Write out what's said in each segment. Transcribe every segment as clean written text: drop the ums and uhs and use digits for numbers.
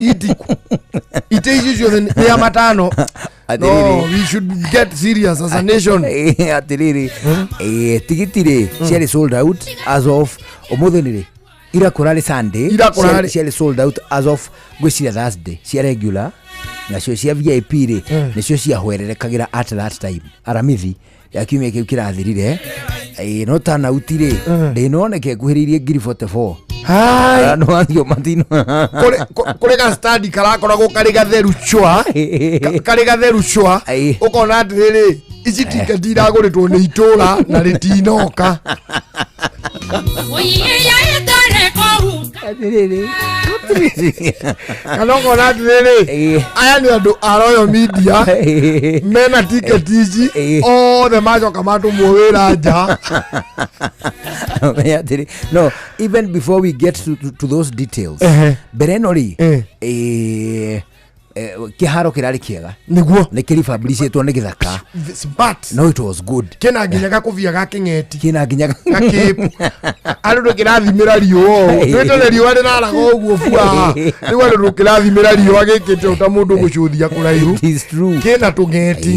Itiku ite icio ciothe nĩ ya matano. No, Atĩrĩrĩ. we should get serious as a nation. Atĩrĩrĩ, tigiti rĩ ciarĩ sold out as of ũmũthĩ nĩ rĩ? Ira kũrarĩ Sunday. Ira kũrarĩ. Ciarĩ sold out as of ngwĩciria Thursday cia regular, nacio cia VIP rĩ nĩcio ciahwererekagĩra at that time Aramithi ya kiumia kĩu kĩrathirire. No tanauti rĩ ndĩnoneke ĩkuhĩrĩirie ngiri 44. Hai. Andũ acio matino. Kũrĩ ga stadi karakoragwo karĩ gatheru cwa, karĩ gatheru cwa. Ũkona atĩrĩrĩ, ici tiketi iragũrĩtwo nĩ itũra na rĩtinoka. Atĩrĩrĩ. Kana ũkona atĩrĩrĩ, aya nĩ andũ a Royal Media mena tiketi ici. Othe macoka matũmwo wĩra nja. Menya atĩrĩ, no even before we get to those details, mbere ĩno rĩ, kĩharo kĩrarĩ kĩega. Nĩguo. Nĩ kĩribabricĩtwo nĩ gĩthaka. Smart. No it was good. Kĩna nginya gakũbia ga kĩng'eti. Kĩna nginya gakĩpu andũ ndũkĩrathimĩra riũa ũũ twĩtene riũa rĩraraga ũguo bua rĩu andũ ndũkĩrathimĩra riũa gĩkĩte ta mũndũ gũcũthia kũraihu. It is true. Kĩna tũng'eti.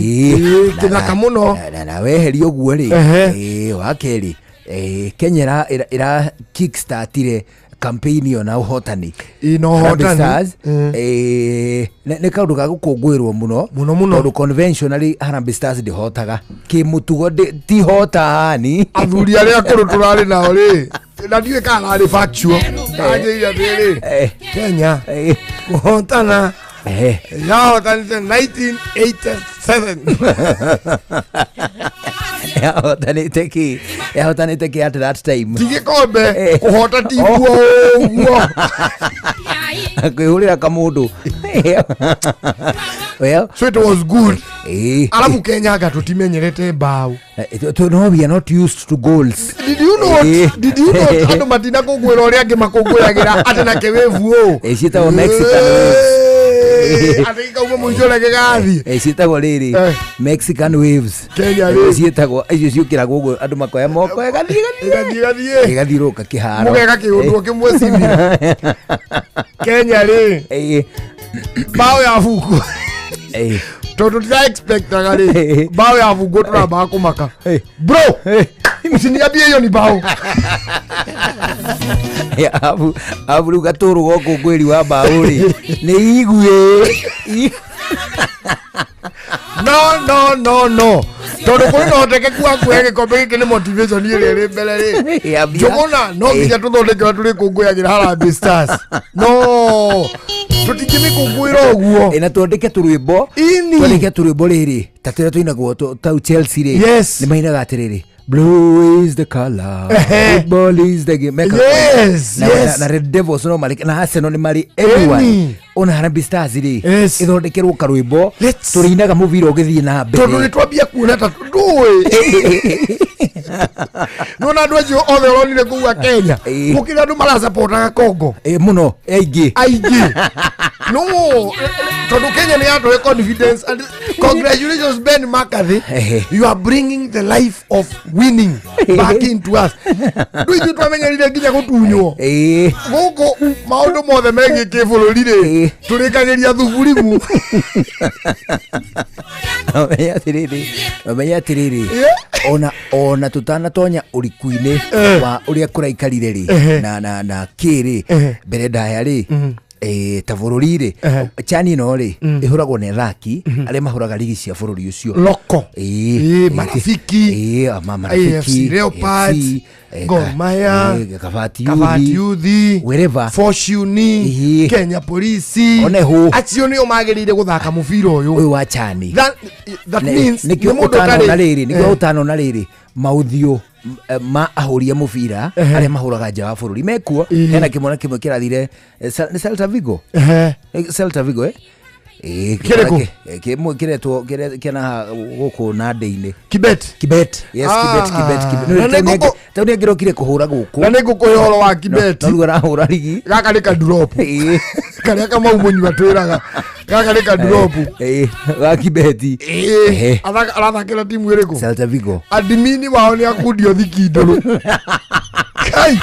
Kĩthaka mũno. Na weheria ũguo rĩ, wa kerĩ, Kenya ĩra kickstartire campaign ĩyo na ũhotani. Ĩ, na Harambee ũhotani. Stars, nĩ kaũndũ ga gũkũngũĩrwo mũno. Mũno mũno. Tondũ conventionally Harambee Stars ndĩhotaga kĩmũtugo, tihotani. Athuri arĩa akũrũ tũrarĩ nao rĩ, na ndiũĩ kana arĩ factual, anjĩire atĩrĩrĩ, Kenya kũhotana yahotanĩte 1987. Yahotanĩte kĩ? Yahotanĩte kĩ at that time? Ti gĩkombe, kũhota tiguo ũguo. Kwĩhũrĩra kamũndũ, well. So it was good. Arabu Kenya anga tũtimenyerete mbaũ. No, we are not used to goals. Did you know? Did you know andũ matina kũngũĩra ũrĩa angĩ makũngũyagĩra atĩ na kĩwĩvu ũũ? Ciĩtagwo Mexican waves. Atĩ gĩkauma mũico ũrĩa gĩgathiĩ. Ciĩtagwo rĩrĩ, Mexican waves. Kenya rĩ? Ciĩtagwo icio ciũkĩragwo ũguo, andũ makoya moko, ĩgathiĩ ĩgathiĩ ĩgathiĩ ĩgathiũrũrũka kĩharo. Mũgeka kĩũndũ kĩmwe cimira Kenya rĩ, mbaũ ya bungu, tondũ ndira expectaga rĩ mbaũ ya bungu, tũrambaga kũmaka, bro, usiniambie hiyo ni bao. Abu rĩu gatũrũ gokũngũĩri wa mbaũ rĩ nĩ igue. No, no, no, no, tondũ kũrĩ na ũhotekeku wa kuoya gĩkombe gĩkĩ nĩ motivation ĩrĩa ĩrĩ mbere rĩ. Yambia. Njũgũna no nginya tũthondeke ũrĩa tũrĩkũngũyagĩra Harambee Stars, no tũtingĩmĩkũngũĩra ũguo. Na twandĩke tũrwĩmbo. Ini. Twandĩke tũrwĩmbo rĩrĩ ta tũrĩa tũinagwo tau Chelsea rĩ. Yes. Nĩ mainaga atĩrĩrĩ, "Blue is the color, football is the game." Na Red Devils no marĩ na Arsenal nĩ marĩ everyone. Ona Harambee Stars rĩ, ĩthondekerwo karwĩmbo tũrĩinaga mũbira ũgĩthiĩ na mbere. Tondũ nĩ twambia kuona ta ndũĩ nona andũ acio othe ũronire kũu a Kenya, gũkĩrĩ andũ maracapotaga Congo. Mũno aingĩ. Aingĩ no tondũ Kenya nĩ yatũhe confidence, and congratulations, Ben McCarthy. You are bringing the life of winning back into us. Ndũ ithuĩ twamenyerire nginya gũtunywo gũkũ maũndũ mothe megiĩ kĩbũrũri rĩ, tũrĩkagĩria thuburimu. Menya atĩrĩrĩ, menya atĩrĩrĩ, ona tũtanatonya ũriku-inĩ wa ũrĩa kũraikarire rĩ, na kĩ rĩ, mbere ndaya rĩ, ta bũrũri rĩ, chani ĩno rĩ ĩhũragwo nĩ athaki arĩa mahũraga ligi cia bũrũri ũcio. Loko. Marafiki. Marafiki, AFC Leopards, AFC, Gor Mahia, Kabati Kabati Youth, Youth, wherever. Fortune, Kenya Police. One hũ. Acio nĩo magĩrĩire gũthaka mũbira ũyũ. Ũyũ wa chani. That means nĩkĩo nĩ mũndũ ũtanona rĩrĩ, nĩkĩo ũtanona rĩrĩ maũthiũ ma ahũri a mũbira arĩa mahũraga nja wa bũrũri mekuo. Hena kĩmwana kĩmwe kĩrathire, nĩ Celta Vigo. Celta Vigo, eh? Kĩrĩkũ? Kĩmwe kĩretwo kĩna gũkũ Nandĩ-inĩ. Kibet. Kibet, yes. Kibet, Kibet, Kibet. Na nĩ Tau nĩ angĩrokire kũhũra gũkũ. Na nĩ ngũkũhe ũhoro wa Kibet. No rĩu arahũra rigi. Gaka nĩ kadrop karĩa Kamau mũnyua twĩraga gaka nĩ kadrop. Ga Kibeti. Arathakĩra timu ĩrĩkũ? Celta Vigo. Adimini wao nĩ akundio thikindũrũ kai.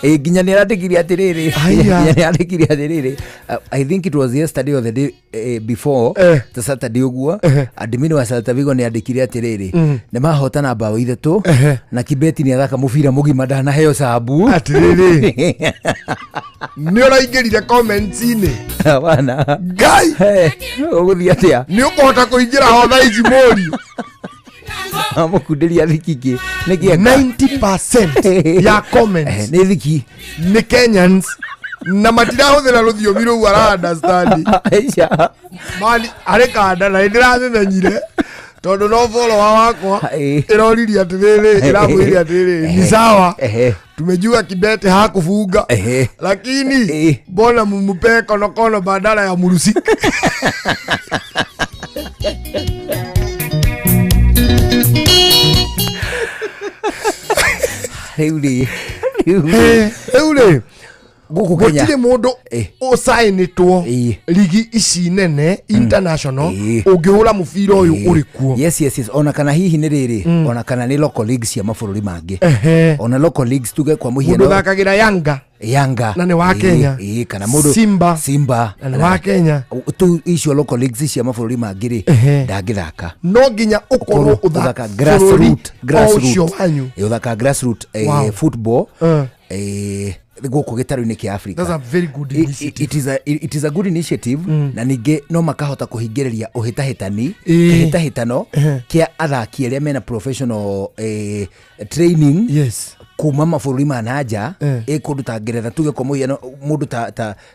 Nginya nä arandäkirie atä rä rä Aya. nginya nä arandäkirie atä rä rä I think it was yesterday or the day before ta Saturday ũguo. Admin wa Celta Vigo nä andäkire atä rä rä nä mahotana mbaå ithatå na Kibeti nä athaka må bira må gima ndanaheo cabu. Atĩrĩrĩ, nĩ ũraingĩrire comments-inĩ? Wana. Ngai. Å gå thiä atä a? Nĩ ũkũhota kũingĩra ho thaa ici, mũriũ? Må kundä ria thiki kä nä kä? 90% ya comments Nä thiki. Nĩ Kenyans na matirahũthĩra rũthiomi rũu ara understand. Aca. Mani arĩ kanda na nĩndĩramĩmenyire tondũ no follower wakwa. Ĩroririe atĩrĩrĩ, ĩramwĩrire atĩrĩrĩ, ni sawa, tumejua Kibete hakufunga, lakini mbona mumupee konokono badala ya murusik? Rä u rä rä u Rĩu rĩ, gå kå Kenya gũtirĩ mũndũ ũcainĩtwo ligi ici nene international ũngĩhũra mũbira ũyũ ũrĩ kuo. Yes, ona kana hihi nä rä rä ona kana nä local leagues cia mabũrũri mangĩ. Ona local leagues, tuge kwa Mũndũ mũhiano ũthakagĩra Yanga Yanga na nĩ wa Kenya. Kana mũndũ Simba Simba na nĩ wa Kenya. Tu icio local leagues cia mabũrũri mangĩ rĩ, ndangĩthaka. No nginya ũkorwo ũthaka ũthaka bũrũri grassroot o grassroot ũcio wanyu. Ũthaka grassroot football gũkũ gĩtarũ-inĩ kĩa Africa. That's a very good initiative. It is a good initiative, na ningĩ no makahota kũhingĩrĩria ũhĩtahĩtani, kĩhĩtahĩtano kĩa athaki arĩa mena professional training kuma mabũrũri ma nanja, ĩ kũndũ ta Ngeretha, tuge kwa mũhiano mũndũ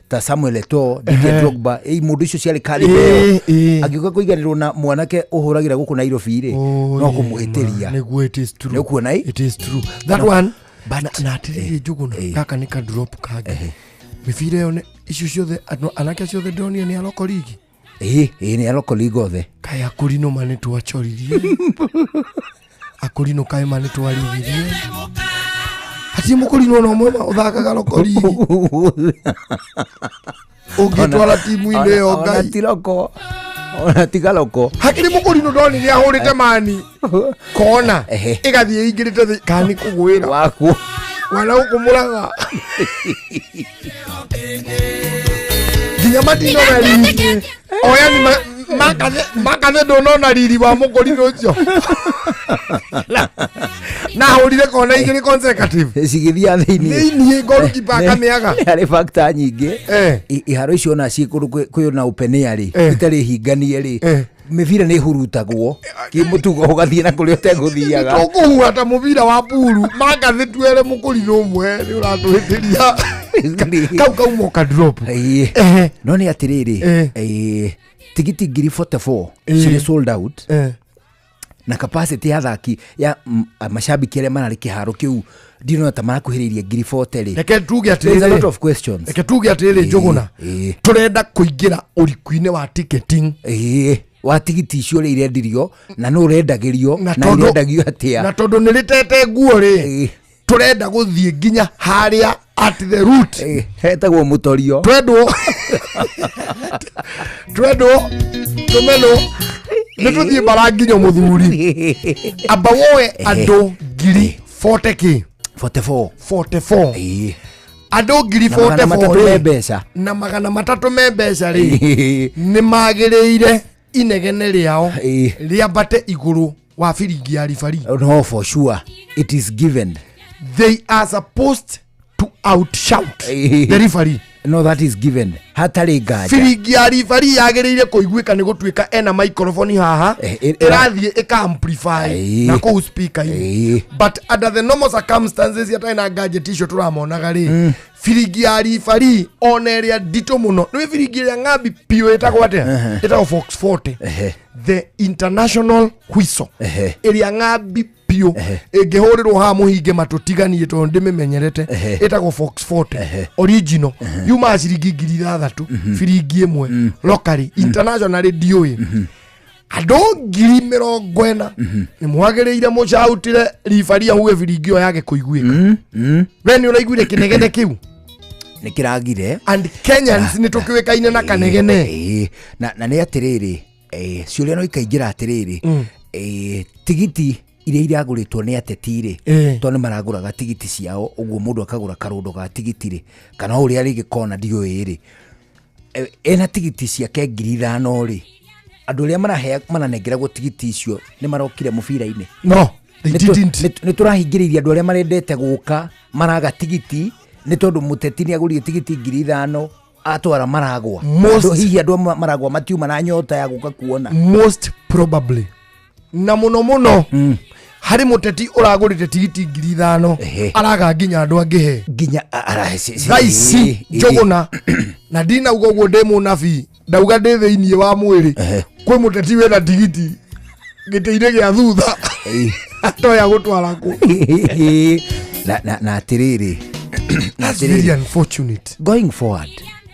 ta Samuel Eto'o, Didier Drogba, ĩ mũndũ icio ciarĩ caliber ĩyo. Angĩũka kũiganĩrwo na mwanake ũhũragĩra gũkũ Nairobi rĩ, Oh, no yeah, kũmũhĩtĩria. man. Nĩguo, it is true. Nĩ ũkuona ĩ? It is true that one. But Na atĩrĩrĩ, Njũgũna, gaka nĩ ka drop kangĩ. Mĩbira ĩyo icio ciothe anake acio othe ndĩronire nĩ a local league. Ĩ nĩ a local league othe. Kaĩ akũrinũ ma nĩ twachoririe, akũrinũ kaĩ ma nĩ twarithirie, hatirĩ mũkũrinũ ona ũmwe ũthakaga local league ũngĩtwara timu-inĩ ĩyo. Ona Ngai. ti local, ona ti galoko. Hakĩrĩ mũkũrinũ ndonire ahũrĩte mani kona ĩgathiĩ ĩingĩrĩte thĩ kana nĩ kũgwĩra wakuo. Wana gũkũ mũraga nginya matinona riri oyani makathe ndũnona riri wa mũkũrinũ ũcio na ahũrire kona igĩrĩ consecutive cigĩthia thĩinĩ. Thĩiniĩ goalkeeper akamĩaga. Nĩ harĩ factor nyingĩ. Iharo icio ona ciĩ kũndũ kwĩ na open air rĩ, itarĩ hinganie rĩ, mĩbira nĩ ĩhurutagwo kĩmũtugo ũgathiĩ na kũrĩa ũtegũthiaga. Tũkũhuha ta mũbira wa puru makathĩ twere mũkũrinũ ũmwe nĩ ũratũhĩtĩria kau kauma ka drop. No nĩ atĩrĩrĩ, tigiti 44,000 cirĩ sold out na capacity ya athaki ya macambĩki arĩa mararĩ kĩharo kĩu ndinona ta marakuhĩrĩirie 40,000 rĩ. Reke tuge There's a lot atĩrĩrĩ of questions. Reke tuge atĩrĩrĩ, Njũgũna, tũrenda kũingĩra ũriku-inĩ wa ticketing. Ĩĩ, wa tigiti icio ũrĩa irendirio na nũ ũrendagĩrio Na na irendagio atĩa. Na tondũ nĩ rĩtete nguo rĩ, tũrenda gũthiĩ nginya harĩa at the root. Ĩĩ, hetagwo mũtorio. Twendwo tũmenwo nĩ tũthiĩ mbara nginya mũthuri amba woe andũ ngiri 40 k. 44. 44. Andũ ngiri Na 300 44 me rĩ, mbeca. Na 300 me mbeca rĩ, nĩ magĩrĩire inegene rĩao rĩambate igũrũ wa biringi ya ribari. No, for sure it is given. They are supposed to outshout the referee. No, that is given hatarĩ nganja. Biringi ya ribari yagĩrĩire kũiguĩka nĩ gũtuĩka ena microphone haha ĩrathiĩ ĩka amplify na kũu speaker-inĩ. But under the normal circumstances, atarĩ na gadget icio tũramonaga rĩ, biringi ya ribari ona ĩrĩa nditũ mũno nĩ biringi ĩrĩa ng'ambi piũ ĩtagwo atĩa, ĩtagwo Fox 40, the international whistle, ĩrĩa ng'ambi biũ ĩngĩhũrĩrwo haha mũhinge matũtiganie tondũ ndĩmĩmenyerete, ĩtagwo Fox 40 original, yumaga ciringi 6,000 biringi ĩmwe locally, internationally ndiũĩ. Andũ 40,000 nĩ mwagĩrĩire mũcautire ribari ahuhe biringi ĩyo yage kũiguĩka. We nĩ ũraiguire kĩnegene kĩu? Nä kä ragire. And Kenyans nĩ tũkĩũĩkaine na kanegene. Ĩĩ, na nä atä rä rä ciå no ikaingä ra atä rä rä, tigiti Iria iragũrĩtwo nĩ ateti rĩ, tondũ nĩ maragũraga tigiti ciao ũguo, mũndũ akagũra karũndo ga tigiti rĩ, kana o ũrĩa rĩngĩ kona ndiũĩ rĩ, ena tigiti ciake 5,000 rĩ, andũ arĩa maranengeragwo tigiti icio nĩ marokire mũbira-inĩ? No, they didn't. Nĩ tũrahingĩrĩirie andũ arĩa marendete gũka, maraga tigiti nĩ tondũ mũteti nĩ agũrire tigiti 5,000, atwara maragwa. Hihi andũ amwe maragwa matiuma na nyota ya gũka kuona? Most probably, na muno muno harĩ mũteti ũragũrĩte tigiti 5,000, araga nginya andũ angĩhe. Nginya arahe thaa ici Njũgũna, na ndinauga ũguo ndĩ mũnabii, ndauga ndĩ thĩiniĩ wa mwĩrĩ, kwĩ mũteti wĩna tigiti gĩtĩ-inĩ gĩa thutha, atoya gũtwara kũ. Na atĩrĩrĩ, na That's very atĩrĩrĩ, unfortunate. Going forward,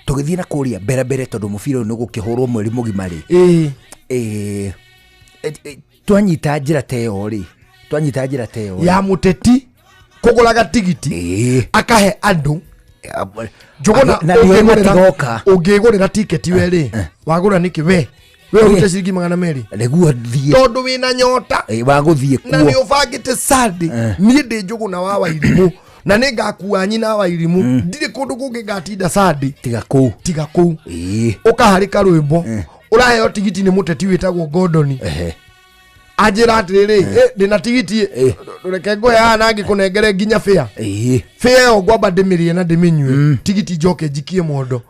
tũgĩthiĩ na kũrĩa mbere mbere, tondũ mũbira ũyũ nĩ gũkĩhũrwo mweri mũgima rĩ, twanyita njĩra ta ĩyo rĩ, twanyita njĩra ta ĩyo rĩ, Ya mũteti kũgũraga tigiti akahe andũ, Njũgũna, Na nĩo matigoka. Ũngĩgũrĩra tiketi we rĩ, wagũra nĩkĩ we ũrute ciringi 200? Nĩguo thiĩ. Tondũ wĩna nyota wa gũthiĩ na nĩ kuo. ũbangĩte Sunday. Niĩ ndĩ Njũgũna wa Wairimũ na nĩ ngakua nyina wa Wairimũ, ndirĩ kũndũ kũngĩ ngatinda Sunday tiga kũu. Tiga kũu. Ũkaharĩka rwĩmbo, ũraheo tigiti nĩ mũteti wĩtagwo Gordon, anjĩra atĩrĩrĩ, "Ndĩna tigiti, reke ngũhe haha na ngĩkũnengere nginya fare." Fare ĩyo ngwamba ndĩmĩrĩe na ndĩmĩnyue, tigiti njoke njikie mondo,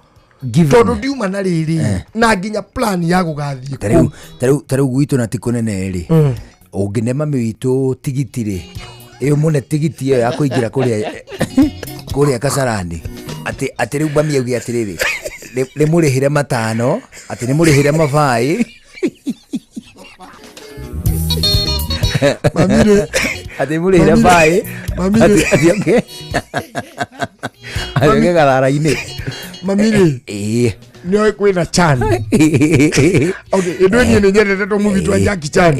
Given. Tondũ ndiuma na rĩrĩ na nginya plan ya gũgathiĩ tarĩu kũu. Tarĩu gwitũ na ti kũnene rĩ, ũngĩne mami witũ tigiti rĩ, ĩyo mũne tigiti ĩyo ya kũingĩra kũrĩa Kasarani, atĩ rĩu mami auge atĩrĩrĩ, nĩ mũrĩhĩre 5, atĩ nĩ mũrĩhĩre mabaĩ. Mami rĩ, atĩ mũrĩhĩre Mami rĩ, baĩ, mami rĩ. atĩ oke garara-inĩ. Mami rĩ, nĩoĩ kwĩna chan. Okay, ĩndũ niĩ nĩ nyendete tũmuvi twa Jackie Chan.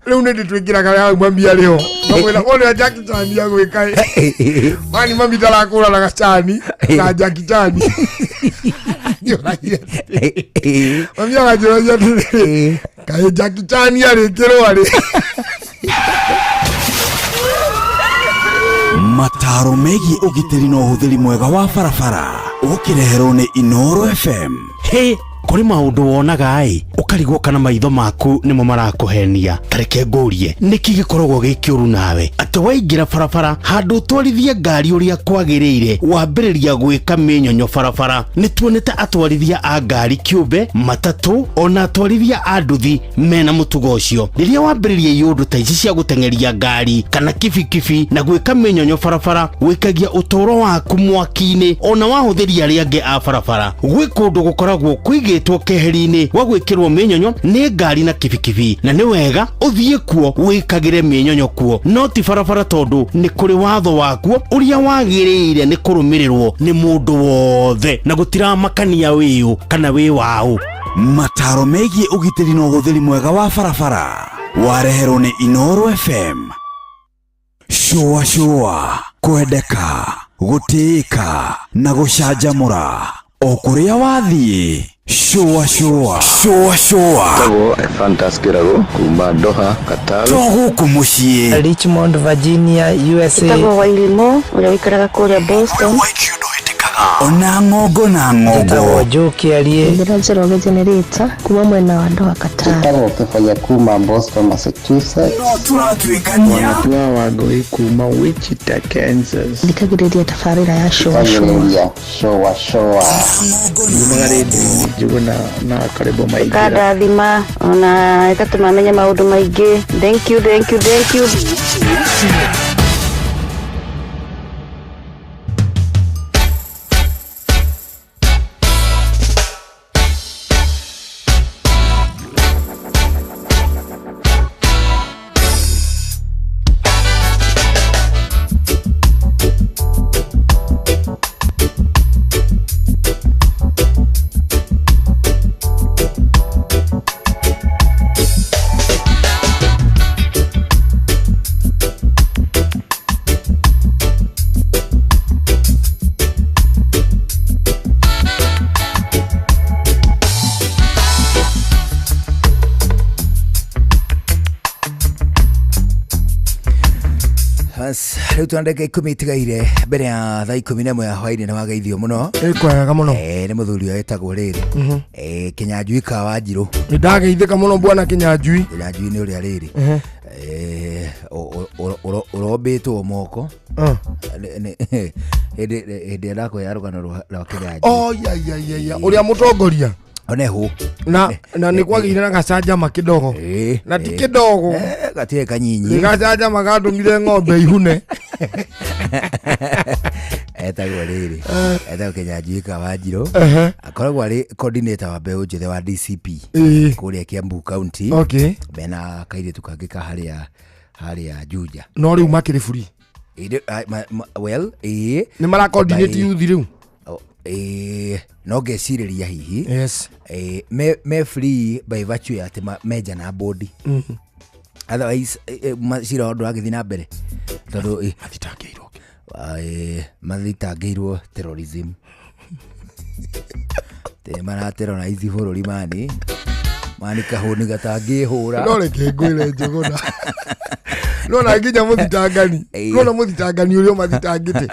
Rĩu nĩ ndĩtwĩkĩraga hau mami arĩ ho, ngamwĩra wone Jackie Chan agwĩka ĩ. Mani mami ndarakũrana gacani na Jackie Chan. Njũragia atĩrĩ, mami akanjũragia atĩrĩrĩ, kaĩ Jackie Chan arĩkĩrwo arĩ? Mataro megiĩ ũgitĩri na ũhũthĩri mwega wa barabara ũkĩreherwo nĩ Inoro FM. Hĩ, kũrĩ maũndũ wonaga ĩ ũkarigwo kana maitho maku nĩmo marakũhenia. Tareke ngũrie, nĩkĩ gĩkoragwo gĩ kĩũru nawe atĩ waingĩra barabara handũ ũtwarithie ngari ũrĩa kwagĩrĩire, wambĩrĩria gwĩka mĩnyonyo barabara? Nĩ tuonete atwarithia a ngari kĩũmbe, matatũ, ona atwarithia a nduthi mena mũtugo ũcio. Rĩrĩa wambĩrĩria iũndũ ta ici cia gũteng'eria ngari kana kibikibi na gwĩka mĩnyonyo barabara, wĩkagia ũtũũro waku mwaki-inĩ ona wahũthĩri arĩa angĩ a barabara. Gwĩ kũndũ gũkoragwo kũigĩtwo keheri-inĩ gwa gwĩkĩrwo mĩnyonyo nĩ ngari na kibikibi, na nĩ wega ũthiĩ kuo wĩkagĩre mĩnyonyo kuo, no ti barabara, tondũ nĩ kũrĩ watho wakuo ũrĩa wagĩrĩire nĩ kũrũmĩrĩrwo nĩ mũndũ wothe, na gũtiramakania wĩũ kana wĩ waũ. Mataro megiĩ ũgitĩri na ũhũthĩri mwega wa barabara wareherwo nĩ Inoro FM. Shũa shũa, kwendeka, gũtĩĩka na gũcanjamũra o kũrĩa wathiĩ. Shũa shũa, shũa shũa. Tagwo Ephantus Kĩrago kuma Doha, Qatar. To gũkũ mũciĩ. Richmond, Virginia, USA. Tagwo Wairimũ ũrĩa ũikaraga kũrĩa Boston. Ona ng'ongo na ng'ongo. Tagwo Joe Kĩarie. Njĩra Njoroge Generator kuma mwena wa Doha, Qatar. Tagwo Kĩbaya kuma Boston, Massachusetts. No tũratuĩkania. Wanatua Wangũi kuma Wichita, Kansas. Thikagĩrĩria tabarĩra ya Shũa Shũa. Thikagĩrĩria Shoa Shoa. Yumaga rĩndiũ-inĩ Njũgũna na Karĩbo Maingĩra. Ĩkandathima ona ĩgatũma menye maũndũ maingĩ. Thank you, thank you, thank you. Rĩu twana ndagĩka 10 itigaire mbere ya thaa 11 ya hwainĩ. Nĩ wageithio mũno. Ĩkwega mũno. Nĩ mũthuri ũyũ wĩtagwo rĩrĩ Kĩnyanjui ka Wanjirũ. Nĩ ndageithĩka mũno, bwana Kĩnyanjui. Kĩnyanjui nĩ ũrĩa rĩrĩ ũrombĩtwo moko. Hĩndĩ ĩrĩa ndakũhe rũgano rwa Kĩnyanjui. Oh, ya ya ya ya, ũrĩa mũtongoria. Onehu. Na nĩ kwagĩire na gacanjama kidogo na ti kidogo. Gatirĩ kanyinyi. Gacanjama gatũmire ng'ombe ihune. Etagwo rĩrĩ, etagwo Kĩnyanjui ka Wanjirũ. Akoragwo arĩ coordinator wa mbeũ njĩthĩ wa DCP kũrĩa Kiambu County. Mena kairĩtu kangĩ ka harĩa Juja. No rĩu makĩrĩ free. Well, ĩĩ. Nĩ mara coordinate youth rĩu. No ngecirĩria hihi yes me free by virtue ya atĩ menja na bodi. Otherwise cira wao ndũragĩthiĩ na mbere tondũ mathitangĩirwo. Mathitangĩirwo terrorism. Te maraterrorize bũrũri mani kahũni gatangĩhũra. No reke ngwĩre, Njũgũna, nona nginya mũthitangani, nona mũthitangani ũrĩa ũmathitangĩte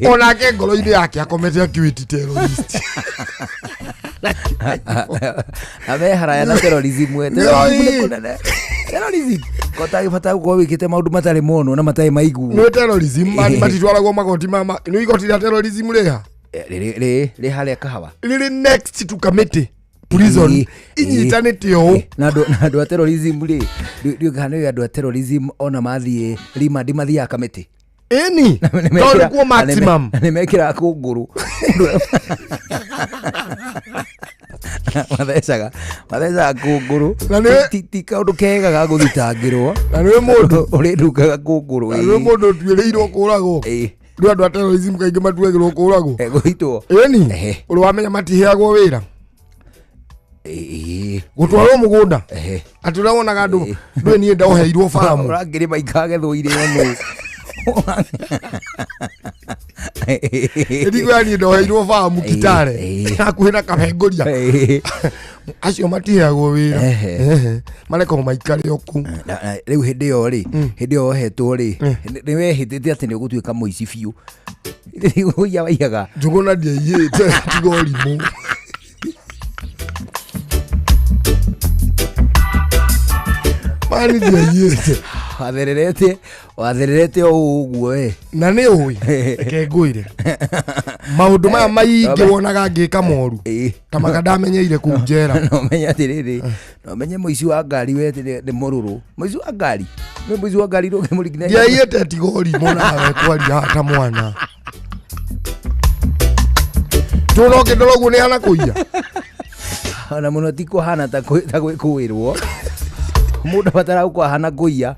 onake ngoro-inĩ yake akomete akiwĩti terrorist. Ameharaya na terrorism we. Terrorism nĩ kũnene. Terrorism kotagĩbata gũkorwo wĩkĩte maũndũ matarĩ monwo na matarĩ maiguo. Nĩ terrorism matitwaragwo magoti mama nĩ igoti rĩa terrorism rĩha. Rĩ harĩa Kahawa. Rĩrĩ next to Kamiti prison inyitanĩte ũũ. Na andũ a terrorism rĩ, ndiũĩ kana nĩ andũ a terrorism ona mathiĩ remand mathiaga Kamĩtĩ. Ĩni, tondũ kuo maximum. Na nĩ mekĩraga kũngũrũ, mathecaga kũngũrũ. Na nĩ- Ti kaũndũ kega ga gũthitangĩrwo. Na nĩ mũndũ ũrĩnungaga kũngũrũ. Na nĩ mũndũ ũtuĩrĩirwo kũragwo. Rĩu andũ a terrorism kaingĩ matuagĩrwo kũragwo. Gũitwo. Ĩni, ũrĩ wamenya matiheagwo wĩra gũtwarwo mũgũnda atĩ ũrĩa wonaga andũ ndũĩ niĩ ndoheirwo bamu. Ũrangĩrĩma ikagethwo irĩo nũ? Ĩndigũya niĩ ndoheirwo bamu Kitale hakuhĩ na Kabengũria. Acio matiheagwo wĩra. Marekagwo maikare o kũu. Na rĩu hĩndĩ ĩyo rĩ, hĩndĩ ĩyo wohetwo rĩ, nĩ wehĩtĩte atĩ nĩ ũgũtuĩka mũici biũ? Ũiya waiyaga? Njũgũna, ndiaiyĩte, tiga ũrimũ. Mani, ndiaiyĩte. Wathererete o ũguo we. Na nĩ ũĩ, reke ngwĩre, maũndũ maya maingĩ wonaga ngĩka moru ta maka ndamenyeire kũu njera. No menye atĩrĩrĩ, no menye mũici wa ngari we nĩ mũrũrũ. Mũici wa ngari nĩ mũici wa ngari, ndũngĩmũringithania. Ndiaiyĩte, tiga ũrimũ nawe kwaria haha ta mwana tũna ũkĩndora ũguo nĩ hana kũiya. Ona mũno ti kũhana ta gwĩkũĩrwo mũndũ abatara gũkorwo ahana kũiya.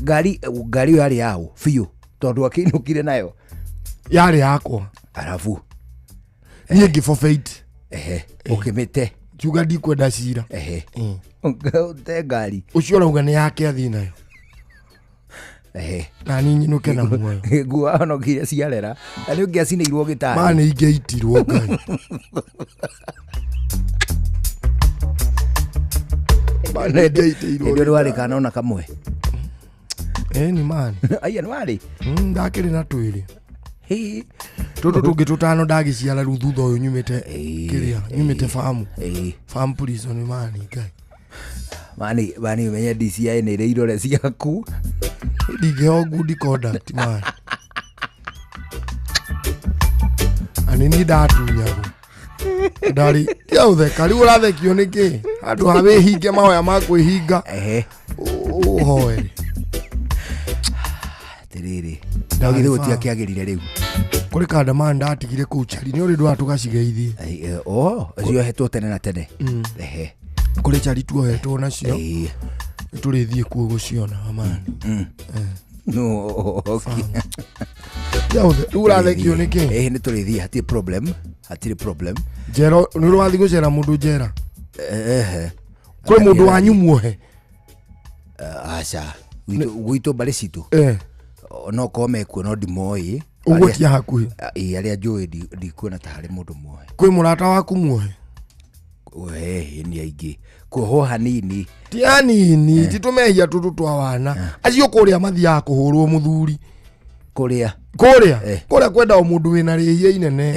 Ngari ĩyo yarĩ yaũ biũ tondũ akĩinũkire nayo? Yarĩ yakwa. Arabu Niĩ ngĩ-forfeit. Ũkĩmĩte. Ngiuga ndikwenda cira. Ũte ngari. Ũcio ũrauga nĩ yake athiĩ nayo na niĩ nyinũke na muoyo. Nguo ahonokire ciarera na nĩ ũngĩacinĩirwo gĩtari. Ma nĩ ingĩitirwo, Ngai. Ma nĩ ingĩitĩirwo. Hĩndĩ ĩyo ndwarĩ kana ona kamwe? Ĩni mani. Aya nĩ warĩ. Ndakĩrĩ na twĩrĩ. Hĩ. Tũtũ tũngĩ tũtano ndagĩciara rĩu thutha ũyũ nyumĩte kĩrĩa nyumĩte famu farm prison, mani Ngai. Mani ũmenye DCI nĩ ĩrĩ irore ciaku. Ndingĩheo good conduct, mani, na nĩ niĩ ndatunyagwo ndarĩ tiaũtheka. Rĩu ũrathekio nĩkĩ handũ ha wĩhinge mahoya ma kwĩhinga ũhoere? Atĩrĩrĩ, no githĩ gũtiakĩagĩrire rĩu? Kũrĩ kandamani ndatigire kũu chari nĩ ũrĩ ndwara tũgacigeithie. O ciohetwo tene na tene. Kũrĩ chari tuohetwo nacio, nĩ tũrĩthiĩ kuo gũciona, amani. No, okay. Tiaũthe rĩu ũrathekio nĩkĩ? Nĩ tũrĩthiĩ, hatirĩ problem, hatirĩ problem. Njera nĩ ũrĩ wathiĩ gũcera mũndũ njera? Ehe. Kwĩ mũndũ wanyu muohe? Aca, gwitũ mbarĩ citũ no korwo mekuo no ndimoĩ. Ũguo ti hakuhĩ. Ĩĩ, arĩa njũĩ ndikuona ta harĩ mũndũ muohe. Kwĩ mũrata waku muohe? We nĩ aingĩ kuohwo hanini. Ti hanini, ti tũmehia tũtũ twa wana acio kũrĩa mathiaga kũhũrwo mũthuri. Kũrĩa kũrĩa kũrĩa kwenda o mũndũ wĩna rĩhia inene.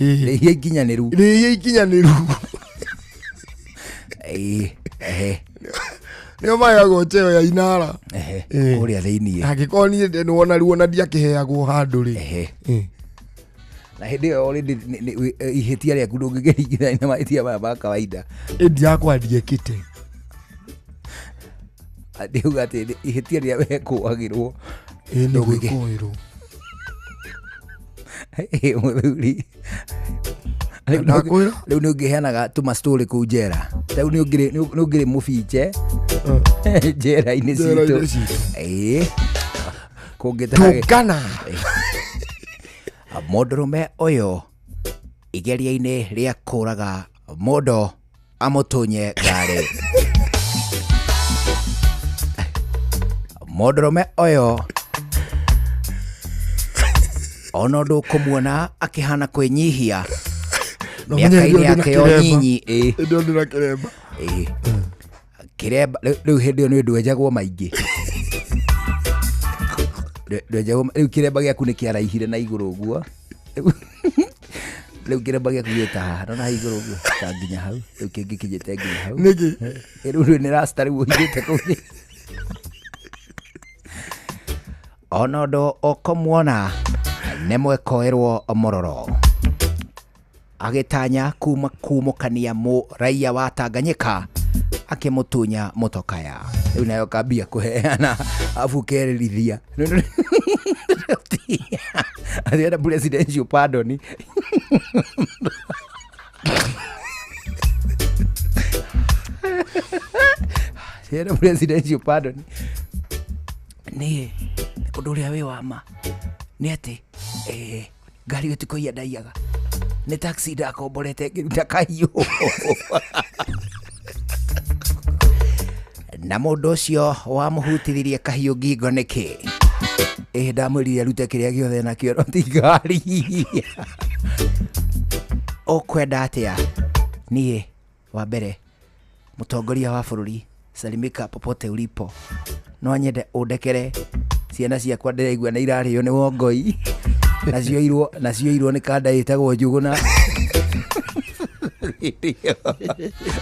Rĩhia ikinyanĩru. Rĩhia ikinyanĩru. Nĩo maheagwo cheo ya inara. Kũrĩa thĩiniĩ. Angĩkorwo niĩ nĩwona rĩu ona ndiakĩheagwo handũ rĩ. Na hĩndĩ ĩyo already ihĩtia rĩaku ndũngĩkĩringithania na mahĩtia maya ma kawaida. Ĩndi yakwa ndiekĩte. Ndiuga atĩ ihĩtia rĩrĩa wekũagĩrwo. Ĩ nĩ gwĩkũĩrwo. Mũthuri. Rĩu nĩ ũngĩheanaga tũma story kũu njera. Rĩu nĩ ũngĩrĩ mũbiche njera-inĩ citũ. Ĩĩ. Kũngĩtarĩ. Tũngana. Mũndũrũme ũyũ igeria-inĩ rĩa kũraga mũndũ amũtunye ngari. Mũndũrũme ũyũ ona ũndũ ũkũmuona akĩhana kwĩnyihia mĩaka-inĩ yake yo nyinyi. Ndĩ kĩremba. Kĩremba rĩu hĩndĩ ĩyo nĩ ndwenjagwo maingĩ. Rĩu kĩremba gĩaku nĩ kĩaraihire na igũrũ ũguo. Rĩu kĩremba gĩaku gĩta haha no na igũrũ ũguo ta nginya hau. Rĩu kĩngĩ kinyĩte nginya hau. Nĩkĩ? Rĩu nĩ rasta rĩu ũhithĩte kũu. Ona ũndũ ũkũmuona nĩ mwĩkũĩrwo mũroro agĩtanya kuma kumũkania mũraiya wa Tanganyika akĩmũtunya mũtokaya. Rĩu nayo kambia kũheana abu kererithia. Arĩenda presidential pardon. Arĩenda presidential pardon. Nĩ ũndũ ũrĩa wĩ wa ma nĩ atĩ ngari ĩyo ti kũiya ndaiyaga, nĩ taxi ndakomborete ngĩruta kahiũ. Na mũndũ ũcio wamũhutithirie kahiũ ngingo nĩkĩ? Ĩ ndamwĩrire arute kĩrĩa gĩothe nakĩo no ti ngari. Ũkwenda atĩa? Niĩ wa mbere mũtongoria wa bũrũri salimika popote ulipo, no nyende ũndekere ciana ciakwa ndĩraigua nĩ irarĩo nĩ wongoi nacio irwo nĩ kanda ĩtagwo Njũgũna.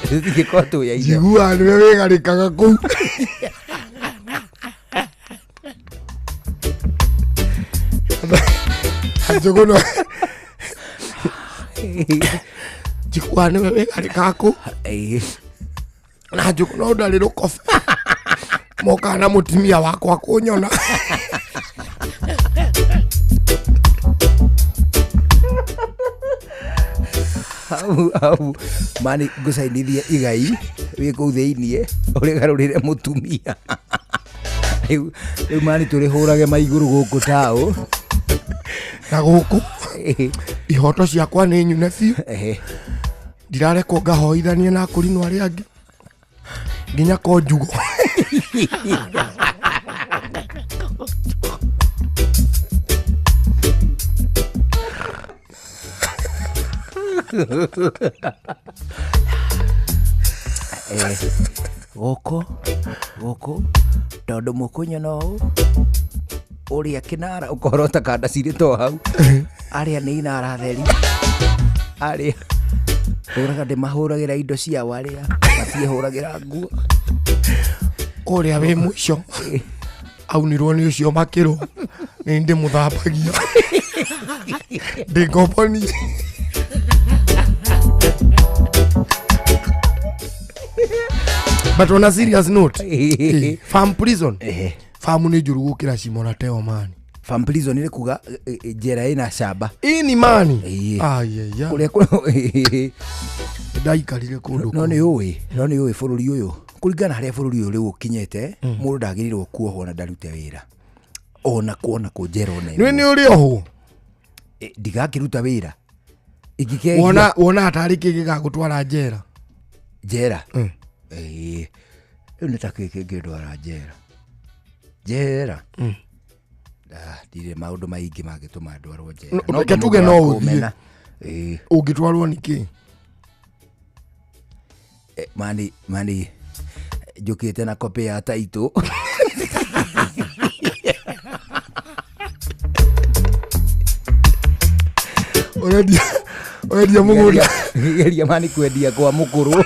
Tũtingĩkorwo tũyaire. Njiguaga nĩwe wĩgarĩkaga kũu. Njũgũna. Njiguaga nĩwe wĩgarĩkaga kũu. Na Njũgũna ndarĩ rũkobe. Mokaga na mũtumia wakwa kũnyona. Hau mani ngũcainithie igai wĩ kũu thĩiniĩ ũrĩgarũrĩre mũtumia. Rĩu mani tũrĩhũrage maigũrũ gũkũ taũ. Na gũkũ ihoto ciakwa nĩ nyune biũ. Ndirarekwo ngahoithanie na akũrinũ arĩa angĩ nginya konjugo. Gũkũ tondũ mũkũnyona ũũ ũrĩa kĩnara ũkorota kanda cirĩ to hau arĩa nĩ inara theri arĩa hũraga ndĩmahũragĩra indo ciao arĩa matiĩhũragĩra nguo. Ũrĩa wĩ mũico aunirwo nĩ ũcio makĩrwo nĩ ndĩmũthambagia ndĩ ngombo niĩ. But on a serious note, farm prison, farm nĩ njũru gũkĩra Shimo la Teo mani. Farm prison nĩ kuga njera ĩna camba. Ĩni mani. Ayaya. Kũrĩa ndaikarire kũndũ. No nĩ ũĩ bũrũri ũyũ kũringana harĩa bũrũri ũyũ rĩu ũkinyĩte mũndũ ndagĩrĩirwo kuohwo na ndarute wĩra. Ona kuona kũ njera ona. Nĩ ũrĩ ohwo? Ndigakĩruta wĩra. Wona atarĩ kĩ gĩgagũtwara njera? Njera? Rĩu nĩ ta kĩ kĩngĩndwara njera? Njera? Ndirĩ maũndũ maingĩ mangĩtũma ndwarwo njera. Reke tuge no ũthiĩ. Ũngĩtwarwo nĩ kĩ? Mani mani njũkĩte na copy ya taitũ. Ũrendia mũgũnda. Geria mani kwendia kwa mũkũrũ.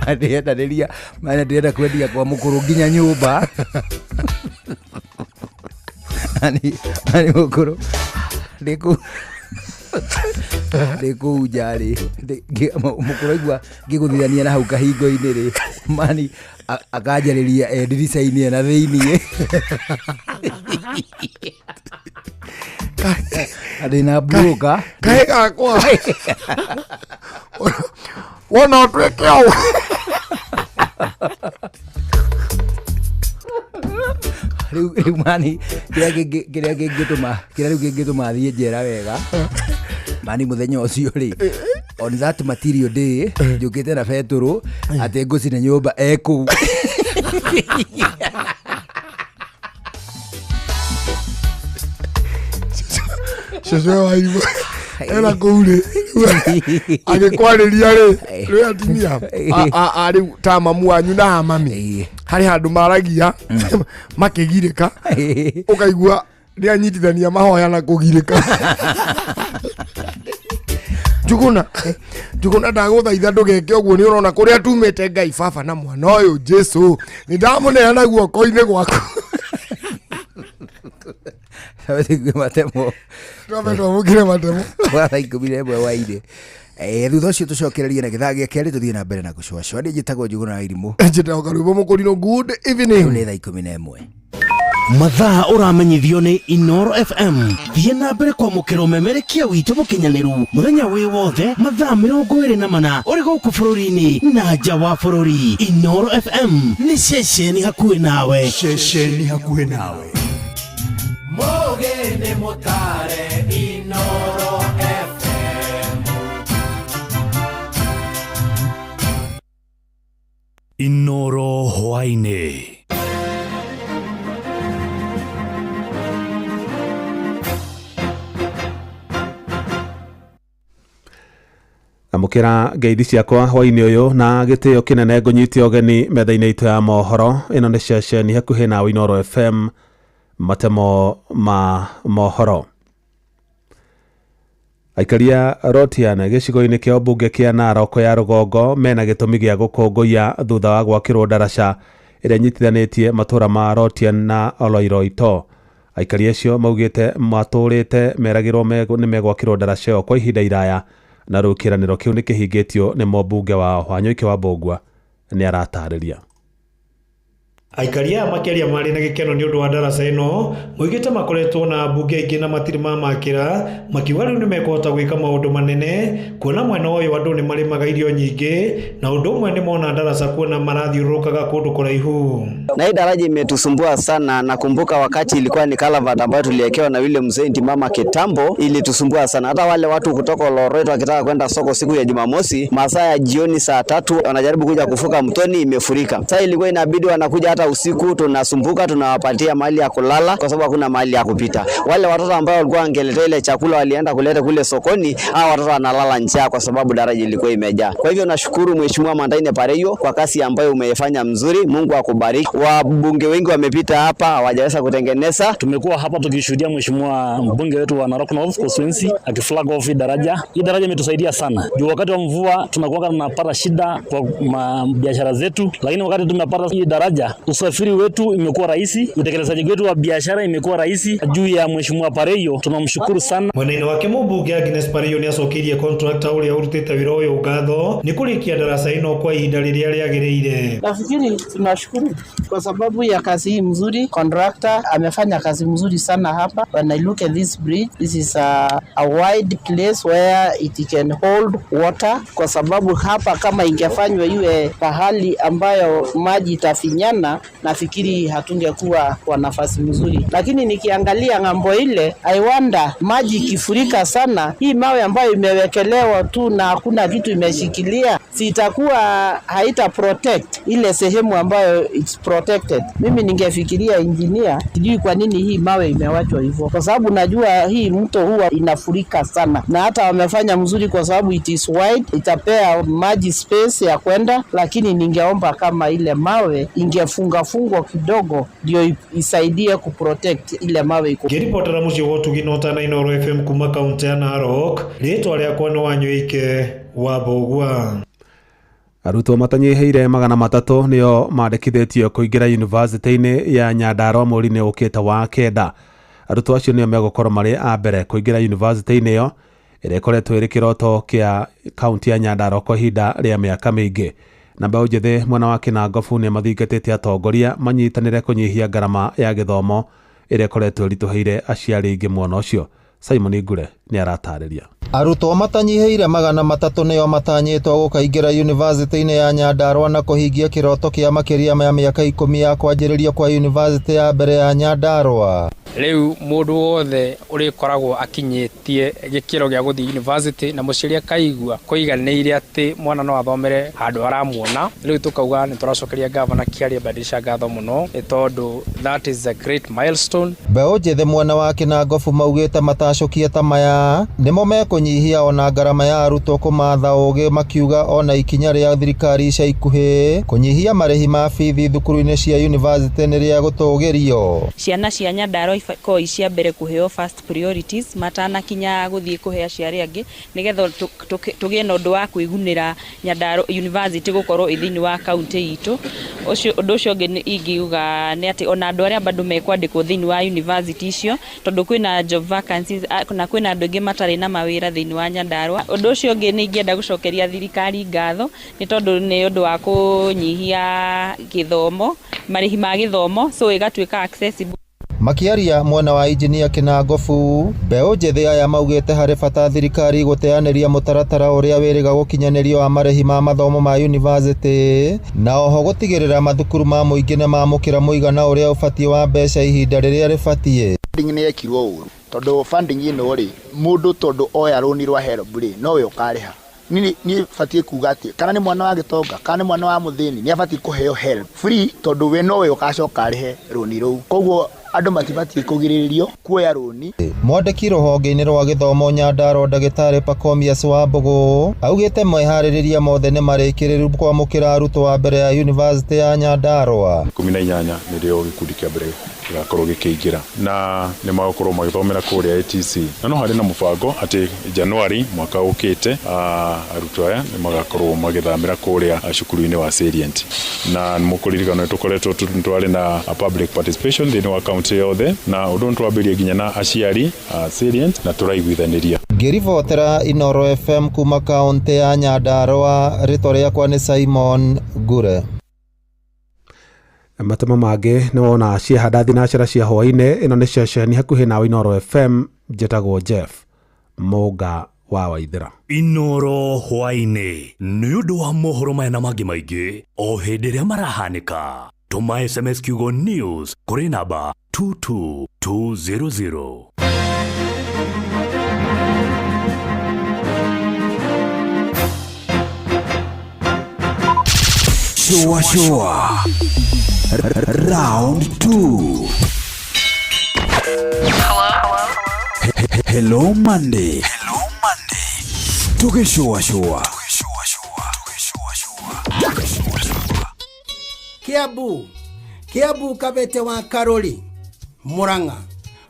Ndĩrendanĩria mani, ndĩrenda kwendia kwa mũkũrũ nginya nyũmba. Ani mũkũrũ ndĩkũ ndĩkũu nja rĩ, mũkũrũ aigua ngĩgũthithania na hau kahingo-inĩ rĩ, mani akanjarĩria e ndirica-inĩ ena thĩiniĩ ndĩna broker. Kahĩ gakwa wona ũtuĩke ũũ. Rĩu mani kĩrĩa kĩngĩtũma, kĩrĩa rĩu kĩngĩtũma thiĩ njera wega mani mũthenya ũcio rĩ, on that material day njũkĩte na betũrũ atĩ ngũcina nyũmba ekũu. Cũcũ wa irigũ ena kũu rĩ, agĩkwarĩria rĩ, rĩ atumia rĩu ta mamu wanyu na mami harĩ handũ maragia makĩgirĩka, ũkaigua nĩ anyitithania mahoya na kũgirĩka. Njuguna, Njuguna, ndagũthaitha ndũgeke ũguo, nĩ ũrona kũrĩa tumĩte. Ngai baba na mwana ũyũ Jesu, nĩ ndamũneana guoko-inĩ gwaku. Matemo. Twambe twamũkĩre matemo. Wa thaa 11 hwainĩ. Thutha ũcio tũcokererie na gĩthaa gĩa kerĩ, tũthiĩ na mbere na gũcũacũa. Niĩ njĩtagwo Njuguna wa Irimũ. Njĩtagwo Karwĩmbo Mũkũrinũ. Good evening. Rĩu nĩ thaa 11. Mathaa ũramenyithio nĩ Inoro FM. Thiĩ na mbere kwamũkĩra ũmemerekia witũ mũkinyanĩru mũthenya wĩ wothe, mathaa 24, ũrĩ gũkũ bũrũri-inĩ na nja wa bũrũri. Inoro FM nĩ ceceni hakuhĩ nawe. Ceceni hakuhĩ nawe. Mũgĩ nĩ mũtare Inoro FM. Inoro hwainĩ. Amũkĩra ngeithi ciakwa hwainĩ ũyũ na gĩtĩo kĩnene, ngũnyite ũgeni metha-inĩ itũ ya mohoro. Ĩno nĩ ceceni hakuhĩ nawe, Inoro FM. Matemo ma mohoro: aikaria Rotian gĩcigo-inĩ kĩa ũmbunge kĩa Narok ya rũgongo mena gĩtũmi gĩa gũkũngũiya thutha wa gwakĩrwo ndaraca ĩrĩa ĩnyitithanĩtie matũũra ma Rotian na Oloiroito. Aikari acio maugĩte matũrĩte meragĩrwo nĩ megwakĩrwo ndaraca ĩyo kwa ihinda iraya, na rĩu kĩĩranĩro kĩu nĩ kĩhingĩtio nĩ mũmbunge wao. Wanyoike wa Mbũngua nĩ aratarĩria. Aikari aya makĩaria marĩ na gĩkeno nĩ ũndũ wa ndaraca ĩno, moigĩte makoretwo na ambunge aingĩ na matirĩ mamakĩra, makiuga rĩu nĩ mekũhota gwĩka maũndũ manene kuona mwena ũyũ andũ nĩ marĩmaga irio nyingĩ na ũndũ ũmwe nĩ mona ndaraca kuona marathiũrũrũkaga kũndũ kũraihu. Na hii daraja imetusumbua sana. Nakumbuka wakati ilikuwa ni culvert ambayo tuliwekewa na yule mzee Ntimama kitambo, ilitusumbua sana. Hata wale watu kutoka Oloroito wakitaka kwenda soko siku ya Jumamosi, masaa ya jioni saa 3 wanajaribu kuja kuvuka mtoni, imefurika. Sasa ilikuwa inabidi wanakuja hata usiku, tunasumbuka, tunawapatia mahali ya kulala kwa sababu hakuna mahali ya kupita. Wale watoto ambao walikuwa wangeleta ile chakula walienda kuleta kule sokoni, hao watoto wanalala njaa kwa sababu daraja ilikuwa imejaa. Kwa hivyo nashukuru Mheshimiwa Mandaine Pareyo kwa kazi ambayo umeifanya mzuri. Mungu akubariki. Wabunge wengi wamepita hapa hawajaweza kutengeneza. Tumekuwa hapa tukishuhudia mheshimiwa mbunge wetu wa Narok North constituency akiflag off hii daraja. Hii daraja imetusaidia sana juu wakati wa mvua tunakuwa tunapata shida kwa biashara zetu, lakini wakati tumepata hii daraja usafiri wetu imekuwa rahisi, utekelezaji wetu wa biashara imekuwa rahisi. Juu ya mheshimiwa Pareyo tunamshukuru sana. Mwena-inĩ wake mũmbunge Agnes Pareyo nĩ acokeirie contractor ũrĩa ũrutĩte wĩra ũyũ ngatho nĩ kũrĩkia ndaraca ĩno kwa ihinda rĩrĩa rĩagĩrĩire. Nafikiri tunashukuru kwa sababu ya kazi hii mzuri. Contractor amefanya kazi mzuri sana hapa. When I look at this bridge, this is a wide place where it can hold water, kwa sababu hapa kama ingefanywa iwe pahali ambayo maji itafinyana, sana, nafikiri hatungekuwa kwa nafasi mzuri. Lakini nikiangalia ng'ambo ile, I wonder maji ikifurika sana, hii mawe ambayo imewekelewa tu na hakuna kitu imeshikilia, sitakuwa haita protect ile sehemu ambayo it's protected. Mimi ningefikiria engineer, sijui kwa nini hii mawe imewachwa hivyo, kwa sababu najua hii mto huwa inafurika sana, na hata wamefanya mzuri kwa sababu it is wide, itapea maji space ya kwenda, lakini ningeomba kama ile mawe ingefungafungwa kidogo, ndio isaidie kuprotect ile mawe iko. Ngĩribotera mũciĩ wa ũtugi na ũtana Inooro FM kuma kaũntĩ ya Narok, rĩtwa rĩakwa nĩ Wanyoike wa Mbũgua. Arutwo matanyihĩire 300 nĩo mandĩkithĩtio kũingĩra yunivasĩtĩ-inĩ ya Nyandarua mweri-inĩ ũkĩte wa kenda. Arutwo acio nĩo megũkorwo marĩ a mbere kũingĩra yunivasĩtĩ-inĩ ĩyo ĩrĩa ĩkoretwo ĩrĩ kĩroto kĩa kaunti ya Nyandarua kwa ihinda rĩa mĩaka mĩingĩ. Na mbeũ njĩthĩ mwena wa Kĩnangobu nĩ mathingatĩte atongoria manyitanĩre kũnyihia ngarama ya gĩthomo ĩrĩa ĩkoretwo ĩritũhĩire aciari aingĩ mwena ũcio. Simon Ngure nĩ aratarĩria. Arutwo matanyihĩire 300 nĩo matanyĩtwo gũkaingĩra yunivasĩtĩ-inĩ ya Nyandarua na kũhingia kĩroto kĩa makĩria ma mĩaka 10 ya kwanjĩrĩrio kwa yunivasĩtĩ ya mbere ya Nyandarua. Rĩu mũndũ wothe ũrĩkoragwo akinyĩtie gĩkĩro gĩa gũthiĩ university na mũciari akaigua kũiganĩire atĩ mwana no athomere handũ aramuona, rĩu tũkauga nĩ tũracokeria gavana Kĩaria Badilisha ngatho mũno nĩ tondũ that is a great milestone. Mbeũ njĩthĩ mwena wa Kĩnangobu maugĩte matacũkie ta maya nĩmo mekũnyihia ona ngarama ya arutwo kũmatha ũgĩ, makiuga ona ikinya rĩa thirikari ica ikuhĩ kũnyihia marĩhi ma bithi thukuru-inĩ cia yunivasĩtĩ nĩ rĩa gũtũgĩrio. Ciana cia Nyandarua ikoragwo i cia mbere kũheo first priorities matanakinya gũthiĩ kũhe aciari angĩ, nĩgetha tũgĩe na ũndũ wa kwĩgunĩra Nyandarua University gũkorwo ĩ thĩinĩ wa kaunti itũ. Ũndũ ũcio ũngĩ ingiuga nĩ atĩ ona andũ arĩa bado mekwandĩkwo thĩinĩ wa university icio, tondũ kwĩna job vacancies na kwĩna andũ aingĩ matarĩ na mawĩra thĩinĩ wa Nyandarua. Ũndũ ũcio ũngĩ nĩ ingĩenda gũcokeria thirikari ngatho nĩ tondũ nĩ ũndũ wa kũnyihia gĩthomo, marĩhi ma gĩthomo, so ĩgatuĩka accessible. Makiaria mwena wa injinia Kĩnangobu, mbeũ njĩthĩ aya maugĩte harĩ bata thirikari gũteanĩria mũtaratara ũrĩa wĩrĩga gũkinyanĩrio wa marĩhi ma mathomo ma yunivasĩtĩ, na oho gũtigĩrĩra mathukuru ma mũingĩ nĩ mamũkĩra mũigana ũrĩa ũbatiĩ wa mbeca ihinda rĩrĩa rĩbatiĩ. Funding nĩ yekirwo ũru tondũ funding ĩno rĩ, mũndũ tondũ oya rũni rwa HELB rĩ, nowe ũkarĩha. Niĩ batiĩ kuga atĩ kana nĩ mwana wa gĩtonga kana nĩ mwana wa mũthĩni nĩ abatiĩ kũheo HELB free tondũ we nowe ũgacoka arĩhe rũni rũu. Koguo andũ matibatiĩ kũgirĩrĩrio kuoya rũni. Mwandĩki rũhonge-inĩ rwa gĩthomo Nyandarua ndagĩtarĩ Pacomius Wambũgũ augĩte meharĩrĩria mothe nĩ marĩkĩrĩru kwamũkĩra arutwo a mbere ya yunivasĩtĩ ya Nyandarua. 18 nĩrĩo gĩkundi kĩa mbere gĩgakorwo gĩkĩingĩra na nĩ magũkorwo magĩthomera kũrĩa ATC, na no harĩ na mũbango atĩ Januari mwaka ũkĩte arutwo aya nĩ magakorwo magĩthamĩra kũrĩa cukuru-inĩ wa Salient, na mũkũririkana nĩ tũkoretwo twarĩ na public participation thĩinĩ wa kaunti yothe, na ũndũ nĩ twambĩrĩrie nginya na aciari a Salient na tũraiguithanĩria. Ngĩribotera Inooro FM kuma kaunti ya Nyandarua, rĩtwa rĩakwa nĩ Simon Ngure. Matemo mangĩ nĩ wona ciahanda thinacera cia hwaĩ-inĩ. Ĩno nĩ ceceni hakuhĩ nawe Inooro FM, njĩtagwo Jeff Mũnga wa Waithĩra. Inooro hwaĩ-inĩ nĩ ũndũ wa mohoro maya na mangĩ maingĩ o hĩndĩ ĩrĩa marahanĩka. Tũma SMS kiugo news kũrĩ namba 22200. Shua shua round 2. Hello. Hello Monday. Hello Monday. Tukishua shua. Kiambu. Kiambu Kabete wa Karori. Murang'a.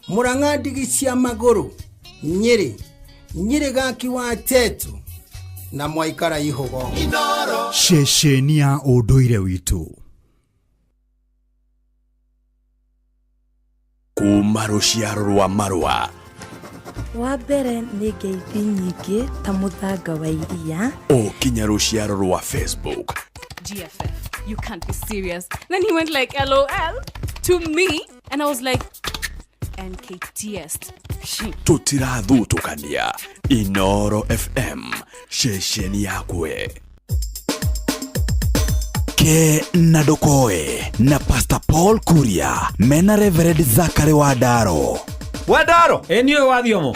Murang'a ndigi cia magũrũ. Nyĩrĩ. Nyĩrĩ gaki wa Tetu. Na mwaikara ihogo. Ceceni ya ũndũire witũ. Kuma rũciaro rwa marũa. Wa mbere nĩ ngeithi nyingĩ ta mũthanga wa iria. O kinya rũciaro rwa Facebook. GFF, you can't be serious. Then he went like LOL to me and I was like NKTS. Tũtirathutũkania. Inooro FM, ceceni yakwe. Ke na ndũkoe na Pastor Paul Kuria mena Reverend Zachary Wandaro. Wandaro ĩ niĩ ũyũ wa thiomo.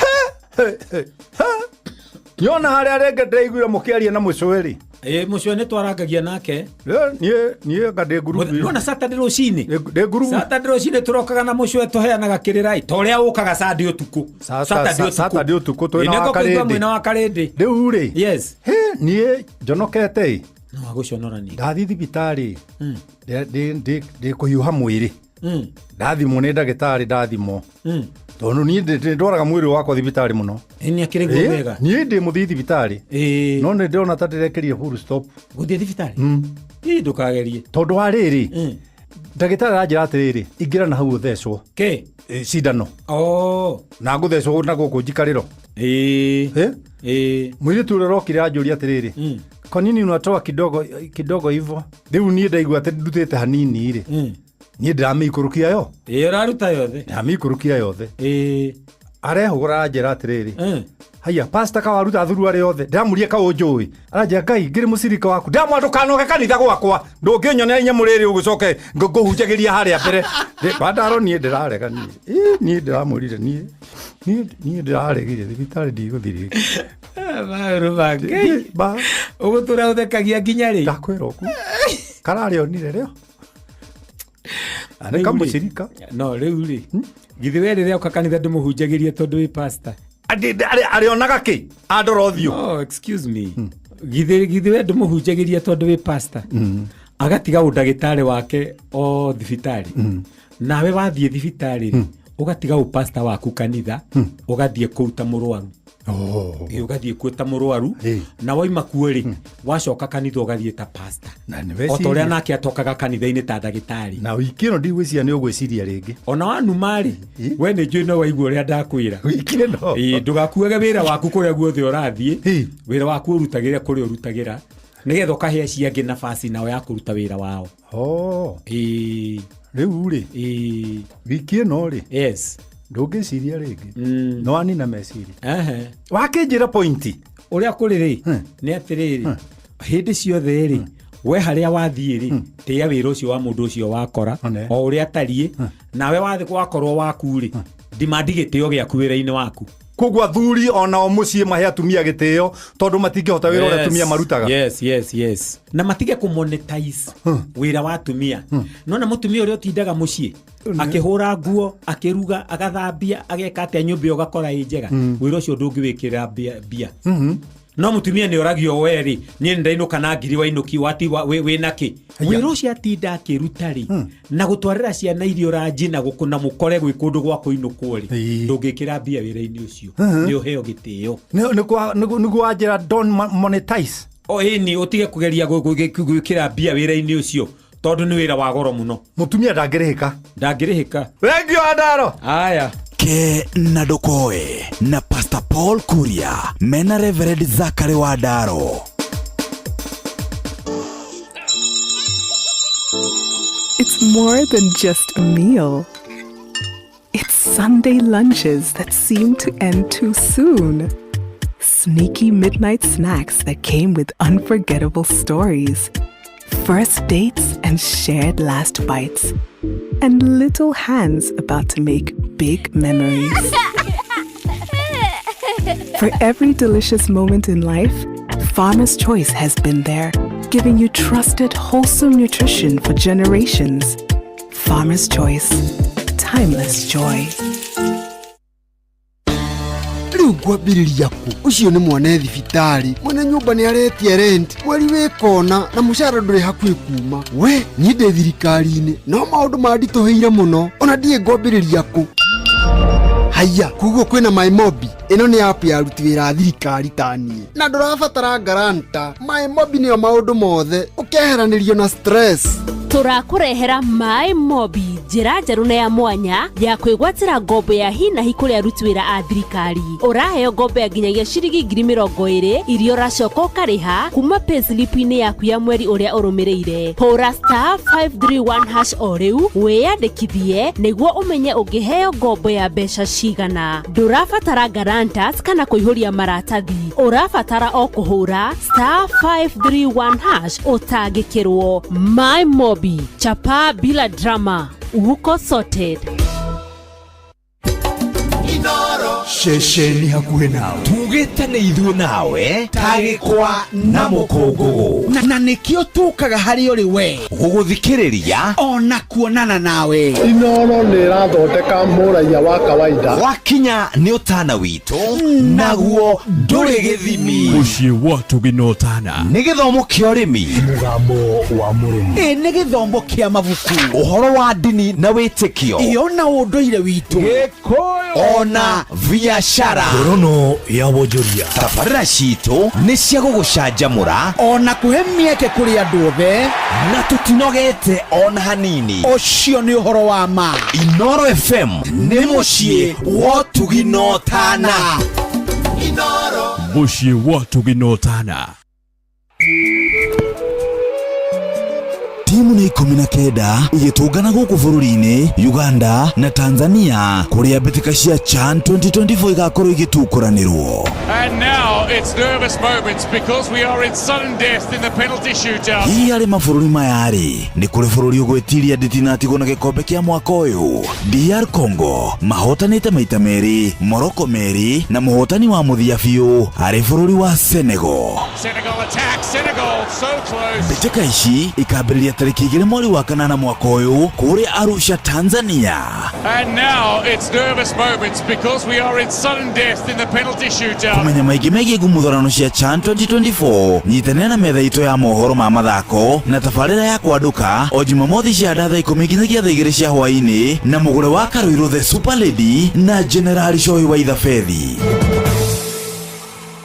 Nyona harĩa rĩngĩ ndĩraiguire mũkĩaria na mũcwĩri. Ĩ mũcwe nĩ twarangagia nake. Niĩ niĩ anga ndĩ ngurubu. Nona Saturday rũcinĩ. Ndĩ ngurubu. Saturday rũcinĩ tũrokaga na mũcwe tũheanaga kĩrĩra ĩ ta ũrĩa ũkaga Sunday ũtukũ. Saturday ũtukũ. Saturday ũtukũ twĩna Ĩ, wa nĩguo kũigua Karĩndĩ. mwĩna wa Karĩndĩ. Rĩu rĩ. Yes. Hĩ niĩ njonokete ĩ. No agũconora nĩ. Ndathiĩ thibitarĩ. Ndĩ kũhiũha mwĩrĩ. Ndathimwo nĩ ndagĩtarĩ ndathimwo. Tondũ niĩ ndĩ ndwaraga mwĩrĩ wakwa thibitarĩ mũno. Nĩ akĩrĩ guo wega. Niĩ ndĩ mũthii thibitarĩ. No nĩ ndĩrona ta ndĩrekĩrire full stop. Gũthiĩ thibitarĩ? Ĩ ndũkagerie. Tondũ wa rĩrĩ. Ndagĩtarĩ aranjĩra atĩrĩrĩ, ingĩra na hau ũthecwo. Kĩ? Cindano. Oh. Na ngũthecwo na gũkũ njikarĩro. Ĩĩ. Ĩĩ. Mũirĩtu ũrĩa ũrokire anjũria atĩrĩrĩ, kwa nini unatoa kidogo kidogo hivyo? Rĩu niĩ ndaigua atĩ ndutĩte hanini rĩ. Niĩ ndĩramĩikũrũkia yo. Ĩĩ ũraruta yothe. Ndĩramĩikũrũkia yothe. Ĩĩ. Arehũgũra aranjĩra atĩrĩrĩ, haiya pasta kawaruta thuruarĩ yothe ndĩramũria kaũnjũĩ aranjĩra ngai ngĩrĩ mũcirika waku ndĩramwĩra ndũkanoke kanitha gwakwa ndũngĩnyonera inyamũ rĩrĩ ũgĩcoke ngũhunjagĩria harĩa mbere bandaro niĩ ndĩrarega niĩ Ĩ, niĩ ndĩramwĩrire niĩ niĩ niĩ ndĩraregire thibitarĩ ndigũthiĩ rĩngĩ Maũndũ ma Ngai. Ũgũtũra ũthekagia nginya rĩ? Ndakwĩra ũguo. Kararĩonire rĩo. Na nĩ kamũcirika. No rĩu rĩ. Githĩ we rĩrĩa ũka kanitha ndũmũhunjagĩrie tondũ wĩ pastor? Arĩonaga kĩ? Andora ũthiũ. Oh, excuse me. Githĩ githĩ we ndũmũhunjagĩria tondũ wĩ pastor? Agatiga ũndagĩtarĩ wake o thibitarĩ. Nawe wathiĩ thibitarĩ rĩ, ũgatiga ũpasta waku kanitha, ũgathiĩ kũu ta mũrwaru. Ĩ, ũgathiĩ kuo ta mũrwaru na waima kuo rĩ wacoka kanitha ũgathiĩ ta pasta o ta ũrĩa nake atokaga kanitha-inĩ ta ndagĩtarĩ na wiki ĩno ndigwĩciria nĩ ũgwĩciria rĩngĩ ona wanuma rĩ we nĩ njũĩ no waigua ũrĩa ndakwĩra wiki ĩno Ĩ, ndũgakuage wĩra waku kũrĩa guothe ũrathiĩ wĩra waku ũrutagĩre kũrĩa ũrutagĩra nĩgetha ũkahe acio angĩ nafasi nao ya kũruta wĩra wao. Ĩĩ. Rĩu rĩ, wiki ĩno rĩ, yes, ndũngĩciria rĩngĩ nĩ wanina meciria. Ehe. Wakĩnjĩra pointi ũrĩa kũrĩ rĩ nĩ atĩrĩrĩ hĩndĩ ciothe rĩ we harĩa wathiĩ rĩ tĩĩa wĩra ũcio wa mũndũ ũcio wakora o ũrĩa atariĩ nawe wathiĩ wakorwo waku rĩ ndimandi gĩtĩo gĩaku wĩra-inĩ waku. Koguo athuri onao mũciĩ mahe atumia gĩtĩo tondũ matingĩhota wĩra ũrĩa atumia marutaga. Yes, yes, yes. Na matige kũmonetize wĩra wa atumia. Nona mũtumia ũrĩa ũtindaga mũciĩ akĩhũra nguo akĩruga agathambia ageka atĩa nyũmba ĩyo ũgakora ĩ njega wĩra ũcio ndũngĩwĩkĩrĩra mbia. No mũtumia nĩ oragio we rĩ niĩ nĩ ndainũka na ngiri wainũki wati wĩna kĩ wĩra ũcio atinda akĩruta rĩ na gũtwarĩra ciana irio ranji na gũkũ na mũkore gwĩ kũndũ gwa kũinũkwo rĩ ndũngĩkĩra mbia wĩra-inĩ ũcio nĩ ũheo gĩtĩo. Nĩguo wanjĩra don't monetize. O ĩni ũtige kũgeria gwĩkĩra mbia wĩra-inĩ ũcio tondũ nĩ wĩra wa goro mũno. Mũtumia ndangĩrĩhĩka. Ndangĩrĩhĩka. Thengiũ Andaro. Aya. Ke na ndũkoe na Pastor Paul Kuria mena Reverend Zachary Wandaro. It's more than just a meal. It's Sunday lunches that seem to end too soon. Sneaky midnight snacks that came with unforgettable stories. First dates and shared last bites. And little hands about to make big memories. For every delicious moment in life, Farmer's Choice has been there, giving you trusted, wholesome nutrition for generations. Farmer's Choice, timeless joy. Rĩu ngwambĩrĩria kũ? Ũcio nĩ mwana e thibitarĩ, mwene nyũmba nĩ aretia rent mweri wĩ kona na mũcara ndũrĩ hakuhĩ kuma. We niĩ ndĩ thirikari-inĩ no maũndũ manditũhĩire mũno, ona ndiĩ ngwambĩrĩria kũ. Haiya, koguo kwĩna MyMobi. Ĩno nĩ app ya aruti wĩra a thirikari ta niĩ na ndũrabatara guarantor. MyMobi nĩyo maũndũ mothe, ũkeheranĩrio na stress. Tũrakũrehera My Mobi, Njĩra njerũ na ya mwanya ya kwĩgwatĩra ngombo ya hi na hi kũrĩ aruti wĩra a thirikari. Ũraheo ngombo ya nginyagia ciringi 20,000 iria ũracoka ũkarĩha kuma payslip-inĩ yaku ya mweri ũrĩa ũrũmĩrĩire. Hũra star 531 hash o rĩu wĩyandĩkithie nĩguo ũmenye ũngĩheo ngombo ya mbeca cigana. Ndũrabatara guarantors kana kũihũria maratathi, ũrabatara o kũhũra star 531 hash ũtangĩkĩrwo. My Mobi, chapa bila drama, uko sorted. Ceceni hakuhĩ nawe tugĩte nĩ ithuĩ nawe tagĩkwa na mũkũngũgũ na nĩkĩo tũkaga harĩ ũrĩ we gũgũthikĩrĩria ona kuonana nawe. Inoro nĩ ĩrathondeka mũraiya wa kawaida. Wakinya nĩ ũtana witũ naguo ndũrĩ gĩthimi. Mũciĩ wa Tũgĩ na Ũtana nĩ gĩthomo kĩa ũrĩmi, mũgambo wa mũrĩmi, ĩ nĩ gĩthomo kĩa mabuku, ũhoro wa ndini na wĩtĩkio, ĩyo na ũndũire witũ, Gĩkũyũ ona biashara. Ngorono ya wonjoria. Tabarĩra citũ nĩ cia gũgũcanjamũra ona kũhe mĩeke kũrĩ andũ othe, na tũtinogete ona hanini. Ũcio nĩ ũhoro wa ma. Inoro FM nĩ mũciĩ wa ũtugi na ũtana. Mũciĩ wa ũtugi na ũtana. Timu nĩ 19 igĩtũngana gũkũ bũrũri-inĩ Uganda na Tanzania kũrĩa mbĩtĩka cia CHAN 2024 igakorwo igĩtukũranĩrwo. And now it's nervous moments because we are in sudden death in the penalty shootout. Hihi harĩ mabũrũri maya rĩ, nĩ kũrĩ bũrũri ũgwĩtiria ndĩtinatigwo na gĩkombe kĩa mwaka ũyũ? DR Congo mahotanĩte maita merĩ, Morocco merĩ, na mũhotani wa mũthia biũ arĩ bũrũri wa Senegal. Senegal attack, Senegal so close. Mbĩtĩka ici ikambĩrĩria tarĩki 2 mweri wa kanana mwaka ũyũ kũrĩa Arusha, Tanzania. And now it's nervous moments because we are in sudden death in the penalty shootout. Kũmenya maingĩ megiĩ ngumuthurano cia CHAN 2024, nyitanĩra na metha itũ ya mohoro ma mathako na tabarĩra ya kwandũka o Jumamothi cia thaa 10 nginyagia thaa 2 cia hwaĩ-inĩ na mũgũre wa Karũirũ the Super Lady na Generali Shohi wa Ithabethi.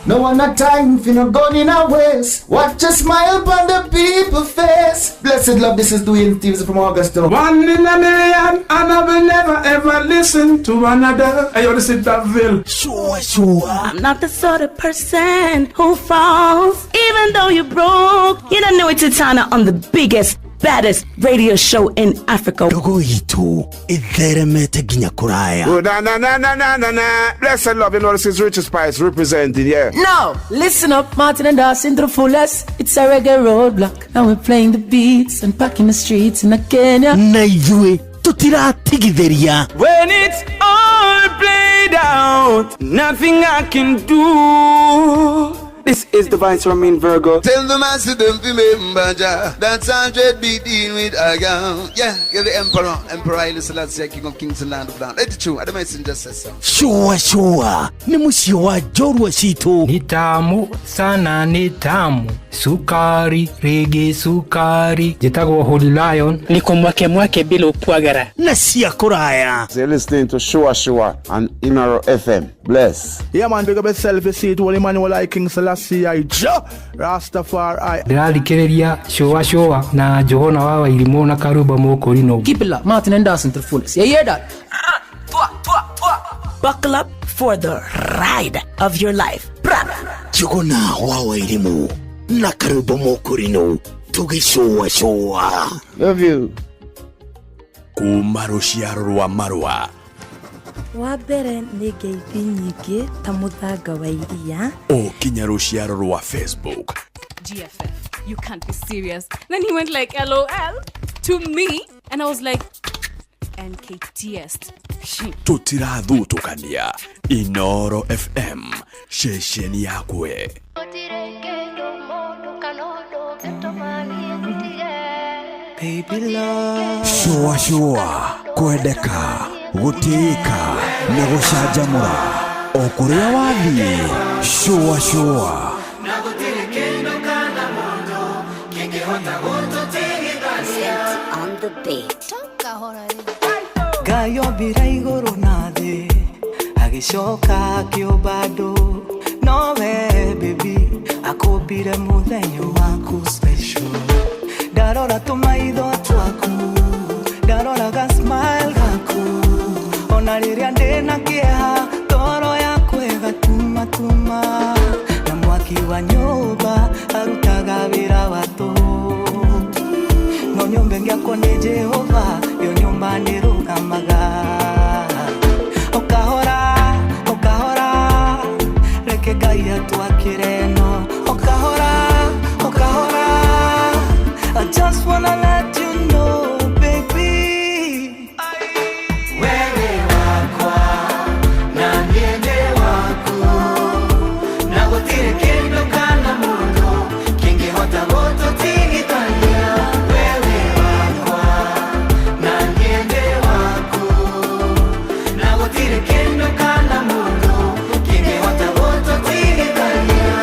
No one a time for no gun in a waste. Watch a smile upon the people face. Blessed love, this is Dwayne Stevens from Augusta. One in a million, and I will never ever listen to another. Hey, yo, this is Davil. Sure, sure. I'm not the sort of person who falls, even though you're broke. You don't know it's Titana on the biggest, baddest radio show in Africa. Ndogo itu itheremete nginya kuraya. Oh, na na na na na na na. Blessed love, you know this is Richard Spice representing, yeah. No, listen up, Martin and Dawson to the fullest. It's a reggae roadblock, and we're playing the beats and packing the streets in Kenya. Na ithuĩ tutiratigithĩria. When it's all played out, nothing I can do. This is the Vice Ramin Virgo. Tell the master them remember Jah. That's 100 be dealing with again. Yeah, you're the Emperor. Emperor Haile Selassie, King of Kings and Land of Land. Let it true. I don't just say so. Sure, sure. Ni mũciĩ wa njorua citũ. Ni tamu sana, ni tamu. Sukari, rege sukari. Njĩtagwo Holy Lion. Niko mwake mwake bila upwagara. Na cia kũraya. So you're listening to Shua Shua on Inoro FM. Bless. Yeah man, big up yourself, you see it. Holy man, like King Selassie, I Jah Rastafari. Ndĩrathikĩrĩria Shua Shua na Johana wa Wairimũ na Karuba Mũkũrinũ. Keep it locked, Martin and Dawson to the fullest. You hear that? Buckle up for the ride of your life. Njuguna wa Wairimũ na Karuba Mũkũrinũ tũgĩcũa cũa. Love you. Kuma rũciaro rwa marũa Wa mbere nĩ ngeithi nyingĩ ta mũthanga wa iria. O kinya rũciaro rwa Facebook. GFF, you can't be serious. Then he went like LOL to me, and I was like NKTS. Tũtirathutũkania. Inoro FM, ceceni yakwe. Baby love. Shua shua, kwendeka, gũtĩĩka na gũcanjamũra o kũrĩa wathiĩ. Shua shua. Ngai ombire igũrũ na thĩ agĩcoka akĩũmba andũ nowe baby akũmbire mũthenya waku special ndarora tũmaitho twaku ndarora ga smile Ona rĩrĩa ndĩna kĩeha ngoro yakwa ĩgatumatuma na mwaki wa nyũmba arutaga wĩra wa tũhũ no nyũmba ĩngĩakwo nĩ Jehova yo nyũmba nĩrũgamaga okahora okahora reke Ngai atwakĩre no okahora okahora I just wanna let you know baby wewe wakwa na niĩ ndĩ waku na gũtirĩ kĩndũ kana mũndũ kĩngĩhota gũtũtigithania wewe wakwa na niĩ ndĩ waku na gũtirĩ kĩndũ kana mũndũ kĩngĩhota gũtũtigithania.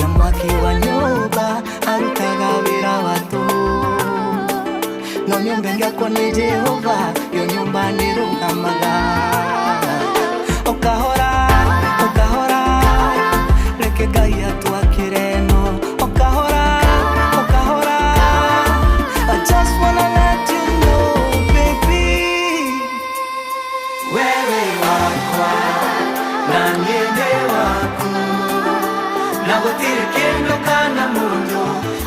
Na mwaki wa nyũmba arutaga wĩra wa tũhũ no nyũmba ĩngĩakwo nĩ Jehova yo nyũmba nĩrũgamaga okahora okahora reke Ngai atwakĩre no okahora okahora I just wanna let you know baby wewe wakwa na niĩ ndĩ waku na gũtirĩ kĩndũ kana mũndũ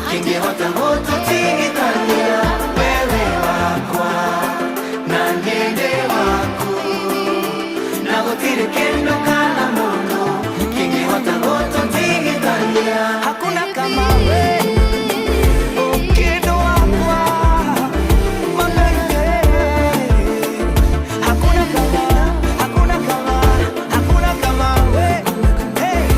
kĩngĩhota gũtũtigithania wewe wakwa na niĩ ndĩ waku na gũtirĩ kĩndũ kana mũndũ kĩngĩhota gũtũtigithania hakuna kama we kĩndũ wakwa my baby hakuna kama hakuna kama hakuna kama we hey.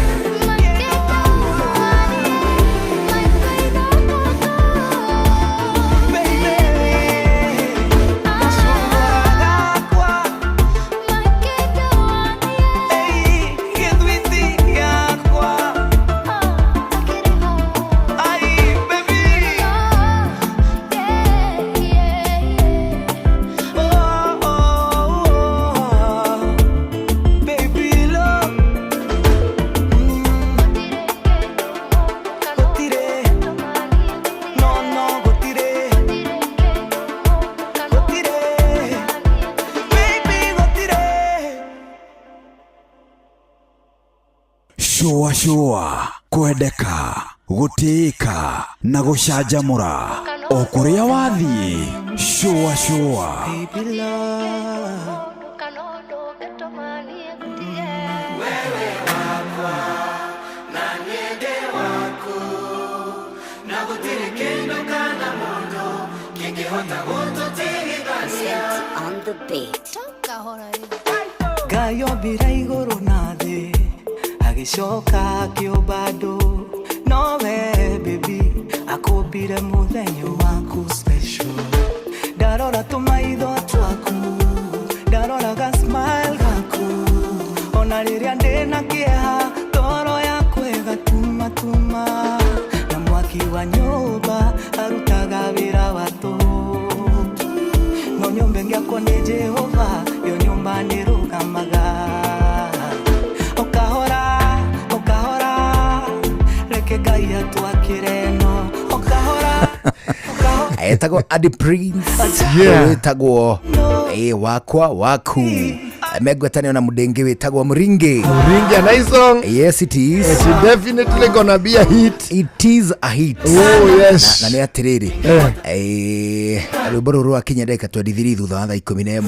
Shũa shũa kwendeka gũtĩĩka na gũcanjamũra o kũrĩa wathiĩ shũa shũa. Wewe wakwa na niĩ ndĩ waku na gũtirĩ kĩndũ kana mũndũ kĩngĩhota gũtũtigithania. Ngai ombire igũrũ na thĩ agĩcoka akĩũmba andũ nowe baby akũmbire mũthenya waku special ndarora tũmaitho twaku ndarora ga smile gaku ona rĩrĩa ndĩna kĩeha ngoro yakwa ĩgatumatuma na mwaki wa nyũmba arutaga wĩra wa tũhũ no nyũmba ĩngĩakwo nĩ Jehova yo nyũmba nĩrũgamaga okahora okahora reke Ngai atwakĩre no okahora Etagwo Adi Prince. Yeah. Wĩtagwo wakwa waku megwatanio na mudenge wĩtagwo Muringe. Muringe, a nice song. Yes it is. It's definitely gonna be a hit. It is a hit. Oh yes. Na nĩ atĩrĩrĩ rwĩmbo rũrũ rwakinya ndagĩka 23 thutha wa thaa 11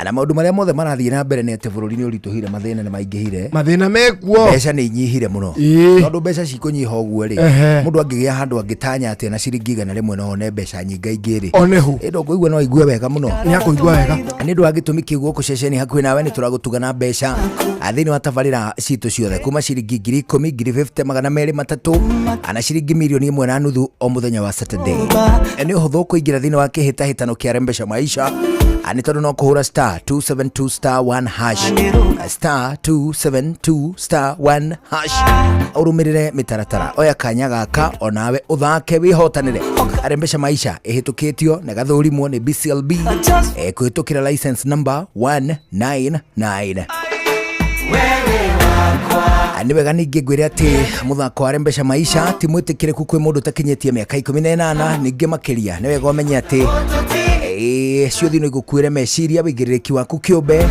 na maũndũ marĩa mothe marathiĩ na mbere nĩ atĩ bũrũri nĩ ũritũhire mathĩna nĩ maingĩhire Mathĩna mekuo. Mbeca nĩ inyihire mũno Ĩĩ. tondũ mbeca cikũnyiha ũguo rĩ Ehe. mũndũ angĩgĩa handũ angĩtanya atĩa na ciringi 100 no one mbeca nyingaingĩ rĩ One hu. ĩndo ngũigua no aigue wega mũno Nĩ akũigua wega. Nĩ ũndũ wa gĩtũmi kĩu gũkũ ceceni hakuhĩ Hakuhĩ nawe nĩ tũragũtuga na mbeca thĩinĩ wa tabarĩra citũ ciothe kuma ciringi 10,000, 50,000, 203 ana ciringi 1.5 milioni o mũthenya wa Saturday. Nĩ ũhũthũ kũingĩra thĩinĩ wa kĩhĩtahĩtano kĩa Rembesha Maisha, nĩ tondũ no kũhũra star 272 star 1 hash, star 272 star 1 hash, ũrũmĩrĩre mĩtaratara. Oya kanya gaka onawe ũthake wĩhotanĩre. Rembesha Maisha ĩhĩtũkĩtio na ĩgathũrimwo nĩ BCLB kũhĩtũkĩra license number 199. Nĩ wega ningĩ ngwĩre atĩ mũthako wa Rembesha Maisha ti mwĩtĩkĩrĩku kwĩ mũndũ ũtakinyĩtie mĩaka 18. Ningĩ makĩria nĩ wega ũmenye atĩ ciũthi no igũkuĩre meciria, wĩigĩrĩrĩki waku kĩũmbe.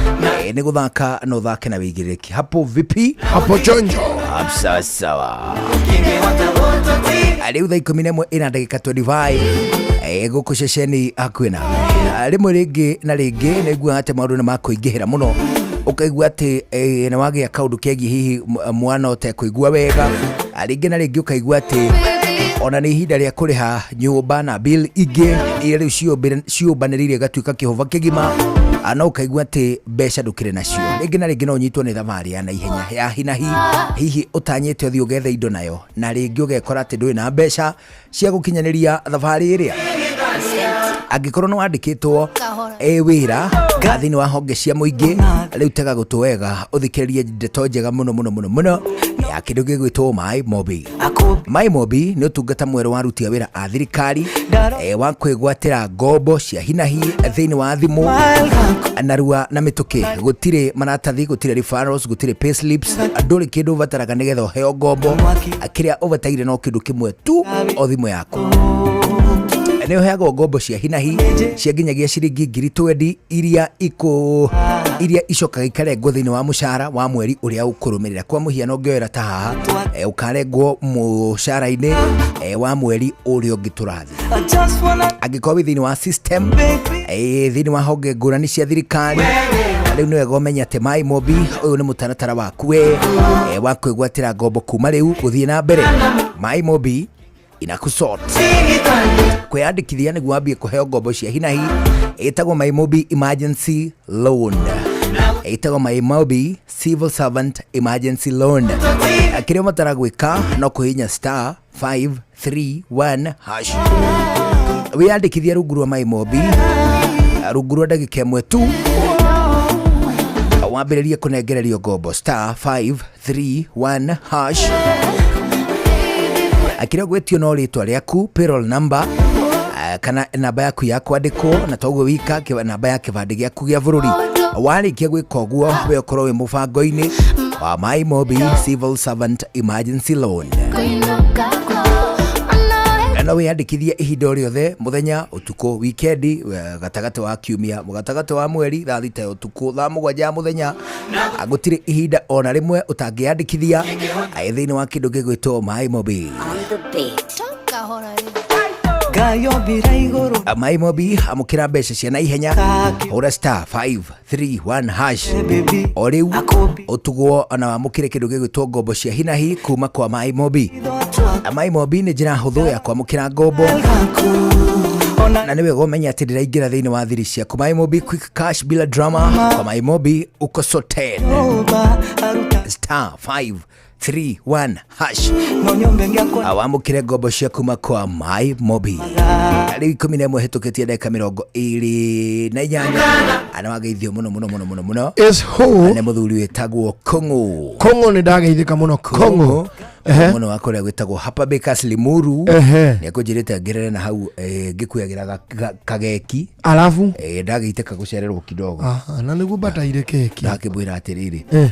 Nĩ gũthaka no ũthake na wĩigĩrĩrĩki. Hapo vipi? Hapo chonjo. Sawa sawa. Rĩu thaa 11 ĩna ndagĩka 25 gũkũ ceceni hakuhĩ nawe. Rĩmwe rĩngĩ na rĩngĩ nĩ nguaga atĩ maũndũ nĩ makũingĩhĩra mũno, ũkaigua atĩ nĩ wagĩa kaũndũ kegiĩ hihi mwana ũtekũigua wega. Rĩngĩ na rĩngĩ ũkaigua atĩ ona nĩ ihinda rĩa kũrĩha nyũmba na bill ingĩ iria rĩu ciũmbanĩrĩire igatuĩka kĩhũba kĩgima. No ũkaigua atĩ mbeca ndũkĩrĩ nacio. Rĩngĩ na rĩngĩ no ũnyitwo nĩ thabarĩ ya naihenya ya hinahi, hihi ũtanyĩte ũthiĩ ũgethe indo nayo, na rĩngĩ ũgekora atĩ ndũrĩ na mbeca cia gũkinyanĩria thabarĩ ĩrĩa. Angĩkorwo nĩ wandĩkĩtwo wĩra thĩinĩ wa honge cia mũingĩ, rĩu tega gũtũ wega ũthikĩrĩrie ndeto njega mũno mũno mũno mũno ya kĩndũ gĩgwĩtwo My Mobi. My Mobi nĩ ũtungata mwerũ wa aruti a wĩra a thirikari wa kwĩgwatĩra ngombo cia hinahi thĩinĩ wa thimũ narua na mĩtũkĩ. Gũtirĩ maratathi, gũtirĩ referrals, gũtirĩ payslips, ndũrĩ kĩndũ ũbataraga nĩgetha ũheo ngombo. Kĩrĩa ũbataire no kĩndũ kĩmwe tu, o thimũ yaku. Nĩ ũheagwo ngombo cia hinahi cia nginyagia ciringi 20,000 iria ikũ iria icokaga ikarengwo thĩinĩ wa mũcara wa mweri ũrĩa ũkũrũmĩrĩra. Kwa mũhiano, ũngĩoera ta haha, ũkarengwo mũcara-inĩ wa mweri ũrĩa ũngĩ tũrathiĩ. Angĩkorwo wĩ thĩinĩ wa system, thĩinĩ wa honge ngũrani cia thirikari, rĩu nĩ wega ũmenye atĩ My Mobi ũyũ nĩ mũtaratara waku we wa kwĩgwatĩra ngombo kuma rĩu gũthiĩ na mbere. My Mobi inakusort. Kwĩyandĩkithia nĩguo wambie kũheo ngombo cia hinahi ĩtagwo My Mobi Emergency Loan, ĩtagwo My Mobi Civil Servant Emergency Loan. Kĩrĩa ũbatara gwĩka no kũhihinya star 531 hash, wĩyandĩkithia rungu rwa My Mobi rungu rwa ndagĩka 1 tu, wambĩrĩrie kũnengererio ngombo, star 531 hash. Kĩrĩa ũgwĩtio no rĩtwa rĩaku, payroll number kana namba yaku ya kwandĩkwo, na toguo wika namba ya kĩbandĩ gĩaku gĩa bũrũri. Warĩkia gwĩka ũguo, we ũkorwo wĩ mũbango-inĩ wa My Mobi Civil Servant Emergency Loan. No wĩyandĩkithie ihinda o rĩothe, mũthenya, ũtukũ, wikendi, gatagatĩ wa kiumia, gatagatĩ wa mweri, thaa 6 ya ũtukũ, thaa 7 ya mũthenya. Gũtirĩ ihinda ona rĩmwe ũtangĩyandĩkithia thĩinĩ wa kĩndũ gĩgwĩtwo My Mobi. My Mobi, amũkĩra mbeca cia naihenya. Hũra star 531 hash o rĩu, ũtugwo na wamũkĩre kĩndũ gĩgwĩtwo ngombo cia hinahi kuma kwa My Mobi. My Mobi nĩ njĩra hũthũ ya kwamũkĩra ngombo, na nĩ wega ũmenye atĩ ndĩraingĩra thĩinĩ wa thiri ciaku. My Mobi, quick cash bila drama. Kwa My Mobi uko sorted. Star 531 hash, awamũkĩre ngombo cia kuma kwa My Mobi. Rĩu 11 hĩtũkĩtie ndagĩka 28. Ana wageithio mũno mũno mũno mũno mũno Is who? Nĩ mũthuri wĩtagwo Kũng'ũ. Kong'o, nĩ ndageithĩka mũno, Kong'o. Ehe. Mũno wa kũrĩa gwĩtagwo Hapa Bakers Limuru. Nĩ akũnjĩrĩte ngerere na hau ngĩkuagĩra kageki. Alafu Ndagĩitĩka gũcererwo kidogo. Aha, na nĩguo bataire keki. Ndakĩmwĩra atĩrĩrĩ,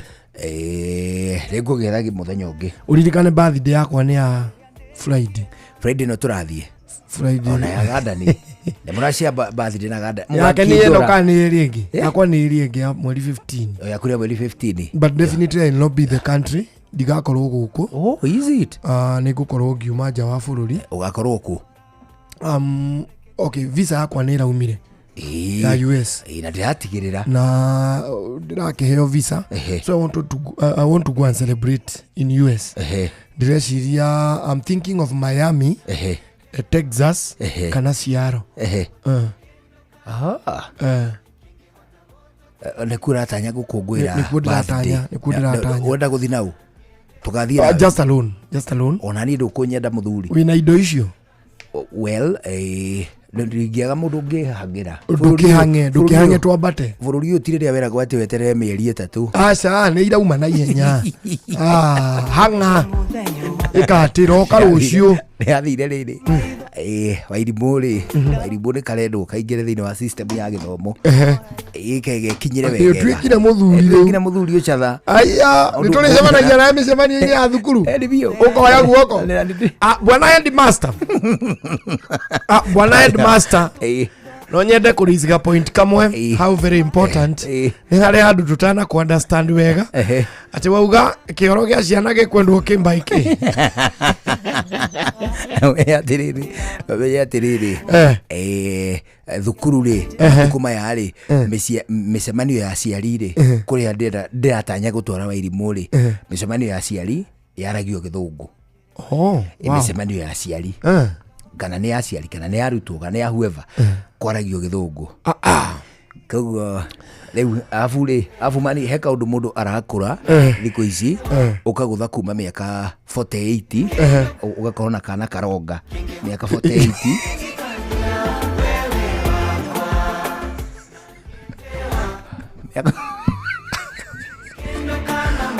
rĩngũgĩra mũthenya ũngĩ. Ũririkane birthday yakwa nĩ ya Friday. Friday no tũrathiĩ. Friday. Ona ya gandani nĩ mũracia birthday na ganda. Yake nĩ ĩno kana nĩ ĩrĩa ĩngĩ? Yakwa nĩ ĩrĩa ĩngĩ ya mweri 15. O yaku ya mweri 15. But definitely I will not be the country, ndigakorwo gũkũ. Oh, is it? Nĩ ngũkorwo ngiuma nja wa bũrũri. Ũgakorwo kũ? Okay, visa yakwa nĩ ĩraumire ya US. Ĩĩ, na ndĩratigĩrĩra. Na ndĩrakĩheo visa. So I want to go and celebrate in US. Ndĩreciria, I'm thinking of Miami, Texas, kana Seattle. Aha. Nĩkuo ũratanya gũkũngũĩra Nĩkuo ndĩratanya, birthday. nĩkuo ndĩratanya. Wenda gũthiĩ nau tũgathiĩ Ah, nawe? just alone, just alone. Ona niĩ ndũkũnyenda mũthuri. Wĩna indo icio? Well, ndingĩaga mũndũ ũngĩhang'ĩra. Ndũkĩhang'e, ndũkĩhang'e twambate. Bũrũri ũyũ ti rĩrĩa weragwo atĩ weterere mĩeri 3. Aca, nĩ irauma na ihenya. Ah, hang'a ĩkatĩra oka rũciũ. Nĩ athire rĩrĩ. Wairimũ rĩ, Wairimũ nĩ karendwo kaingĩre thĩinĩ wa system ya gĩthomo. Gekinyĩre Ĩ, ũtuĩkire mũthuri rĩu. Ũtuĩkire mũthuri ũcatha. Aya, nĩ tũrĩcemanagia nawe mĩcemanio-inĩ ya thukuru. Ũkoya guoko. Ah, bwana headmaster. Ah, bwana headmaster. No nyende kũrisiga point kamwe, how very important. Nĩ harĩa handũ tũtana ku understand wega. Atĩ wauga kĩoro gĩa ciana gĩkwendwo kĩmbaikĩ. Menye atĩrĩrĩ, menye atĩrĩrĩ, thukuru rĩ, matukũ maya rĩ, mĩcemanio ya aciari rĩ, kũrĩa ndĩratanya gũtwara Wairimũ rĩ, mĩcemanio ya aciari yaragio gĩthũngũ. Oh, wow. Mĩcemanio ya aciari kana nĩ ya aciari kana nĩ ya arutwo kana nĩ ya whoever, kwaragio gĩthũngũ. Koguo rĩu abu rĩ, abu mani he kaũndũ mũndũ arakũra thikũ ici, ũkagũtha kuma mĩaka 48, ũgakorwo na kana karonga mĩaka 48.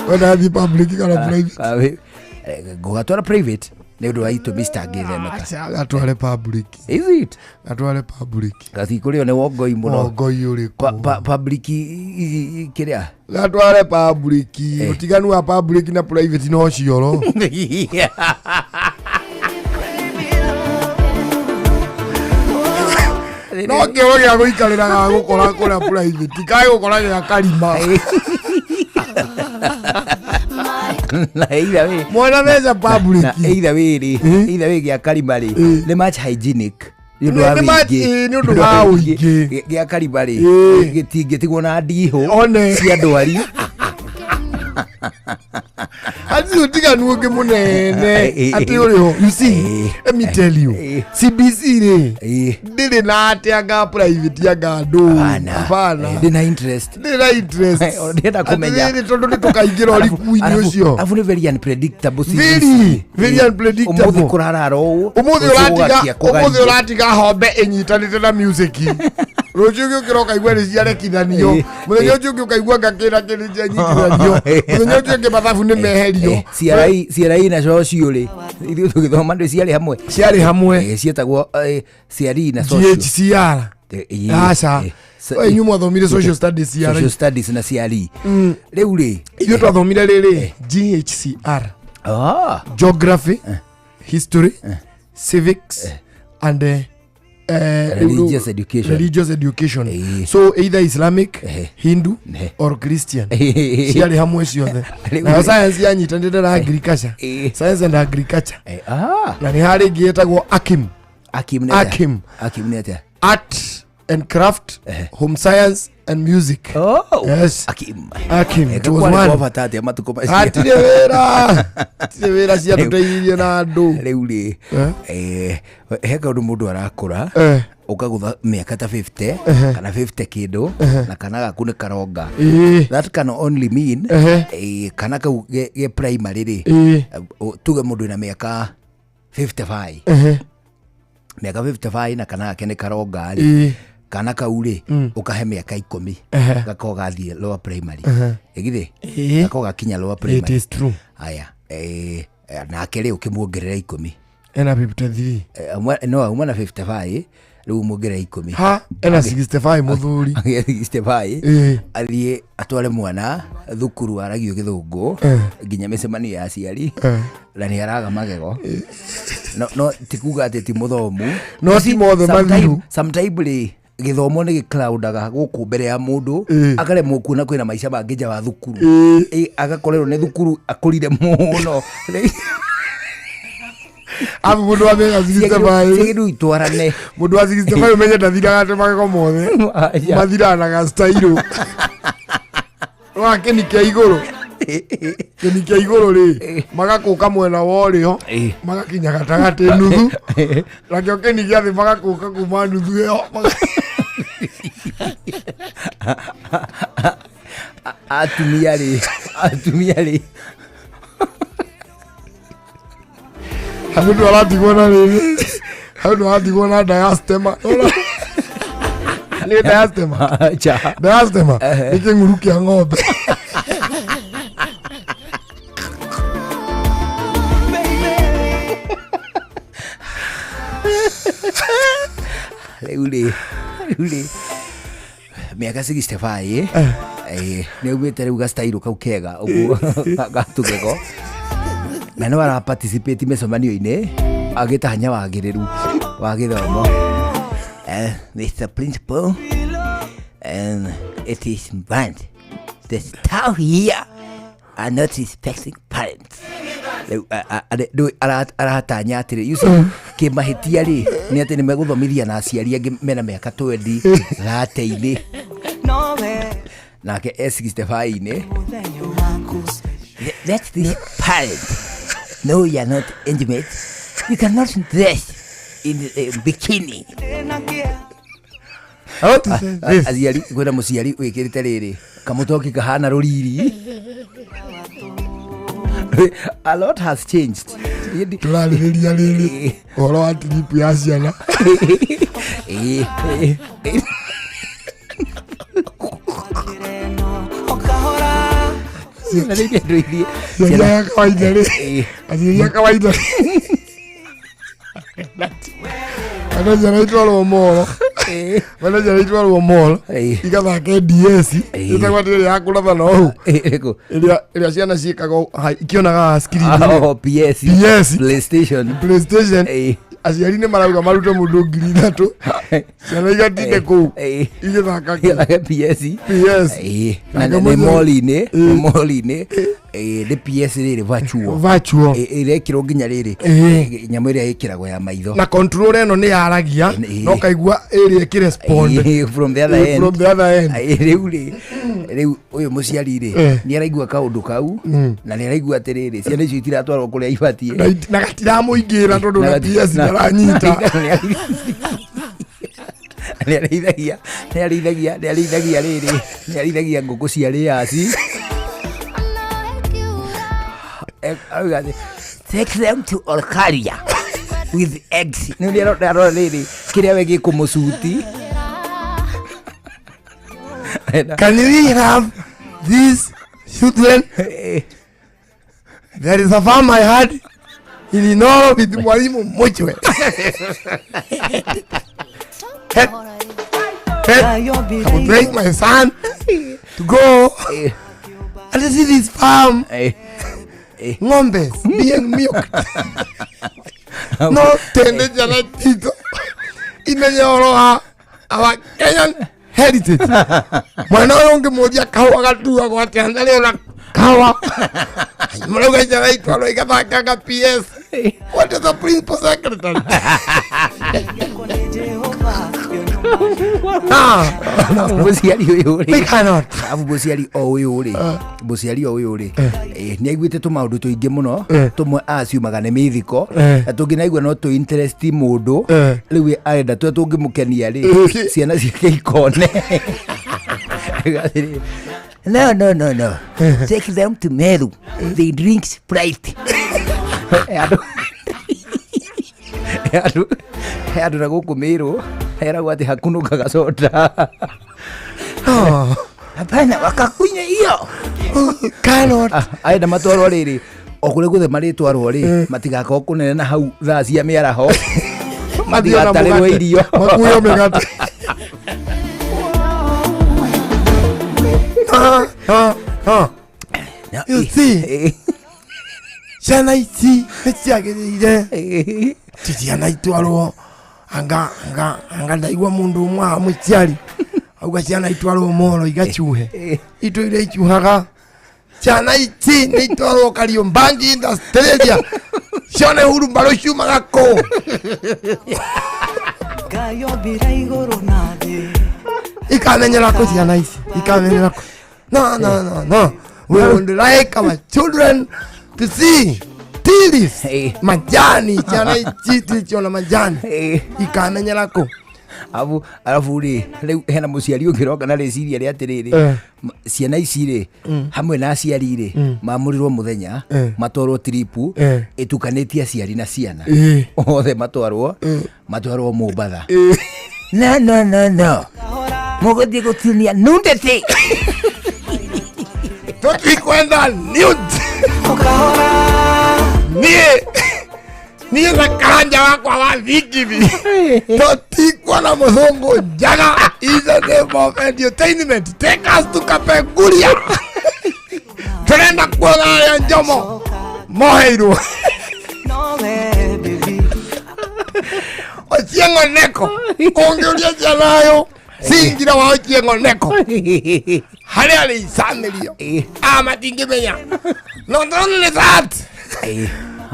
Wenda thiĩ public kana private? Ngũgatwara private nĩ ũndũ wa itũmi citangĩthemeka. Aca, gatware public. Is it? Gatware public. Gathiĩ kũrĩo nĩ wongoi mũno. Wongoi ũrĩkũ? Public kĩrĩa? Gatware public. Ũtiganu wa public na private no cioro. No kĩoro gĩa gũikarĩra gagũkora kũrĩa private kaĩ gũkora gĩa karima. Na either way, Mwana mbeca public. Na either way rĩ, either way gĩa karima rĩ, nĩ much hygienic. Nĩ ũndũ wa Nĩ much- wĩingĩ. ĩ, nĩ ũndũ wa ũingĩ. Gĩa karima rĩ, Ĩ. gĩtingĩtigwo na ndihũ One. cia ndwari. Ati ũtiganu ũngĩ mũnene atĩ ũrĩho. You see, let me tell you, CBC rĩ ndĩrĩ na atĩ anga private anga ndũ. Hapana. Ndĩ na interest. Ndĩrĩ na interest. Ndĩrenda kũmenya. Atĩrĩrĩ, tondũ nĩ tũkaingĩra ũriku-inĩ ũcio. Arabu nĩ very unpredictable. Very, very unpredictable. Ũmũthĩ kũrarara ũũ, Ũmũthĩ rũciũ ũratiga, gũgakĩa ũmũthĩ kũgariĩ. ũratiga hombe ĩnyitanĩte na music. Rũciũ ũngĩ ũkaigua nĩ ciarekithanio. Mũthenya ũcio ũngĩ ũkaigua anga kĩna kĩndũ cianyitithanio. Mũthenya ũcio ũngĩ mathabu nĩ meherio. CRI na social rĩ, ithuĩ tũgĩthoma ndĩ ciarĩ hamwe. Ciarĩ hamwe. Cietagwo CRE na social. GHCR. Aca. We inyuĩ mwathomire social studies CRE. Social studies na CRE. Rĩu rĩ, Ithuĩ twathomire rĩrĩ GHCR. Geography, history, civics and Religious education. Religious education. So either Islamic, Hindu or Christian. Ciarĩ hamwe ciothe. Nayo science yanyitanĩte na agriculture. Science and agriculture. Na nĩ harĩ ĩngĩ ĩtagwo Akim. Akim nĩ atĩa? Akim. Akim nĩ atĩa? Art and craft, home science and music. Oh. Yes. Akim. Akim. It was Kwarĩ one. kwa bata atĩa matukũ macio? Hatirĩ wĩra. Hatirĩ wĩra ciatũteithirie na andũ. Rĩu rĩ, he kaũndũ mũndũ arakũra, ũkagũtha mĩaka ta 50 kana 50 kĩndũ, na kana gaku nĩ karonga. That can only mean, kana kau ge primary rĩ, tuge mũndũ wĩna mĩaka 55. Mĩaka 55 na kana gake nĩ karonga rĩ, kana kau rĩ, ũkahe mĩaka 10, gakorwo gathiĩ lower primary. Ĩgithĩ? Gakorwo gakinya lower It primary. is true. Aya, nake rĩ ũkĩmuongerera 10. Ena 53. No auma na 55, rĩu ũmuongerera 10. Ha, ena 65 mũthuri. Agĩe 65, athiĩ atware mwana thukuru aragio gĩthũngũ nginya mĩcemanio ya aciari, na nĩ araga magego. No ti kuga atĩ ti mũthomu. No ti mothe mathiru. Sometime rĩ, gĩthomo nĩ gĩcloudaga gũkũ mbere ya mũndũ, akaremwo kuona kwĩna maica mangĩ nja wa thukuru. Agakorerwo nĩ thukuru akũrire mũno. Abu mũndũ wa mĩaka 65. Ciagĩrĩirwo itwarane. Mũndũ wa 65 ũmenye ndathiraga atĩ magego mothe. Aja. Mathiraga na gastairũ. Wa kĩni kĩa igũrũ. Kĩni kĩa igũrũ rĩ, magakũka mwena wa ũrĩo, magakinya gatagatĩ nuthu. Nakĩo kĩni gĩa thĩ magakũka kuma nuthu ĩyo. Atumia rĩ, atumia rĩ. Mũndũ aratigwo na rĩrĩ, mũndũ aratigwo na diastema. Nĩ diastema? Acha. Diastema nĩ kĩng'uru kĩa ng'ombe. Rĩu rĩ mĩaka 65 nĩ aumĩte rĩu gastairo kau kega ũguo gatũgego, na no ara participate mĩcemanio-inĩ agĩtanya wagĩrĩru wa gĩthomo. Mr. Principal, it is bad the staff here are not respecting parents. Rĩu, ndũĩ, aratanya atĩrĩ, you see, kĩmahĩtia rĩ nĩ atĩ nĩ megũthomithia na aciari angĩ mena mĩaka 20 thate-inĩ, nake e 65-inĩ. Let this parent know you are not intimate. You cannot dress in bikini. I want to say this. Aciari, kwĩna mũciari wĩkĩrĩte rĩrĩ kamũtoki kahana rũriri. A lot has changed. Tũrarĩrĩria rĩrĩ ũhoro wa trip ya ciana. Ĩ. Ciana rĩu nĩ andũ Aciari a kawaida rĩ, aciari a kawaida rĩ, ana ciana itwarwo mall, ana ciana itwarwo mall igathake DS ĩtagwo atĩ ĩrĩa ya kũratha na ũũ. Ĩrĩkũ? Ĩrĩa ciana ciĩkaga ikĩonaga screen. Oh, PS. PS. PlayStation. PlayStation. Aciari nĩ marauga marute mũndũ 3,000, ciana igatinde kũu igĩthaka kĩ? Igĩthaka PS. PS. Na Nake nĩ mall-inĩ, nĩ mall-inĩ. Nĩ PS rĩrĩ virtual. Virtual. Ĩrekĩrwo nginya rĩrĩ nyamũ ĩrĩa ĩkĩragwo ya maitho. Na control ĩno nĩ yaragia no kaigua ĩrĩa ĩkĩrespond. From the other end. From the other end. Rĩu rĩ, rĩu ũyũ mũciari rĩ nĩ araigua kaũndũ kau na nĩ araigua atĩrĩrĩ, ciana icio itiratwarwo kũrĩa ibatiĩ. Na gatiramũingĩra tondũ na PS ndaranyita. Nĩ arĩithagia rĩrĩ, nĩ arĩithagia ngũkũ cia rĩaci. Auga atĩ, "Take them to Olkaria with eggs." Nĩ nĩ arora rĩrĩ kĩrĩa we gĩkũmũcuti. Can we have these children? There is a farm I had in Inoro with Mwalimu Muchwe. Head, head, I would like my son to go and see this farm. Ng'ombe being milked. No tende ciana citũ imenye ũhoro wa our Kenyan heritage. Mwana ũyũ ũngĩmũria kahũa gatuagwo atĩa, ndarĩ ona kawa. Marauga ciana itwarwo igathakaga PS. What is the principal secretary? Ah, Mũciari ũyũ rĩ, We cannot. Arabu mũciari o ũyũ rĩ, mũciari o ũyũ rĩ, nĩ aiguĩte tũmaũndũ tũingĩ mũno. Tũmwe aciumaga nĩ mĩthiko, na tũngĩ naigua no tũ interest mũndũ. Rĩu arenda tũrĩa tũngĩmũkenia rĩ, ciana ciake ikone. Atĩrĩ, "No, no, no, no, take them to Meru, they drink Sprite." He andũ na gũkũ Mĩrũ heragwo atĩ hakunũkaga soda. Hapana, wakakunywa hiyo. Cannot. Arenda matwarwo rĩrĩ, o kũrĩa guothe marĩtwarwo rĩ, matigakorwo kũnene na hau thaa cia mĩaraho, matigatarĩrwo mũgate. irio. Makuo mĩgate. Ah, ah, ah. You see, ciana ici nĩ ciagĩrĩire ti ciana itwarwo anga ndaigua mũndũ ũmwe wa mũciari auga ciana itwarwo moro igacuhe itũire icuhaga. Ciana ici nĩ itwarwo Kariobangi Industrial, cione hurumbarũ ciumaga kũ. Ngayombire igũrũ na thĩ. Ikamenyera kũ? Ciana ici ikamenyera kũ? No, no, no, no, we would like our children to see tea leaves, majani. Ciana ici ticiona majani, ikamenyera kũ? Arabu arabu rĩ rĩu hena mũciari ũngĩroka na rĩciria rĩa atĩrĩrĩ, ciana ici rĩ hamwe na aciari rĩ mamũrĩrwo mũthenya, matwarwo tiripu ĩtukanĩtie aciari na ciana, othe matwarwo Mombatha. No, no, no, no, mũgũthiĩ gũtinia nudity. Tũtikwenda nude. Niĩ na karanja wakwa wa thingiri tũtikuona mũthũngũ njaga. In the name of entertainment, take us to Kapenguria. Tũrenda kuona arĩa njomo moheirwo. Ochieng' Oneko ũngĩũria ciana yo cingira wa Ochieng' Oneko harĩa arĩ icamĩrio a matingĩmenya. Not only that,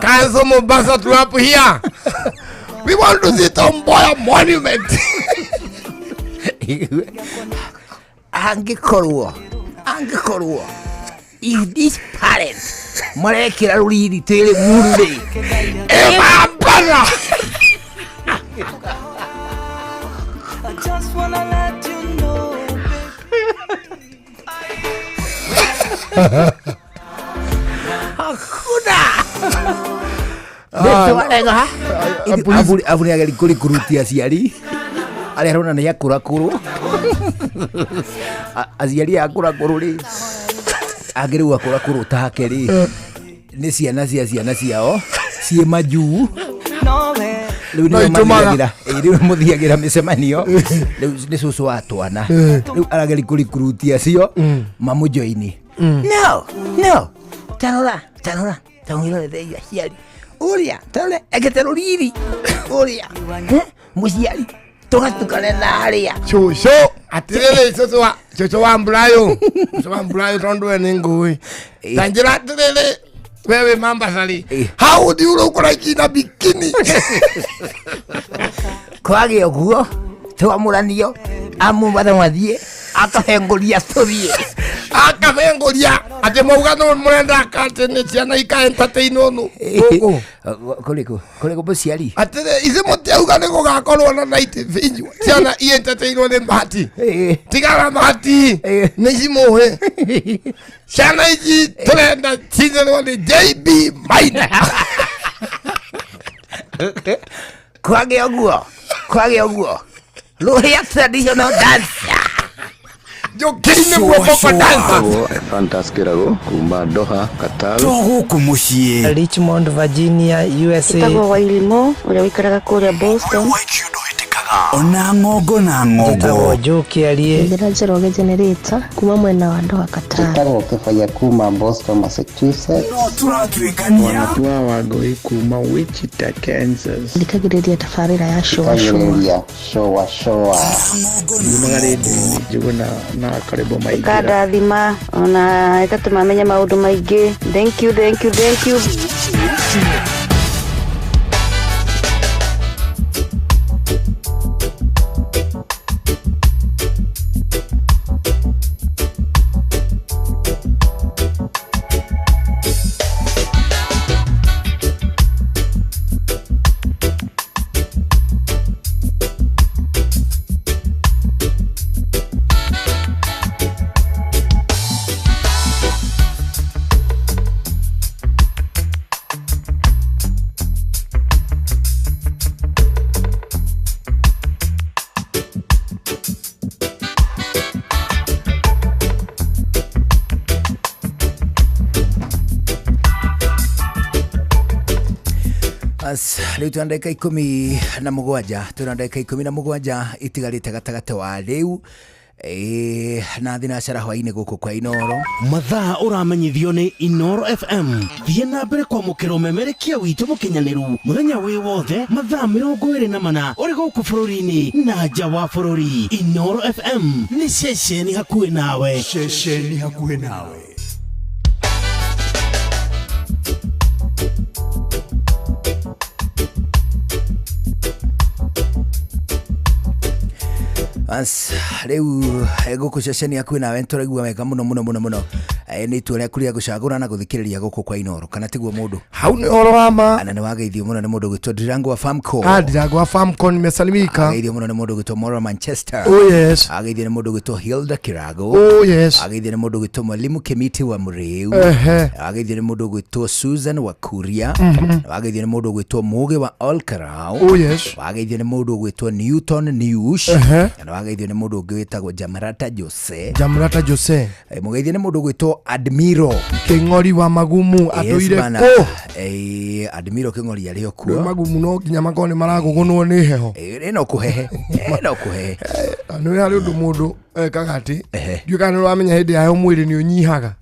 cancel Mombasa to up here. We want to see Tom Mboya monument. Angĩkorwo if this parent marekĩra rũriri twĩrĩ muru rĩ. Ĩmambara. I just wanna let you know. Hakuna. Abu nĩ ageri kũrikurutia aciari arĩa arona nĩ akũrakũrũ, aciari a akũrakũrũ rĩ, angĩ rĩu akũrakũrũ take rĩ, nĩ ciana cia ciana ciao ciĩ majuu rĩu. No nĩo itũmaga. Mathiagĩra, rĩu mũthiagĩra mĩcemanio rĩu nĩ cũcũ wa twana rĩu arageri kũrikurutia acio mamũjoini. No, no, tarora, tarora, tamwĩrorere aciari ũrĩa, tarora ekete rũriri ũrĩa. Mũciari tũgatukane na arĩa Cũcũ atĩrĩrĩ, cũcũ wa mburayo, cũcũ wa mburayo, tondũ we nĩ ngũĩ ta njĩra atĩrĩrĩ, we wĩ Mombasa rĩ, how do you look like in a bikini? Kwagĩa ũguo twamũranio amũmatha mathiĩ akahengũria tũthiĩ. Akabengũria atĩ mauga no mũrenda atĩ nĩ ciana ika entertain nũ gũkũ. Kũrĩkũ, kũrĩkũ mũciari? Atĩrĩ ithe mũtiauga nĩ gũgakorwo na night vigil, ciana i entertainwo nĩ Bahati. Tigana Bahati nĩ cimũĩ ciana ici, tũrenda cinĩrwo nĩ JB Maina. Kwagĩa ũguo, kwagĩa ũguo rũhĩa traditional dance. Njũkĩ-inĩ guoko dance. Fantas Kĩrago kuma Doha, Qatar. To gũkũ mũciĩ. Richmond, Virginia, USA. Ĩtagwo Wairimo ũrĩa ũikaraga kũrĩa Boston. Ona ng'ongo na ng'ongo. Joe Kĩarie. Njĩra Njoroge Generator kuma mwena wa Doha, Qatar. Njĩtagwo Kĩbaya kuma Boston, Massachusetts. No tũratuĩkania. Wanatua Wangũi kuma Wichita, Kansas. Thikagĩrĩria tabarĩra ya Shũa Shũa. Thikagĩrĩria Shoa Shoa. Nyumaga rĩndiũ-inĩ Njũgũna na Karĩbo Maingĩra. Ĩkandathima ona ĩgatũma menye maũndũ maingĩ. Thank you, thank you, thank you. As rĩu twĩna ndagĩka 17, twĩna ndagĩka 17 itigarĩte gatagatĩ wa rĩu na thinacara hwainĩ gũkũ kwa Inoro. Mathaa ũramenyithio nĩ Inoro FM. Thiĩ na mbere kwamũkĩra ũmemerekia witũ mũkinyanĩru mũthenya wĩ wothe mathaa 24 ũrĩ gũkũ bũrũri-inĩ na nja wa bũrũri. Inoro FM nĩ ceceni hakuhĩ nawe. Ceceni hakuhĩ nawe. As rĩu gũkũ ceceni hakuhĩ nawe nĩtũraigua wega mũno mũno mũno mũno. Nĩ itua rĩaku rĩa gũcagũra na gũthikĩrĩria gũkũ kwa Inoro, kana tiguo mũndũ? Hau nĩ ũhoro wa ma. Na nĩ wageithio mũno nĩ mũndũ ũgwĩtwo Ndirango wa Famco. Ah, Ndirango wa Famco, nimesalimika. Ageithio mũno nĩ mũndũ ũgwĩtwo Mora Manchester. Oh, yes. Ageithio nĩ mũndũ ũgwĩtwo Hilda Kirago. Oh, yes. Ageithio nĩ mũndũ ũgwĩtwo Mwalimu Kimiti wa Mũrĩu. Ehe. Ageithio nĩ mũndũ ũgwĩtwo Susan wa Kuria. Ageithio nĩ mũndũ ũgwĩtwo Mũgĩ wa Olkarau. Oh, yes. Wageithio nĩ mũndũ ũgwĩtwo Newton News. Ehe. Na wageithio nĩ mũndũ ũngĩ wĩtagwo Jamarata Jose. Jamrata Jose. Mũgeithio nĩ mũndũ ũgwĩtwo Admiro. Kĩng'ori wa magumu atũire Yes, bana. kũ? Admiro Kĩng'ori arĩ o Ndũĩ kuo. magumu no nginya makorwo nĩ maragũgũnwo nĩ heho. Ĩno kũhehe. Ĩno kũhehe. Na nĩ harĩ ũndũ mũndũ ekaga atĩ ndiũĩ kana nĩ ũramenya hĩndĩ ya heho mwĩrĩ nĩ ũnyihaga.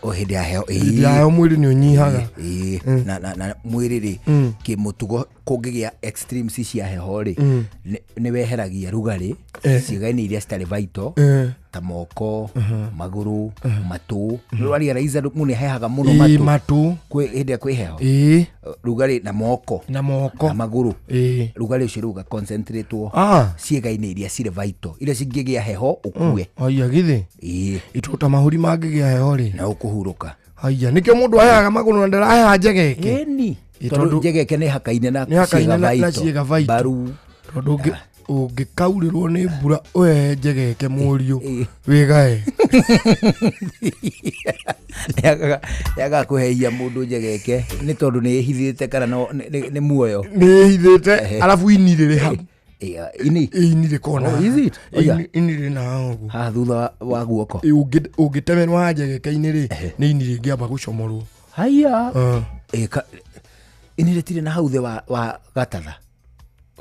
O hĩndĩ ya heho. Hĩndĩ ya heho mwĩrĩ nĩ ũnyihaga. Ĩĩ. Na mwĩrĩ rĩ, kĩmũtugo kũngĩgĩa extremes cia heho rĩ, nĩ weheragia rugarĩ ciĩga-inĩ iria citarĩ vital, ta moko, magũrũ, matũ. Nĩ ũrarealize andũ mũndũ nĩ ahehaga mũno Ĩĩ, matũ matũ. Hĩndĩ ĩrĩa kwĩ heho. Ĩĩ. Rugarĩ na moko. Na moko. Na magũrũ. Ĩĩ. Rugarĩ ũcio rĩu ũgaconcentratwo Ah. ciĩga-inĩ iria cirĩ vital, iria cingĩgĩa heho ũkue. Aya githĩ. Ĩĩ. Itũ ta mahũri mangĩgĩa heho rĩ. Na ũkũhurũka. Aya nĩkĩo mũndũ aheaga magũrũ na ndaraheha njegeke. Ĩni. Ĩ, Tondũ tondũ njegeke nĩ hakaine na nĩ hakaine ciĩga na vital. ciĩga vital. Mbaru. Tondũ ũngĩkaurĩrwo nĩ mbura ũhehe njegeke mũriũ wĩgae. Yagaga kũhehia mũndũ njegeke nĩ tondũ nĩ ĩhithĩte kana nĩ muoyo. Nĩ ĩhithĩte arabu ini rĩrĩ hau. Ini? Ini rĩkoragwo na Oh, is it? Oh, yeah. Ini rĩ na haha ũguo. Haha thutha wa guoko. Ĩ, ũngĩtemerwo haha njegeke-inĩ rĩ, nĩ ini rĩngĩamba gũcomorwo. Haiya. Ini rĩtirĩ na hau thĩ wa gatatha.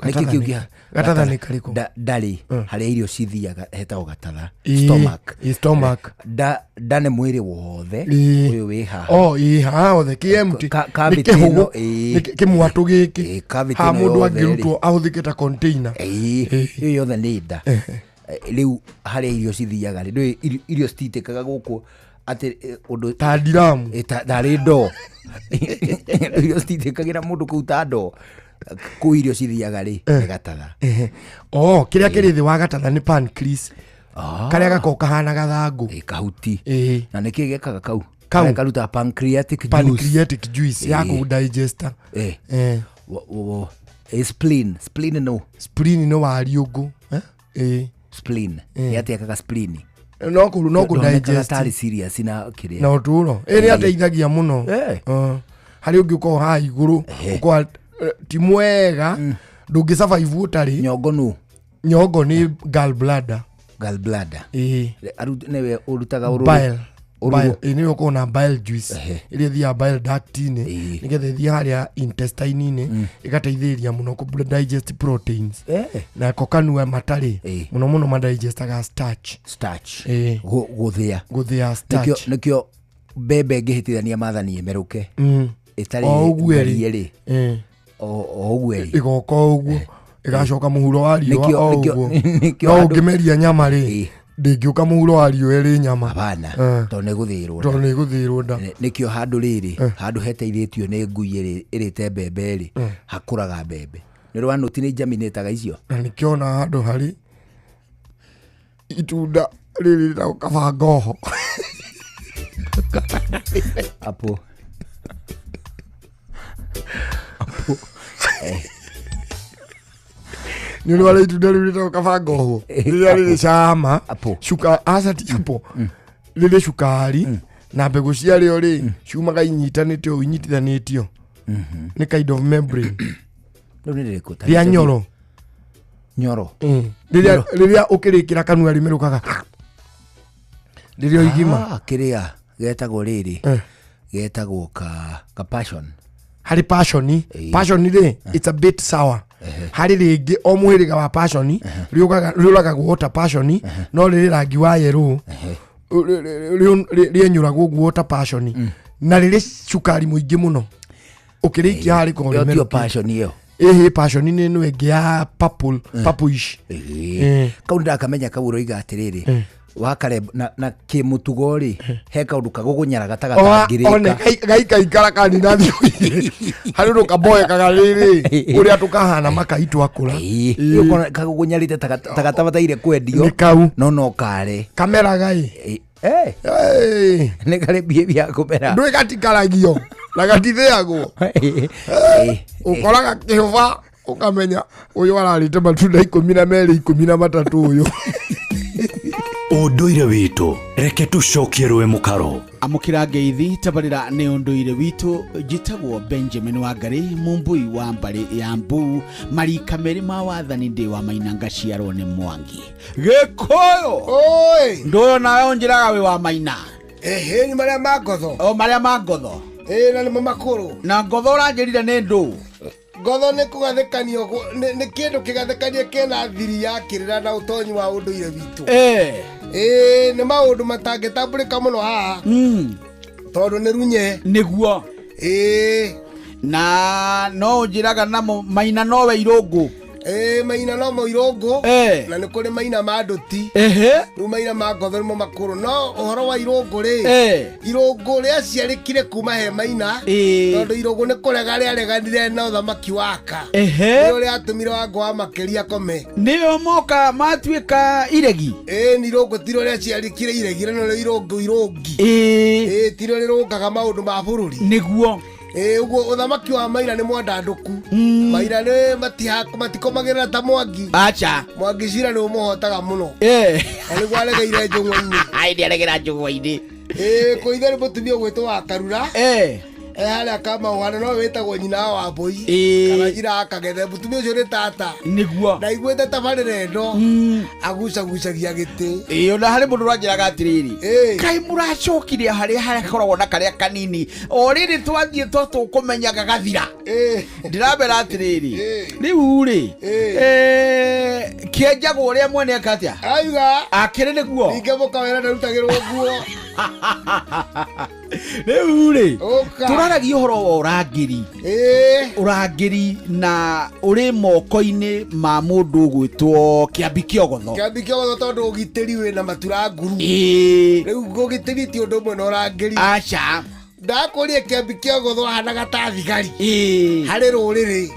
Nĩkĩ Gatatha kĩu nĩ- kĩa- gatatha nĩ karĩkũ? Ndarĩ harĩa irio cithiaga hetagwo gatatha. Ĩ, Stomach. ĩ, stomach. Nda nĩ mwĩrĩ wothe Ĩ. ũyũ wĩ haha. Oh, ĩ, haha hothe kĩ empty. Ka- Nĩ cavity kĩhũgũ, ĩno, ĩ. nĩ kĩmwatũ gĩkĩ. Ĩ, cavity Haha ĩno mũndũ yothe rĩ. angĩrutwo ahũthĩke ta container. Ĩ, ĩyo yothe nĩ nda. Rĩu harĩa irio cithiaga rĩ, ndũĩ irio cititĩkaga gũkũ atĩ, ũndũ ta ndiramu. Tarĩ ndoo. Irio cititĩkagĩra mũndũ kũu ta ndoo. Kũu irio cithiaga rĩ, nĩ gatatha. Oh, kĩrĩa kĩrĩ thĩ wa gatatha nĩ pancreas. Karĩa gakoragwo kahana gathangũ. Ĩ, kahuti. Ĩ. Na nĩkĩ gekaga kau? Kau. Karĩa karutaga pancreatic juice. Pancreatic juice ya Ĩ. kũ digesta. Ĩ. Spleen. Spleen no. Spleen nĩ wariũngũ. Ĩ. Spleen. Nĩ atĩa kaga spleen? No kũ, no kũ Ndonekaga digest. tarĩ serious na kĩrĩa. Na ũtũũro. Ĩ, nĩ Ĩ. ateithagia mũno. Harĩ ũngĩ ũkoragwo haha igũrũ, ũkoragwo, ti mwega, ndũngĩ survive ũtarĩ. Nyongo nũ? Nyongo nĩ gallbladder. Gallbladder. Ĩ. Nĩwe ũrutaga ũrũrũ. Bile. Ũrũrũ. Bile. Ĩ, nĩwe ũkoragwo na bile juice. Ĩrĩa ĩthiaga bile duct-inĩ, nĩgetha ĩthiĩ harĩa intestine-inĩ, ĩgateithĩrĩria mũno kũ digest proteins. Nako kanua matarĩ, mũno mũno madigestaga starch. Starch. Ĩ. Gũthĩa. Gũthĩa starch. Nĩkĩo mbembe ĩngĩhĩtithania maathani ĩmerũke. Ĩtarĩ O ũguo ĩrĩ. ngarie rĩ. O ũguo ĩrĩ. Ĩgoka o ũguo. Ĩgacoka mũhuro wa riũa o ũguo. Nĩkĩo No andũ- ũngĩmeria nyama rĩ, ndĩngĩũka mũhuro wa riũa ĩrĩ nyama. Hapana. Tondũ nĩ ĩgũthĩĩrwo nda. Tondũ nĩ ĩgũthĩĩrwo nda. Nĩkĩo handũ rĩrĩ, handũ heteithĩtio nĩ ngui ĩrĩte mbembe rĩ, hakũraga mbembe. Nĩ ũrĩ wanũti nĩ njaminĩtaga icio? Na nĩkĩo ona handũ harĩ itunda rĩrĩ rĩtagwo kabangoho. Apple. Apple. Nĩ ũrĩ warĩa itunda rĩu rĩtagwo kabangoho? Rĩrĩa rĩrĩ cama, cuka, aca ti apple. Rĩrĩ cukari, na mbegũ ciarĩo rĩ, ciumaga inyitanĩte ũũ, inyitithanĩtio. Nĩ kind of membrane. Rĩu nĩ rĩrĩkũ? Ta Rĩa rĩrĩ- nyoro. Nyoro. Rĩrĩa Nyoro. rĩrĩa ũkĩrĩkĩra kanua rĩmerũkaga. Rĩrĩa igima. Kĩrĩa getagwo rĩrĩ. Getagwo ka passion. Harĩ passion, passion rĩ, it's a bit sour. Harĩ rĩngĩ o mũhĩrĩga wa passion, rĩũragagwo ta passion, no rĩrĩ rangi wa yellow. Rĩenyũragwo guo ta passion. Na rĩrĩ cukari mũingĩ mũno. Ũkĩrĩkia harĩ korwo Ĩyo tiyo rĩmerũkĩte. passion ĩyo. Ĩhĩ, passion nĩ ĩno ĩngĩ ya purple, purplish. Kau nĩndakamenya kau ũroiga atĩrĩrĩ. Wakare na kĩmũtugo rĩ, he kaũndũ kagũgũnyaraga ta One gatangĩrĩka. gaikaikara kanina thikũ igĩrĩ. Harĩ ũndũ kamboekaga rĩrĩ, ũrĩa tũkahana makai twakũra. Ũkona kagũgũnyarĩte ta gatabataire kwendio. Nĩ kau. No no kare. Kameraga ĩ. Nĩ karĩ behavior ya kũmera. Ndũĩ gatikaragio na gatithĩagwo. Ũkoraga kĩhũba ũkamenya ũyũ ararĩte matunda 12 13 ũyũ. Ũndũire witũ, reke tũcokie rũĩ mũkaro. Amũkĩra ngeithi tabarĩra nĩ ũndũire witũ. Njĩtagwo Benjamin Wangari, mũmbui wa mbarĩ ya Mbu, marika merĩ ma wathani, ndĩ wa Maina, ngaciarwo nĩ Mwangi Gĩkũyũ. Oi. Ndũyo nawe ũnjĩraga wĩ wa Maina. Ehe, nĩ marĩa ma ngotho. O marĩa ma ngotho. Ĩĩ, na nĩmo makũrũ. Na ngotho ũranjĩrire nĩ ndũ? Ngotho nĩ kũgathĩkanio, nĩ kĩndũ kĩgathĩkanie kĩna thiri ya kĩrĩra na ũtonyi wa ũndũire witũ. Ĩĩ, nĩ maũndũ matangĩtambũrĩka mũno haha tondũ nĩ runye. Nĩguo. Ĩĩ. Na no ũnjĩraga namo Maina nowe irũngũ. Ĩĩ, Maina no mo irũngũ. Na nĩ kũrĩ Maina ma ndũti. Rĩu Maina ma ngotho nĩmo makũrũ, no ũhoro wa irũngũ rĩ, irũngũ rĩaciarĩkire kuma he Maina, tondũ irũngũ nĩ kũrega rĩareganire na ũthamaki wa aka. Nĩrĩo rĩatũmire Wangũ wa Makĩria kome. Nĩo moka matuĩka iregi. Ĩĩ, nĩ irũngũ tirĩo rĩaciarĩkire iregi, rĩno nĩ irũngũ irũngi. Ĩĩ, tirĩo rĩrũngaga maũndũ ma bũrũri. Nĩguo. Ĩĩ, ũguo ũthamaki wa Maina nĩ mwandandũku. Maina nĩ matikomagĩrĩra ta Mwangi. Acha. Mwangi cira nĩ ũmũhotaga mũno. Na nĩguo aregeire njũng'wa-inĩ. Ai, nĩ aregera njũng'wa-inĩ. Ĩĩ, kũithe nĩ mũtumia ũgwĩtwo wa Karura. Harĩa Kamauhana no wĩtagwo nyina wa Wambũi. Kana nyina wa Kagethe. Mũtumia ũcio nĩ tata. Nĩguo. Na iguĩte tabarĩra ĩno agucagucagia gĩtĩ. Ĩĩ, ona harĩ mũndũ ũranjĩraga atĩrĩrĩ, kaĩ mũracokire harĩa hakoragwo na karĩa kanini o rĩrĩ twathiĩ to tũkũmenya gagathira. Ndĩramera atĩrĩrĩ, rĩu rĩ, kĩenjagwo ũrĩa mwene eka atĩa? Aiga. Akĩrĩ nĩguo. Ningĩ mũkawĩra ndarutagĩrwo nguo. Rĩu rĩ, Ũka. tũraragia ũhoro wa ũrangĩri. Ũrangĩri na ũrĩ moko-inĩ ma mũndũ ũgwĩtwo Kĩambi Kĩogotho. Kĩambi Kĩogotho, tondũ ũgitĩri wĩna matura nguru. Rĩu ũgitĩri ti ũndũ ũmwe na ũrangĩri. Aca. Ndakũria Kĩambi Kĩogotho ahanaga ta thigari harĩ rũrĩrĩ.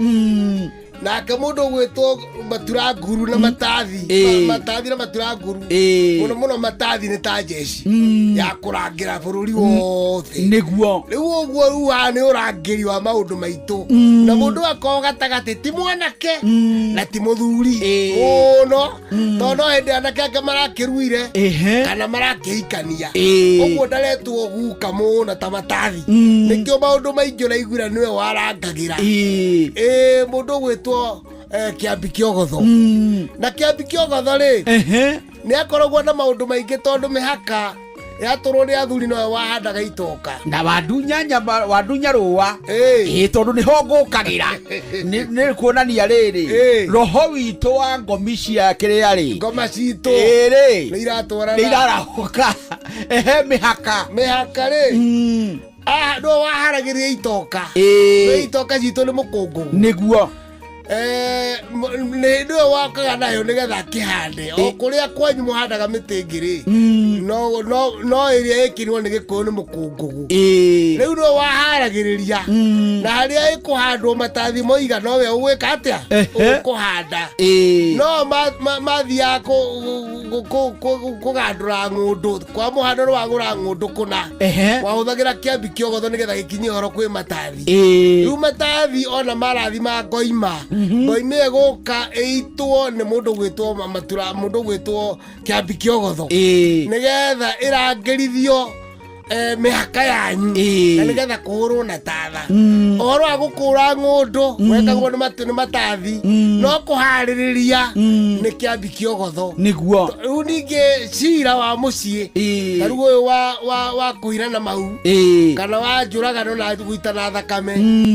Nake mũndũ ũgwĩtwo matura nguru na matathi, matathi na matura nguru, mũno mũno matathi nĩ ta jeshi ya kũrangĩra bũrũri wothe. Nĩguo. Rĩu ũguo rĩu haha nĩ ũrangĩri wa maũndũ maitũ, na mũndũ akorwo gatagatĩ ti mwanake na ti mũthuri mũno, tondũ no hĩndĩ anake angĩ marakĩruire kana marakĩhikania. Ũguo ndaretwo guka mũno ta matathi. Nĩkĩo maũndũ maingĩ ũraiguira nĩwe warangagĩra. Ĩĩ, mũndũ ũgwĩtwo Kĩambi Kĩogotho. Na Kĩambi Kĩogotho rĩ, nĩ akoragwo na maũndũ maingĩ, tondũ mĩhaka yatũrwo nĩ athuri nowe wahandaga itoka. Na wandunya nyama, wandunya rũa. Ĩĩ, tondũ nĩho ngũkagĩra. Nĩ kuonania rĩrĩ, roho witũ wa ngomi cia kĩrĩa rĩ, ngoma citũ ĩĩ rĩ, nĩ iratwarana, nĩ irarahũka. Ehe, mĩhaka. Mĩhaka rĩ, no waharagĩria itoka. Nĩ itoka citũ nĩ mũkũngũgũ. Nĩguo. Nĩ nĩwe wakaga nayo nĩgetha akĩhande o kũrĩa kwanyu mũhandaga mĩtĩ ĩngĩ rĩ, no ĩrĩa ĩkĩrwo nĩ Gĩkũyũ nĩ mũkũngũgũ. Rĩu nĩwe waharagĩrĩria na harĩa ĩkũhandwo matathi moiga nowe ũgwĩka atĩa, ũkũhanda. No mathiaga kũgandũra ng'ũndũ kwa mũhano, nĩ wagũra ng'ũndũ kũna, wahũthagĩra Kĩambi Kĩogotho nĩgetha gĩkinyie ũhoro kwĩ matathi. Rĩu matathi ona marathi ma ngoima, ngoima ĩgũka ĩitwo nĩ mũndũ gwĩtwo matura, mũndũ gwĩtwo Kĩambi Kĩogotho, nĩgetha ĩrangĩrithio mĩhaka yanyu na nĩgetha kũhũrwo na tatha. Ũhoro wa gũkũra ng'ũndũ wekagwo nĩ matathi, no kũharĩrĩria nĩ Kĩambi Kĩogotho. Nĩguo. Rĩu ningĩ cira wa mũciĩ, ta rĩu ũyũ wa kũirana mahu kana wa njũragano na gũitana thakame,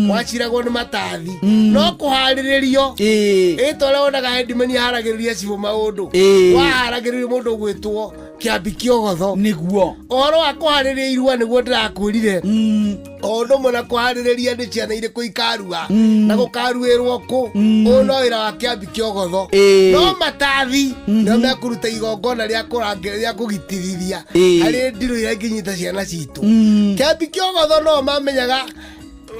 waciragwo nĩ matathi, no kũharĩrĩrio ĩta ũrĩa wonaga hendimeni aharagĩrĩria cibũ maũndũ, waharagĩrĩrio mũndũ ũgwĩtwo Kĩambi Kĩogotho. Nĩguo. Ũhoro wa kũharĩrĩria irua nĩguo ndĩrakwĩrire, o ũndũ ũmwe na kũharĩrĩria nĩ ciana irĩkũ ikarua na gũkaruĩrwo kũ, ũyũ no wĩra wa Kĩambi Kĩogotho. No matathi nĩo mekũruta igongona rĩa rĩa kũgitithia harĩ ndirũ iria ingĩnyita ciana citũ. Kĩambi Kĩogotho no mamenyaga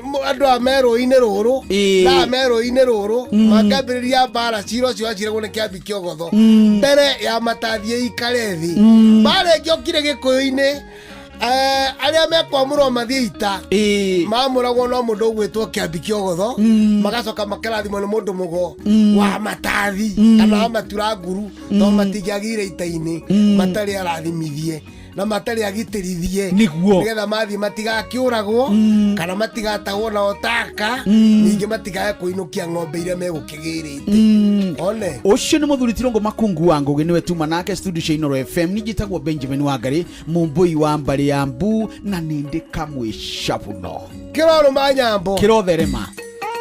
Andũ a merũ-inĩ rũrũ na merũ-inĩ rũrũ makambĩrĩria mbara cira ũcio waciragwo nĩ Kĩambi Kĩogotho mbere ya matathiĩ ikare thĩ. Mbara ĩngĩ yokire Gĩkũyũ-inĩ, arĩa mekwamũrwo mathiĩ ita mamũragwo no mũndũ ũgwĩtwo Kĩambi Kĩogotho, magacoka makarathimwo nĩ mũndũ mũgo wa matathi kana wa matura nguru, to matingĩagĩire ita-inĩ matarĩ arathimithie na matarĩ agitĩrithie Nĩguo. nĩgetha mathiĩ matigakĩũragwo kana matigatahwo na otaka, ningĩ matikae kũinũkia ng'ombe iria megũkĩgĩrĩte one. Ũcio nĩ mũthuri Tirongo Makungu wa Ngũgĩ, nĩwe tuma nake studio cia Inooro FM. Ningĩ Benjamin Wangari, mũmbũi wa mbarĩ ya mbu, na nĩndĩ kamwe cabuno. Kĩrorũma nyambo. Kĩrotherema.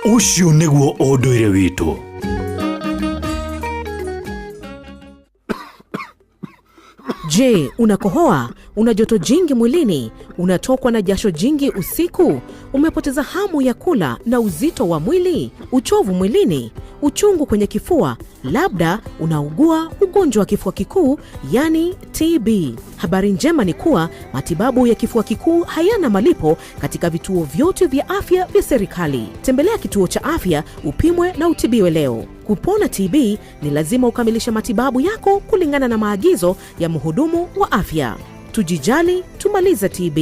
Ũcio nĩguo ũndũire witũ. Je, unakohoa? Una joto jingi mwilini? Unatokwa na jasho jingi usiku? Umepoteza hamu ya kula na uzito wa mwili? Uchovu mwilini? Uchungu kwenye kifua? Labda unaugua ugonjwa wa kifua kikuu, yani TB. Habari njema ni kuwa matibabu ya kifua kikuu hayana malipo katika vituo vyote vya afya vya serikali. Tembelea kituo cha afya upimwe na utibiwe leo. Kupona TB ni lazima ukamilishe matibabu yako kulingana na maagizo ya mhudumu wa afya. Tujijali, tumalize TB.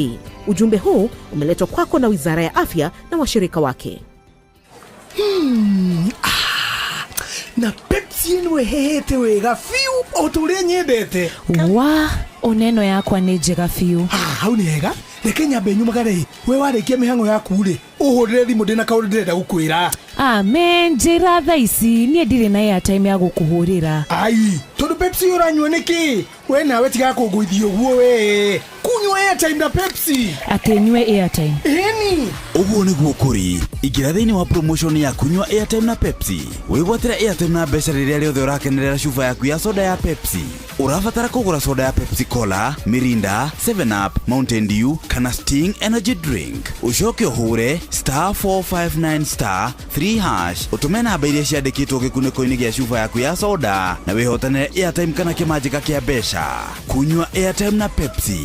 Ujumbe huu umeletwa kwako na Wizara ya Afya na washirika wake. Na Pepsi ĩno ĩhĩhĩte wega biũ o ta ũrĩa nyendete. Wa oneno yakwa nĩ njega biũ. Hau nĩ hega, reke nyambe nyumagare. We warĩkia mĩhang'o yaku rĩ, ũhũrĩre thimũ, ndĩna kaũndũ ndĩrenda gũkwĩra. Amen, njĩra thaa ici, niĩ ndirĩ na airtime ya gũkũhũrĩra. Ai, tondũ Pepsi ũranyua nĩkĩ? We nawe tiga kũngũithia ũguo, we kunyua airtime na Pepsi. Atĩ nyue airtime? Ĩni. Ũguo nĩguo kũrĩ. Ingĩra thĩinĩ wa promotion ya kunyua airtime na Pepsi, wĩgwatĩre airtime na mbeca rĩrĩa rĩothe ũrakenerera cuba yaku ya soda ya Pepsi. Ũrabatara kũgũra soda ya Pepsi Cola, Mirinda, 7 Up, Mountain Dew kana Sting Energy Drink, ũcoke ũhũre *459*3# ũtũme namba iria ciandĩkĩtwo gĩkunĩko-inĩ gĩa cuba yaku ya soda na wĩhotanĩre airtime kana kĩmanjĩka kĩa mbeca. Kunyua airtime na Pepsi.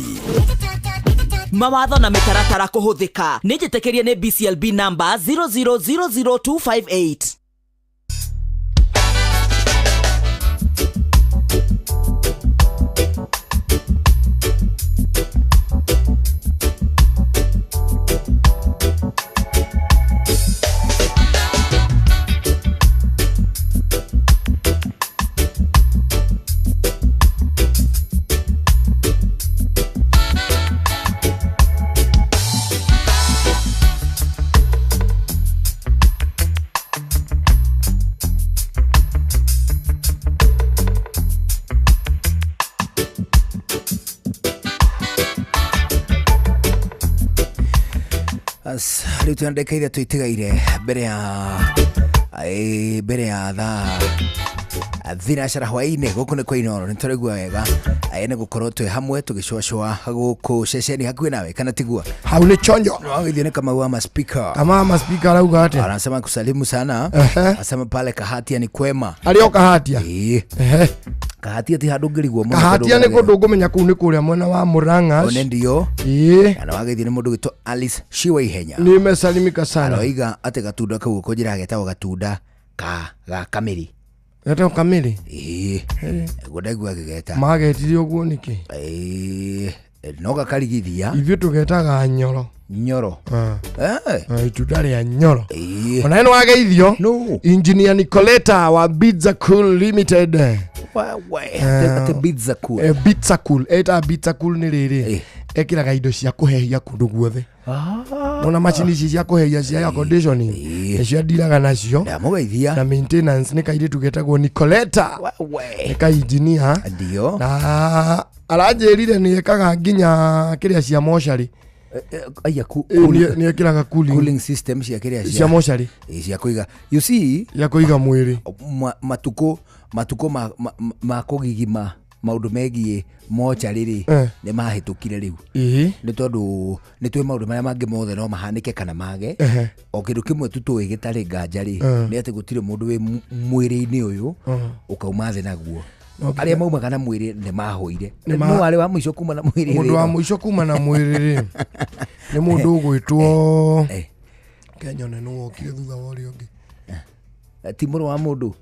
Mawatho na mĩtaratara kũhũthĩka. Nĩ njĩtĩkĩrie nĩ BCLB number 0000258. Rĩu twĩna ndagĩka ithatũ itigaire mbere ya thaa 3 hwaĩ-inĩ. Gũkũ nĩ kwa Inooro, nĩ tũraigua wega nĩ gũkorwo twĩ hamwe tũgĩcũacũa gũkũ ceceni hakuhĩ nawe, kana tiguo? Hau nĩ chonjo. Wagithio nĩ Kamau wa maspika. Kamau wa maspika arauga atĩa? Anasema kusalimu sana. Anasema pale Kahatia ni kwema. Arĩ o Kahatia? Ĩĩ. Kahatia ti handũ ngĩrigwo mũno. Kahatia nĩ kũndũ ngũmenya, kũu nĩ kũrĩa mwena wa Murang'a. One ndio. Ĩĩ. Na wagithio nĩ mũndũ gwĩtwo Alice Shiwa Ihenya. Nimesalimika sana. Aroiga atĩ gatunda kau ũkũnjĩra getagwo gatunda ka ga kamĩrĩ. Getagwo kamĩrĩ? Ĩĩ, guo ndaigua gĩgeta. Magetire ũguo nĩkĩ? Ĩĩ, no gakarigithia. Ithuĩ tũgetaga nyoro. Nyoro. Itunda rĩa nyoro. Ĩĩ. Ona ĩno wageithio Engineer Nicoleta wa Pizza Cool Limited. Atĩ Pizza Cool? Pizza Cool, ĩtaga Pizza Cool nĩ rĩrĩ, ekĩraga indo cia kũhehia kũndũ guothe. Ona macini ici cia kũhehia cia air conditioning nĩcio ndiraga nacio. Ndamũgeithia. Na maintenance nĩ kairĩtu getagwo Nicoleta, nĩ ka engineer. Ndio. Na aranjĩrire nĩ ekaga nginya kĩrĩa cia mocarĩ. Aya, nĩ ekĩraga cooling. Cooling system cia kĩrĩa? Cia mocarĩ. Ĩ, cia kũiga, you see. Ya kũiga mwĩrĩ. Matukũ ma kũgigima maũndũ megiĩ mocarĩ rĩ, nĩ mahĩtũkire rĩu. Nĩ tondũ nĩ twĩ maũndũ marĩa mangĩ mothe no mahanĩke kana mage. O kĩndũ kĩmwe tu tũĩ gĩtarĩ nganja rĩ, nĩ atĩ gũtirĩ mũndũ wĩ mwĩrĩ-inĩ ũyũ ũkauma thĩ naguo. Arĩa maumaga na mwĩrĩ nĩ mahũire. No arĩ wa mũico kuma na mwĩrĩ Mũndũ thĩ wa ĩno. Mũico kuma na mwĩrĩ rĩ, nĩ mũndũ ũgwĩtwo Kenya nĩ nũ wokire thutha wa ũrĩa ũngĩ? Ti mũrũ wa mũndũ.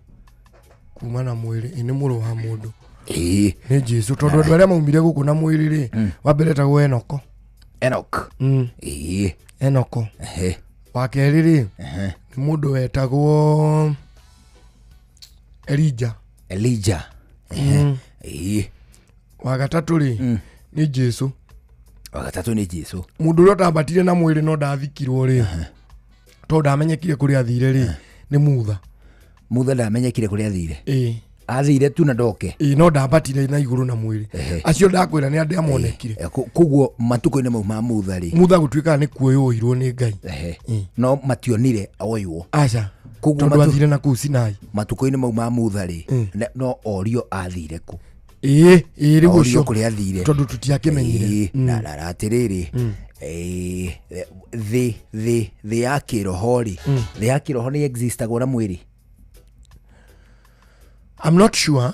Kuma na mwĩrĩ, ĩ nĩ mũrũ wa mũndũ. Ĩĩ. Nĩ Jesu, tondũ andũ arĩa maumire gũkũ na mwĩrĩ rĩ, wa mbere etagwo Enoko. Enoch. Ĩĩ. Enoko. Ehe. Wa kerĩ rĩ, nĩ mũndũ wetagwo Elija. Elija. Ehe. Ĩĩ. Wa gatatũ rĩ, nĩ Jesu. Wa gatatũ nĩ Jesu. Mũndũ ũrĩa ũtambatire na mwĩrĩ no ndathikirwo rĩ, tondũ ndamenyekire kũrĩa athire rĩ, nĩ Mutha. Mutha ndamenyekire kũrĩa athire. Ĩĩ. Athire tu na ndoke. Ĩĩ, no ndambatire na igũrũ na mwĩrĩ. Acio ndakwĩra nĩ andĩa monekire. Koguo matukũ-inĩ mau ma Mutha rĩ, Mutha gũtuĩkaga nĩ kuoywo nĩ Ngai. Ehe. No mationire oywo. Aca. Koguo Tondũ athire na kũu Sinai. Matukũ-inĩ mau ma Mutha rĩ, no orio athire kũ. Ĩĩ, ĩĩ, rĩu Orio ũcio kũrĩa athire. Tondũ tũtiakĩmenyire. Ĩĩ, na atĩrĩrĩ, ĩĩ, thĩ thĩ thĩ ya kĩroho rĩ, thĩ ya kĩroho nĩ existagwo na mwĩrĩ. I'm not sure.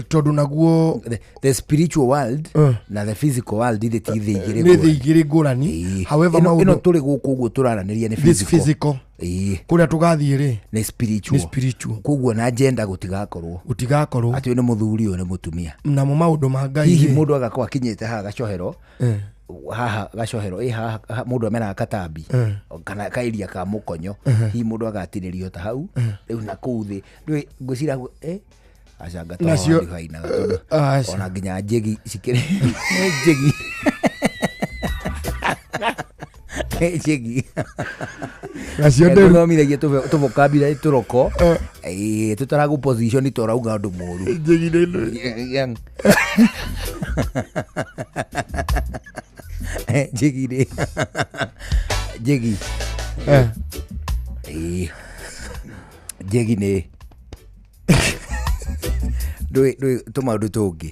Tondũ naguo the spiritual world na the physical world ithe ti thĩ igĩrĩ nĩ thĩ igĩrĩ ngũrani. However, ĩno maũndũ tũrĩ gũkũ ũguo tũraranĩria nĩ this physical. physical. Ĩĩ. Kũrĩa tũgathiĩ rĩ, nĩ spiritual. Nĩ spiritual. Koguo na gender gũtigakorwo. Gũtigakorwo. Atĩ ũyũ nĩ mũthuri, ũyũ nĩ mũtumia. Namo maũndũ ma Ngai Hihi rĩ, mũndũ agakorwo akinyĩte haha gacohero, haha gacohero, ĩ haha mũndũ ameraga katambi kana kairia ka mũkonyo, hihi mũndũ agatinĩrio ta hau rĩu na kũu thĩ ndũĩ ngwĩciria aca Nacio- ngatohainaga tondũ aca. ona nginya njĩgi cikĩrĩ njĩgi njĩgi. Nacio ndĩru. Tũthomithagia tũvokabulary tũroko tũtaragũ position tũrauga ũndũ mũru. Njĩgi nĩ Yang. Njĩgi rĩ, njĩgi. Ĩĩ. Njĩgi nĩ ndũĩ tũmaũndũ tũngĩ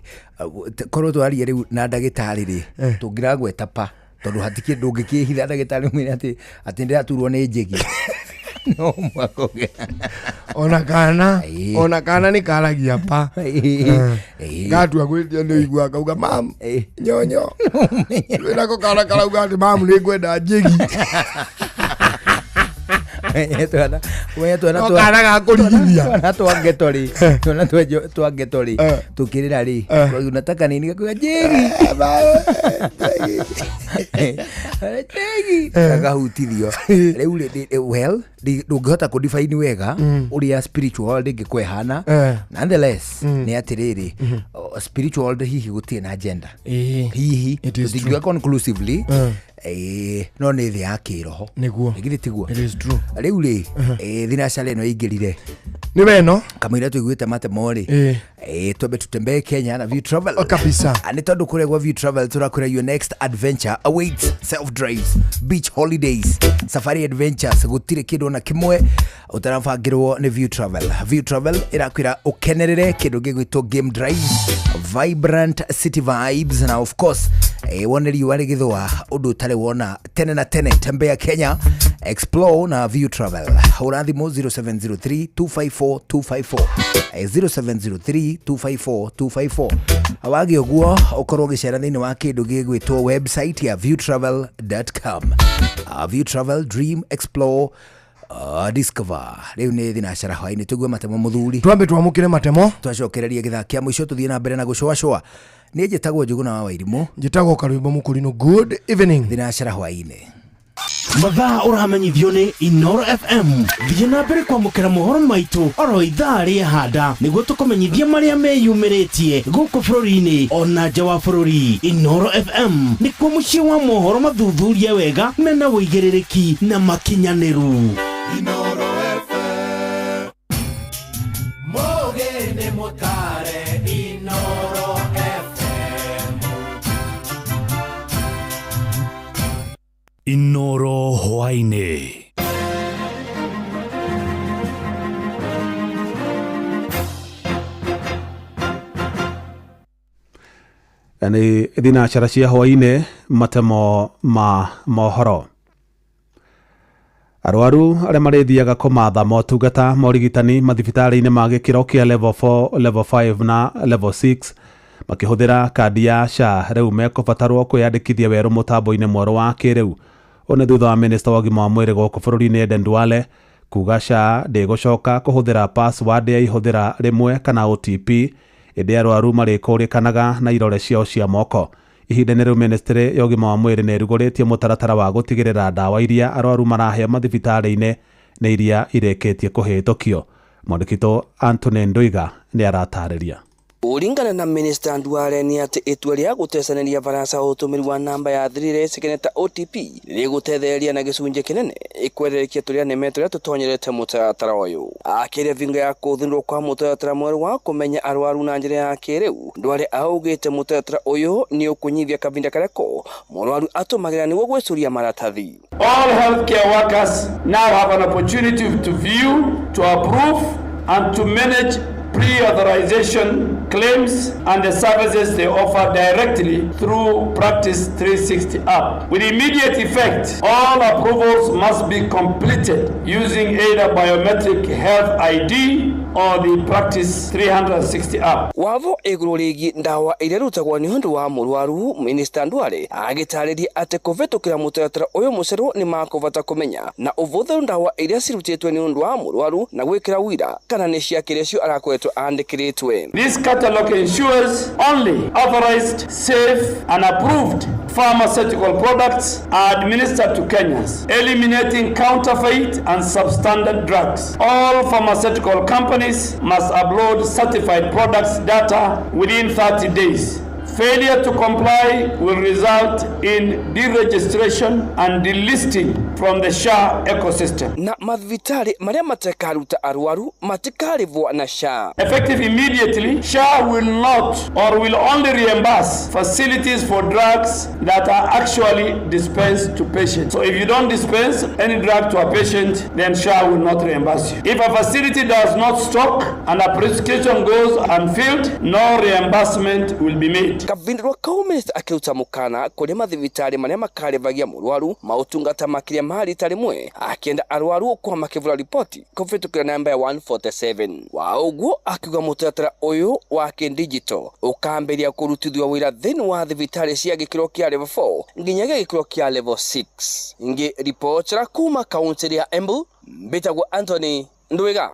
korwo twaria rĩu na ndagĩtarĩ rĩ, tũngĩragweta pa tondũ hatikĩ ndũngĩkĩhitha ndagĩtarĩ mwĩre atĩ atĩ ndĩraturwo nĩ njĩgi no mwaka ũgĩ. Ona kana nĩ karagia pa. Gatua gwĩtia nĩ ũiguaga kauga mam nyonyo, wĩnako kana karauga atĩ mam nĩ ngwenda njĩgi. Twana we twana No kana gakũrigithia. Twana twa ngeto rĩ, twana twa ngeto rĩ, tũkĩrĩra rĩ, unataka nini, gakuga njĩgi, njĩgi, gakahutithio rĩu rĩ. Well, ndũngĩhota kũ define wega ũrĩa spiritual world ĩngĩkorwo ĩhana. Nonetheless, nĩ atĩrĩrĩ, spiritual world hihi gũtirĩ na gender. Hihi It is tũtingiuga true. conclusively, no nĩ thĩ ya kĩroho. Nĩguo. Githĩ tiguo? It is true. Rĩu rĩ, thinacara ĩno ĩingĩrire nĩ weno kamũira tũiguĩte matemo rĩ, twambe tutembee Kenya na View Travel. Kabisa. Nĩ tondũ kũrĩa gwa View Travel tũrakwĩra your next adventure awaits: self drives, beach holidays, safari adventures, gũtirĩ kĩndũ ona kĩmwe ũtarabangĩrwo nĩ View Travel. View Travel ĩrakwĩra ũkenerere kĩndũ gĩgwĩtwo game drive, vibrant city vibes na of course, wone riũa rĩgĩthũa ũndũ ũtarĩ wona tene na tene. Tembea Kenya, explore na View Travel. Hũra thimũ 0703 254 254, 0703 254 254. Wagĩa ũguo ũkorwo ũgĩcera thĩinĩ wa kĩndũ gĩgwĩtwo website ya viewtravel.com. View Travel, dream, explore, discover. Rĩu nĩ thinacara hwainĩ, tũigue matemo mũthuri. Twambe twamũkĩre matemo. Twacokereria gĩthaa kĩa mũico, tũthiĩ na mbere na gũcũacũa. Niĩ njĩtagwo Njũgũna wa Wairimũ. Njĩtagwo Karwĩmbo Mũkũrinũ. Good evening. Thinacara hwainĩ. Mathaa ũramenyithio nĩ Inoro FM. Thiĩ na mbere kwamũkĩra mohoro maitũ oro ithaa rĩa handa nĩguo tũkũmenyithia marĩa meyumĩrĩtie gũkũ bũrũri-inĩ ona nja wa bũrũri. Inoro FM nĩkuo mũciĩ wa mohoro mathuthurie wega, mena ũigĩrĩrĩki na makinyanĩru. Mũgĩ nĩ mũtare Inoro FM. Inoro hwainĩ. Nĩ thinacara cia hwainĩ, matemo ma mohoro. Arwaru arĩa marĩthiaga kũmatha motungata ma ũrigitani mathibitarĩ-inĩ ma gĩkĩro kĩa level 4, level 5 na level 6 makĩhũthĩra kandi ya SHA rĩu mekũbatarwo kwĩyandĩkithia werũ mũtambo-inĩ mwerũ wa kĩrĩu. Ũũ nĩ thutha wa minista wa ũgima wa mwĩrĩ gũkũ bũrũri-inĩ Aden Duale kuga SHA ndĩgũcoka kũhũthĩra password ya ihũthĩra rĩmwe kana OTP ĩndĩ arwaru marĩkũrĩkanaga na irore ciao cia moko. Ihinda-inĩ rĩu ministry ya ũgima wa mwĩrĩ nĩ ĩrugũrĩtie mũtaratara wa gũtigĩrĩra ndawa iria arwaru maraheo mathibitarĩ-inĩ nĩ iria irĩkĩtie kũhĩtũkio. Mwandĩki witũ Anthony Nduiga nĩ aratarĩria. Kũringana na minista Duale nĩ atĩ itua rĩa gũtecanĩria barasa ũtũmĩri wa namba ya thiri ĩrĩa ta OTP rĩgũtethereria na gĩcunjĩ kĩnene ĩkwererekia tũrĩa nĩme tũrĩa tũtonyerete mũtaratara ũyũ. Akĩria vinga ya kũthundũrwo kwa mũtaratara mwerũ wa kũmenya arwaru na njĩra ya kĩrĩu, Duale augĩte mũtaratara ũyũ nĩ ũkũnyihia kahinda karĩa ko mũrwaru atũmagĩra nĩguo gwĩcuria maratathi. All healthcare workers now have an opportunity to view, to approve and to manage pre-authorization claims and the services they offer directly through Practice 360 app. With immediate effect, all approvals must be completed using either biometric health ID or the Practice 360 app. Watho igũrũ rĩgiĩ ndawa iria irutagwo nĩ ũndũ wa mũrwaru, minista Duale agĩtarĩria atĩ kũvĩtũkĩra mũtaratara ũyũ mũcerũ nĩ makũbata kũmenya na ũvũthĩru ndawa iria cirutĩtwo nĩ ũndũ wa mũrwaru na gwĩkĩra wira kana nĩ cia kĩrĩa cio arakoretwo andĩkĩrĩtwe. This catalog ensures only authorized, safe and approved pharmaceutical products are administered to Kenyans, eliminating counterfeit and substandard drugs. All pharmaceutical companies must upload certified products data within 30 days. Failure to comply will result in deregistration and delisting from the SHA ecosystem. Na mathibitarĩ marĩa matekaruta arwaru matikarĩvwo na SHA. Effective immediately, SHA will not or will only reimburse facilities for drugs that are actually dispensed to patients. So if you don't dispense any drug to a patient, then SHA will not reimburse you. If a facility does not stock and a prescription goes unfilled, no reimbursement will be made. Kavindirwa kau minista akĩruta mũkana kũrĩ mathibitarĩ marĩa makarĩvagia mũrwaru maũtungata makĩria ma rita rĩmwe, akĩenda arwaru gũkorwo makĩvũra riboti kũvĩtũkĩra namba ya 147. Wa ũguo akiuga mũtaratara ũyũ wa kĩndigito ũkambĩrĩria kũrutithio wĩra thĩinĩ wa thibitarĩ cia gĩkĩro kĩa level 4 nginyagia gĩkĩro kĩa level 6. Ingĩ ribotera kuma kaũntĩ ya Embu, mbĩtagwo Anthony Ndwiga.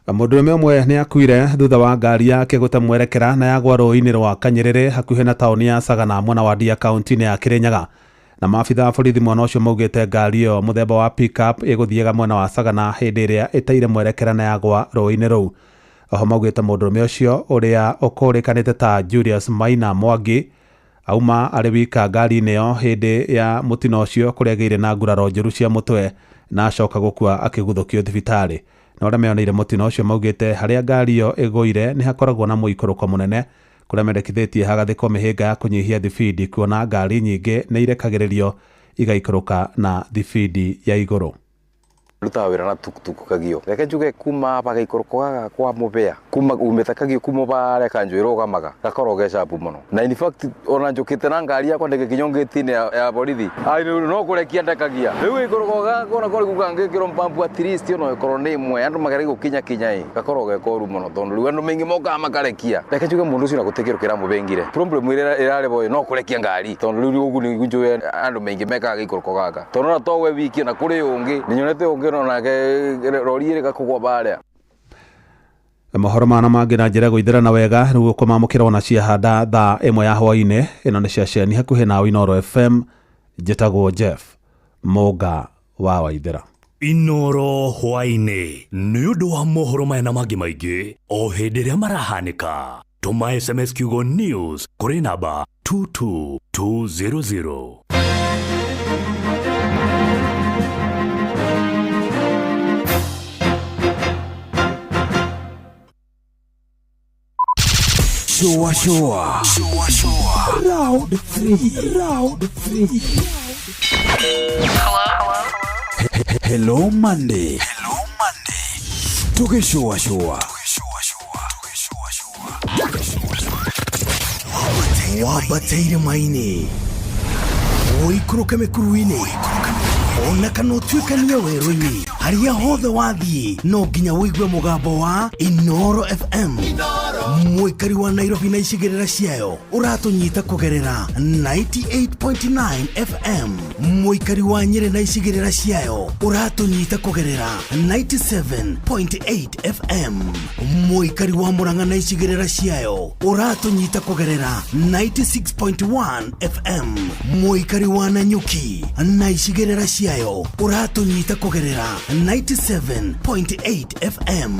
Mũndũrũme ũmwe nĩ akuire thutha wa ngari yake gũte mwerekera na yagwa rũĩ-inĩ rwa Kanyerere hakuhĩ na taũni ya Sagana mwena wa Ndia kaũntĩ-inĩ ya Kirinyaga. Na maabitha a borithi mwena ũcio maugĩte ngari ĩyo mũthemba wa pickup ĩgũthiaga mwena wa Sagana hĩndĩ ĩrĩa ĩteire mwerekera na yagwa rũĩ-inĩ rũu. Oho maugĩte mũndũrũme ũcio ũrĩa ũkũrĩkanĩte ta Julius Maina Mwangi auma arĩ wika ngari-inĩ ĩyo hĩndĩ ya mũtino ũcio kũrĩa agĩire na nguraro njũru cia mũtwe na acoka gũkua akĩguthũkio thibitarĩ. Na arĩa meoneire mũtino ũcio maugĩte harĩa ngari ĩyo ĩgũire nĩ hakoragwo na mũikũrũko mũnene kũrĩa mendekithĩtie hagathĩkwo mĩhĩnga ya kũnyihia thibindi kuona ngari nyingĩ nĩ irekagĩrĩrio igaikũrũka na thibindi ya igũrũ. Rutaga wĩra na tuktuk Kagio. Reke njuge kuma bagaikũrũko gaka kwa Mũbĩa, kuma umĩte Kagio kuma barĩa kanjũ ĩrũgamaga gakorwo ge sharp mũno. Na in fact ona njũkĩte na ngari yakwa ndĩgĩkinya ngĩti-inĩ ya borithi. Ai no kũrekia ndekagia. Rĩu gĩikũrũko gaka ona korwo gũkangĩkĩrwo mpampu at least ona ĩkorwo nĩ ĩmwe andũ magerie gũkinya kinya ĩ gakorwo ge koru mũno tondũ rĩu andũ maingĩ mokaga makarekia. Reke njuge mũndũ ũcio na gũtikĩrwo kĩramũbĩngire. Problem ĩrĩa ĩrarĩ bo no kũrekia ngari tondũ rĩu ũguo nĩguo njũĩ andũ maingĩ mekaga gĩikũrũko gaka. Tondũ ona to we wiki na kũrĩ ũngĩ nĩnyonete ũngĩ onake rori ĩrĩ gakũgwa barĩa. Mohoro mana mangĩ na njĩra gũithĩrana wega rĩu ũkũmamũkĩra ona ciahanda thaa ĩmwe ya hwaĩ-inĩ. Ĩno nĩ ceceni hakuhĩ na Inooro FM. Njĩtagwo Jeff Mũnga wa Waithĩra. Inooro hwaĩ-inĩ nĩ ũndũ wa mohoro maya na mangĩ maingĩ o hĩndĩ ĩrĩa marahanĩka. Tũma SMS kiugo news kũrĩ namba 22200. Shoa shoa. Shoa shoa. Round 3. Round 3. Hello. Hello Monday. Hello Monday. Tuge shoa shoa. Wabataire maini. Ũikũrũke mĩkuru-inĩ. Ona kana ũtuĩkanie werũ-inĩ. Harĩa hothe wathiĩ no nginya ũigue mũgambo wa Inooro FM. Mũikari wa Nairobi na icigĩrĩra ciayo ũratũnyita kũgerera 98.9 FM. Mũikari wa Nyĩrĩ na icigĩrĩra ciayo ũratũnyita kũgerera 97.8 FM. Mũikari wa Murang'a na icigĩrĩra ciayo ũratũnyita kũgerera 96.1 FM. Mũikari wa Nanyuki na icigĩrĩra ciayo ũratũnyita kũgerera 97.8 FM.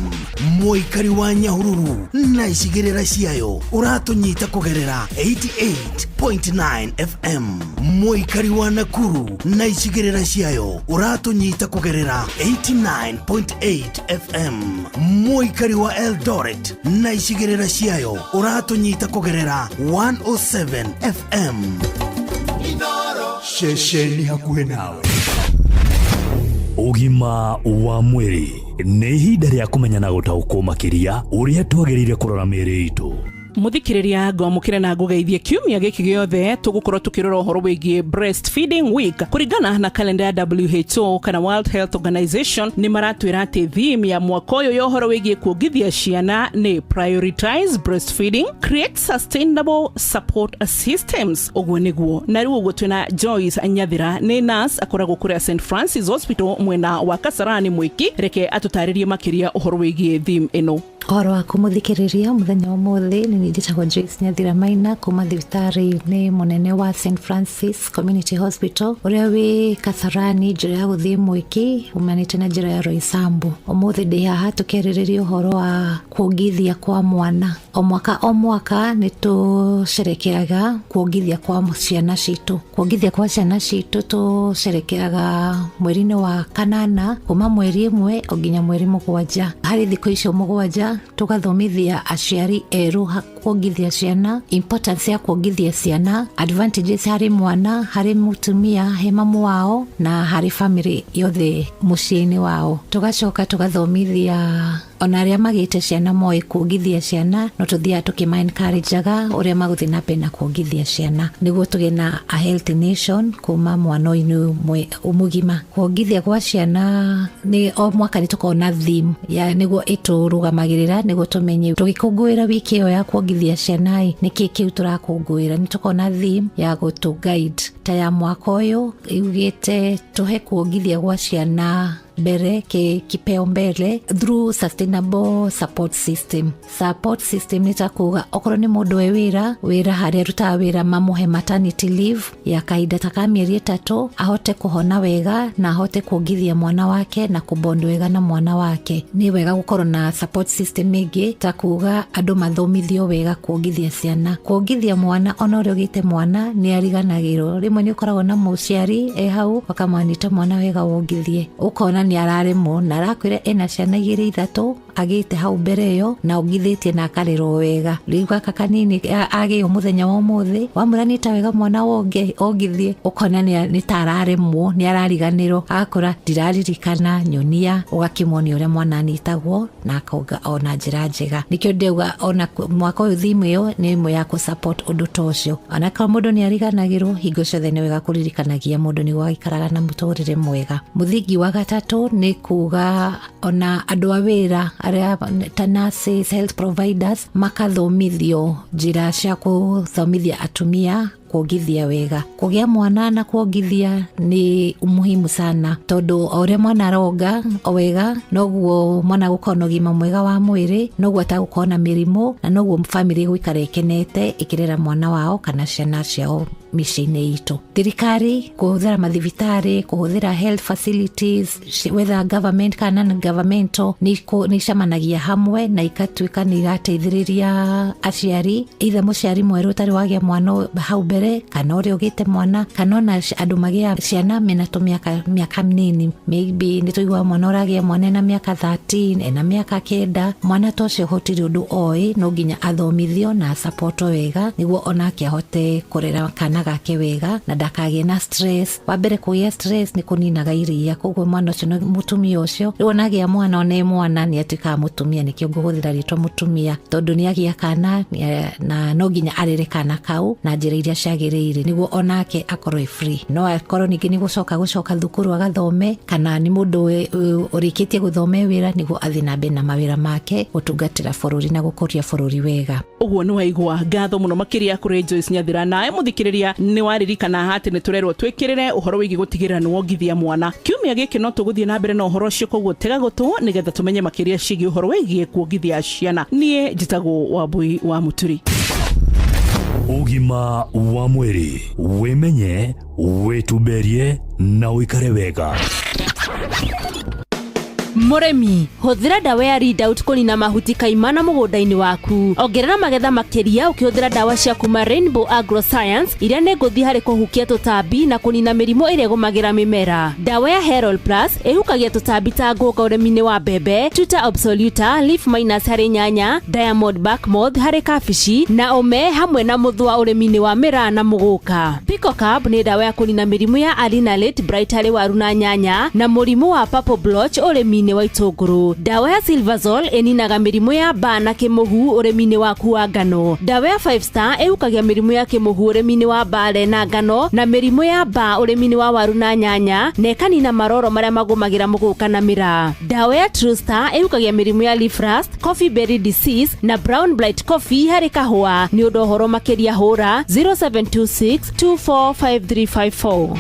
Mũikari wa Nyahururu na icigĩrĩra ciayo ũratũnyita kũgerera 88.9 FM. Mũikari wa Nakuru na icigĩrĩra ciayo ũratũnyita kũgerera 89.8 FM. Mũikari wa Eldoret na icigĩrĩra ciayo ũratũnyita kũgerera 107 FM. Ceceni hakuhĩ nawe. Ũgima wa mwĩrĩ nĩ ihinda rĩa kũmenya na gũtaũkwo makĩria ũrĩa twagĩrĩire kũrora mĩĩrĩ itũ. Muthikiriria, ngwamukire na ngugeithie. Kiumia giki giothe tugukorwo tukirora uhoro wigie Breastfeeding Week. Kuringana na kalenda ya WHO kana World Health Organization, ni maratwira ati theme ya mwaka uyu ya uhoro wigie kuongithia ciana ni "Prioritize breastfeeding, create sustainable support systems". Uguo niguo na riu uguo twina Joyce Nyathira, ni nurse akoragwo kuria St Francis Hospital mwena wa Kasarani Mwiki. Reke atutaririe makiria uhoro wigie theme ino. Ũhoro waku mũthikĩrĩria mũthenya wa ũmũthĩ, nĩ njĩtagwo Joyce Nyathira Maina kuma thibitarĩ-inĩ mũnene wa St Francis Community Hospital ũrĩa wĩ Kasarani, njĩra ya gũthiĩ Mwĩki umanĩte na njĩra ya Roysambu. Ũmũthĩ ndĩ haha tũkĩarĩrĩria ũhoro wa kuongithia kwa mwana. O mwaka o mwaka nĩ tũcerekeaga kuongithia kwa ciana citũ. Kuongithia kwa ciana citũ tũcerekeaga mweri-inĩ wa kanana, kuma mweri 1 o nginya mweri 7. Harĩ thikũ icio 7 tugathomithia aciari erũ kuongithia ciana, importance ya kuongithia ciana, advantages harĩ mwana, harĩ mũtumia, he mamu wao na harĩ family yothe mũciĩ-inĩ wao. Tugacoka tugathomithia ona arĩa magĩte ciana moĩ kuongithia ciana, no tũthiaga tũkĩma encourageaga ũrĩa magũthiĩ na mbere na kuongithia ciana nĩguo tũgĩe na a healthy nation kuma mwana-inĩ mũgima. Kuongithia kwa ciana nĩ o mwaka nĩ tũkoragwo na theme ya nĩguo ĩtũrũgamagĩrĩra, nĩguo tũmenye tũgĩkũngũĩra wiki ĩyo ya kuongithia ciana ĩ nĩkĩ kĩu tũrakũngũĩra. Nĩ tũkoragwo na theme ya gũtũ guide, ta ya mwaka ũyũ yugĩte tũhe kuongithia gwa ciana mbere kipeo mbere through sustainable support system. Support system nĩ ta kuga okorwo nĩ mũndũ we wĩra wĩra harĩa arutaga wĩra, mamũhe maternity leave ya kahinda ta ka mĩeri 3, ahote kũhona wega na ahote kuongithia mwana wake na kũbond wega na mwana wake. Nĩ wega gũkorwo na support system ĩngĩ, ta kuga andũ mathomithio wega kuongithia ciana. Kuongithia mwana, ona ũrĩa ũgĩte mwana nĩ ariganagĩrwo. Rĩmwe nĩ ũkoragwo na mũciari e hau akamwanĩta mwana wega wongithie, ũkona nĩ araremwo na arakwĩra ena ciana 2 3 agĩte hau mbere ĩyo na ongithĩtie na akarerwo wega. Rĩu gaka kanini agĩo mũthenya wa ũmũthĩ wamwĩra nĩta wega mwana wongithie, ũkona nĩ ta araremwo, nĩ arariganĩrwo, agakora ndiraririkana nyonia, ũgakĩmuonia ũrĩa mwana anitagwo na akonga ona njĩra njega. Nĩkĩo ndauga ona mwaka ũyũ theme ĩyo nĩ ĩmwe ya kũ-support ũndũ ta ũcio. Onakorwo mũndũ nĩ ariganagĩrwo, hingo ciothe nĩ wega kũririkanagia mũndũ nĩguo agĩikaraga na mũtũrĩre mwega. Mũthingi wa gatatũ nĩ kuga ona andũ a wĩra arĩa ta nurses, health providers makathomithio njĩra cia kũthomithia atumia kuongithia wega. Kũgĩa mwana na kuongithia nĩ umuhimu sana, tondũ o ũrĩa mwana aronga o wega noguo mwana gũkorwo na ũgima mwega wa mwĩrĩ, noguo atagũkorwo na mĩrimũ, na noguo family ĩgũikara ĩkenete ĩkĩrera mwana wao kana ciana ciao mĩciĩ-inĩ itũ. Thirikari kũhũthĩra mathibitarĩ, kũhũthĩra health facilities, whether government kana non-governmental, nĩ icemanagia hamwe na ikatuĩka nĩ irateithĩrĩria aciari, either mũciari mwerũ ũtarĩ wagĩa mwana hau mbere kana ũrĩa ũgĩte mwana, kana ona andũ magĩa ciana mena tũmĩaka mĩaka mĩnini. Maybe nĩ tũiguaga mwana ũragĩa mwana ena mĩaka 13, ena mĩaka 9, mwana ta ũcio gũtirĩ ũndũ oĩ, no nginya athomithio na asapotwo wega nĩguo onake ahote kũrera kana kana gake wega na ndakagĩe na stress. Wa mbere kũgĩa stress nĩ kũninaga iria, koguo mwana ũcio mũtumia ũcio rĩu ona agĩa mwana, ona e mwana nĩ atuĩkaga mũtumia. Nĩkĩo ngũhũthĩra rĩtwa mũtumia, tondũ nĩ agĩa kana na no nginya arere kana kau na njĩra iria ciagĩrĩire nĩguo onake akorwo e free. No akorwo ningĩ nĩ gũcoka thukuru agathome, kana nĩ mũndũ ũrĩkĩtie gũthome wĩra nĩguo athiĩ na mbere na mawĩra make gũtungatĩra bũrũri na gũkũria bũrũri wega. Ũguo nĩ waigua ngatho mũno makĩria kũrĩ Joyce Nyathira. Nawe mũthikĩrĩria nĩ waririkana atĩ nĩ tũrerwo twĩkĩrĩre ũhoro wĩgiĩ gũtigĩrĩra nĩ wongithia mwana. Kiumia gĩkĩ no tũgũthiĩ na mbere na ũhoro ũcio, koguo tega gũtũ nĩgetha tũmenye makĩria ciĩgiĩ ũhoro wĩgiĩ kuongithia ciana. Niĩ njĩtagwo Wambui wa Mũturi. Ũgima wa mwĩrĩ, wĩmenye, wĩtumberie na ũikare wega. Mũrĩmi, hũthĩra ndawa ya Readout kũnina mahuti kaimana mũgũnda-inĩ waku. Ongerera magetha makĩria ũkĩhũthĩra ndawa cia kuma Rainbow Agroscience iria nĩ ngũthi harĩ kũhukia tũtambi na kũnina mĩrimũ ĩrĩa ĩgũmagĩra mĩmera. Ndawa ya Herol Plus ĩhukagia tũtambi ta ngũnga ũrĩmi-inĩ wa mbembe, Tuta absoluta, leaf minus harĩ nyanya, Diamond bark moth harĩ kabici na ũme hamwe na mũthũa ũrĩmi-inĩ wa mĩraa na mũgũka. Picocab nĩ ndawa ya kũnina mĩrimũ ya Alinalate Bright harĩ waru na nyanya na mũrimũ wa purple blotch ũrĩmi-inĩ wa itũngũrũ. Ndawa ya Silverzol ĩninaga mĩrimũ ya mbaa na kĩmũhu ũrĩmi-inĩ waku wa ngano. Ndawa ya 5 Star ĩhukagia mĩrimũ ya kĩmũhu ũrĩmi-inĩ wa mbare na ngano na mĩrimũ ya mbaa ũrĩmi-inĩ wa waru na nyanya na ĩkanina maroro marĩa magũmagĩra mũgũka na mĩraa. Ndawa ya True Star ĩhukagia mĩrimũ ya leaf rust, coffee berry disease na brown blight coffee harĩ kahũa. Nĩ ũndũ ũhoro makĩria hũra 0726 245354.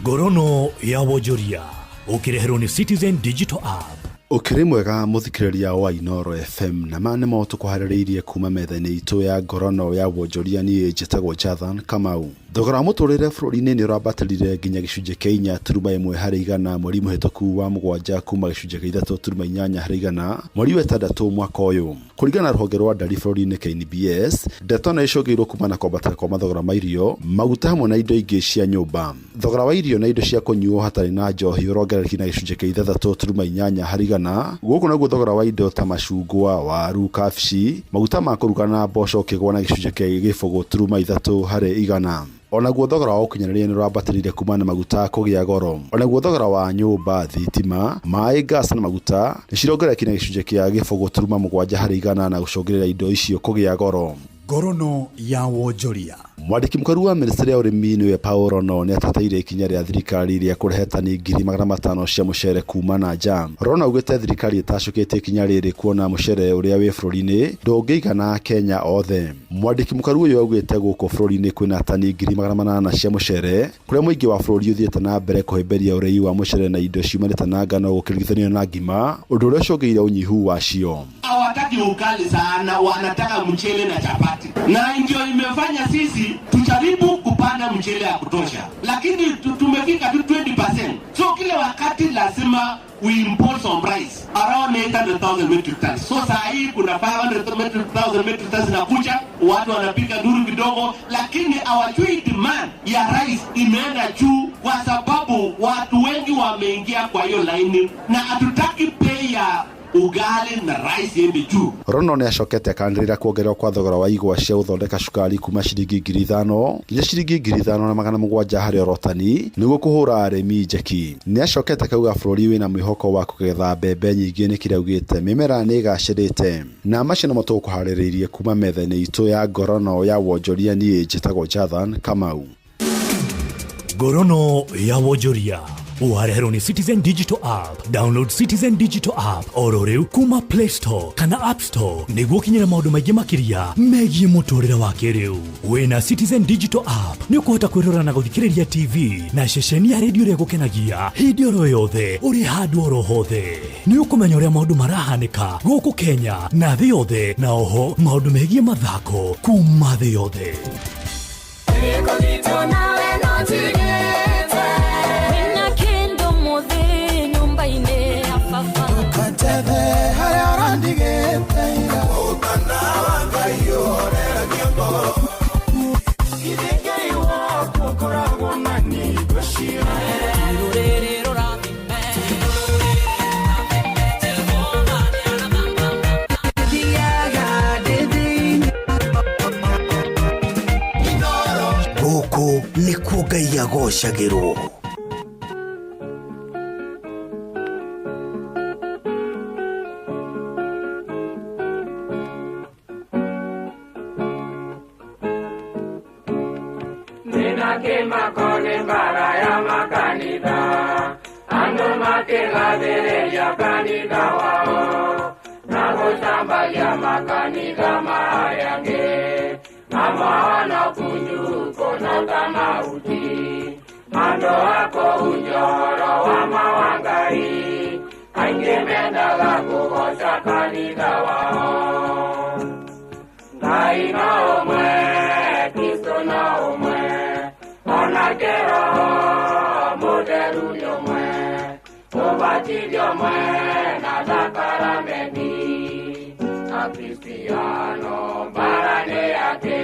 Ngorono ya wonjoria ũkĩreherwo nĩ Citizen Digital App. Ũkĩrĩ mwega mũthikĩrĩria wa Inooro FM, na ma nĩmo tũkũharĩrĩirie kuma metha-inĩ itũ ya ngorono ya wonjoria. Niĩ njĩtagwo Jathan Kamau. Thogora wa mũtũrĩre bũrũri-inĩ nĩ ũrambatĩrire nginya gĩcunjĩ kĩa 4.1 harĩ igana mweri mũhĩtũku wa 7 kuma gĩcunjĩ kĩa 3.8 harĩ igana mweri wa 6 mwaka ũyũ. Kũringana na rũhonge rwa ndari bũrũri-inĩ KNBS, ndeto ĩno ĩcũngĩrĩirio kuma na kwambatĩra kwa mathogora ma irio, maguta hamwe na indo ingĩ cia nyũmba. Thogora wa irio na indo cia kũnyuo hatarĩ na njohi ũrongererekire na gĩcunjĩ kĩa 6.8 harĩ igana. Gũkũ naguo thogora wa indo ta macungwa, waru, kabici, maguta ma kũruga na mboco ũkĩgũa na gĩcunjĩ kĩa 0.3 harĩ igana. Onaguo thogora wa ũkinyanĩria nĩ ũrambatĩrire kuma na maguta kũgĩa goro. Onaguo thogora wa nyũmba, thitima, maĩ, gas na maguta nĩ cirongererekire na gĩcunjĩ kĩa 0.7 harĩ igana na gũcũngĩrĩria indo icio kũgĩa goro. Ngorono ya wonjoria. Mwandĩki mũkaru wa ministry ya ũrĩmi nĩwe Paul Rono nĩ ateteire ikinya rĩa thirikari rĩa kũrehe tani 500,000 cia mũcere kuma na nja. Rono augĩte thirikari ĩtacũkĩtie ikinya rĩrĩ kuona mũcere ũrĩa wĩ bũrũri-inĩ ndũngĩigana Kenya othe. Mwandĩki mũkaru ũyũ augĩte gũkũ bũrũri-inĩ kwĩna tani 800,000 cia mũcere kũrĩa mũingĩ wa bũrũri ũthiĩte na mbere kũhĩmbĩria ũrĩi wa mũcere na indo ciumanĩte na ngano gũkĩringithanio na ngima, ũndũ ũrĩa ũcũngĩrĩire ũnyihu wacio. Hawataki ugali sana, wanataka mchele na chapati, na ndio imefanya sisi tujaribu kupanda mchele ya kutosha, lakini tumefika tu 20%. So kila wakati lazima we import some rice around 800,000 metric tons. So saa hii kuna 500,000 metric tons inakuja, watu wanapiga nduru kidogo, lakini hawajui demand ya rice imeenda juu kwa sababu watu wengi wameingia kwa hiyo laini, na hatutaki bei ya ugali na rice iende juu. Rono nĩ acokete akanĩrĩra kuongererwo kwa thogora wa igwa cia gũthondeka cukari kuma ciringi 5,000 nginya ciringi 5,700 harĩ orotani nĩguo kũhũra arĩmi njeki. Nĩ acokete akauga bũrũri wĩna mwĩhoko wa kũgetha mbembe nyingĩ nĩ kĩrĩa augĩte mĩmera nĩ ĩgacĩrĩte. Na macio nĩmo tũgũkũharĩrĩirie kuma metha-inĩ itũ ya ngorono ya wonjoria. Niĩ njĩtagwo Jathan Kamau. Ngorono ya wonjoria ũhareherwo nĩ Citizen Digital App. Download Citizen Digital App oro rĩu kuma Play Store kana App Store nĩguo ũkinyĩre maũndũ maingĩ makĩria megiĩ mũtũrĩre wa kĩrĩu. Wĩna Citizen Digital App nĩ ũkũhota kwĩrora na gũthikĩrĩria TV na ceceni ya redio ĩrĩa ĩgũkenagia hĩndĩ oro yothe ũrĩ handũ oro hothe. Nĩ ũkũmenya ũrĩa maũndũ marahanĩka gũkũ Kenya na thĩ yothe, na oho maũndũ megiĩ mathako kuma thĩ yothe. Ngai agocagĩrwo. Nina kĩmako nĩ mbara ya makanitha, andũ makĩgathĩrĩria kanitha wao na gũcambagia makanitha marĩa angĩ, amwe ona kunjuko na ta mahuti, andũ a kũhunjia ũhoro wa ma wa Ngai, aingĩ mendaga kũgoca kanitha wao. Ngai no ũmwe, Kristo no ũmwe, onake Roho Mũtheru nĩ ũmwe, ũbatithio ũmwe na thakaramenti. Akristiano mbara nĩ atĩ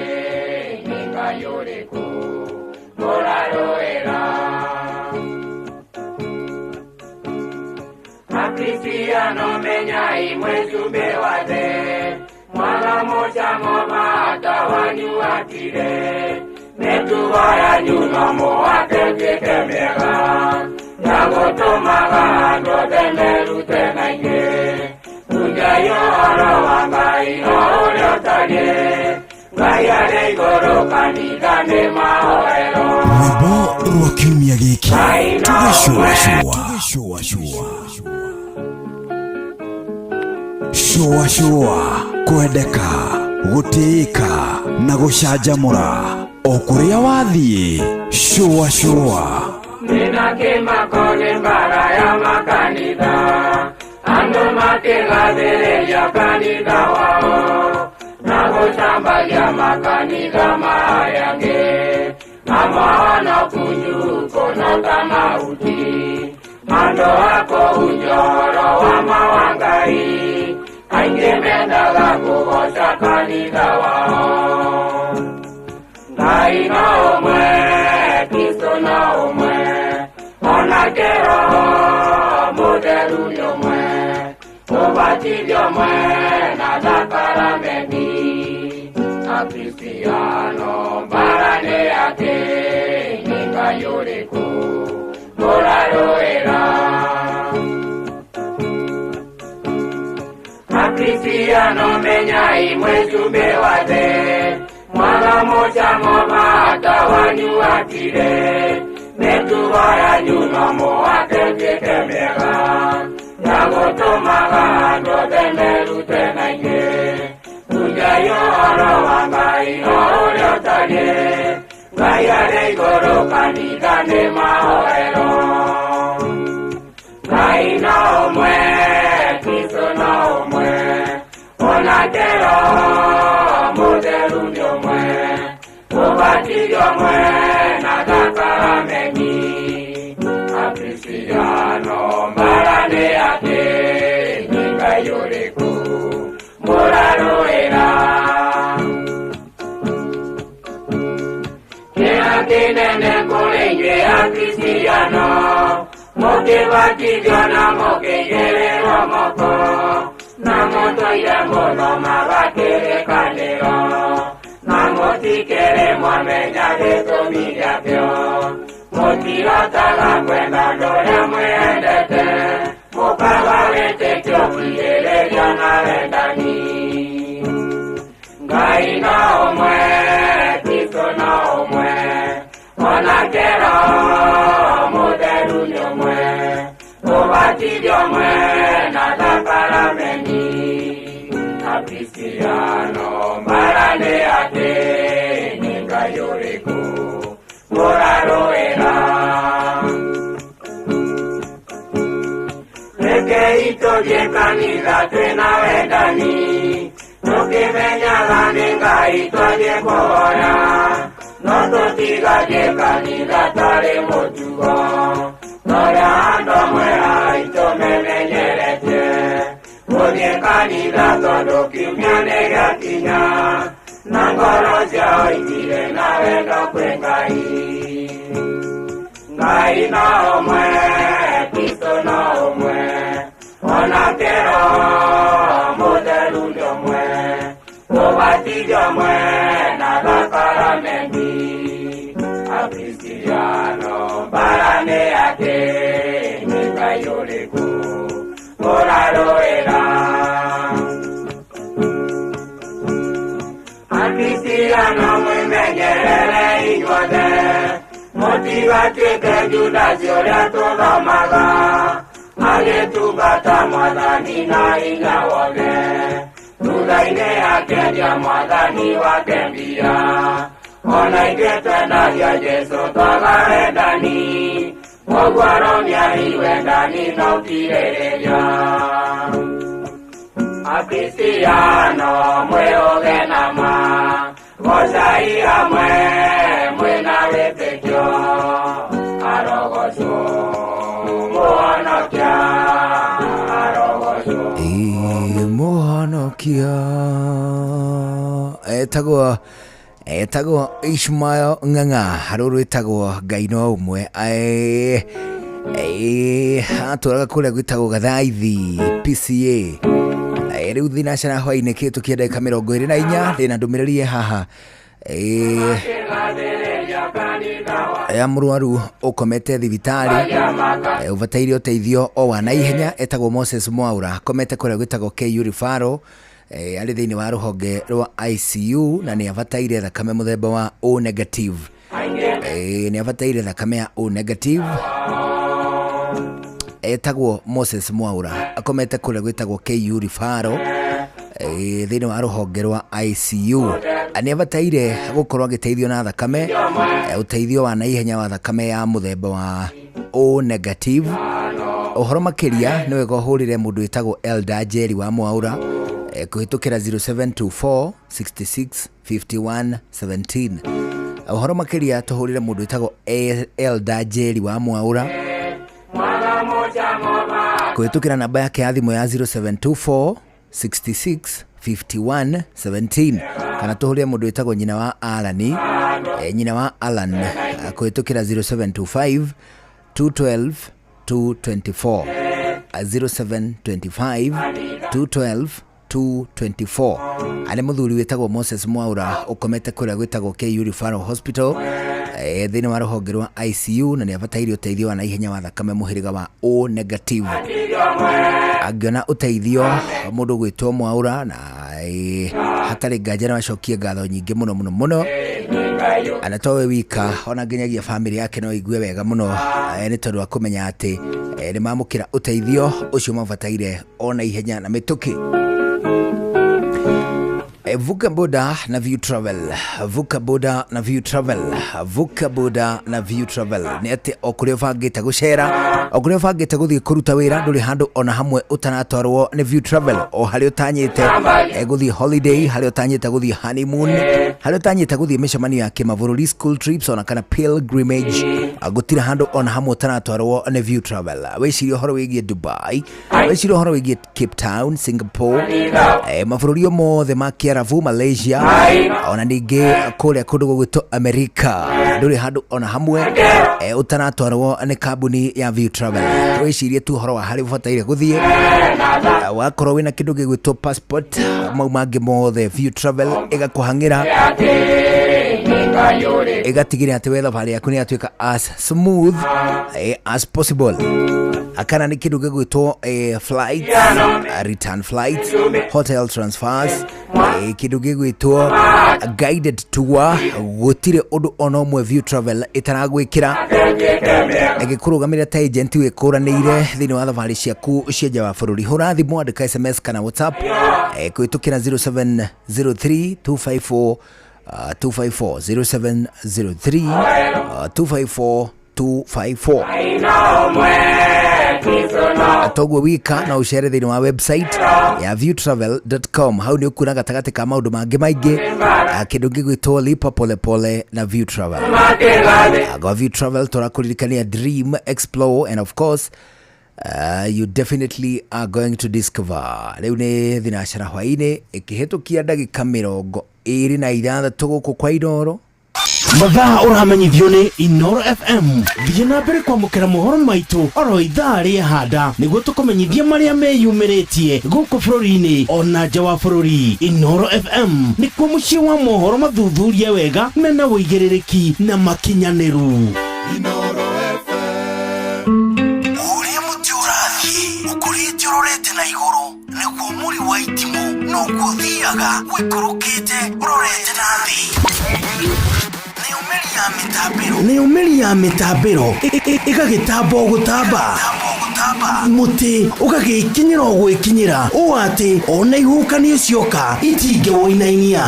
nĩ Ngai ũrĩkũ mũrarũĩra? Akristiano menyai mwĩcumbĩ wa thĩ, mwaga mũcamo mata wanyu akire, mĩtugo yanyu no mũhaka ĩtuĩke mĩega, ya gũtũmaga andũ othe merute na ingĩ. Hunjai ũhoro wa Ngai o ũrĩa ũtariĩ, Ngai arĩ igũrũ kanitha nĩ mahoero. Rwĩmbo rwa kiumia gĩkĩ tũgĩcũacũa cũacũa kwendeka gũtĩĩka na gũcanjamũra o kũrĩa wathiĩ cũacũa. Nina kĩmako nĩ mbara ya makanitha, andũ makĩgathĩrĩria kanitha wao na gũcambagia makanitha marĩa angĩ, amwe ona kunjuko na ta mahuti, andũ a kũhunjia ũhoro wa ma wa Ngai, aingĩ mendaga kũgoca kanitha wao. Ngai no ũmwe, Kristo no ũmwe, onake Roho Mũtheru nĩ ũmwe, ũbatithio ũmwe na thakaramenti. Akristiano mbara nĩ atĩ nĩ Ngai ũrĩkũ mũrarũĩra? Akristiano menyai mwĩcumbĩ wa thĩ, mwaga mũcamo mata wanyu akire, mĩtugo yanyu no mũhaka ĩtuĩke mĩega, ya gũtũmaga andũ othe merute na ingĩ. Hunjai ũhoro wa Ngai o ũrĩa ũtariĩ, Ngai arĩ igũrũ kanitha nĩ mahoero. Ngai no ũmwe, Kristo no ũmwe, onake Roho Mũtheru nĩ ũmwe, ũbatithio ũmwe na thakaramenti. Akristiano mbara nĩ atĩ nĩ Ngai ũrĩkũ mũrarũĩra? Kĩrĩa kĩnene kũrĩ inyuĩ Akristiano, mũkĩbatithio na mũkĩigĩrĩrwo moko, na mũtũire mũthomaga kĩrĩkanĩro, na mũtikĩrĩ mwamenya gĩtũmi gĩakĩo. Mũtihotaga kwenda andũ ũrĩa mwĩendete, mũkaga wĩtĩkio kwĩgĩrĩrio na wendani. Ngai no ũmwe, Kristo no ũmwe, onake Roho Mũtheru nĩ ũmwe, ũbatithio ũmwe na thakaramenti. Akristiano mbara nĩ atĩ nĩ Ngai ũrĩkũ mũrarũĩra? Rekei tũthiĩ kanitha twĩna wendani, tũkĩmenyaga nĩ Ngai twathiĩ kũhoya, no tũtigathiĩ kanitha tarĩ mũtugo, torĩa andũ amwe aitũ memenyeretie gũthiĩ kanitha tondũ kiumia nĩ gĩakinya, na ngoro ciao itirĩ na wendo kwĩ Ngai. Ngai no ũmwe, Kristo no ũmwe, onake Roho Mũtheru nĩ ũmwe, ũbatithio ũmwe na thakaramenti. Akristiano Akristiano mwĩmenyerere inyuothe, mũtigatuĩke Judasi ũrĩa tũthomaga, agĩtungata Mwathani na hinya wothe, thutha-inĩ akĩendia Mwathani wake mbia. Ona ithuĩ twendagia Jesũ twaga wendani, koguo rũmiai wendani na ũkirĩrĩria. Akristiano mwĩũge na ma, gocai hamwe mwĩna wĩtĩkio, arogocwo Mũhonokia, arogocwo. Ĩĩ, Mũhonokia etagwo etagwo Ishmael Ng'ang'a, rũrũ rwĩtagwo Ngai no ũmwe. Ĩĩ, ĩĩ, atũraga kũrĩa gwĩtagwo Gathaithi PCA. Ĩĩ, rĩu thinacara hwainĩ kĩhĩtũkia ndagĩka 24, ndĩna ndũmĩrĩri ĩ haha. Ĩĩ, ya mũrwaru ũkomete thibitarĩ, ũbataire ũteithio o wa naihenya, etagwo Moses Mwaura, akomete kũrĩa gwĩtagwo KU Referral, arĩ thĩinĩ wa rũhonge rwa ICU, na nĩ abataire thakame mũthemba wa O negative. Nĩ abataire thakame ya O negative. Etagwo Moses Mwaura, akomete kũrĩa gwĩtagwo KU Referral, thĩinĩ wa rũhonge rwa ICU. Nĩ abataire gũkorwo agĩteithio na thakame, ũteithio wa naihenya wa thakame ya mũthemba wa O negative. Ũhoro makĩria nĩ wega ũhũrĩre mũndũ wĩtagwo Elda Njeri wa Mwaura, kũhĩtũkĩra 0724 66 51 17. Ũhoro makĩria tũhũrĩre mũndũ wĩtagwo Elda Njeri wa Mwaura kũhĩtũkĩra namba yake ya thimũ ya 0724 66 51 17, kana tũhũrĩre mũndũ wĩtagwo nyina wa Alan, nyina wa Alan, kũhĩtũkĩra 0725 212 224, 0725 212 224. Arĩ mũthuri wĩtagwo Moses Mwaura ũkomete kũrĩa gwĩtagwo KU Referral Hospital, thĩinĩ wa rũhonge rwa ICU, na nĩ abataire ũteithio wa naihenya wa thakame mũhĩrĩga wa O negative. Angĩona ũteithio mũndũ gwĩtwo Mwaura, na hatarĩ nganja no acokie ngatho nyingĩ mũno mũno mũno, na to we wika, ona nginyagia famĩlĩ yake no igue wega mũno, nĩ tondũ wa kũmenya atĩ nĩ mamũkĩra ũteithio ũcio mabataire ona ihenya na mĩtũkĩ. Vuka boda na View Travel, vuka boda na View Travel, vuka boda na View Travel. Nĩ atĩ o kũrĩa ũbangĩte gũcera, o kũrĩa ũbangĩte gũthiĩ kũruta wĩra, ndũrĩ handũ ona hamwe ũtaratwarwo nĩ View Travel. O harĩa ũtanyĩte gũthiĩ holiday, harĩa ũtanyĩte gũthiĩ honeymoon, harĩa ũtanyĩte gũthiĩ mĩcemanio ya kĩmabũrũri, school trips, ona kana pilgrimage, gũtirĩ handũ ona hamwe ũtaratwarwo nĩ View Travel. Wĩcirie ũhoro wĩgiĩ Dubai, wĩcirie ũhoro wĩgiĩ Cape Town, Singapore, mabũrũri o mothe ma Kiarabu, Malaysia, ona ningĩ kũrĩa kũndũ gũgwĩtwo Amerika, ndũrĩ handũ ona hamwe ũtaratwarwo nĩ kambuni ya View Travel. Wĩcirie tu ũhoro wa harĩa ũbataire gũthiĩ, wakorwo wĩna kĩndũ gĩgwĩtwo passport, mau mangĩ mothe View Travel ĩgakũhang'ĩra, ĩgatigĩrĩra atĩ we thabarĩ yaku nĩ yatuĩka as smooth as possible. Akana nĩ kĩndũ gĩgwĩtwo flight, return flight, hotel transfers, kĩndũ gĩgwĩtwo guided tour. Gũtirĩ ũndũ ona ũmwe View Travel ĩtaragwĩkĩra, ĩgĩkũrũgamĩrĩra ta agent wĩkũranĩire thĩinĩ wa thabarĩ ciaku cia nja wa bũrũri. Hũra thimũ, andĩka SMS kana WhatsApp, kũhĩtũkĩra 0703 254 254, 0703 254 254. Toguo wika no ũcere thĩinĩ wa website ya viewtravel.com. Hau nĩ ũkuona gatagatĩ ka maũndũ mangĩ maingĩ, kĩndũ gĩgwĩtwo lipa polepole na View Travel. Gwa View Travel tũrakũririkania dream, explore and of course you definitely are going to discover. Rĩu nĩ thinacara hwainĩ ĩkĩhĩtũkia ndagĩka 26 gũkũ kwa Inooro. Mathaa ũramenyithio nĩ Inooro FM. Thiĩ na mbere kwamũkĩra mohoro maitũ oro ithaa rĩa handa, nĩguo tũkũmenyithie marĩa meyumĩrĩtie gũkũ bũrũri-inĩ ona nja wa bũrũri. Inooro FM nĩkuo mũciĩ wa mohoro mathuthurie wega, mena ũigĩrĩrĩki na makinyanĩru. Ũrĩa mũtĩ ũrathiĩ ũkũrĩte ũrorete na igũrũ, nĩguo mũri wa itimũ noguo ũthiaga. Ũthiaga ũikũrũkĩte ũrorete na thĩ. Nayo mĩri ya mĩtambĩro ĩgagĩtamba o gũtamba, mũtĩ ũgagĩkinyĩra o gwĩkinyĩra, ũũ atĩ ona ihuhũkanio cioka itingĩwũinainia.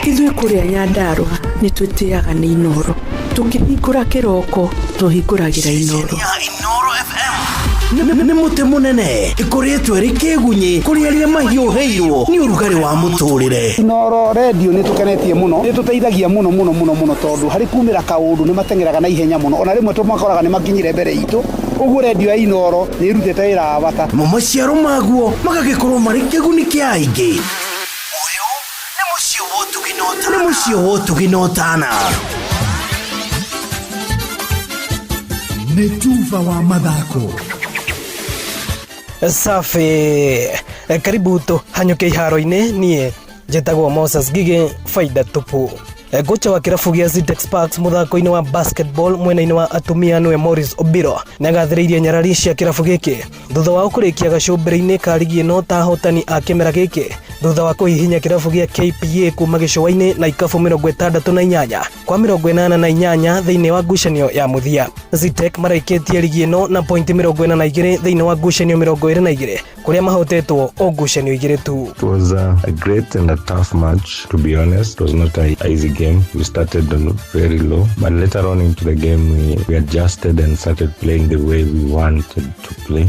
Ithuĩ kũrĩa Nyandarũa nĩ twĩtĩaga nĩ Inooro. Tũkĩhingũra kĩroko tũhingũragĩra Inooro. Nĩ mũtĩ mũnene ĩkoretwo ĩrĩ kĩgunyĩ kũrĩ arĩa mahiũhĩirwo nĩ ũrugarĩ wa mũtũrĩre. Inooro redio nĩ tũkenetie mũno, nĩ tũteithagia mũno mũno mũno mũno, tondũ harĩ kumĩra kaũndũ nĩ mateng'eraga na ihenya mũno, ona rĩmwe tũmakoraga nĩ makinyire mbere itũ. Ũguo redio ya Inooro nĩ ĩrutĩte wĩra wa bata. Namo maciaro maguo magagĩkorwo marĩ kĩguni kĩa aingĩ. Nĩ mũciĩ wa ũtugi na ũtana. Nĩ tuba wa mathako. Safi, karibu tũhanyũke iharo-inĩ. Niĩ njĩtagwo Moses Ngigĩ, faida tupu. Kocha wa kĩrabu gĩa Zetech Sparks mũthako-inĩ wa basketball mwena-inĩ wa atumia nĩwe Morris Obiro nĩagathĩrĩirie nyarari cia kĩrabu gĩkĩ thutha wao kũrĩkia gacũmbĩrĩ-inĩ ka ligi ĩno ta ahotani a kĩmera gĩkĩ, thutha wa kũhihinya kĩrabu gĩa KPA kuma gĩcũa-inĩ na ikabu 68 kwa 88 thĩinĩ wa ngucanio ya mũthia. Zetech maraikĩtie ligi ĩno na pointi 42 thĩinĩ wa ngucanio 22, kũrĩa mahotetwo o ngucanio igĩrĩ tu. It was a great and a tough match, to be honest. It was not an easy game. We started on very low, but later on into the game, we adjusted and started playing the way we wanted to play,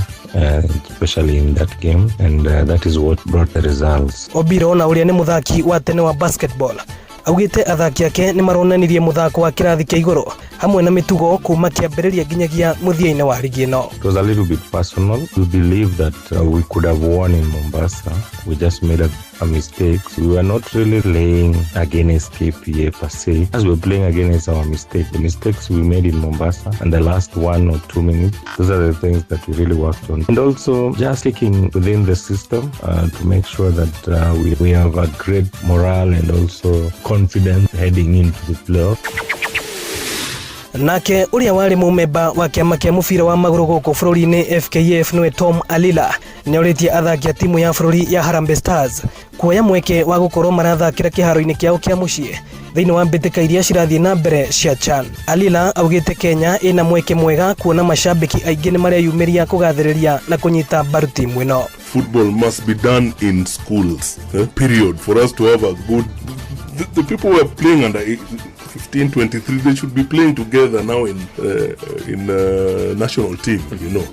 especially in that game, and that is what brought the results. Obiro, na ũrĩa nĩ mũthaki wa tene wa basketball, augĩte athaki ake nĩ maronanirie mũthako wa kĩrathi kĩa igũrũ hamwe na mĩtugo kuma kĩambĩrĩria nginyagia mũthia-inĩ wa ligi ĩno. It was a little bit personal. We believe that we could have won in Mombasa. We just made a mistake. We were not really playing against KPA per se, as we were playing against our mistake. The mistakes we made in Mombasa and the last 1 or 2 minutes, those are the things that we really worked on. And also just sticking within the system to make sure that we have a great morale and also confidence heading into the playoff. Nake ũrĩa warĩ mũmemba wa kĩama kĩa mũbira wa magũrũ gũkũ bũrũri-inĩ FKF nĩwe Tom Alila nĩorĩtie athaki a timu ya bũrũri ya Harambee Stars kuoya mweke wa gũkorwo marathakĩra kĩharo-inĩ kĩao kĩa mũciĩ thĩinĩ wa mbĩtĩka iria cirathiĩ na mbere cia CHAN. Alila augĩte Kenya ĩna mweke mwega kuona macambĩki aingĩ nĩ mareyumĩria kũgathĩrĩria na kũnyita mbaru timu ĩno. Football must be done in schools, period, for us to have a good the people who are playing under 15, 23, they should be playing together now in national team.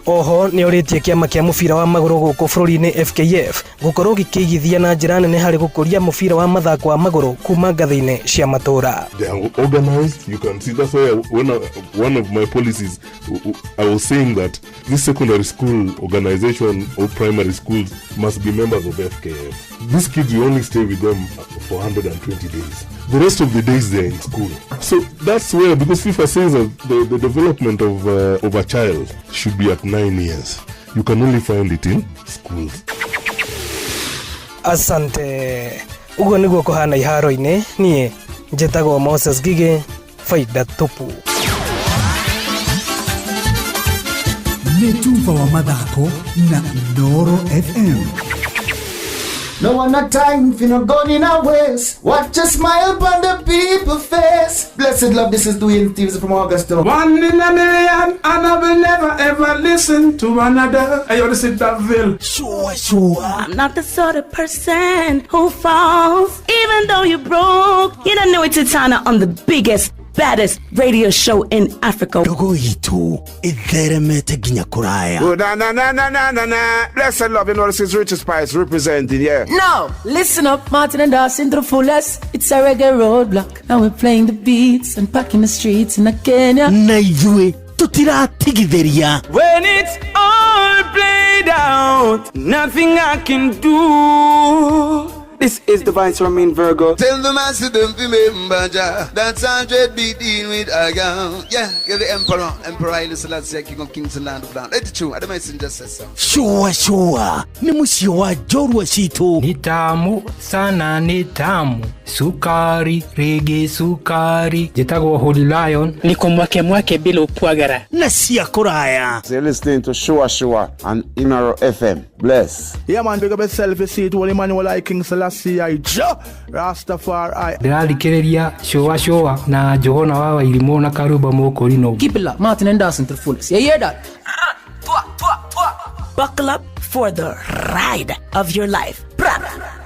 Oho nĩ orĩtie kĩama kĩa mũbira wa magũrũ gũkũ bũrũri-inĩ FKF gũkorwo gĩkĩigithia na njĩra nene harĩ gũkũria mũbira wa mathako wa magũrũ kuma ngathĩ-inĩ cia matũũra. They are organized. You can see that's why one of my policies, I was saying that this secondary school organization or primary schools must be members of FKF. These kids, you only stay with them for 120 days. The rest of the days they're in school. So that's where, because FIFA says that the development of a child should be at 9 years. You can only find it in schools. Asante. Ũguo nĩguo kũhana iharo-inĩ. Niĩ njĩtagwo Moses Ngigĩ, faida tupu. Nĩ tuba wa mathako na Inooro FM. No one a time for no gun in a waste. Watch a smile on the people face. Blessed love, this is Dwayne Stevens from Augusta. One in a million, and I will never ever listen to another. Hey, yo, this is Daville. Sure, sure. I'm not the sort of person who falls, even though you're broke. You don't know it's Titana on the biggest, baddest radio show in Africa. Ndogo itũ ĩtheremete nginya kũraya. Oh, na na na na na na na. Blessed love, you know this is Richard Spice representing, yeah. No, listen up, Martin and Dawson to the fullest. It's a reggae roadblock, and we're playing the beats and packing the streets in Kenya. Na ithuĩ tũtiratigithĩria. When it's all played out, nothing I can do. This is Divine Remain Virgo. Tell the master them remember Jah. That's 100 be dealing with a gun. Yeah, you're the emperor, Emperor Haile Selassie, King of Kings and Land of Land. Let it true. I don't messenger says so. Sure, sure. Nĩ mũciĩ wa njorua citũ. Ni tamu sana, ni tamu sukari, rigi sukari. Njĩtagwo Holy Lion. Niko mwake mwake bila upwagara na cia kũraya. So you're listening to Shua Shua on Inooro FM. Bless. Yeah, man, big up yourself. You see it, Holy Emmanuel I King Selassie I Jah Rastafari. Ndĩrathikĩrĩria cũa cũa na Njũgũna wa Wairimũ na Karumba Mũkũrinũ. Keep it locked, Martin and Dawson to the fullest. You hear that? Buckle up for the ride of your life.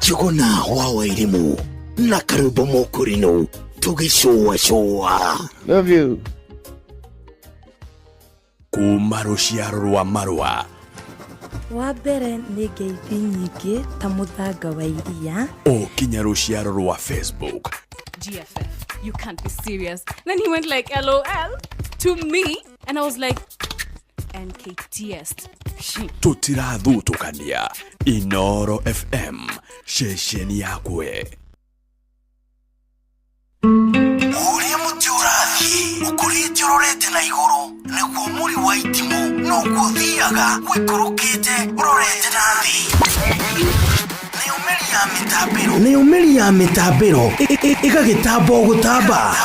Njũgũna wa Wairimũ na Karumba Mũkũrinũ tũgĩcũa cũa. Love you. Kuma rũciaro rwa marũa Wa mbere nĩ ngeithi nyingĩ ta mũthanga wa iria. O kinya rũciaro rwa Facebook. GFF, you can't be serious. Then he went like LOL to me, and I was like, NKTS. Tũtirathutũkania. Inoro FM, ceceni yakwe. Ũrĩa mũtĩ ũrathiĩ ũkũrĩte ũrorete na igũrũ nĩguo mũri wa itimũ noguo ũthiaga ũikũrũkĩte ũrorete na thĩ. Nayo mĩri ya mĩtambĩro ĩgagĩtamba o gũtamba,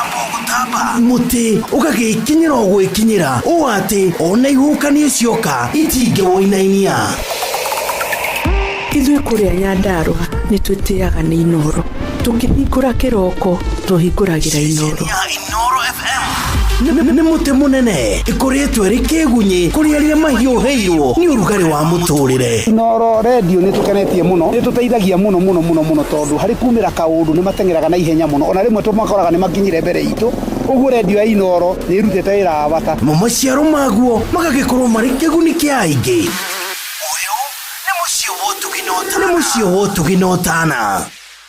mũtĩ ũgagĩkinyĩra o gwĩkinyĩra ũũ atĩ ona ihuhũkanio cioka itingĩwũinainia. Ithuĩ kũrĩa Nyandarũa nĩ twĩtĩaga nĩ Inooro. Tũkĩhingũra kĩroko tũhingũragĩra Inooro. Nĩ mũtĩ mũnene ĩkũrĩtwo ĩrĩ kĩgunyĩ kũrĩ arĩa mahiũhĩirwo nĩ ũrugarĩ wa mũtũrĩre. Inooro redio nĩ tũkenetie mũno, nĩ tũteithagia mũno mũno mũno mũno tondũ harĩ kumĩra kaũndũ nĩ mateng'eraga na ihenya mũno, ona rĩmwe tũmakoraga nĩ makinyire mbere itũ. Ũguo redio ya Inooro nĩ ĩrutĩte wĩra wa bata. Mo maciaro maguo magagĩkorwo marĩ kĩguni kĩa aingĩ. Nĩ mũciĩ wa ũtugi na ũtana.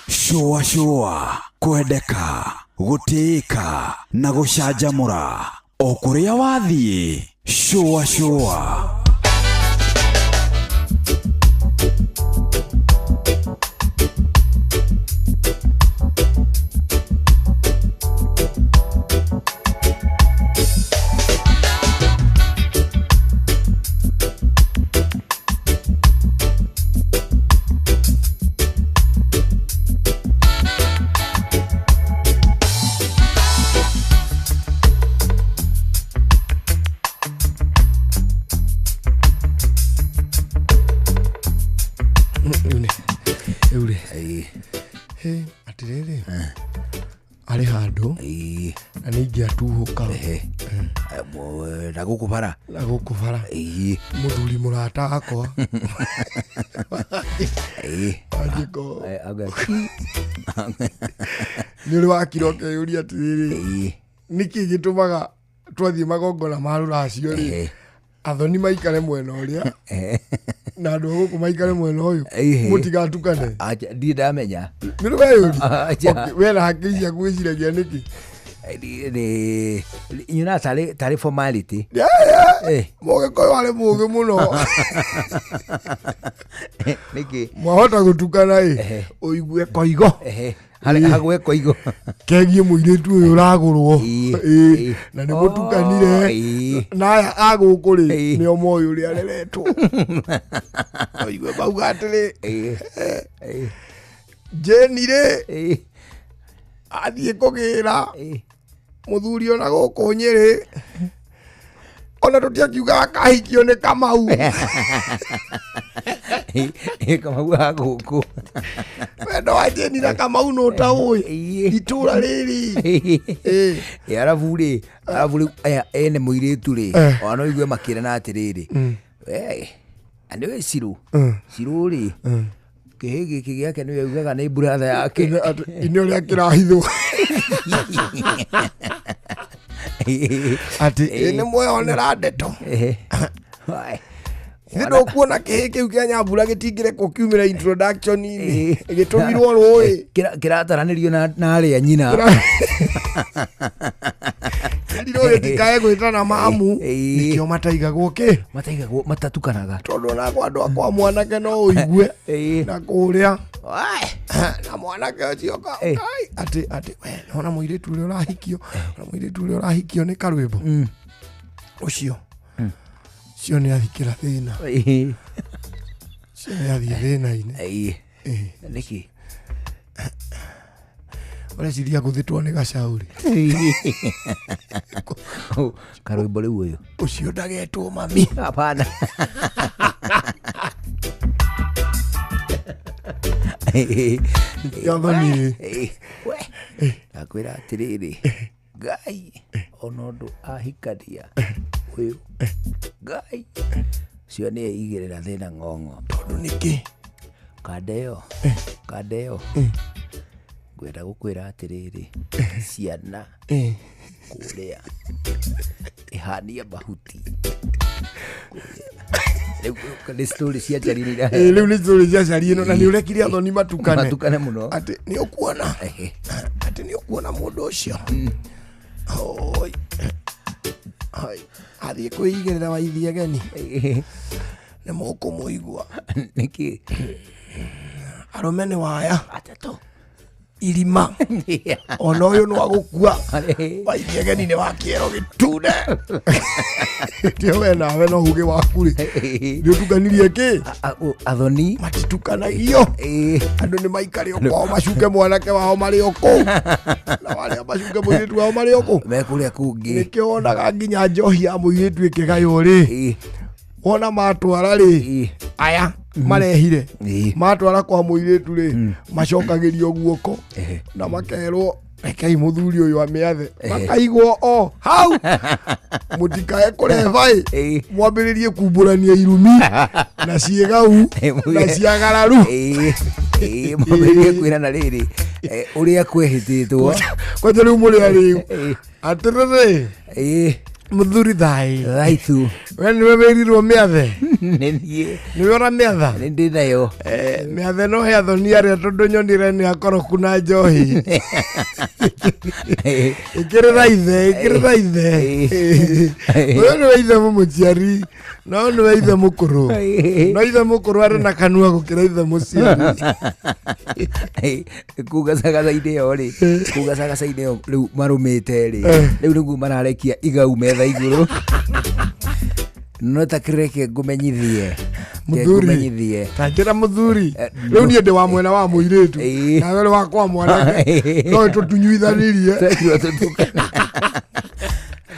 Cũa cũa, kwendeka, gũtĩĩka na gũcanjamũra o kũrĩa wathiĩ. Cũa cũa. Atĩrĩrĩ, arĩ handũ na nĩ ingĩatuhũka na gũkũ bara, na gũkũ bara mũthuri mũrata wakwa nĩ ũrĩ wakira ũkeyũria atĩrĩrĩ, nĩkĩ gĩtũmaga twathiĩ magongona ma rũracio rĩ athoni maikare mwena ũrĩa na andũ a gũkũ maikare mwena ũyũ mũtigatukane? Ndirĩ ndamenya. Nĩ weyũria we na hakiri ciaku wĩciragia nĩkĩ? Nyonaga tarĩ formality. Mũgĩkũyũ arĩ mũũgĩ mũno. Nĩkĩ? Mwahota gũtukana ĩ ũigue koigo hagwe koigo kegie mũirĩtu ũyũ ũragũrwo na nĩ mũtukanire na aya a gũkũ rĩ nĩo moĩ ũrĩa areretwo. Ũigue mauga atĩrĩ, Jane rĩ athiĩ kũgĩra mũthuri ona gũkũ Nyĩrĩ ona tũtiakiugaga kahikio nĩ Kamau. Kamau wa gũkũ. Wendo wa Jane na Kamau no ũtaũĩ itũra rĩrĩ. Arabu rĩ, arabu rĩu aya ene mũirĩtu rĩ ona no igue makĩrana atĩrĩrĩ, nĩwe Cirũ, Cirũ rĩ kĩhĩ gĩkĩ gĩake nĩwe ugaga nĩ brother yake. Inĩ ũrĩa kĩrahithwo atĩ nĩ mweyonera ndeto. Ithe ndũkuona kĩhĩ kĩu kĩa Nyambura gĩtingĩrekwo kiumĩra introduction-inĩ gĩtũmirwo rũĩ kĩrataranĩrio na arĩa nyina kĩrirwo gĩtikae gwĩtana mamu nĩkĩo mataigagwo kĩ mataigagwo matatukanaga tondũ onakwa andũ akwa mwanake no ũigue na kũrĩa na mwanake ũcio atĩ atĩ we nona mũirĩtu ũrĩa ũrahikio, ona mũirĩtu ũrĩa ũrahikio nĩ Karwĩmbo ũcio cio nĩ athikĩra thĩna, cio nĩ athiĩ thĩna-inĩ. Nĩkĩ? Ũreciria gũthĩtwo nĩ gacaũrĩ? Karwĩmbo rĩu ũyũ ũcio ndagetwo mami. Hapana. Athoni. Ndakwĩra atĩrĩrĩ, Ngai ona ũndũ ahikania ũyũ, Ngai cio nĩ eigĩrĩra thĩna ng'ong'o. Tondũ nĩkĩ? Kanda ĩyo, kanda ĩyo ngwenda gũkwĩra atĩrĩrĩ, ciana kũrĩa ihania mahuti kũrĩa. Rĩu nĩ story cia Charity Ĩ, rĩu nĩ story cia Charity ĩno na nĩ ũrekire athoni matukane. Matukane mũno. Atĩ nĩ ũkuona, atĩ nĩ ũkuona mũndũ ũcio. Oi. Oi. Athiĩ kwĩigĩrĩra waithiegeni nĩ mũkũmũigua. Nĩkĩ? Arũme nĩ waya atatũ irima ona ũyũ nĩ wagũkua waithiegeni nĩ wa kĩero gĩtune. Tio we nawe no uge waku rĩ nĩ ũtukanirie kĩ? Athoni matitukanagio. Andũ nĩ maikare o kwao macuke mwanake wao marĩ o kũu na warĩa macuke mũirĩtu wao marĩ o kũu me kũrĩa kũngĩ. Nĩkĩo wonaga nginya njohi ya mũirĩtu ĩkĩgaywo rĩ, wona matwara rĩ, aya marehire matwara kwa mũirĩtu rĩ, macokagĩrio guoko na makerwo rekei mũthuri ũyũ amĩathe, makaigwo o hau mũtikae kũreba ĩ, mwambĩrĩrie kumbũrania irumi na ciĩgau na ciagararu. Mwambĩrĩrie kwĩrana rĩrĩ, ũrĩa kwehĩtĩtwo. Kwanja rĩu mũrĩa rĩu atĩrĩrĩ, mũthuri thai thaitu, we nĩwe wĩrirwo mĩathe. Nĩ niĩ. Nĩwe ũra mĩatha? Nĩ ndĩ nayo. Mĩathe no he athoni arĩa tondũ nyonire nĩ akoroku na njohi. Ĩkĩrĩra ithe, ĩkĩrĩra ithe. Ũyũ nĩwe ithe mũmũciari, no nĩwe ithe mũkũrũ. No ithe mũkũrũ arĩ na kanua gũkĩra ithe mũciari. Kugacagaca-inĩ ĩyo rĩ, kugacagaca-inĩ ĩyo rĩu marũmĩte rĩ, rĩu nĩguo mararekia igau metha igũrũ. No ta kĩreke ngũmenyithie. Mũthuri. Ngũmenyithie. Ta njĩra mũthuri, rĩu niĩ ndĩ wa mwena wa mũirĩtu nawe ũrĩ wa kwa mwanake, no tũtunyuithanirie.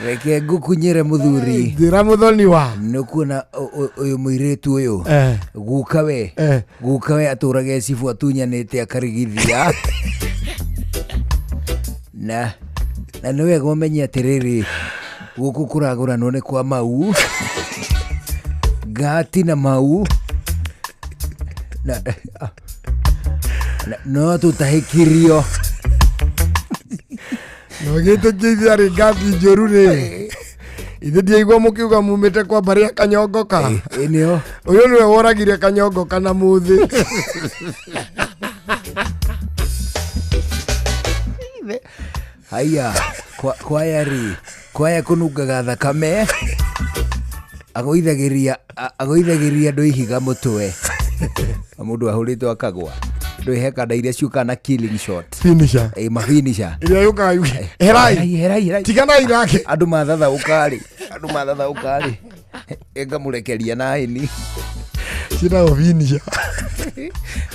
Reke ngũkunyĩre mũthuri. Njĩra mũthoni wa. Nĩũkuona ũyũ mũirĩtu ũyũ, guka we, guka we atũraga ecibu atunyanĩte akarigithia. Na nĩ wega ũmenye atĩrĩrĩ, gũkũ kũragũranwo nĩ kwa mau ngati na mau na, na, no tũtahĩkirio. No gĩtĩkĩithia arĩ ngati njũru rĩ, ithe ndiaigua mũkiuga mumĩte kwa mbarĩ ya Kanyongoka. Nĩo ũyũ nĩwe woragire Kanyongoka na mũthĩ. Haya, kwaya rĩ, kwaya kũnungaga thakame, agũithagĩria agũithagĩria andũ ihiga mũtwe. Mũndũ ahũrĩtwo akagwa. Ndũĩ he kanda iria ciũkaga na killing shot. Finisher. Mafinisher. Ĩrĩa yũkaga yuge, herai, herai, herai. Tiganai nake. Andũ mathathaũka rĩ, andũ mathathaũka rĩ, ĩngamũrekeria na hĩni. Ciĩtagwo finisher.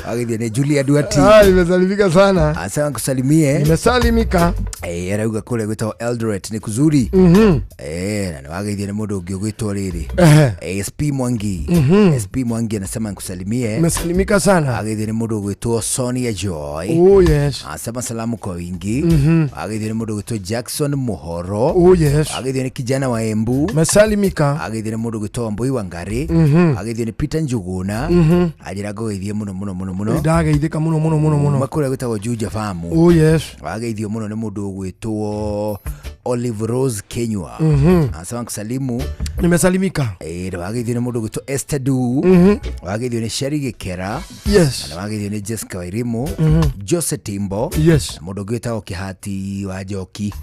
Agithia nĩ Julia Duati. Ah, nimesalimika sana. Asema nikusalimie. Nimesalimika. Arauga kũrĩa gwĩtagwo Eldoret nĩ kuzuri. Na nĩ wageithia nĩ mũndũ ũngĩ ũgwĩtwo rĩrĩ. SP Mwangi. SP Mwangi anasema nikusalimie. Nimesalimika sana. Ageithia nĩ mũndũ ũgwĩtwo Sonia Joy. Oh yes. Anasema salamu kwa wingi. Ageithia nĩ mũndũ ũgwĩtwo Jackson Muhoro. Oh yes. Ageithio nĩ kijana wa Embu. Nimesalimika. Ageithio nĩ mũndũ ũgwĩtwo Wambui Wangari. Ageithio nĩ Peter Njuguna. Anjĩra ngũgeithie mũno mũno mũno mũno. Ndageithĩka mũno mũno mũno mũno. Makũrĩa gwĩtagwo Juja Farm. Oh yes. Wageithio mũno nĩ mũndũ ũgwĩtwo Olive Rose Kenywa. Anasema kusalimu. Nimesalimika. Wageithio nĩ mũndũ ũgwĩtwo Esther Du. Wageithio nĩ Sheri Gĩkera. Yes. Na wageithio nĩ Jessica Wairimu. Jose Timbo. Yes. Na mũndũ ũngĩ wĩtagwo Kĩhati wa Njoki.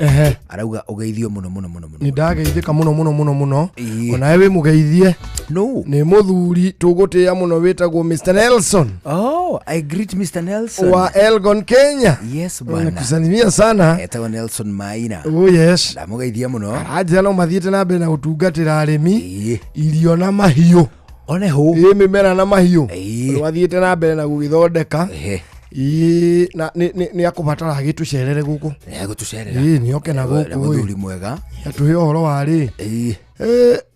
Arauga ũgeithio mũno mũno mũno mũno. Nĩ ndageithĩka mũno mũno mũno mũno. Onawe wĩ mũgeithie. No. Nĩ mũthuri tũgũtĩĩa mũno wĩtagwo Mr. Nelson. Oh, I greet Mr. Nelson. Wa Elgon Kenya. Yes, bwana. Nakusalimia sana. Etagwo Nelson Maina. Oh yes. Ndamũgeithia mũno. Aranjĩra no mathiĩte na mbere na gũtungatĩra arĩmi, irio na mahiũ. One hũ. Ĩ mĩmera na mahiũ. Rĩu athiĩte na mbere na gũgĩthondeka. Ĩ na nĩ akũbatara agĩtũcerere gũkũ. Nĩ agũtũcerera. Ĩ nĩ oke na Na gũkũ. mũthuri mwega. Atũhe ũhoro wa rĩ.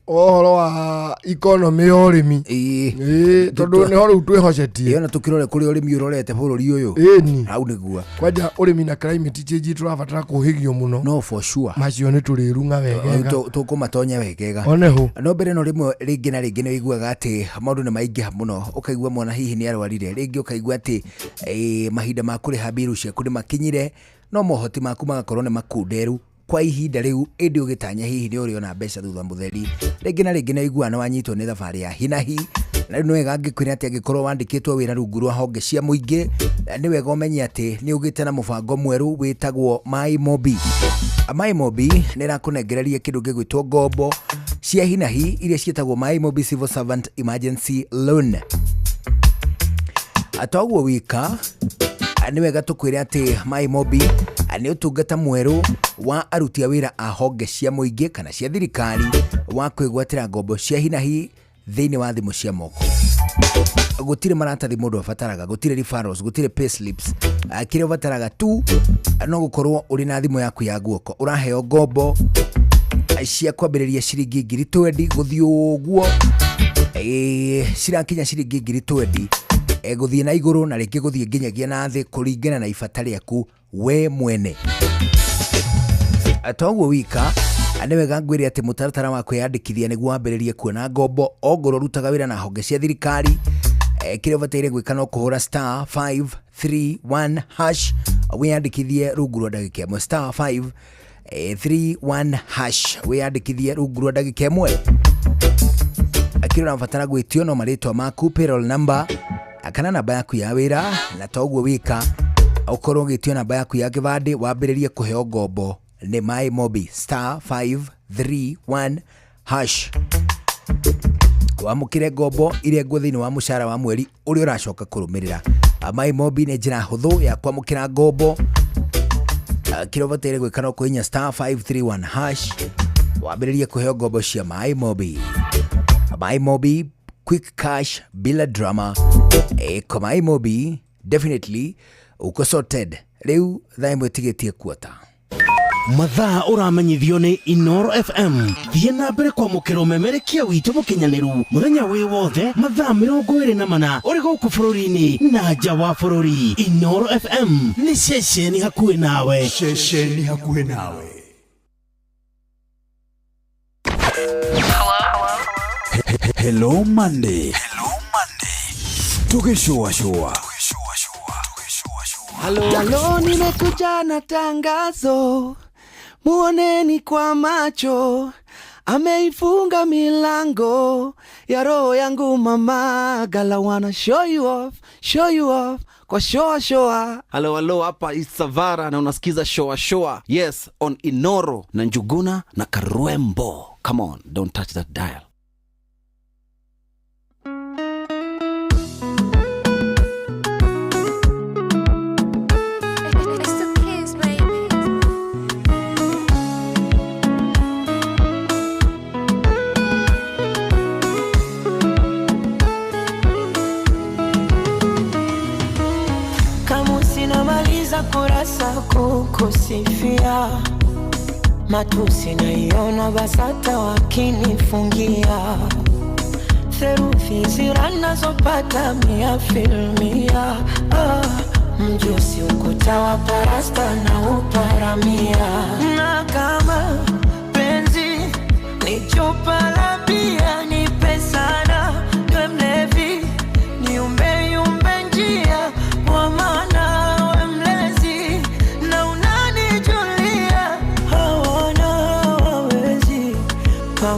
Ũhoro wa economy ya ũrĩmi. Ĩĩ, tondũ nĩho rĩu twĩhocetie. Ĩyo na tũkĩrore kũrĩa ũrĩmi ũrorete bũrũri ũyũ. Ĩni. Hau nĩguo. Kwanja ũrĩmi na climate change tũrabatara kũhĩgio mũno. No for sure. Macio nĩ tũrĩrung'a wegega. Tũkũmatonya wegega. One hũ. No mbere no rĩmwe rĩngĩ na rĩngĩ nĩ ũiguaga atĩ maũndũ nĩ maingĩha mũno, ũkaigua mwana hihi nĩ arwarire, rĩngĩ ũkaigua atĩ mahinda ma kũrĩha mbiru ciaku nĩ makinyire, no mohoti maku magakorwo nĩ makunderu kwa ihinda rĩu, ĩndĩ ũgĩtanya hihi nĩ ũrĩona mbeca thutha mũtheri. Rĩngĩ na rĩngĩ nĩ ũiguaga nĩ wanyitwo nĩ thabarĩ ya hinahi, na rĩu nĩ wega angĩkwĩra atĩ angĩkorwo wandĩkĩtwo wĩra rungu rwa honge cia mũingĩ, nĩ wega ũmenye atĩ nĩ ũgĩte na mũbango mwerũ wĩtagwo My Mobi. My Mobi nĩ ĩrakũnengereria kĩndũ gĩgwĩtwo ngombo cia hinahi iria ciĩtagwo My Mobi Civil Servant Emergency Loan. Toguo wika, nĩ wega tũkwĩre atĩ My Mobi nĩ ũtungata mwerũ wa aruti a wĩra a honge cia mũingĩ kana cia thirikari wa kwĩgwatĩra ngombo cia hinahi thĩinĩ wa thimũ cia moko. Gũtirĩ maratathi mũndũ abataraga, gũtirĩ referrals, gũtirĩ payslips. Kĩrĩa ũbataraga tu no gũkorwo ũrĩ na thimũ yaku ya guoko. Ũraheo ngombo cia kwambĩrĩria ciringi 20,000 gũthiĩ ũguo, cirakinya ciringi 20,000 gũthiĩ na igũrũ na rĩngĩ gũthiĩ nginyagia na thĩ kũringana na ibata rĩaku we mwene. Toguo wika, nĩ wega ngwĩre atĩ mũtaratara wa kwĩyandĩkithia nĩguo wambĩrĩrie kuona ngombo ongorwo ũrutaga wĩra na honge cia thirikari. Kĩrĩa ũbataire gwĩka no kũhũra star 531 hash wĩyandĩkithie rungu rwa ndagĩka ĩmwe, star 531 hash wĩyandĩkithie rungu rwa ndagĩka ĩmwe. Kĩrĩa ũrabatara gwĩtio no marĩtwa maku, payroll number kana namba yaku ya wĩra, na toguo wika ũkorwo ũgĩtio namba yaku ya kĩbandĩ wambĩrĩrie kũheo ngombo nĩ My Mobi, star 531 hash. Wamũkĩre ngombo iria nguo thĩinĩ wa mũcara wa mweri ũrĩa ũracoka kũrũmĩrĩra. My Mobi nĩ njĩra hũthũ ya kwamũkĩra ngombo. Kĩrĩa ũbataire gwĩka no kũhihinya star 531 hash wambĩrĩrie kũheo ngombo cia My Mobi. My Mobi, quick cash bila drama. Kwa My Mobi definitely uko sorted. Rĩu thaa ĩmwe tigĩtie kuota. Mathaa ũramenyithio nĩ Inoro FM. Thiĩ na mbere kwamũkĩra ũmemerekia witũ mũkinyanĩru mũthenya wĩ wothe mathaa 24 ũrĩ gũkũ bũrũri-inĩ na nja wa bũrũri. Inoro FM nĩ ceceni hakuhĩ nawe. Ceceni hakuhĩ nawe. Hello Monday. Hello Monday. Tukishua. Halo, nimekuja na tangazo, muoneni kwa macho, ameifunga milango ya roho yangu mama. Gala wanna show you off kwa shoa shoa. Halo halo, hapa Isavara na unasikiza shoa shoa. Yes, on Inoro na Njuguna na Karwembo. Come on, don't touch that dial. Kurasa kukusifia, matusi naiona basata wakinifungia, therufi ziranazopata mia filmia. Mjusi ukuta wa parasta na uparamia, na kama penzi ni chupa la bia, nipe sana niwe mlevi, niumbe yumbe njia kwa maana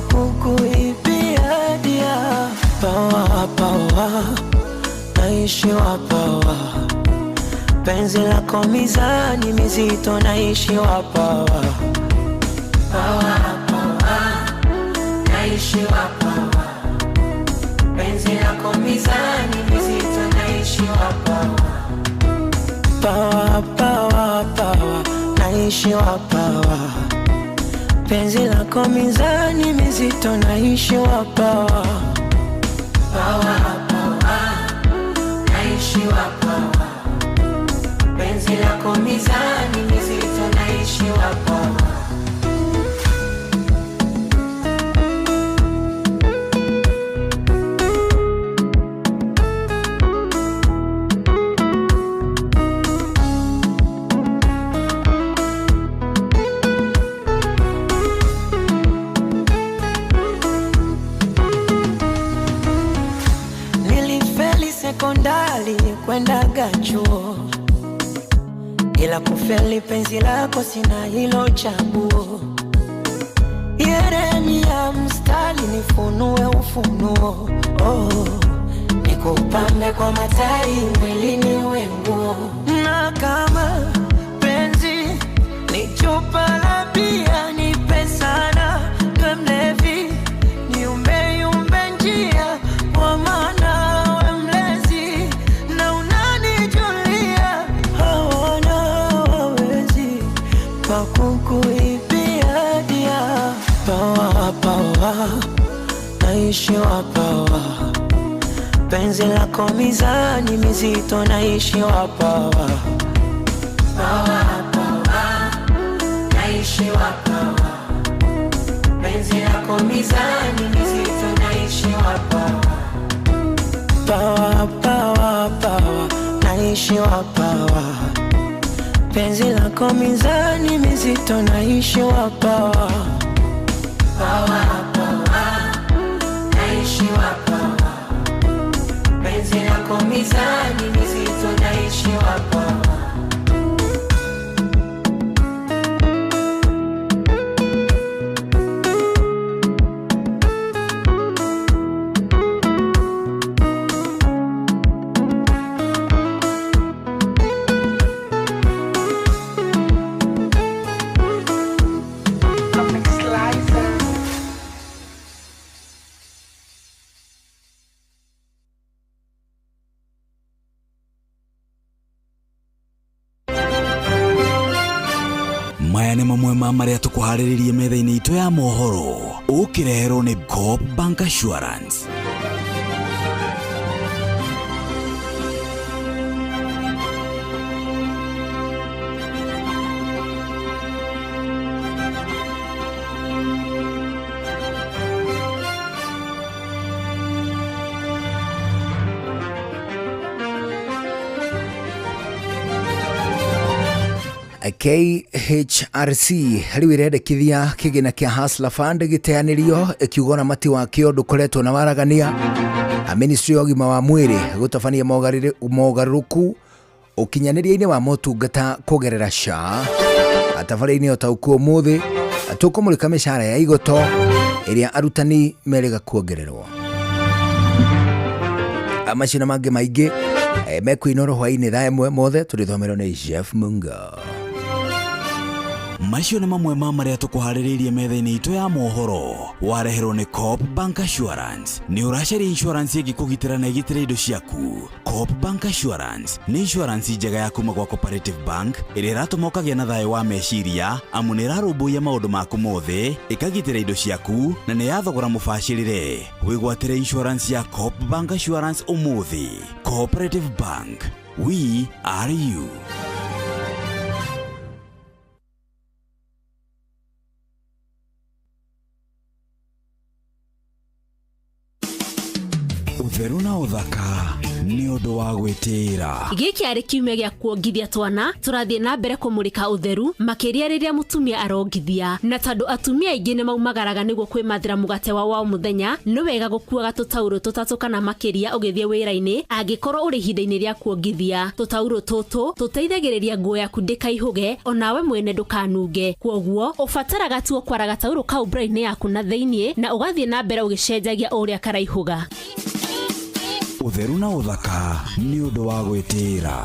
kukuibia dia. Pawa pawa, naishi wa pawa, penzi lako mizani mizito, naishi wa pawa. Pawa pawa, naishi wa pawa, penzi lako mizani mizito, naishi wa pawa. Pawa pawa pawa, naishi wa pawa, penzi lako mizani mizito, naishi wa pawa. Pawa pawa, naishi wa pawa, penzi lako mizani mizito, naishi wa pawa. Nilishaendaga chuo ila kufeli penzi lako sina hilo chaguo. Yeremia mstari nifunue ufunuo, oh, nikupambe kwa matari mwilini wenguo. Na kama penzi ni chupa la bia nipe sana, we mlevi niumbe yumbe njia, kwa maana we mlezi na unanijulia, hawana wawezi pa kukuibia dia. Pawa pawa naishi wa pawa, penzi lako mizani mizito naishi wa pawa. Pawa pawa naishi wa pawa, penzi lako mizani mizito naishi wa pawa. Pawa pawa pawa naishi wa pawa, penzi lako mizani mizito naishi wa pawa. Pawa pawa naishi wa pawa, penzi lako mizani mizito naishi wa pawa. Maya nĩ mamwe ma marĩa tũkũharĩrĩrie metha-inĩ itũ ya mohoro ũkĩreherwo nĩ Coop Bank Assurance. KHRC rĩu ĩrendekithia kĩgĩna kĩa Hustler Fund gĩteanĩrio ĩkiuga ũramati wakĩo ndũkoretwo na waragania. Ministry ya ũgima wa mwĩrĩ gũtabania mogarũrũku ũkinyanĩria-inĩ wa motungata kũgerera SHA. Tabarĩra-inĩ ũtaũku ũmũthĩ tũkũmũrĩka mĩcara ya igoto ĩrĩa arutani merĩga kuongererwo. Macio na mangĩ maingĩ mekuinoro hwaĩ-inĩ thaa ĩmwe mothe tũrĩthomerwo nĩ Jeff Munga. Macio nĩ mamwe ma marĩa tũkũharĩrĩirie metha-inĩ itũ ya mohoro wareherwo nĩ Coop Bank Assurance. Nĩ ũracaria insurance ĩngĩkũgitĩra na ĩgitĩre indo ciaku. Coop Bank Assurance nĩ insurance njega ya kuma gwa Cooperative Bank ĩrĩa ĩratũma ũkagĩa na thayũ wa meciria amu nĩ ĩrarũmbũiya maũndũ maku mothe, ĩkagitĩra indo ciaku na nĩ ya thogora mũbacĩrĩre. Wĩgwatĩre insurance ya Coop Bank Assurance ũmũthĩ. Cooperative Bank, we are you. Ũtheru na ũthaka nĩ ũndũ wa gwĩtĩĩra. Gĩkĩ arĩ kiumia gĩa kuongithia twana, tũrathiĩ na mbere kũmũrĩka ũtheru makĩria rĩrĩa mũtumia arongithia. Na tondũ atumia aingĩ nĩ maumagaraga nĩguo kwĩmathĩra mũgate wao wa mũthenya, nĩ wega gũkuaga tũtaurũ tũtatũ kana makĩria ũgĩthiĩ wĩra-inĩ angĩkorwo ũrĩ ihinda-inĩ rĩa kuongithia. Tũtaurũ tũtũ tũteithagĩrĩria nguo yaku ndĩkaihũge onawe mwene ndũkanunge. Kwoguo ũbataraga tu kwara gataurũ kau bra-inĩ yaku na thĩiniĩ na ũgathiĩ na mbere ũgĩcenjagia o ũrĩa karaihũga. Ũtheru na ũthaka nĩ ũndũ wa gwĩtĩĩra.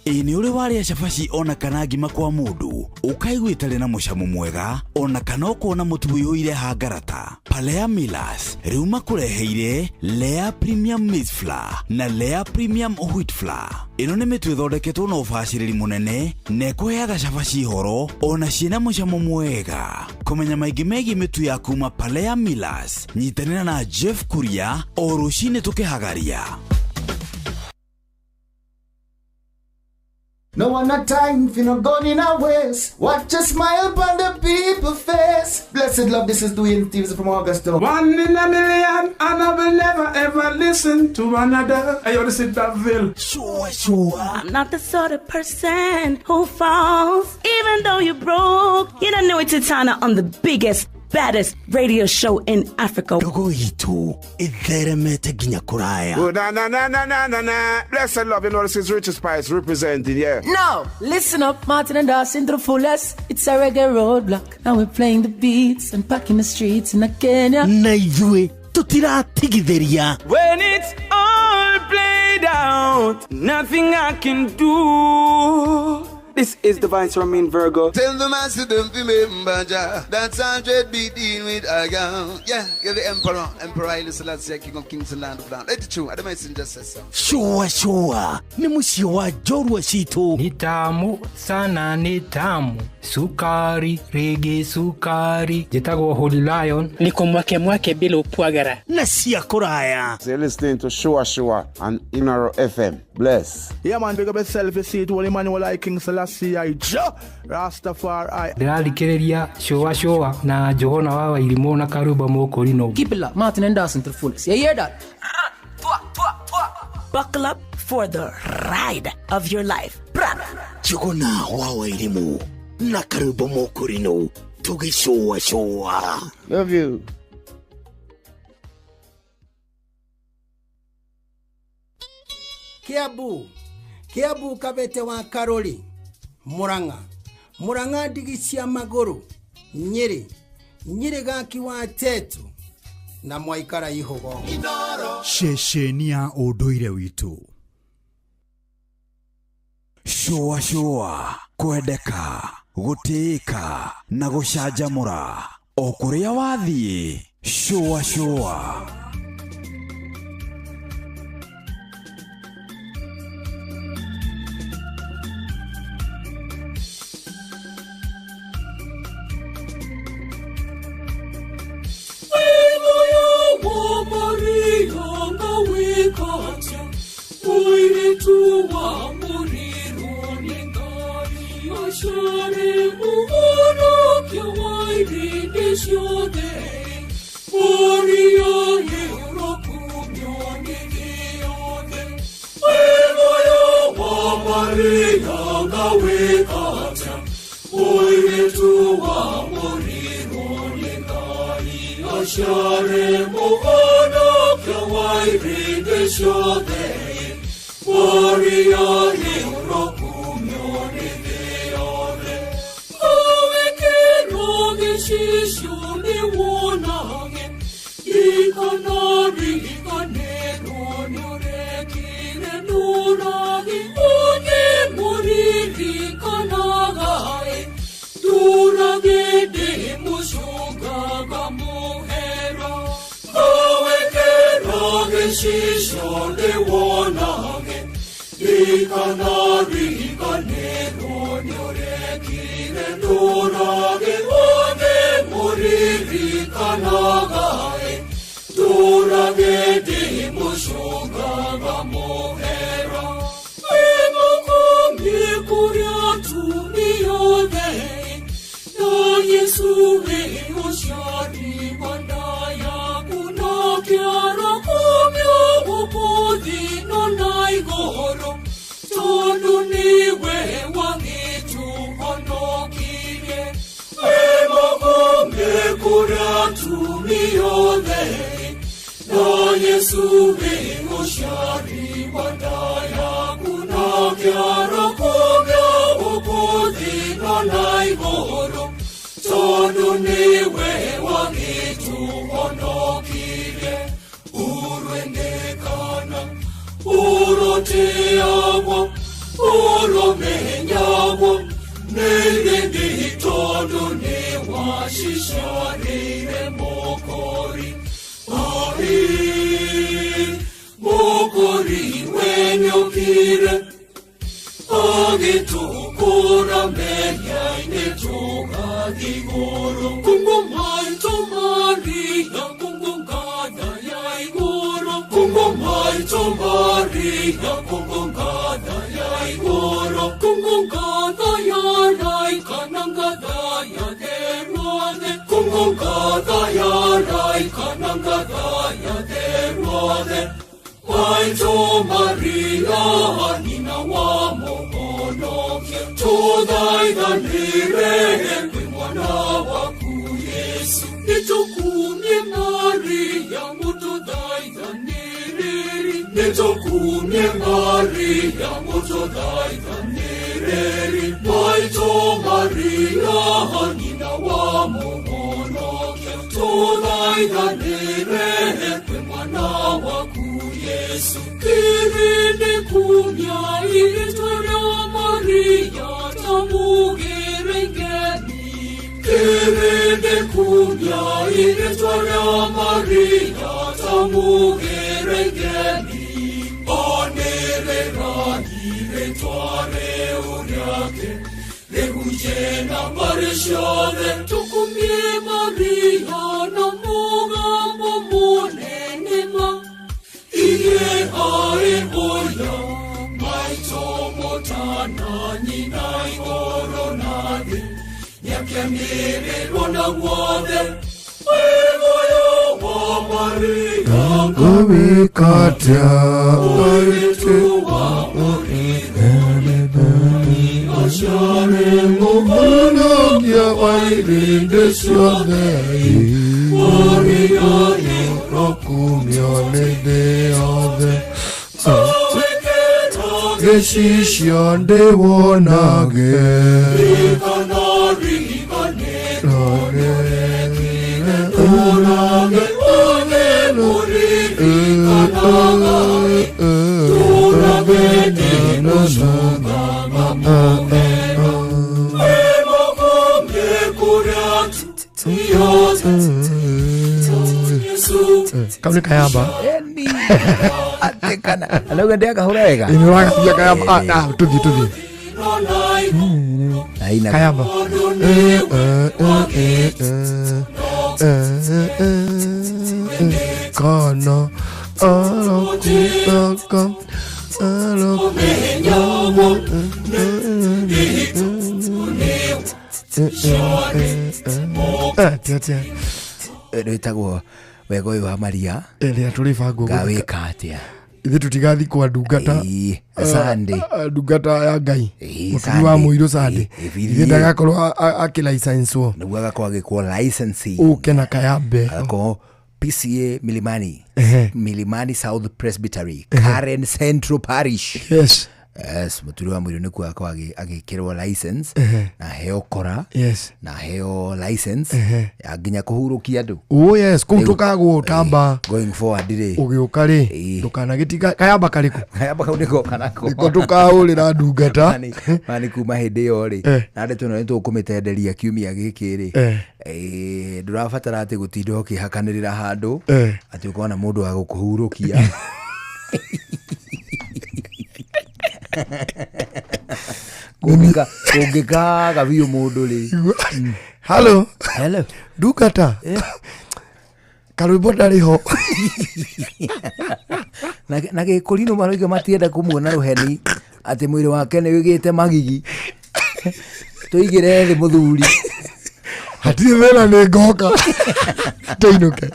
Ĩ nĩ ũrĩ warĩa cabaci ona kana ngima kwa mũndũ ũkaigua ĩtarĩ na mũcamo mwega ona kana ũkona mũtu ũiyũire hangarata? Palea Millers rĩu makũreheire Lea Premium Maize Flour na Lea Premium Wheat Flour. Ĩno nĩ mĩtu ĩthondeketwo na ũbacĩrĩri mũnene na ĩkũheaga cabaci horo ona ciĩna mũcamo mwega. Kũmenya maingĩ megiĩ mĩtu ya kuma Palea Millers, nyitanĩra na Jeff Kuria o rũcinĩ tũkĩhagaria. No one a time for no gun in a waste. Watch a smile upon the people face. Blessed love, this is Dwayne Stevens from Augusta. One in a million, and I will never ever listen to another. Hey, yo, this is Davil. Sure, sure. I'm not the sort of person who falls, even though you're broke. You don't know it's Titana on the biggest, baddest radio show in Africa. Ndogo itũ ĩtheremete nginya kũraya. Oh, na na na na na na na. Blessed love, you know this is Richie Spice representing, yeah. Now, listen up, Martin and Dawson to the fullest. It's a reggae roadblock. Now we're playing the beats and packing the streets in Kenya. Na ithuĩ tũtiratigithĩria. When it's all played out, nothing I can do. This is the Vice Romain Virgo. Tell the master don't remember Jah. That's 100 be dealing with a girl. Yeah, you're the emperor. Emperor Haile Selassie, King of Kings and Land of Land. Let it true. I don't just say so. Shua shua. Ni mũciĩ wa njorua citũ. Ni tamu sana, ni tamu. Sukari, rege sukari. Njĩtagwo Holy Lion. Niko mwake mwake bila upwagara. Na cia kũraya. So you're listening to Shua Shua on Inoro FM. Bless. Yeah, man, big up yourself. You see it, Holy Emmanuel I King Selassie I Jah Rastafari. Ndĩrathikĩrĩria Shua Shua na Njũgũna wa Wairimũ na Karũmba Mũkũrinũ. Keep it locked, Martin and Dawson to the fullest. You hear that? Buckle up for the ride of your life. Njũgũna wa Wairimũ na Karũmba Mũkũrinũ tũgĩcũa cũa. Love you. Kiambu, Kiambu kabete wa Karoli, Murang'a, Murang'a ndigi cia magũrũ, Nyĩrĩ, Nyĩrĩ gaki wa Tetu na mwaikara ihugo. Ceceni ya ũndũire witũ. Shua shua, kwendeka, gũtĩĩka na gũcanjamũra o kũrĩa wathiĩ. Shua shua. Nĩtũkumie Maria mũtũthaithanĩrĩri, nĩtũkumie Maria mũtũthaithanĩrĩri, maitũ Maria nyina wa Mũhonokia, tũthaithanĩre kwĩ mwana waku Yesu. Kĩrĩndĩ kumia irĩtwa rĩa Maria ta mũgĩre ngemi, kĩrĩndĩ kumia irĩtwa rĩa Maria ta mũgĩre ngemi, onĩrĩra irĩtwa rĩu rĩake rĩhunjie na mbarĩ ciothe, tũkumie Maria na mũgambo mũnene ma iye aĩ ũya maitũ mũtana nyina igũrũ na thĩ, nĩakenĩrĩrwo na guothe wĩ muoyo wa Maria. Ngũwĩkatia Mũirĩtu wa aciarĩ mũhonokia wa irĩndĩ ciothe, Maria nĩũrokumio nĩ thĩ yothe, gĩcicio ndĩwonage. Kau nĩ kayamba. Atekana arauga ndĩakahũra wega. Ĩ, nĩũragathia kayamba. Ah, ah, tũthiĩ tũthiĩ Aina. Kayamba. Kana arokutaka atia Rwĩtagwo wega ũyũ wa Maria. Ĩrĩa tũrĩbangwo ngawĩka atĩa ithuĩ tũtigathi kwa ndungata. Sunday. Ndungata ya Ngai mũturi wa Sunday. mũirũ Sunday. Ĩĩ, ithuĩ ndagakorwo akĩlicenswo nĩguo agakorwo agĩkwo licensing ũke na kayambe agakorwo PCA Milimani. Ehe. Milimani South Presbytery, Karen Central Parish. Yes. Yes, mũturi wa mũirũ nĩkuo agakorwo agĩkĩrwo license Ehe. na heo kora Yes. na heo license Ehe. ya nginya kũhurũkia andũ. Oh yes, kũu Rĩu, tũkagwo tamba going forward rĩ ũgĩũka rĩ ndũkanagĩtiga kayamba karĩkũ kayamba kau nĩko kanako nĩko tũkahũrĩra ndungata. Mani kuma hĩndĩ ĩyo rĩ Eh. na ndeto ĩno nĩtũkũmĩtenderia kiumia gĩkĩ rĩ. Eh. Ndũrabatara atĩ gũtinda ũkĩhakanĩrĩra handũ Eh. atĩ ũkona mũndũ wa gũkũhurũkia. Kũngĩkaga biũ mũndũ rĩ. Halo. Hello. Ndungata karwĩmbo ndarĩ ho. Na gĩkũrinũ maroiga matienda kũmuona rũheni atĩ mwĩrĩ wake nĩ wĩgĩte magigi, tũigĩre thĩ mũthuri. Hatirĩ thĩna, nĩ ngoka tũinũke.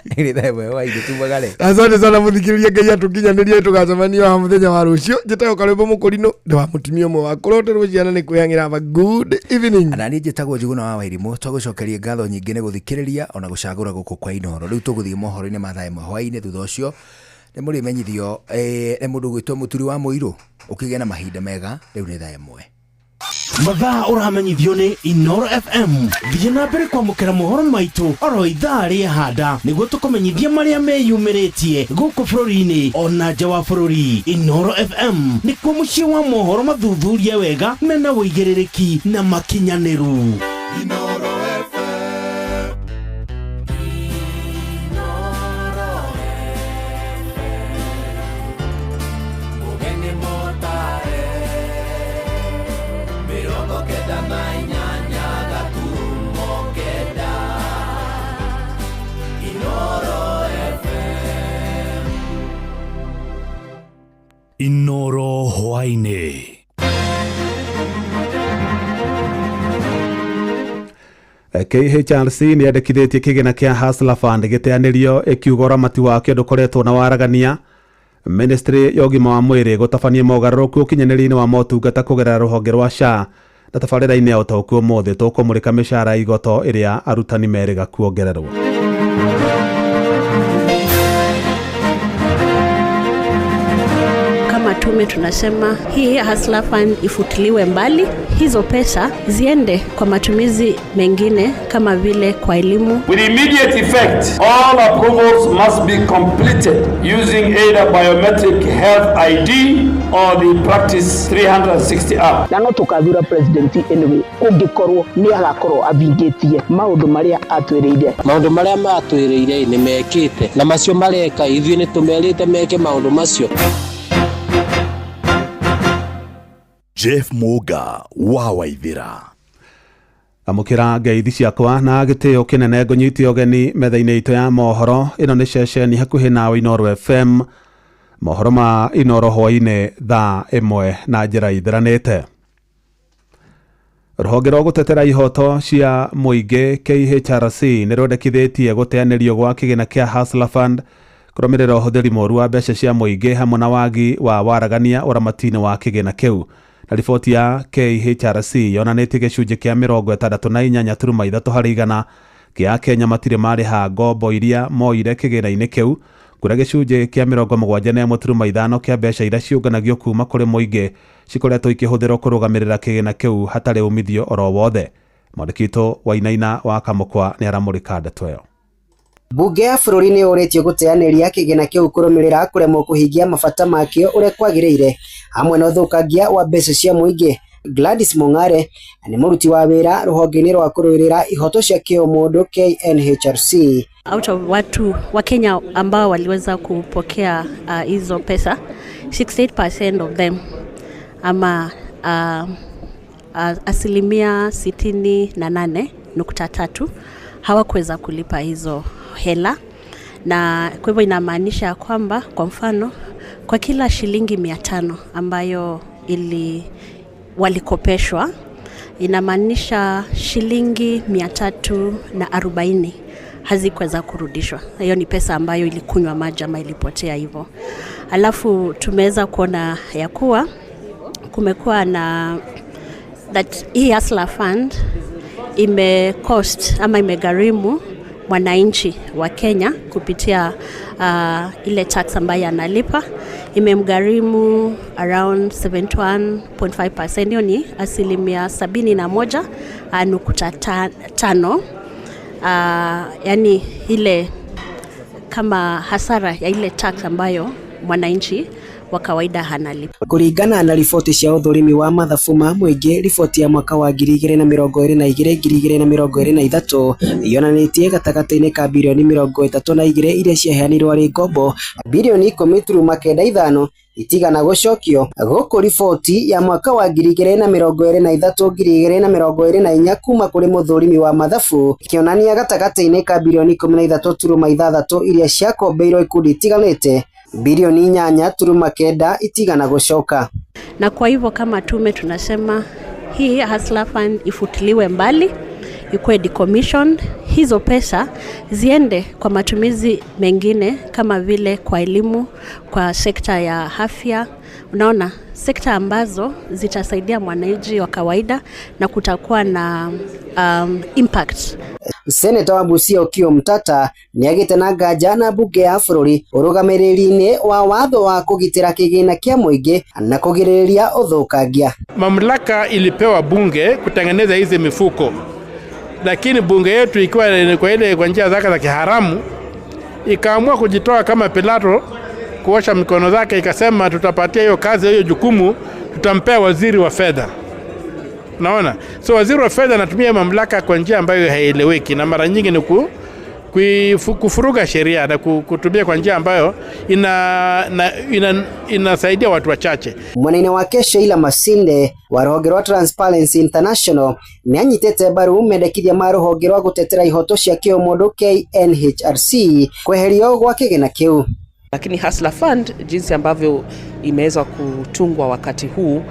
Nĩ thaa ĩmwe hwainĩ tumagare. Asante sana mũthikĩrĩria, Ngai atũkinyanĩrie tũgacemania haha mũthenya wa rũciũ. Njĩtagwo karwĩmbo mũkũrinũ, ndĩ wa mũtumia ũmwe wa kũroterwo ciana nĩ kwĩhang'ĩra. Have a good evening. Na niĩ njĩtagwo Njuguna wa Wairimũ, twagũcokeria ngatho nyingĩ nĩ gũthikĩrĩria ona gũcagũra gũkũ kwa Inooro. Rĩu tũgũthiĩ mohoro-inĩ ma thaa ĩmwe hwainĩ, thutha ũcio nĩ mũrĩmenyithio nĩ mũndũ ũgwĩtwo mũturi wa mũirũ. Ũkĩgĩa na mahinda mega. Rĩu nĩ thaa ĩmwe. Mathaa ũramenyithio nĩ Inoro FM. Thiĩ na mbere kwamũkĩra mohoro maitũ oro ithaa rĩa handa nĩguo tũkũmenyithia marĩa meyumĩrĩtie gũkũ bũrũri-inĩ ona nja wa bũrũri. Inoro FM nĩkuo mũciĩ wa mohoro mathuthurie wega mena ũigĩrĩrĩki na makinyanĩru. Inoro. Mũgeni mũtare 98 gaturumo 9 Inoro FM. Inoro hwainĩ. KHRC nĩ yandĩkithĩtie kĩgĩna kĩa Hustler Fund gĩteanĩrio, ĩkiuga ũramati wakĩo ndũkoretwo na waragania. Ministry ya ũgima wa mwĩrĩ gũtabania mogarũrũku ũkinyanĩria-inĩ wa motungata kũgerera rũhonge rwa SHA. Na tabarĩra-inĩ ya ũtaũku ũmũthĩ tũkũmũrĩka mĩcara ya igoto ĩrĩa arutani merĩga kuongererwo. Kama tume tunasema hii Hustler Fund ifutiliwe mbali, hizo pesa ziende kwa matumizi mengine kama vile kwa elimu. With immediate effect, all approvals must be completed using either biometric health ID or the Practice 360 app. Na no tukathura president anyway kungikorwo ni agakorwo avingĩtie maũndũ marĩa atwĩrĩire. Maũndũ marĩa matwĩrĩire nĩ mekĩte na macio mareka ithuĩ nĩ tũmerĩte meke maũndũ macio. Jeff Muga wa Waithira. Amũkĩra ngeithi ciakwa na gĩtĩo kĩnene ngũnyite ũgeni metha-inĩ itũ ya mohoro. Ĩno nĩ ceceni hakuhĩ nawe Inooro FM. Mohoro ma Inooro hwaĩ-inĩ thaa 1 na njĩra ithiranĩte. Rũhonge rwa gũtetera ihoto cia mũingĩ KHRC nĩ rwendekithĩtie gũteanĩrio gwa kĩgĩna kĩa Hustler Fund kũrũmĩrĩra ũhũthĩri mũru wa mbeca cia mũingĩ hamwe na wagi wa waragania ũramati-inĩ wa kĩgĩna kĩu. Na riboti ya KHRC yonanĩtie gĩcunjĩ kĩa 68.3 harĩ igana kĩa Kenya matirĩ marĩha ngombo iria moire kĩgĩna-inĩ kĩu, kũrĩa gĩcunjĩ kĩa 71.5 kĩa mbeca iria ciũnganagio kuma kũrĩ mũingĩ cikoretwo ikĩhũthĩrwo kũrũgamĩrĩra kĩgĩna kĩu hatarĩ umithio oro wothe. Mwandĩki witũ Wainaina wa Kamũkwa nĩ aramũrĩka ndeto ĩyo. Bunge ya bũrũri nĩ yũrĩtio gũteanĩria kĩgĩna kĩu kũrũmĩrĩra kũremwo kũhingia mabata makĩo ũrĩa kwagĩrĩire hamwe na ũthũkangia wa mbeca cia mũingĩ. Gladys Mong'are nĩ mũruti wa wĩra rũhonge-inĩ rwa kũrũĩrĩra ihoto cia kĩũmũndũ KNHRC. Out of watu wa Kenya ambao waliweza kupokea hizo pesa, 68% of them ama 68.3% hawakuweza kulipa hizo hela, na kwa hivyo inamaanisha kwamba kwa mfano kwa kila shilingi 500 ambayo ili walikopeshwa inamaanisha shilingi 340 hazikuweza kurudishwa. Hiyo ni pesa ambayo ilikunywa maji ama ilipotea hivyo. Alafu tumeweza kuona ya kuwa kumekuwa na that hii Hustler Fund ime cost ama imegharimu mwananchi wa Kenya kupitia ile tax ambayo analipa, imemgharimu around 71.5%, hiyo ni 71.5%, yani ile kama hasara ya ile tax ambayo mwananchi wa kawaida hanalipa. Kuringana na riboti cia uthurimi wa mathabu ma muingi, riboti ya mwaka wa 2022 2023 yonanitie gatagati-inĩ ka birioni 32 iria ciaheanirwo arĩ ngombo, birioni 10.95 itigana gũcokio. Gũkũ riboti ya mwaka wa 2023 2024 kuma kũrĩ mũthũrimi wa mathabu ikĩonania gatagatĩ-inĩ ka birioni 13.6 iria ciakombeirwo ikundi itiganĩte, birioni 8.9 itigana gũcoka. Na kwa hivyo kama tume tunasema hii Hustler Fund ifutiliwe mbali, ikuwe decommissioned, hizo pesa ziende kwa matumizi mengine kama vile kwa elimu, kwa sekta ya afya, unaona sekta ambazo zitasaidia mwananchi wa kawaida na kutakuwa na impact. Seneta wa Busia Okiya Omtatah nĩagĩte na nganja na mbunge ya bũrũri ũrũgamĩrĩri-inĩ wa watho wa kũgitĩra kĩgĩna kĩa mũingĩ na kũgirĩrĩria ũthũkangia. Mamlaka ilipewa bunge kutengeneza hizi mifuko, lakini bunge yetu ikiwa kwa ile kwa njia zake za kiharamu ikaamua kujitoa kama Pilato kuosha mikono zake, ikasema tutapatia hiyo kazi, hiyo jukumu tutampea waziri wa fedha. Naona so waziri wa fedha anatumia mamlaka kwa njia ambayo haieleweki, na mara nyingi ni kufuruga sheria na kutumia kwa njia ambayo inasaidia watu wachache. Mwena-inĩ wake Sheila Masinde wa rũhonge rwa Transparency International nĩanyitĩte mbaru mendekithia ma rũhonge rwa gũtetera ihoto cia kĩũmũndũ KNHRC kweherio gwa kĩgĩna kĩu. Lakini Hustler Fund jinsi ambavyo imeweza kutungwa wakati huu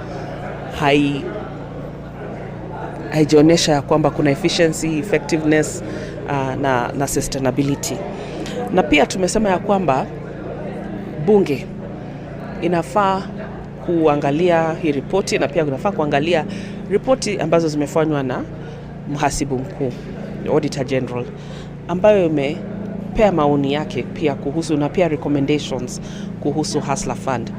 haijaonyesha ya kwamba kuna efficiency, effectiveness na sustainability. Na pia tumesema ya kwamba bunge inafaa kuangalia hii ripoti na pia unafaa kuangalia ripoti ambazo zimefanywa na mhasibu mkuu, Auditor General, ambayo imepea maoni yake pia kuhusu na pia recommendations kuhusu Hustler Fund.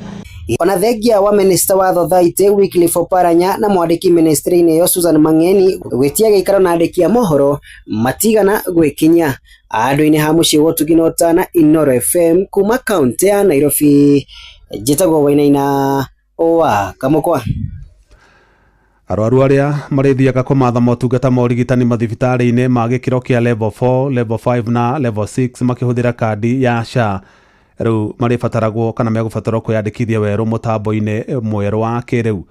Ona thengia wa minista wa thothaitĩ Wycliffe Oparanya na mwandĩki ministry-inĩ ĩyo Susan Mang'eni gwĩtia gĩikaro na andĩki a mohoro matigana gwĩkinyia handũ-inĩ ha mũciĩ wa ũtugi na ũtana Inooro FM kuma kaunti ya Nairobi njĩtagwo Wainaina wa Kamũkwa. Arwaru arĩa marĩthiaga kũmatha motungata ma ũrigitani mathibitarĩ-inĩ ma gĩkĩro kĩa level 4, level 5 na level 6 makĩhũthĩra kandi ya SHA rĩu marĩbataragwo kana megũbatarwo kwĩyandĩkithia werũ mũtambo-inĩ mwerũ wa kĩrĩu.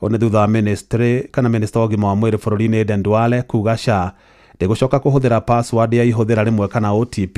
Ũũ nĩ thutha wa ministry kana minista wa ũgima wa mwĩrĩ bũrũri-inĩ Aden Duale kuga SHA ndĩgũcoka kũhũthĩra password ya ihũthĩra rĩmwe kana OTP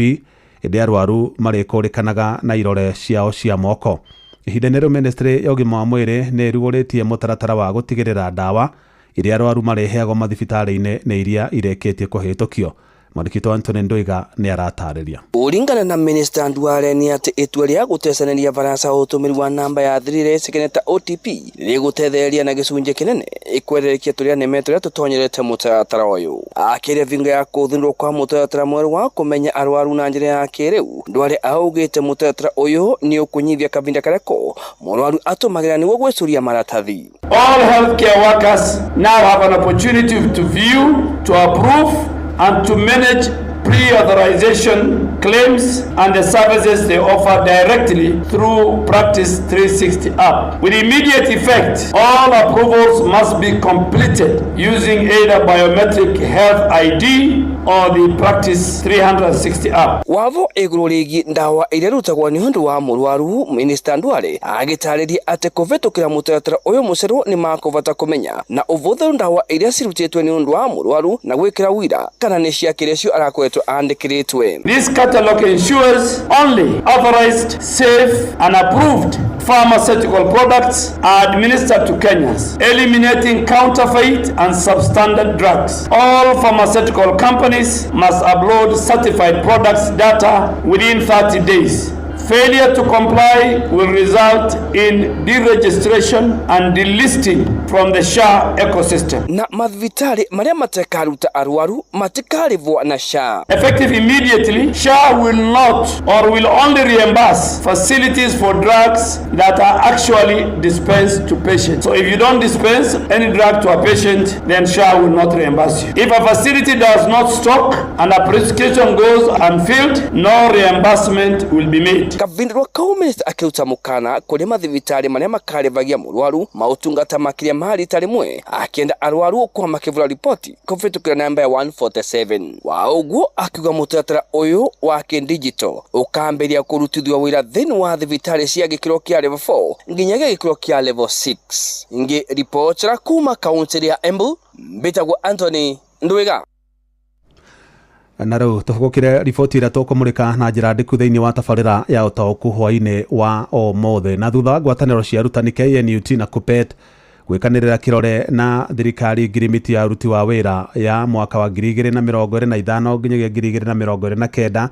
ĩndĩ arwaru marĩkũrĩkanaga na irore ciao cia moko. Ihinda-inĩ rĩu ministry ya ũgima wa mwĩrĩ nĩ ĩrugũrĩtie mũtaratara wa gũtigĩrĩra ndawa iria arwaru marĩheagwo mathibitarĩ-inĩ nĩ iria irĩkĩtie kũhĩtũkio. Mwandĩki witũ Anthony Ndoiga nĩ aratarĩria. Kũringana na minista Duale nĩ atĩ itua rĩa gũtecanĩria barasa ũtũmĩri wa namba ya thiri ĩrĩa ta OTP rĩgũtethereria na gĩcunjĩ kĩnene ĩkwererekia tũrĩa nĩme tũrĩa tũtonyerete mũtaratara ũyũ. Akĩria bingo ya kũthundũrwo kwa mũtaratara mwerũ wa kũmenya arwaru na njĩra ya kĩrĩu, Duale augĩte mũtaratara ũyũ nĩ ũkũnyihia kahinda karĩa ko mũrwaru atũmagĩra nĩguo gwĩcuria maratathi. All healthcare workers now have an opportunity to view, to approve and to manage pre-authorization claims and the services they offer directly through Practice 360 app. With immediate effect, all approvals must be completed using either biometric health ID or the Practice 360 app. Watho igũrũ rĩgiĩ ndawa iria irutagwo nĩ ũndũ wa mũrwaru, minista Duale agĩtarĩria atĩ kũvĩtũkĩra mũtaratara ũyũ mũcerũ nĩ makũbata kũmenya na ũvũthũ ndawa iria cirutĩtwo nĩ ũndũ wa mũrwaru na gwĩkĩra wĩira kana nĩ cia kĩrĩa cio arakoretwo andĩkĩrĩtwe. This catalog ensures only authorized, safe and approved pharmaceutical products are administered to Kenyans, eliminating counterfeit and substandard drugs. All pharmaceutical companies must upload certified products data within 30 days. Failure to comply will result in deregistration and delisting from the SHA ecosystem. Na mathibitarĩ marĩa matekaruta arwaru matikarĩvwo na SHA. Effective immediately, SHA will not or will only reimburse facilities for drugs that are actually dispensed to patients. So if you don't dispense any drug to a patient, then SHA will not reimburse you. If a facility does not stock and a prescription goes unfilled, no reimbursement will be made. Kavindirwa kau minista akiruta mukana kuri mathibitari maria makarivagia murwaru mautungata makiria ma rita rimwe akienda arwaru kwa makivura ripoti kuvitukira namba ya 147 wa uguo akiuga mutaratara uyu wa kidigito ukambiria kurutithio wira thiini wa thibitari cia gikiro kia level 4 nginyagia gikiro kia level 6. Ngi ripotera kuma kaunti ya Embu, mbitagwo Anthony Ndwiga. Na rĩu tũhũgũkĩre riboti ĩrĩa tũkũmũrĩka na njĩra ndĩku thĩinĩ wa tabarĩra ya ũtaũku hwaĩ-inĩ wa ũmũthĩ. Na thutha wa ngwatanĩro cia arutani KNUT na KUPPET gwĩkanĩrĩra kĩrore na thirikari ngirimiti ya ũruti wa wĩra ya mwaka wa 2025 nginyagia 2029,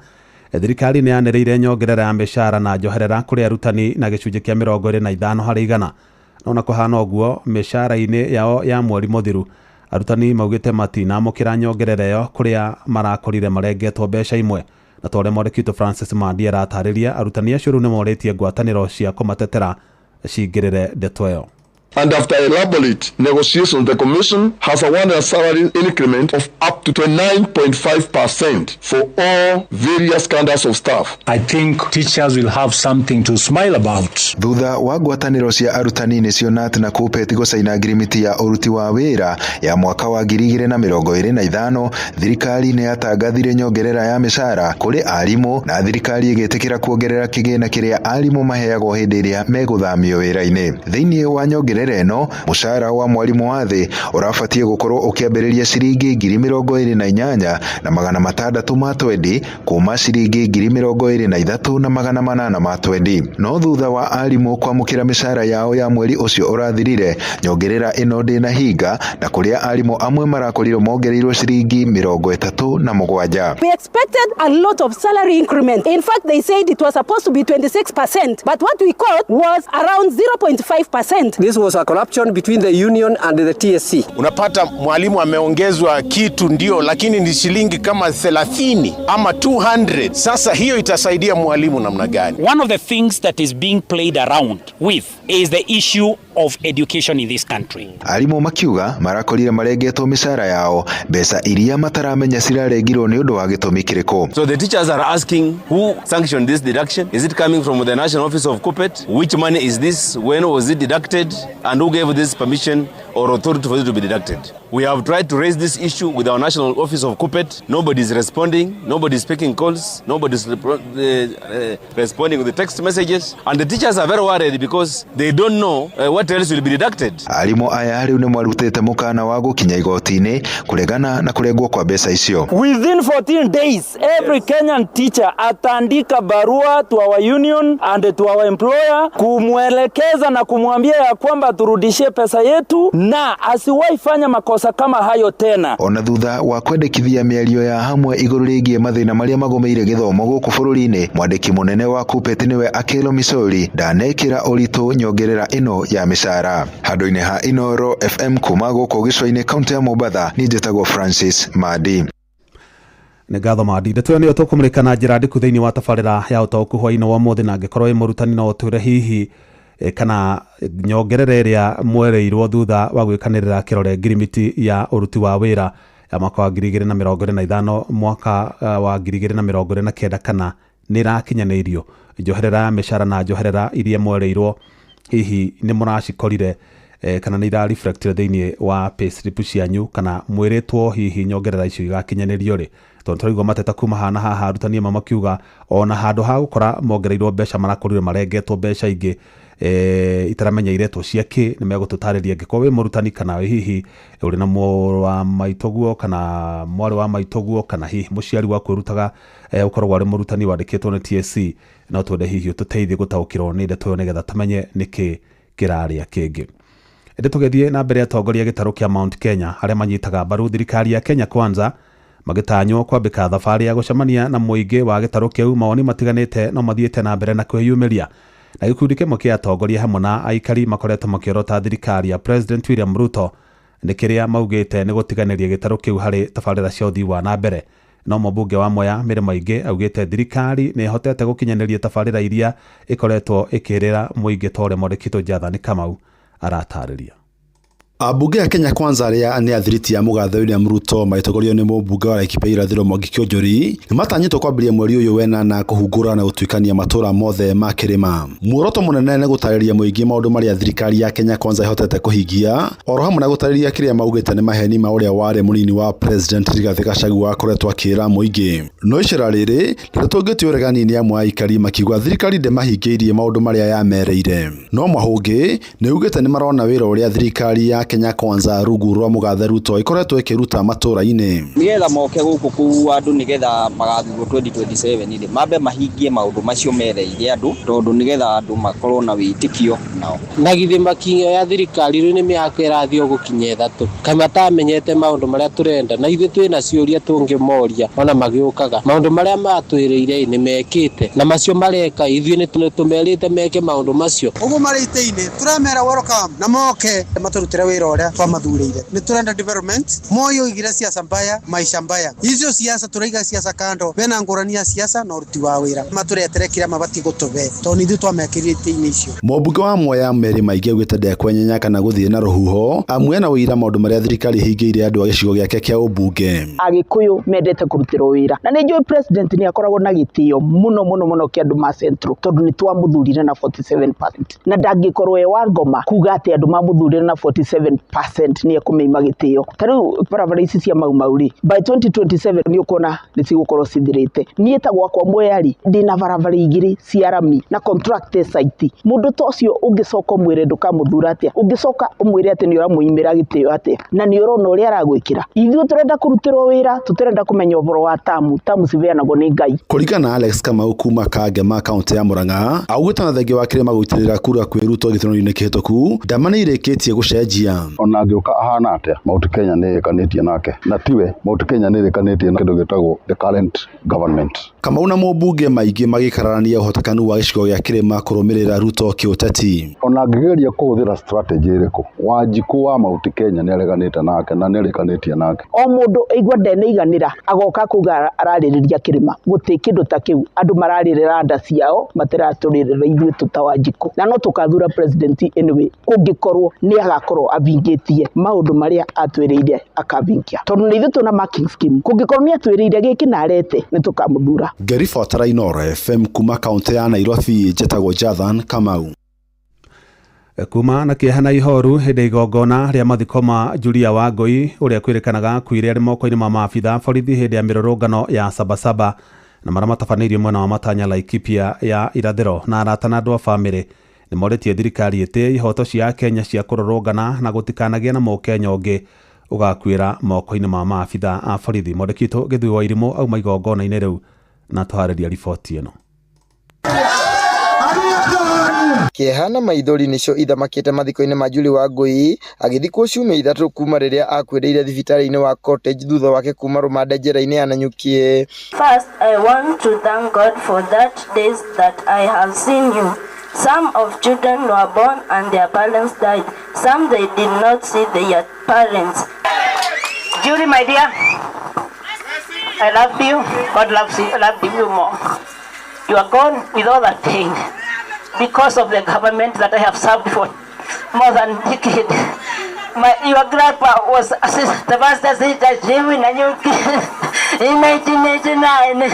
thirikari nĩ yanĩrĩire nyongerera ya mĩcara na njoherera kũrĩ arutani na gĩcunjĩ kĩa 25 harĩ igana. No na kũhana ũguo mĩcara-inĩ yao ya mweri mũthiru arutani maugĩte matinamũkĩra nyongerera ĩyo kũrĩa marakorire marengetwo mbeca imwe. Na ta ũrĩa mwandĩki witũ Francis Mandi aratarĩria, arutani acio rĩu nĩmorĩtie ngwatanĩro cia kũmatetera cingĩrĩre ndeto ĩyo. And after elaborate negotiations, the Commission has awarded a salary increment of up to 29.5% for all various cadres of staff. I think teachers will have something to smile about. Thutha wa ngwatanĩro cia arutani nĩcio KNUT na KUPPET gũcaina ngirimiti ya ũruti wa wĩra ya mwaka wa 2025, thirikari nĩ yatangathire nyongerera ya mĩcara kũrĩ arimũ na thirikari ĩgĩtĩkĩra kuongerera kĩgĩna kĩrĩa arimũ maheagwo hĩndĩ ĩrĩa megũthamio wĩra-inĩ. Thĩinĩ wa nyongerera Nyongerera ĩno mũcara wa mwarimũ wa thĩ ũrabatie gũkorwo ũkĩambĩrĩria ciringi 28,620 kuma ciringi 23,820. No thutha wa arimũ kwamũkĩra mĩcara yao ya mweri ũcio ũrathirire, nyongerera ĩno ndĩnahinga na kũrĩa arimũ amwe marakorirwo mongereirwo ciringi 37. We expected a lot of salary increment. In fact, they said it was supposed to be 26%, but what we got was around 0.5%. This was a corruption between the union and the TSC. Unapata mwalimu ameongezwa kitu ndio, lakini ni shilingi kama 30 ama 200. Sasa hiyo itasaidia mwalimu namna gani? One of the things that is being played around with is the issue of education in this country. Arimũ makiuga marakorire marengetwo mĩcara yao mbeca iria mataramenya cirarengirwo nĩ ũndũ wa gĩtũmi kĩrĩkũ. So the teachers are asking who sanctioned this deduction? Is it coming from the National Office of Kuppet? Which money is this? When was it deducted? And who gave this permission or authority for it to be deducted? We have tried to raise this issue with our National Office of Kuppet. Nobody is responding. Nobody is picking calls. Nobody is responding with the text messages. And the teachers are very worried because they don't know what else will be deducted. Arimũ aya rĩu nĩ marutĩte mũkana wa gũkinya igoti-inĩ kũregana na kũrengwo kwa mbeca icio. Within 14 days, every Kenyan teacher ataandika barua to our union and to our employer kumwelekeza na kumwambia ya kwamba turudishie pesa yetu na asiwahi fanya makosa kama hayo tena. Ona thutha wa kwendekithia mĩario ya hamwe igũrũ rĩgiĩ mathĩna marĩa magũmĩire gĩthomo gũkũ bũrũri-inĩ, mwandĩki mũnene wa Kuppet nĩwe Akelo Misori ndanekĩra ũritũ nyongerera ĩno ya mĩcara. Handũ-inĩ ha Inooro FM kuma gũkũ gĩcũa-inĩ kaũntĩ ya Mombatha, niĩ njĩtagwo Francis Madi. Nĩ ngatho Madi. Ndeto ĩyo nĩyo tũkũmũrĩka na njĩra ndiku thĩinĩ wa tabarĩra ya ũtaũku hwaĩ-inĩ wa ũmũthĩ, na angĩkorwo wĩ mũrutani no ũtwĩre hihi kana nyongerera ĩrĩa mwereirwo thutha wa gwĩkanĩrĩra kĩrore ngirimiti ya ũruti wa wĩra ya mwaka wa 2025 mwaka wa 2029 kana nĩ ĩrakinyanĩirio. Njoherera ya mĩcara na njoherera iria mwereirwo hihi nĩ mũracikorire kana nĩ ira reflect thĩinĩ wa payslip cianyu, kana mwĩrĩtwo hihi nyongerera icio igakinyanĩrio rĩ, tondũ tũraigua mateta kuma haha na haha, arutani amwe makiuga ona handũ ha gũkora mongereirwo mbeca marakorirwo marengetwo mbeca ingĩ itaramenya iretwo cia kĩ. Nĩ megũtũtarĩria angĩkorwo wĩ mũrutani kana hihi ũrĩ na mũrũ wa maitũguo kana mwarĩ wa maitũguo kana hihi mũciari waku ũrutaga ũkoragwo arĩ mũrutani wandĩkĩtwo nĩ TSC, no twende hihi ũtũteithie gũtaũkĩrwo nĩ ndeto ĩyo nĩgetha tũmenye nĩkĩ kĩrarĩa kĩngĩ. Ĩndĩ tũgĩthiĩ na mbere, atongoria gĩtarũ kĩa Mount Kenya arĩa manyitaga mbaru thirikari ya Kenya Kwanza magĩtanywo kwambĩka thabarĩ ya gũcemania na mũingĩ wa gĩtarũ kĩu, mawoni matiganĩte no mathiĩte na mbere na kwĩyumĩria. Na gĩkundi kĩmwe kĩa atongoria hamwe na aikari makoretwo makĩorota thirikari ya President William Ruto nĩ kĩrĩa maugĩte nĩ gũtiganĩria gĩtarũ kĩu harĩ tabarĩra cia ũthii wa na mbere. No mũmbunge wa Mwea Mary Maingĩ augĩte thirikari nĩ ĩhotete gũkinyanĩria tabarĩra iria ĩkoretwo ĩkĩrĩra mũingĩ ta ũrĩa mwandĩkĩtwo Jathani Kamau aratarĩria. Ambunge a Kenya Kwanza arĩa nĩ athiriti ya mũgathe William Ruto magĩtongorio nĩ mũmbunge wa Laikipia irathĩro Mwangi Kĩonjori nĩ matanyĩtwo kwambĩrĩria mweri ũyũ wena kũhungũra na gũtuĩkania matũra mothe ma kĩrĩma. Muoroto mũnene nĩ gũtarĩria mũingĩ maũndũ marĩa thirikari ya Kenya Kwanza ĩhotete kũhingia, oro hamwe na gũtarĩria kĩrĩa maugĩte nĩ maheni ma ũrĩa warĩ mũnini wa President Rigathĩ Gachagua akoretwo akĩra mũingĩ. No icera rĩrĩ rĩtũngĩtio ũregani nĩ amwe a aikari makiuga thirikari ndĩmahingĩirie maũndũ marĩa yamereire. No Mwahũngĩ nĩ ugĩte nĩ marona wĩra ũrĩa thirikari ya Kenya Kwanza rungu rwa mũgathe Ruto ĩkoretwo ĩkĩruta matũra-inĩ. Nigetha moke gũkũ kũu andũ nigetha magathurwo 2027 rĩ, mambe mahingie maũndũ macio mereire andũ, tondũ nigetha andũ makorwo na wĩtĩkio nao. Na githĩ makinya ya thirikari rĩu nĩ mĩaka ĩrathiĩ gũkinya 3 kaĩ matamenyete maũndũ marĩa tũrenda, na ithuĩ twĩna ciũria tũngĩmoria ona magĩũkaga maũndũ marĩa matwĩrĩire nĩ mekĩte na macio mareka ithuĩ nĩ tũmerĩte meke maũndũ macio. Ũguo marĩ itĩ-inĩ tũramera welcome na moke matũrutĩre wĩra ũrĩa twamathurĩire. Nĩ tũrenda development. Moi oigire siasa mbaya maisha mbaya, icio siasa tũraiga siasa kando, bena ngũrani ya siasa na ũruti wa wĩra, matũretere kĩrĩa mabatiĩ gũtũbe tondũ nĩ ithuĩ twamekĩrire itĩ-inĩ icio. Mũmbunge wa Mwea Mary Maingĩ augĩte ndekwenyenya kana gũthiĩ na rũhuho amu ena ũira maũndũ marĩa thirikari ĩhingĩirie andũ a gĩcigo gĩake kĩa ũmbunge. Agĩkũyũ mendete kũrutĩrwo wĩra na nĩ njũĩ president nĩ akoragwo na gĩtĩo mũno mũno mũno kĩa andũ ma Central tondũ nĩ twamũthurire na 47% na ndangĩkorwo e wa ngoma kuga atĩ andũ mamũthurire na 47 97% nĩ ekũmĩima gĩtĩo. Ta rĩu barabara ici cia Mau Mau rĩ, by 2027 nĩ ũkuona nĩ cigũkorwo cithirĩte. Niĩ ta gwakwa Mwea rĩ, ndĩna barabara igĩrĩ cia rami na contract site. Mũndũ ta ũcio ũngĩcoka ũmwĩre ndũkamũthura atĩa? Ũngĩcoka ũmwĩre atĩ nĩ ũramũimĩra gĩtĩo atĩa? Na nĩ ũrona ũrĩa aragwĩkĩra. Ithuĩ tũrenda kũrutĩrwo wĩra, tũtirenda kũmenya ũhoro wa tamu. Tamu ciheanagwo nĩ Ngai. Kũringana na Alex Kamau kuma Kangema kaunti ya Murang'a, augĩte ona thengia wa kĩrĩma gũitĩrĩra kura kwĩ Ruto gĩthurano-inĩ kĩhĩtũku, ndama nĩ irĩkĩtie gũcenjia. Ona angĩũka ahana atĩa, Mount Kenya nĩ ĩrĩkanĩtie nake, na tiwe, Mount Kenya nĩ ĩrĩkanĩtie na kĩndũ gĩtagwo the current government. Kamau na mũmbunge maingĩ magĩkararania ũhotekanu wa gĩcigo gĩa kĩrĩma kũrũmĩrĩra Ruto kĩũteti. Ona angĩgeria kũhũthĩra strategy ĩrĩkũ, Wanjikũ wa Mount Kenya nĩ areganĩte nake na nĩ arĩkanĩtie nake. O mũndũ aigua ndenaiganĩra agoka kuga ararĩrĩria kĩrĩma. Gũtirĩ kĩndũ ta kĩu. Andũ mararĩrĩra nda ciao, matiratũrĩrĩra ithuĩ tũ ta Wanjikũ. Na no tũkathura president anyway, kũngĩkorwo nĩ agakorwo avingĩtie maũndũ marĩa atwĩrĩire akavingia. Tondũ nĩ ithuĩ twĩna marking scheme. Kũngĩkorwo nĩ atwĩrĩire gĩkĩ na arete, nĩ tũkamũthura. Ngĩribotera Inooro FM kuma kaunti ya Nairobi, njĩtagwo Jathan Kamau. Kuma na kĩeha na ihoru hĩndĩ ya igongona rĩa mathiko ma Julia Wangũi ũrĩa kwĩrĩkanaga akuire arĩ moko-inĩ ma maabitha borithi hĩndĩ ya mĩrũrũngano ya Sabasaba na marĩa matabanĩirio mwena wa Matanya Laikipia ya irathĩro. Na arata na andũ a bamĩrĩ nĩ morĩtie thirikari ĩtĩe ihoto cia Akenya cia kũrũrũngana na gũtikanagĩe na mũkenya ũngĩ ũgakuĩra moko-inĩ ma maabitha a borithi. Mwandĩki witũ Gĩthui wa Irimũ auma igongona-inĩ rĩu na tũharĩria riboti ĩno. Kĩeha na maithori nĩcio ithamakĩte mathiko-inĩ ma Julie Wangũi agĩthikwo ciumia ithatũ kuma rĩrĩa akuĩrĩire thibitarĩ-inĩ wa Cottage thutha wake kuma rũmande njera-inĩ ya Nanyuki. First, I want to thank God for that days that I have seen you. Some of children were born and their parents died. Some they did not see their parents. Julie, my dear, I love you. God loves you, loved you more. You are gone with all that pain because of the government that I have served for more than a decade. Your grandpa was the first assistant chief in Nanyuki in 1989.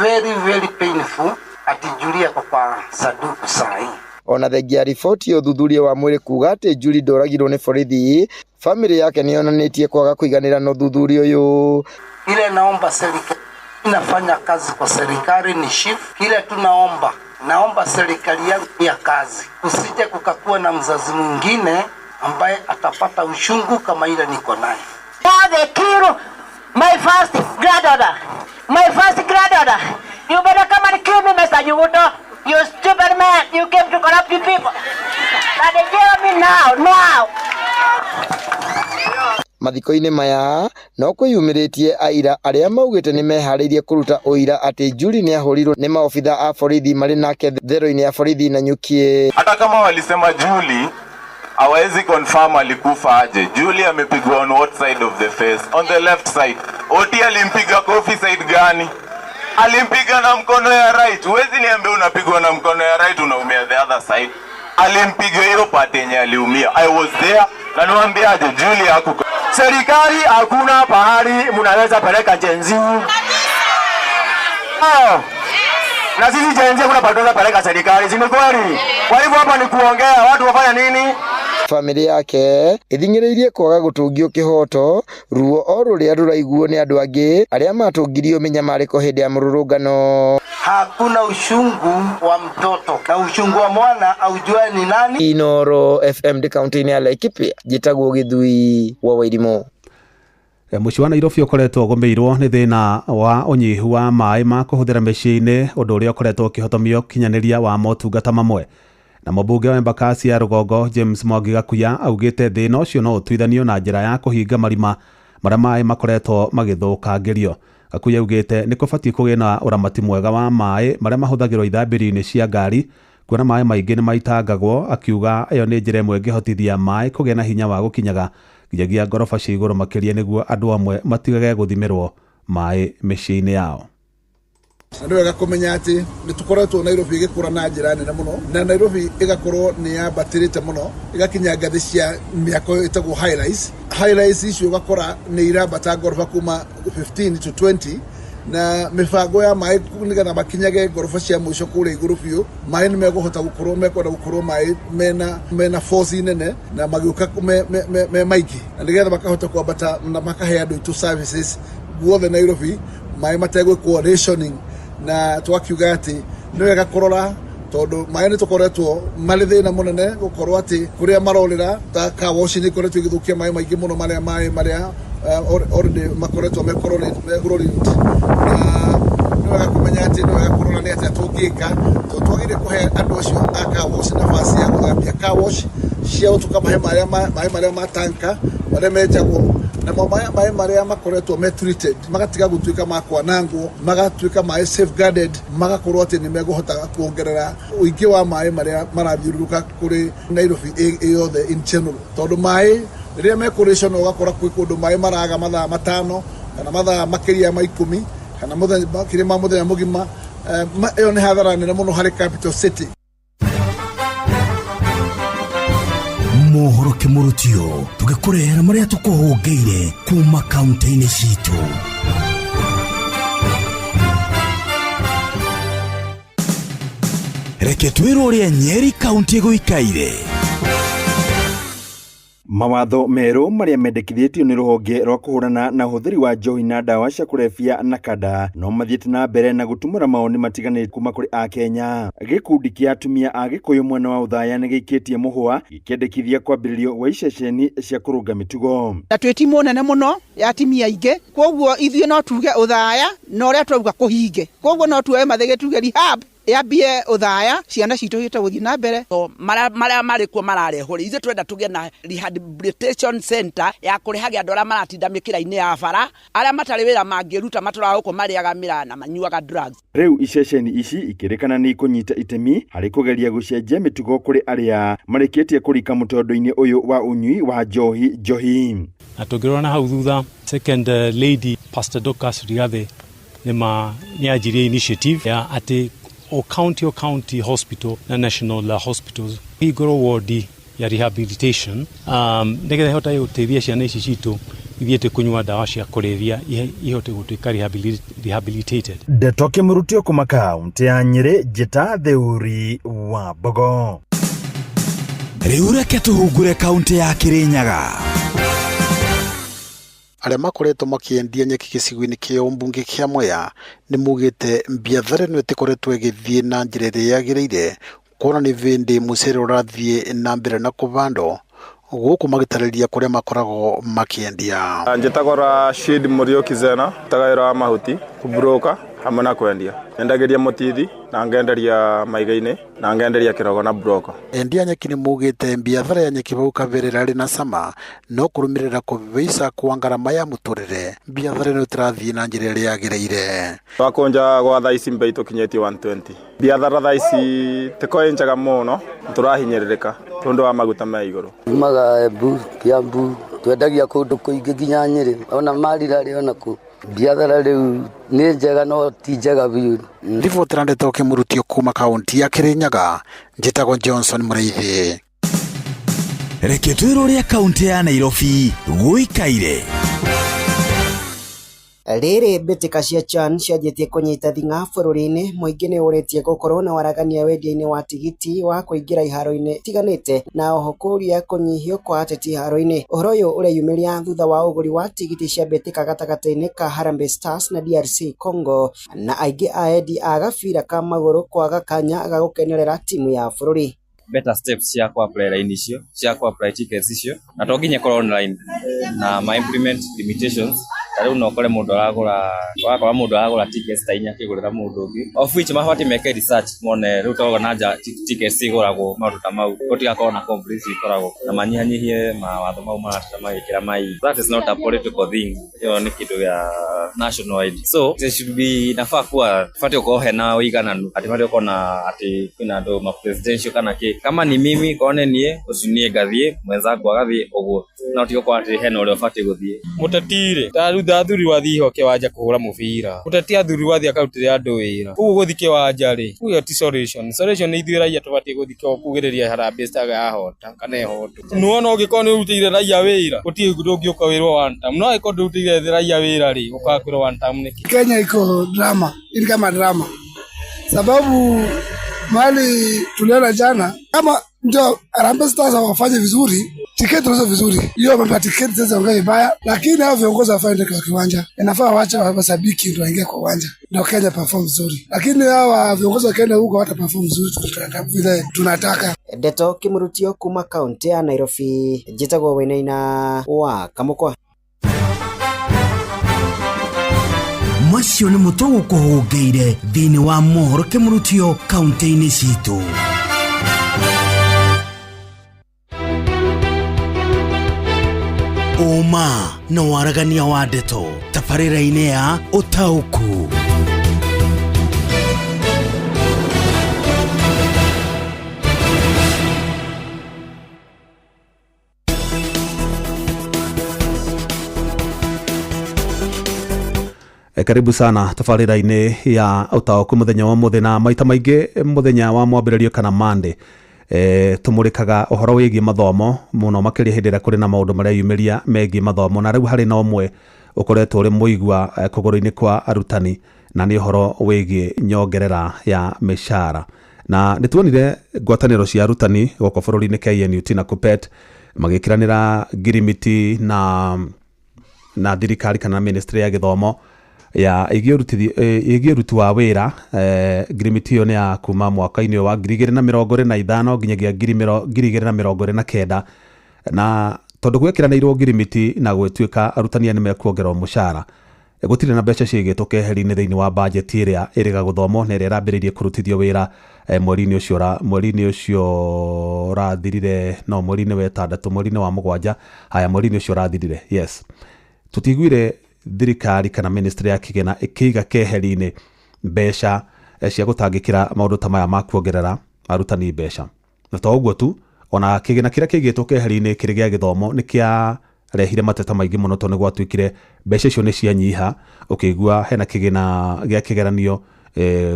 Very, very painful. Ati Julia kwa sanduku sahi. Ona thengia riboti ya ũthuthuria wa mwĩrĩ kuga atĩ Julie ndoragirwo nĩ borithi, bamĩrĩ yake nĩ yonanĩtie kwaga kũiganĩra na ũthuthuria ũyũ. Ile naomba serikali, inafanya kazi kwa serikali ni chief. Ile tunaomba, naomba serikali yangu ya kazi, usije kukakuwa na mzazi mwingine ambaye atapata uchungu kama ile niko naye. They kill my first granddaughter. My first granddaughter. You better come and kill me, Mr. Nyuguto. You stupid man. You came to corrupt you people. Now they kill me now, now. Mathiko-inĩ maya no kwĩyumĩrĩtie aira arĩa maugĩte nĩ meharĩirie kũruta ũira atĩ Julie nĩ ahũrirwo nĩ maobitha a borithi marĩ nake thero-inĩ ya borithi Nanyuki. Hata kama walisema Julie hawezi confirm alikufa aje. Julie amepigwa on what side of the face? On the left side. Oti alimpiga kofi side gani? Alimpiga na mkono ya right. Huwezi niambia unapigwa na mkono ya right unaumia the other side. Alimpiga hiyo part yenye aliumia. I was there na niwaambiaje, Julie hakuko. Serikali hakuna pahali mnaweza peleka Gen Z. Na sisi Gen Z hakuna pahali tunaweza peleka serikali, si ni kweli? Kwa hivyo hapa ni kuongea, watu wafanya nini? Bamĩrĩ yake ĩthing'ĩrĩirie kwaga gũtũngio kĩhoto ruo o rũrĩa rũraiguo nĩ andũ angĩ arĩa matũngirio mĩnyamarĩko hĩndĩ ya mũrũrũngano. Hakuna uchungu wa mtoto na uchungu wa mwana aujue ni nani. Inooro FM ndĩ kaunti-inĩ ya Laikipia, njĩtagwo Gĩthui wa Wairimũ. Mũciĩ wa Nairobi ũkoretwo ũgũmĩirwo nĩ thĩna wa ũnyihu wa maĩ ma kũhũthĩra mĩciĩ-inĩ, ũndũ ũrĩa ũkoretwo ũkĩhotomia ũkinyanĩria wa motungata mamwe. Na mũmbunge wa Embakasi ya rũgongo James Mwangi Gakuya augĩte thĩna ũcio no ũtuithanio na njĩra ya kũhinga marima marĩa maĩ makoretwo magĩthũkangĩrio. Gakuya augĩte nĩ kũbatiĩ kũgĩe na ũramati mwega wa maĩ marĩa mahũthagĩrwo ithambĩrio-inĩ cia ngari, kuona maĩ maingĩ nĩ maitangagwo, akiuga ĩyo nĩ njĩra ĩmwe ĩngĩhotithia maĩ kũgĩa na hinya wa gũkinyaga nginyagia ngoroba cia igũrũ makĩria nĩguo andũ amwe matigage gũthimĩrwo maĩ mĩciĩ-inĩ yao. Na nĩ wega kũmenya atĩ nĩ tũkoretwo Nairobi ĩgĩkũra na njĩra nene mũno, na Nairobi ĩgakorwo nĩ yambatĩrĩte mũno ĩgakinya ngathĩ cia mĩako ĩtagwo high rise. High rise icio ũgakora nĩ irambata ngoroba kuma 15 to 20, Na mĩbango ya maĩ nĩgetha makinyage ngoroba cia mũico kũrĩa igũrũ biũ, maĩ nĩ mekũhota gũkorwo mekwenda gũkorwo maĩ mena force nene na magĩũka me maingĩ, na nĩgetha makahota kwambata na makahe andũ aitũ services guothe Nairobi, maĩ mategwĩkwo rationing. Na twakiuga atĩ nĩ wega kũrora tondũ maĩ nĩ tũkoretwo marĩ thĩna mũnene gũkorwo atĩ kũrĩa marorĩra ta car wash nĩ ikoretwo igĩthũkia maĩ maingĩ mũno, marĩa maĩ marĩa already makoretwo me chlorine. Na nĩ wega kũmenya atĩ nĩ wega kũrora nĩ atĩa tũngĩka, tondũ twagĩrĩire kũhe andũ acio a car wash nafasi ya gũthambia car wash ciao, tũkamahe maĩ marĩa ma tanka marĩa menjagwo, namo maĩ marĩa makoretwo me treated magatiga gũtuĩka ma kwanangwo, magatuĩka maĩ safeguarded, magakorwo atĩ nĩ mekũhota kuongerera ũingĩ wa maĩ marĩa marathiũrũrũka kũrĩ Nairobi ĩ yothe in general, tondũ maĩ rĩrĩa mekũrĩco no ũgakora kwĩ kũndũ maĩ maraga mathaa 5 kana mathaa makĩria ma 10 kana mũthenya makĩria ma mũthenya mũgima. Ĩyo nĩ hathara nene mũno harĩ capital city. Mohoro kĩmũrũtio tũgĩkũrehera marĩa tũkũhũngĩire kuma kaunti-inĩ citũ. Reke twĩrwo ũrĩa Nyeri kaunti gũikaire. Mawatho merũ marĩa mendekithĩtio nĩ rũhonge rwa kũhũrana na ũhũthĩri wa njohi na ndawa cia kũrebia na kanda no mathiĩte na mbere na gũtumũra mawoni matiganĩte kuma kũrĩ akenya. Gĩkundi kĩa atumia a Gĩkũyũ mwena wa Ũthaya nĩ gĩikĩtie mũhũa gĩkĩendekithia kwambĩrĩrio gwa iceceni cia kũrũnga mĩtugo. Na twĩ timu nene mũno ya atimia aingĩ, koguo ithuĩ no tuge Ũthaya na ũrĩa twauga kũhinge, koguo no tuoe mathĩgĩ tuge rehab yambie Ũthaya, ciana citũ ihote gũthiĩ na mbere. Marĩa marĩ kuo mararehwo rĩ, ithuĩ twenda tũgĩe na rehabilitation center ya kũrehage andũ arĩa maratinda mĩkĩra-inĩ ya bara, arĩa matarĩ wĩra mangĩruta, matũraga gũkũ marĩaga mĩraa na manyuaga drugs. Rĩu iceceni ici ikĩrĩkana nĩ ikũnyita itemi harĩ kũgeria gũcenjia mĩtugo kũrĩ arĩa marĩkĩtie kũrika mũtondo-inĩ ũyũ wa ũnyui wa njohi njohi. Na tũngĩrora na hau thutha, second lady Pastor Dorcas Rigathi nĩ nĩ anjirie initiative ya atĩ o county hospital na national hospitals hingũrwo wodi ya rehabilitation, nĩgetha ĩhote gũteithia ciana ici citũ ithiĩte kũnyua ndawa cia kũrebia ihote gũtuĩka rehabilitated. Ndeto kĩmũrutio kuma kaunti ya Nyĩrĩ, njĩta Theuri wa Mbogo. Rĩu reke tũhungure kaunti ya Kĩrĩnyaga. Arĩa makoretwo makĩendia nyeki gĩcigo-inĩ kĩa ũmbunge kĩa Mwea nĩ maugĩte biathara ĩno ĩtikoretwo ĩgĩthiĩ na njĩra ĩrĩa yagĩrĩire, kuona nĩ vĩndĩ mũcere ũrathiĩ na mbere na kũbandwo gũkũ, magĩtarĩria kũrĩa makoragwo makĩendia. Njĩtagwo Rashid Mũriũki Zena, ndutaga wĩra wa mahuti, kũburoka hamwe na kwendia. Nyendagĩria mũtithi na ngenderia maiga-inĩ na ngenderia kĩrogo na buroko. Endia nyeki nĩ maugĩte biathara ya nyeki bau kabere ĩrarĩ na cama, no kũrũmĩrĩra kũhaica kwa ngarama ya mũtũrĩre biathara ĩno ĩtĩrathiĩ na njĩra ĩrĩa yagĩrĩire. Twakũnja gwa thaa ici mbei tũkinyĩtie 120. Biathara thaa ici tiko ĩ njega mũno, tũrahinyĩrĩrĩka tondũ wa maguta me igũrũ. Umaga Embu, Kiambu, twendagia kũndũ kũingĩ nginya Nyĩrĩ, ona Marira rĩ ona kũ. Biathara rĩu nĩ njega no ti njega biũ. Ribotera ndeto kĩmũrutio kuma kaunti ya Kĩrĩnyaga, njĩtagwo Johnson Mũrĩithi. Reke twĩrwo ũrĩa kaunti ya Nairobi gũikaire. Rĩrĩ mbĩtĩka cia CHAN cianjĩtie kũnyita thing'a bũrũri-inĩ, mũingĩ nĩ ũrĩtie gũkorwo na waragania wendia-inĩ wa tigiti wa kũingĩra iharo-inĩ itiganĩte na oho kũria kũnyihio kwa ateti iharo-inĩ. Ũhoro ũyũ ũreyumĩria thutha wa ũgũri wa tigiti cia mbĩtĩka gatagatĩ-inĩ ka Harambee Stars na DRC Congo, na aingĩ a endi a gabira ka magũrũ kwaga kanya ga gũkenerera timu ya bũrũri. Better steps cia ku apply line icio cia ku apply tickets icio, na to nginya ikorwo online na ma implement limitations. Ta rĩu no ũkore mũndũ aragũra, ũgakora mũndũ aragũra tickets ta 4 akĩgũrĩra mũndũ ũngĩ, of which mabatiĩ meke research mone rĩu to na nja tickets igũragwo maũndũ ta mau, gũtigakorwo na complaints ikoragwo na manyihanyihie mawatho mau maratinda magĩkĩra mai. That is not a political thing, ĩyo nĩ kĩndũ gĩa national wide, so there should be, inafaa kuwa batiĩ gũkorwo hena ũigananu, atĩ batiĩ gũkorwo na atĩ kwĩna andũ ma presidential kana kĩ. Kama ni mimi, korwo nĩ niĩ ũcio, niĩ ngathiĩ, mwenzangu agathiĩ ũguo, no ti gũkorwo atĩ hena ũrĩa ũbatiĩ gũthiĩ. Mũteti rĩ, ta rĩu Thutha athuri wathi iho kiwanja kuhura mubira. Muteti athuri wathi akarutire andu wira. Uguo guthi kiwanja ri, uyo ti solution. Solution ni ithuĩ raia tubatiĩ guthi kugiriria Harambee Stars yahota kana ihotwo. Nuona ũngĩkorwo nĩ ũrutĩire raia wĩra, gũtirĩ ndũngĩũka wĩrwo one term. No angĩkorwo ndũrutĩire raia wĩra rĩ, ũkaga kwĩrwo one term nĩkĩ? Kenya iko drama, ili kama drama, sababu mali tuliona jana kama ndio Harambee Stars hawafanye vizuri, tiketi tunazo vizuri, hiyo mambo ya tiketi sasa ongea vibaya, lakini hao viongozi wafanye kwa kiwanja, inafaa waache mashabiki ndio waingie kwa uwanja ndio Kenya perform vizuri, lakini hawa viongozi wakienda huko hawata perform vizuri vile tunataka. Ndeto Kimurutio kuma kaunti ya Nairobi, njĩtagwo Wainaina wa Kamũkwa. Macio nĩ mũtwe gũkũhũngĩire thĩinĩ wa mohoro Kĩmũrutio kaunti-inĩ citũ. Ũma na waragania wa ndeto tabarĩra-inĩ ya ũtaũku. Karibu sana tabarĩra-inĩ ya ũtaũku mũthenya wa mũthĩ na maita maingĩ mũthenya wa mwambĩrĩrio kana Monday. Tumurikaga ũhoro wĩgiĩ mathomo mũno makĩria hĩndĩ ĩrĩa kũrĩ na maũndũ marĩa yumĩria megiĩ mathomo, na rĩu harĩ na ũmwe ũkoretwo ũrĩ mũigua kũgũrũ-inĩ kwa arutani, na nĩ ũhoro wĩgiĩ nyongerera ya mĩcara. Na nĩ tuonire ngwatanĩro cia arutani gũkũ bũrũri-inĩ KNUT na KUPPET magĩkĩranĩra ngirimiti na thirikari kana ministry ya gĩthomo ya ĩgiĩ ũruti wa wĩra. Ngirimiti ĩyo nĩ ya kuma mwaka-inĩ wa 2025 nginyagia 2029, na tondũ gwekĩranĩirwo ngirimiti na gwĩtuĩka arutani aya nĩ mekuongererwo mũcara, gũtirĩ na mbeca ciigĩtwo keheri-inĩ thĩinĩ wa bajeti ĩrĩa ĩrĩga gũthomwo na ĩrĩa ĩrambĩrĩirie kũrutithio wĩra mweri-inĩ ũcio ũrathirire, no mweri-inĩ wa ĩtandatũ, mweri-inĩ wa mũgwanja, haya mweri-inĩ ũcio ũrathirire. Yes, tũtiguire thirikari kana ministry ya kĩgĩna ĩkĩiga keheri-inĩ mbeca cia gũtangĩkĩra maũndũ ta maya ma kuongerera arutani mbeca. Na to ũguo tu, ona kĩgĩna kĩrĩa kĩigĩtwo keheri-inĩ kĩrĩ gĩa gĩthomo nĩ kĩarehire mateta maingĩ mũno, tondũ nĩ gwatuĩkire mbeca icio nĩ cianyiha. Ũkĩigua hena kĩgĩna gĩa kĩgeranio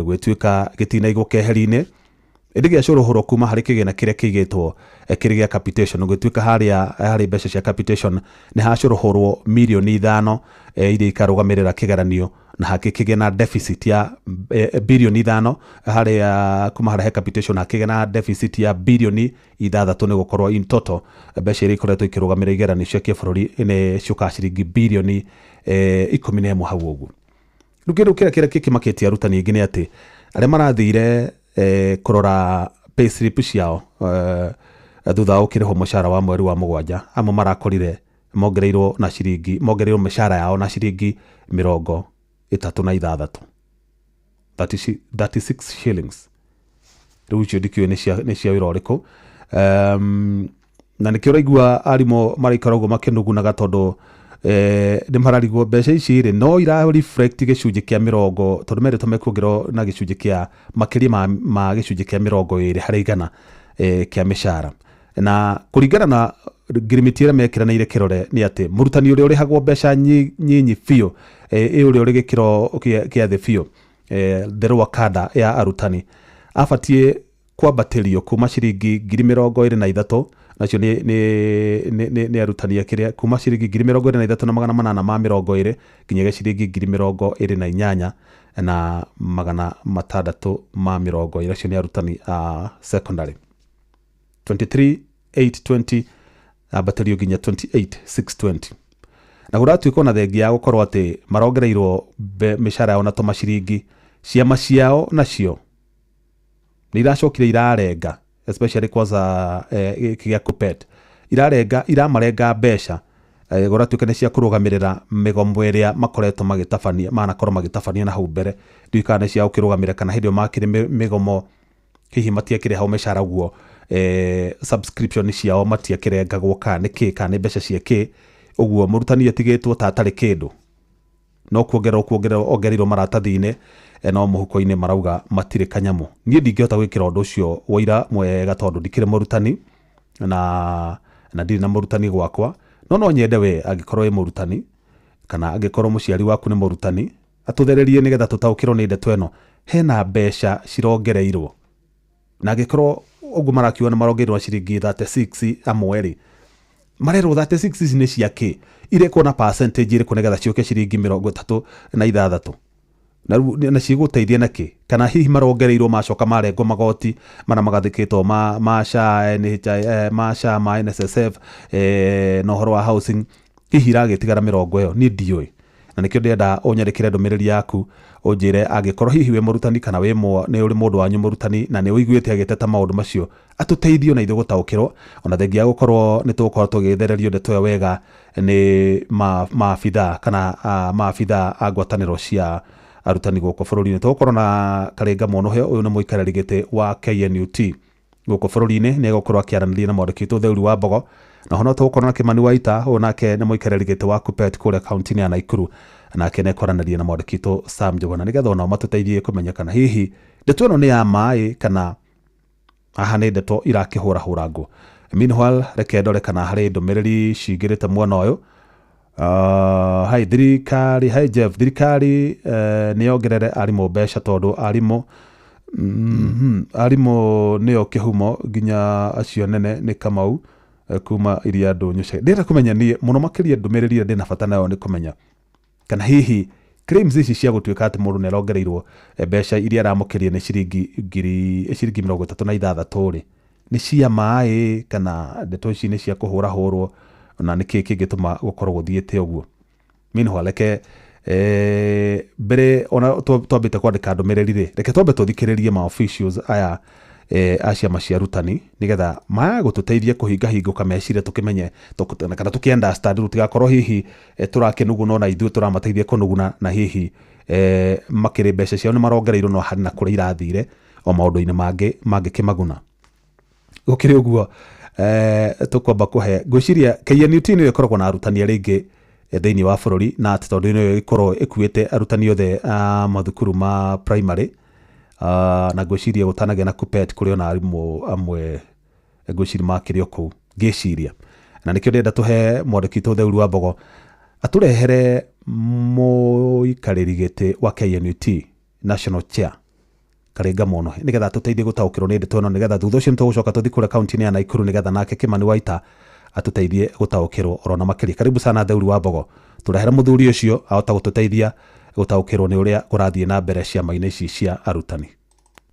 gwĩtuĩka gĩtinaigwo keheri-inĩ, ĩndĩ gĩacũrũhũrwo kuma harĩ kĩgĩna kĩrĩa kĩigĩtwo kĩrĩ gĩa capitation. Gwĩtuĩka harĩa harĩ mbeca cia capitation nĩ hacũrũhũrwo mirioni 5 iria ikarũgamĩrĩra kĩgeranio, na hakĩkĩgĩa na deficit ya birioni 5 harĩa kuma harĩa he capitation, hakĩgĩa na deficit ya birioni 6, nĩ gũkorwo in total mbeca iria ikoretwo ikĩrũgamĩrĩra igeranio cia kĩbũrũri nĩ ciũkaga ciringi birioni 11 hau ũguo. Rĩu kĩndũ kĩrĩa kĩmakĩtie arutani aingĩ nĩ atĩ arĩa marathire kũrora payslip ciao thutha wa gũkĩrĩhwo mũcara wa mweri wa mũgwanja, amwe marakorire mongereirwo na ciringi, mongereirwo mĩcara yao na ciringi 36, 36 shillings. Rĩu icio ndikĩũĩ nĩ cia wĩra ũrĩkũ. Na nĩkĩo ũraigua arimũ maraikara ũguo makĩnugunaga, tondũ nĩ mararigwo mbeca ici rĩ no ira reflect gĩcunjĩ kĩa mĩrongo, tondũ merĩtwo mekuongererwo na gĩcunjĩ kĩa makĩria ma gĩcunjĩ kĩa 20 harĩ igana kĩa mĩcara. Na kũringana na ngirimiti ĩrĩa mekĩranĩire kĩrore nĩ atĩ mũrutani ũrĩa ũrĩhagwo mbeca nyinyi biũ, ũrĩa ũrĩ gĩkĩro kĩa thĩ biũ, therũ wa kada ya arutani abatiĩ kwambatĩrio kuma ciringi 23,000, nacio nĩ arutani a kĩrĩa, kuma ciringi 23,820 nginyagia ciringi 28,620, acio nĩ arutani a secondary. 23,820 ambatĩrio nginya 28,620. Na gũratuĩka ona thengia ya gũkorwo atĩ marongereirwo mĩcara yao na tũmaciringi, ciama ciao nacio nĩ iracokire irarenga, especially kwanza gĩkĩ gĩa KUPPET, iramarenga mbeca gũratuĩka nĩ cia kũrũgamĩrĩra mĩgomo ĩrĩa makoretwo magĩtabania, manakorwo magĩtabania na hau mbere. Ndiũĩ kana nĩ cia gũkĩrũgamĩrĩra kana hĩndĩ ĩyo makĩrĩ mĩgomo hihi matiakĩrĩhagwo mĩcara guo, subscription ciao matiakĩrengagwo kana nĩ kĩ, kana nĩ mbeca cia kĩ. Ũguo mũrutani atigĩtwo ta atarĩ kĩndũ, no kuongererwo ongereirwo maratathi-inĩ, no mũhuko-inĩ marauga matirĩ kanyamũ. Niĩ ndingĩhota gwĩkĩra ũndũ ũcio waira mwega tondũ ndikĩrĩ mũrutani na ndirĩ na mũrutani gwakwa, no nyende we angĩkorwo wĩ mũrutani Kana angĩkorwo mũciari waku nĩ mũrutani, atũthererie nĩgetha tũtaũkĩrwo nĩ ndeto ĩno. Hena mbeca cirongereirwo, na angĩkorwo ũguo marakiuga nĩ marongereirwo ciringi 36 amwe rĩ, marerwo 36 ici nĩ cia kĩ, irekwo na percentage ĩrĩkũ nĩgetha ciũke ciringi 36, na rĩu na cigũteithia na kĩ? Kana hihi marongereirwo macoka marengwo magoti marĩa magathĩkĩtwo ma SHA, NHI, ma SHA, ma NSSF, na ũhoro wa housing, hihi iragĩtigara mĩrongo ĩyo? Niĩ ndiũĩ, na nĩkĩo ndĩrenda ũnyandĩkĩre ndũmĩrĩri yaku, ũnjĩre angĩkorwo hihi wĩ mũrutani kana wĩ nĩ ũrĩ mũndũ wanyu mũrutani na nĩ ũiguĩte agĩteta maũndũ macio, atũteithie ona ithuĩ gũtaũkĩrwo, ona thengia ya gũkorwo nĩ tũgũkorwo tũgĩthererio ndeto ĩyo wega nĩ maabithaa kana maabithaa a ngwatanĩro cia arutani gũkũ bũrũri-inĩ. Tũgũkorwo na Karenga Mũnũhe, ũyũ nĩ mũikarĩri gĩtĩ wa KNUT gũkũ bũrũri-inĩ, nĩ egũkorwo akĩaranĩria na mwandĩki witũ Theuri wa Mbogo. Na ho no tũgũkorwo na Kĩmani Waita, ũyũ nake nĩ mũikarĩri gĩtĩ wa KUPPET kũrĩa kaunti-inĩ ya Naikuru, nake nĩ ekwaranĩria na mwandĩki witũ Sam Njuguna, nĩgetha onao matũteithie kũmenya kana hihi ndeto ĩno nĩ ya maĩ kana haha nĩ ndeto irakĩhũrahũra ngũ. Meanwhile, reke ndore kana harĩ ndũmĩrĩri cingĩrĩte mwena ũyũ. Hai thirikari, hai Jeff, thirikari nĩ yongerere arimũ mbeca tondũ arimũ arimũ nĩo kĩhumo nginya acio nene nĩ Kamau kuma iria ndũnyũ. Ndĩrenda kũmenya niĩ mũno makĩria ndũmĩrĩri ĩrĩa ndĩna bata nayo nĩ kũmenya kana hihi claims ici cia gũtuĩka atĩ mũndũ nĩ arongereirwo mbeca iria aramũkĩria nĩ ciringi ngiri ciringi 36 rĩ, nĩ cia maĩ kana ndeto ici nĩ cia kũhũrahũrwo, na nĩkĩ kĩngĩtũma gũkorwo gũthiĩte ũguo. Meanwhile, reke mbere ona twambĩte kwandĩka ndũmĩrĩri rĩ, reke twambe tũthikĩrĩrie ma officials aya a ciama cia arutani, nĩgetha maya gũtũteithia kũhingahingũka meciria, tũkĩmenye kana tũkĩ understand, tũtigakorwo hihi tũrakĩnuguna ona ithuĩ tũramateithia kũnuguna, na hihi makĩrĩ mbeca ciao nĩ marongereirwo no harĩ na kũrĩa irathire o maũndũ-inĩ mangĩ mangĩkĩmaguna. Gũkĩrĩ ũguo, tũkwamba kũhe ngwĩciria KNUT nĩyo ĩkoragwo na arutani arĩa aingĩ thĩinĩ wa bũrũri, na atĩ tondũ nĩyo ĩkoragwo ĩkuĩte arutani othe a mathukuru ma primary, na ngwĩciria gũtanagĩa na KUPPET kũrĩ ona arimũ amwe ngwĩciria makĩrĩ o kũu ngĩciria, na nĩkĩo ndĩrenda tũhe mwandĩki witũ Theuri wa Mbogo atũrehere mũikarĩri gĩtĩ wa KNUT National Chair Karenga Mũnũhe, nĩgetha atũteithie gũtaũkĩrwo nĩ ndeto ĩno, nĩgetha thutha ũcio nĩtũgũcoka tũthiĩ kũrĩa kaunti-inĩ ya Naikuru, nĩgetha nake Kĩmani Waita atũteithie gũtaũkĩrwo orona makĩria. Karibu sana Theuri wa Mbogo, tũrehere mũthuri ũcio ahota gũtũteithia gũtaũkĩrwo nĩ ũrĩa kũrathiĩ na mbere ciama-inĩ ici cia arutani.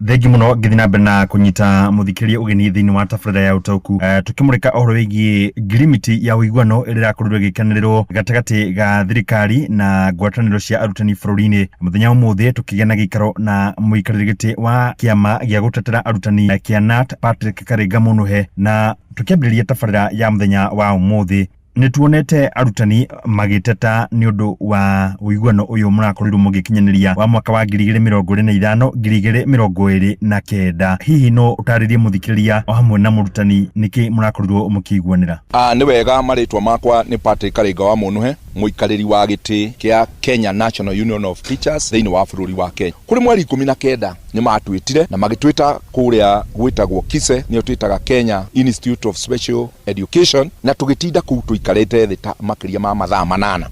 Thengi muno ngĩthiĩ na mbere na kũnyita mũthikĩrĩria ũgeni thĩinĩ wa tabarĩra ya ũtaũku, tũkĩmũrĩka ũhoro wĩgiĩ ngirimiti ya ũiguano ĩrĩa ĩrakorirwo ĩgĩkenererwo gatagatĩ ga thirikari na ngwatanĩro cia arutani bũrũri-inĩ. Mũthenya wa ũmũthĩ tũkĩgĩa na gĩikaro na mũikarĩri gĩtĩ wa kĩama gĩa gũtetera arutani kĩa KNUT Patrick Karenga Mũnũhe, na tũkĩambĩrĩria tabarĩra ya mũthenya wa ũmũthĩ nĩ tuonete arutani magĩteta nĩ ũndũ wa ũiguano ũyũ mũrakorirwo mũgĩkinyanĩria wa mwaka wa 2025 2029. Hihi no ũtarĩrie mũthikĩrĩria o hamwe na mũrutani nĩkĩ mũrakorirwo mũkĩiguanĩra? Nĩ wega, marĩtwa makwa nĩ Patrick Karenga wa Mũnũhe, mũikarĩri wa gĩtĩ kĩa Kenya National Union of Teachers thĩinĩ wa bũrũri wa Kenya. Kũrĩ mweri 19 nĩ matwĩtire na magĩtwĩta kũrĩa gwĩtagwo KISE, nĩyo twĩtaga Kenya Institute of Special Education, na tũgĩtinda kũu tũikarĩte thĩ ta makĩria ma mathaa 8.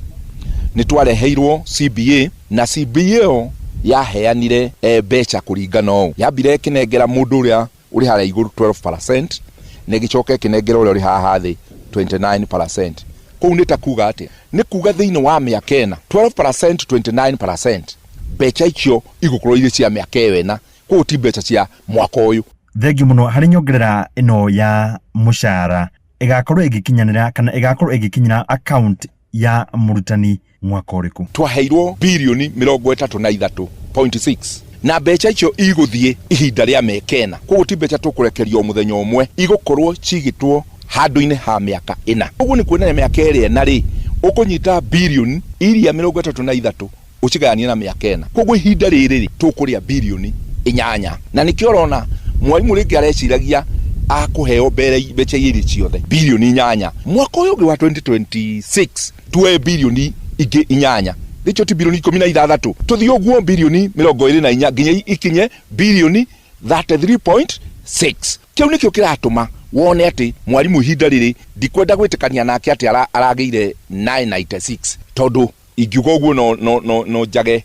Nĩ twareheirwo CBA, na CBA ĩyo yaheanire mbeca kũringana ũũ. Yambire ĩkĩnengera mũndũ ũrĩa ũrĩ harĩa igũrũ 12% na ĩgĩcoka ĩkĩnengera ũrĩa ũrĩ haha thĩ 29%. Kũu nĩ ta kuga atĩa? Nĩ kuga thĩinĩ wa mĩaka ĩna 12% 29%, mbeca icio igũkorwo irĩ cia mĩaka ĩyo ĩna, koguo ti mbeca cia mwaka ũyũ. Thengiũ mũno harĩ nyongerera ĩno ya mũcara ĩgakorwo ĩgĩkinyanĩra kana ĩgakorwo ĩgĩkinyĩra account ya mũrutani mwaka ũrĩkũ? Twaheirwo birioni 33.6, na mbeca icio igũthiĩ ihinda rĩa mĩaka ĩna, koguo ti mbeca tũkũrekerio mũthenya ũmwe, igũkorwo cigĩtwo handũ-inĩ ha mĩaka ĩna. Ũguo nĩ kuonania mĩaka ĩrĩa ĩna rĩ, ũkũnyita birioni iria 33 ũcigayanie na mĩaka ĩna, koguo ihinda rĩrĩ rĩ tũkũrĩa birioni 8. Na nĩkĩo ũrona mwarimũ rĩngĩ areciragia akũheo mbeca iria ciothe birioni 8. Mwaka ũyũ ũngĩ wa 2026 tuoe birioni ingĩ 8, nĩkĩo ti birioni 16, tũthiĩ ũguo birioni 24 nginya ikinye birioni 33.6. Kĩu nĩkĩo kĩratũma wone atĩ mwarimũ ihinda rĩrĩ ndikwenda gwĩtĩkania nake atĩ aragĩire 996, tondũ Ingiuga ũguo no njage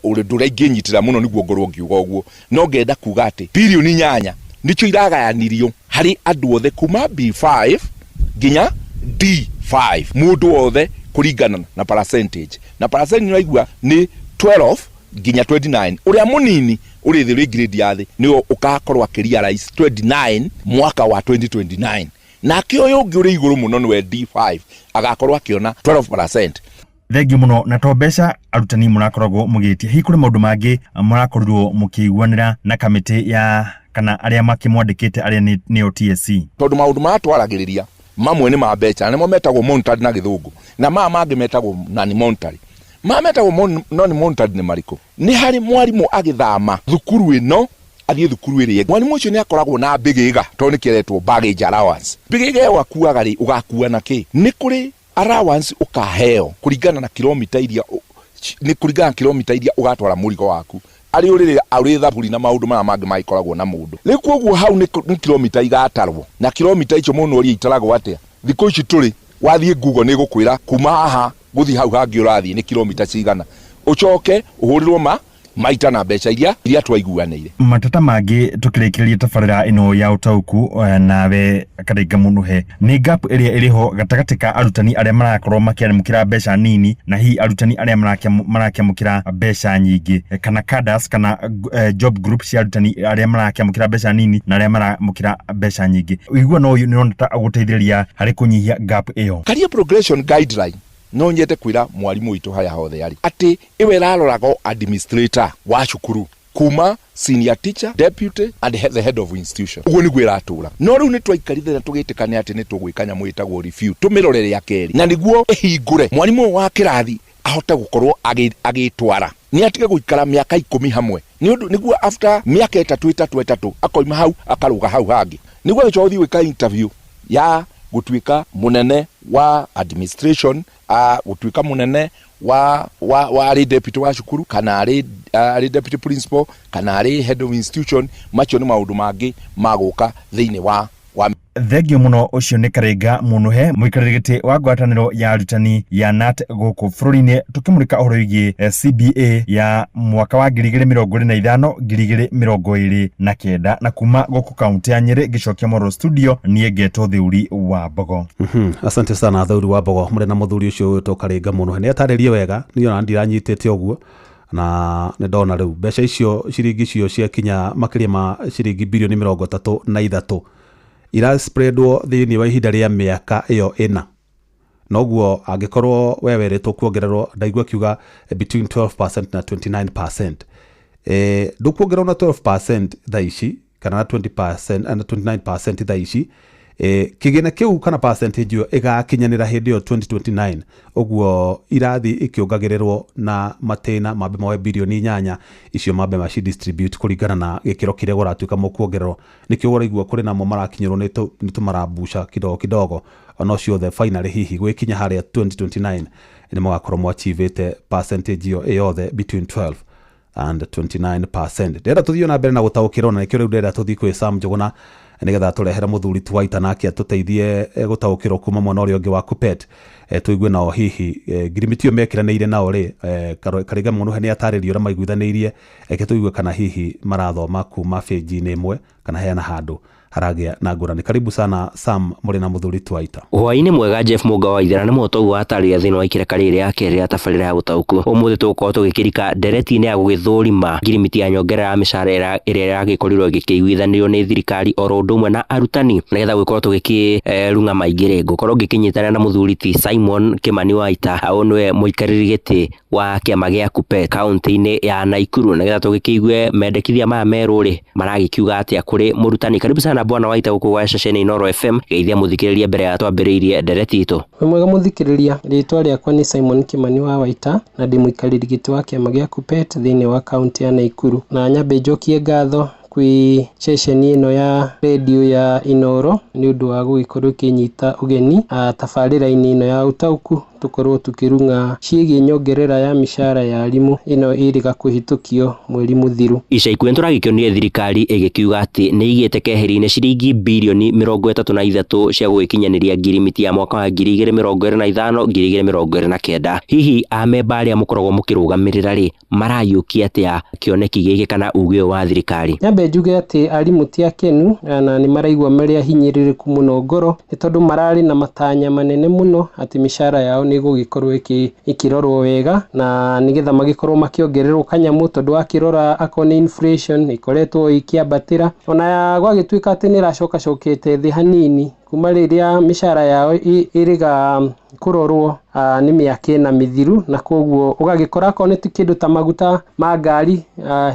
ũndũ ũrĩa ingĩnyitĩra mũno nĩguo ngorwo ngiuga ũguo, no ngenda kuga atĩ birioni 8 nĩcio iragayanirio harĩ andũ othe kuma B5 nginya D5, mũndũ wothe kũringana na percentage, na percentage nĩwaigua nĩ 12 nginya 29. Ũrĩa mũnini ũrĩ thĩ, ũrĩ grade ya thĩ, nĩwe ũgakorwo akĩrealize 29 mwaka wa 2029, nake ũyũ ũngĩ ũrĩ igũrũ mũno nĩwe D5 agakorwo akĩona 12%. Thengiũ mũno. Na to mbeca arutani mũrakoragwo mũgĩtia, hihi kũrĩ maũndũ mangĩ mũrakorirwo mũkĩiguanĩra na kamĩtĩ ya kana arĩa makĩmwandĩkĩte arĩa nĩo TSC? Tondũ maũndũ marĩa twaragĩrĩria mamwe nĩ ma mbeca, na nĩmo metagwo monetary na gĩthũngũ, na maya mangĩ metagwo non monetary. Maya metagwo non monetary nĩ marĩkũ? Nĩ harĩ mwarimũ agĩthama thukuru ĩno athiĩ thukuru ĩrĩa ĩngĩ, mwarimũ ũcio nĩ akoragwo na mbĩgĩga, tondũ nĩ kĩretwo baggage allowance. Mbĩgĩga ĩyo akuaga rĩ, ũgakua na kĩ? Nĩ kũrĩ allowance ũkaheo kũringana na kilomita iria nĩ kũringana na kilomita iria ũgatwara mũrigo waku arĩ ũrĩrĩ ũrĩ thaburi na maũndũ marĩa mangĩ magĩkoragwo na mũndũ. Rĩu koguo hau nĩ kilomita igatarwo, na kilomita icio mũno ũria itaragwo atĩa? Thikũ ici tũrĩ wathiĩ Google nĩ gũkwĩra kuma haha gũthiĩ hau hangĩ ũrathiĩ nĩ kilomita cigana, ũcoke ũhũrĩrwo ma maita na mbeca iria twaiguanĩire. Matata mangĩ tũkĩrĩkĩrĩria tabarĩra ĩno ya ũtaũku nawe Karinga Mũnũhe, nĩ gap ĩrĩa ĩrĩho gatagatĩ ka arutani arĩa marakorwo makĩamũkĩra mbeca nini na hihi arutani arĩa marakĩamũkĩra mbeca nyingĩ, kana cadres kana job group cia arutani arĩa marakĩamũkĩra mbeca nini na arĩa maramũkĩra mbeca nyingĩ. Ũiguano ũyũ nĩ ũrona ta ũgũteithĩrĩria harĩ kũnyihia gap ĩyo? Career progression guideline, no nyende kwĩra mwarimũ witũ harĩa hothe arĩ atĩ ĩwe ĩraroraga administrator wa cukuru kuma senior teacher, deputy and the head of institution. Ũguo nĩguo ĩratũra. No rĩu nĩ twaikarire na tũgĩtĩkania atĩ nĩ tũgwĩka nyamũ ĩtagwo review, tũmĩrore rĩa kerĩ, na nĩguo ĩhingũre mwarimũ ũyũ wa kĩrathi ahote gũkorwo agĩtwara, nĩ atige gũikara mĩaka 10 hamwe, nĩ ũndũ nĩguo after mĩaka 3 3 3 akoima hau akarũga hau hangĩ, nĩguo agĩcoka gũthiĩ gwĩka interview ya gũtuĩka mũnene wa administration, gũtuĩka mũnene wa arĩ deputy wa cukuru, kana arĩ deputy principal, kana arĩ head of institution. Macio nĩ maũndũ mangĩ magũka thĩinĩ wa Thengio mũno. Ũcio nĩ Karenga Mũnũhe, mũikarĩri gĩtĩ wa ngwatanĩro ya arutani ya KNUT gũkũ bũrũri-inĩ, tũkĩmũrĩka ũhoro wĩgiĩ CBA ya mwaka wa 2025 2029. Na kuma gũkũ kaunti ya Nyĩrĩ ngĩcokia Moro studio, niĩ ngetwo Thĩuri wa Mbogo. Asante sana Thauri wa Mbogo mũrĩ na mũthuri ũcio ũgwĩtwo Karinga Mũnũhe, nĩ atarĩrie wega. Niĩ ona ndiranyitĩte ũguo, na nĩ ndona rĩu mbeca icio, ciringi icio ciakinya makĩria ma ciringi birioni 33 iraspreadwo thĩinĩ wa ihinda rĩa mĩaka ĩyo 4. Noguo angĩkorwo we werĩtwo kuongererwo, ndaigua akiuga between 12% na 29%, ndũkuongererwo na 12% thaa ici kana na 20% na 29% thaa ici, kĩgĩna kĩu kana percentage ĩyo ĩgakinyanĩra hĩndĩ ĩyo 2029. Ũguo irathi ikĩongagĩrĩrwo na matĩna mambe moe birioni 8 icio, mambe maci distribute kũringana na gĩkĩro kĩrĩa kũratuĩka mũkuongererwo. Nĩkĩo ũraigua kũrĩ namo marakinyĩrwo nĩ tũmarambuca kidogo kidogo, no ciothe finally hihi gwĩkinya harĩa 2029 nĩ mũgakorwo mwachievĩte percentage ĩyo ĩyothe between 12 and 29%. Ndĩrenda tũthiĩ na mbere na gũtaũkĩrwo, na nĩkĩo rĩu ndĩrenda tũthiĩ kwĩ Sam Njũgũna nĩgetha tũrehere mũthuri Twaita nake atũteithie gũtaũkĩrwo kuma mwena ũrĩa ũngĩ wa Kuppet, tũigue nao hihi ngirimiti ĩyo mekĩranĩire nao rĩ. Karinga Mũnũhe nĩ atarĩrie ũrĩa maiguithanĩirie. Reke tũigue kana hihi marathoma kuma benji-inĩ ĩmwe kana heana handũ haragĩa na ngũrani. Karibu sana Sam mũrĩ na mũthuri Twaita. Hwaĩ-inĩ mwega Jeff Mũnga wa Ithera, nĩ mũhoto ũguo watarĩria thĩinĩ wa ikĩreka rĩrĩ rĩa kerĩ rĩa tabarĩra ya ũtaũku. Ũmũthĩ tũgũkorwo tũgĩkĩrika ndereti-inĩ ya gũgĩthũrima ngirimiti ya nyongerera ya mĩcara ĩrĩa ĩragĩkorirwo ĩgĩkĩiguithanĩrio nĩ thirikari oro ũndũ ũmwe na arutani, nĩgetha gũgĩkorwo tũgĩkĩrung'a maingĩ rĩ, ngũkorwo ngĩkĩnyitanĩra na mũthuri ti Simon Kimani Waita, ũyũ nĩwe mũikarĩri gĩtĩ wa kĩama gĩa Kuppet kaunti-inĩ ya Nakuru, nĩgetha tũgĩkĩigue mendekithia maya merũ rĩ maragĩkiuga atĩa kũrĩ mũrutani. Karibu sana bwana Waita gũkũ gwa ceceni Inooro FM, geithia mũthikĩrĩria mbere ya twambĩrĩirie ndereti itũ. Wĩ mwega mũthikĩrĩria, rĩtwa rĩakwa nĩ Simon Kimani wa Waita na ndĩ mũikarĩri gĩtĩ wa kĩama gĩa Kuppet thĩinĩ wa kaunti ya Nakuru. Na nyambe njokie ngatho kwĩ ceceni ĩno ya redio ya Inooro nĩ ũndũ wa gũgĩkorwo ĩkĩnyita ũgeni tabarĩra-inĩ ĩno ya ũtaũku. Tũkorwo tũkĩrung'a ciĩgiĩ nyongerera ya mĩcara ya arimũ ĩno ĩrĩga kũhĩtũkio mweri mũthiru. Ica ikuhĩ nĩtũragĩkĩonire thirikari ĩgĩkiuga atĩ nĩ ĩigĩte keheri-inĩ ciringi birioni 33 cia gũgĩkinyanĩria ngirimiti ya mwaka wa 2025 2029. Hihi amemba arĩa mũkoragwo mũkĩrũgamĩrĩra rĩ, marayũkia atĩa kĩoneki gĩkĩ kana uge ũyũ wa thirikari? Nyambe njuge atĩ arimũ ti akenu na nĩ maraigua marĩ ahinyĩrĩrĩku mũno ngoro, nĩ tondũ mararĩ na matanya manene mũno atĩ mĩcara yao nĩ ĩgũgĩkorwo ĩkĩrorwo wega na nĩgetha magĩkorwo makĩongererwo kanyamũ, tondũ wakĩrora akorwo nĩ inflation ĩkoretwo ĩkĩambatĩra, ona gwagĩtuĩka atĩ nĩ ĩracokacokete thĩ hanini kuma rĩrĩa mĩcara yao ĩrĩga kũrorwo nĩ mĩaka ĩna mĩthiru, na koguo ũgagĩkora akorwo nĩ kĩndũ ta maguta ma ngari,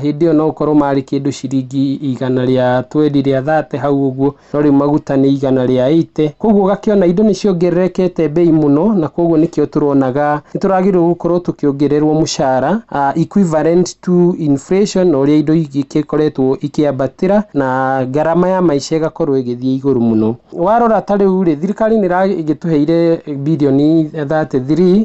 hĩndĩ ĩyo no ũkorwo marĩ kĩndũ ciringi 120 rĩa 30 hau ũguo, no rĩu maguta nĩ 180. Koguo ũgakĩona indo nĩ ciongererekete bei mũno, na koguo nĩkĩo tũronaga nĩ tũragĩrĩirwo gũkorwo tũkĩongererwo mũcara equivalent to inflation na ũrĩa indo igĩkoretwo ikĩambatĩra na ngarama ya maica ĩgakorwo ĩgĩthiĩ igũrũ mũno. Warora ta rĩu rĩ, thirikari nĩ ĩragĩtũheire birioni 33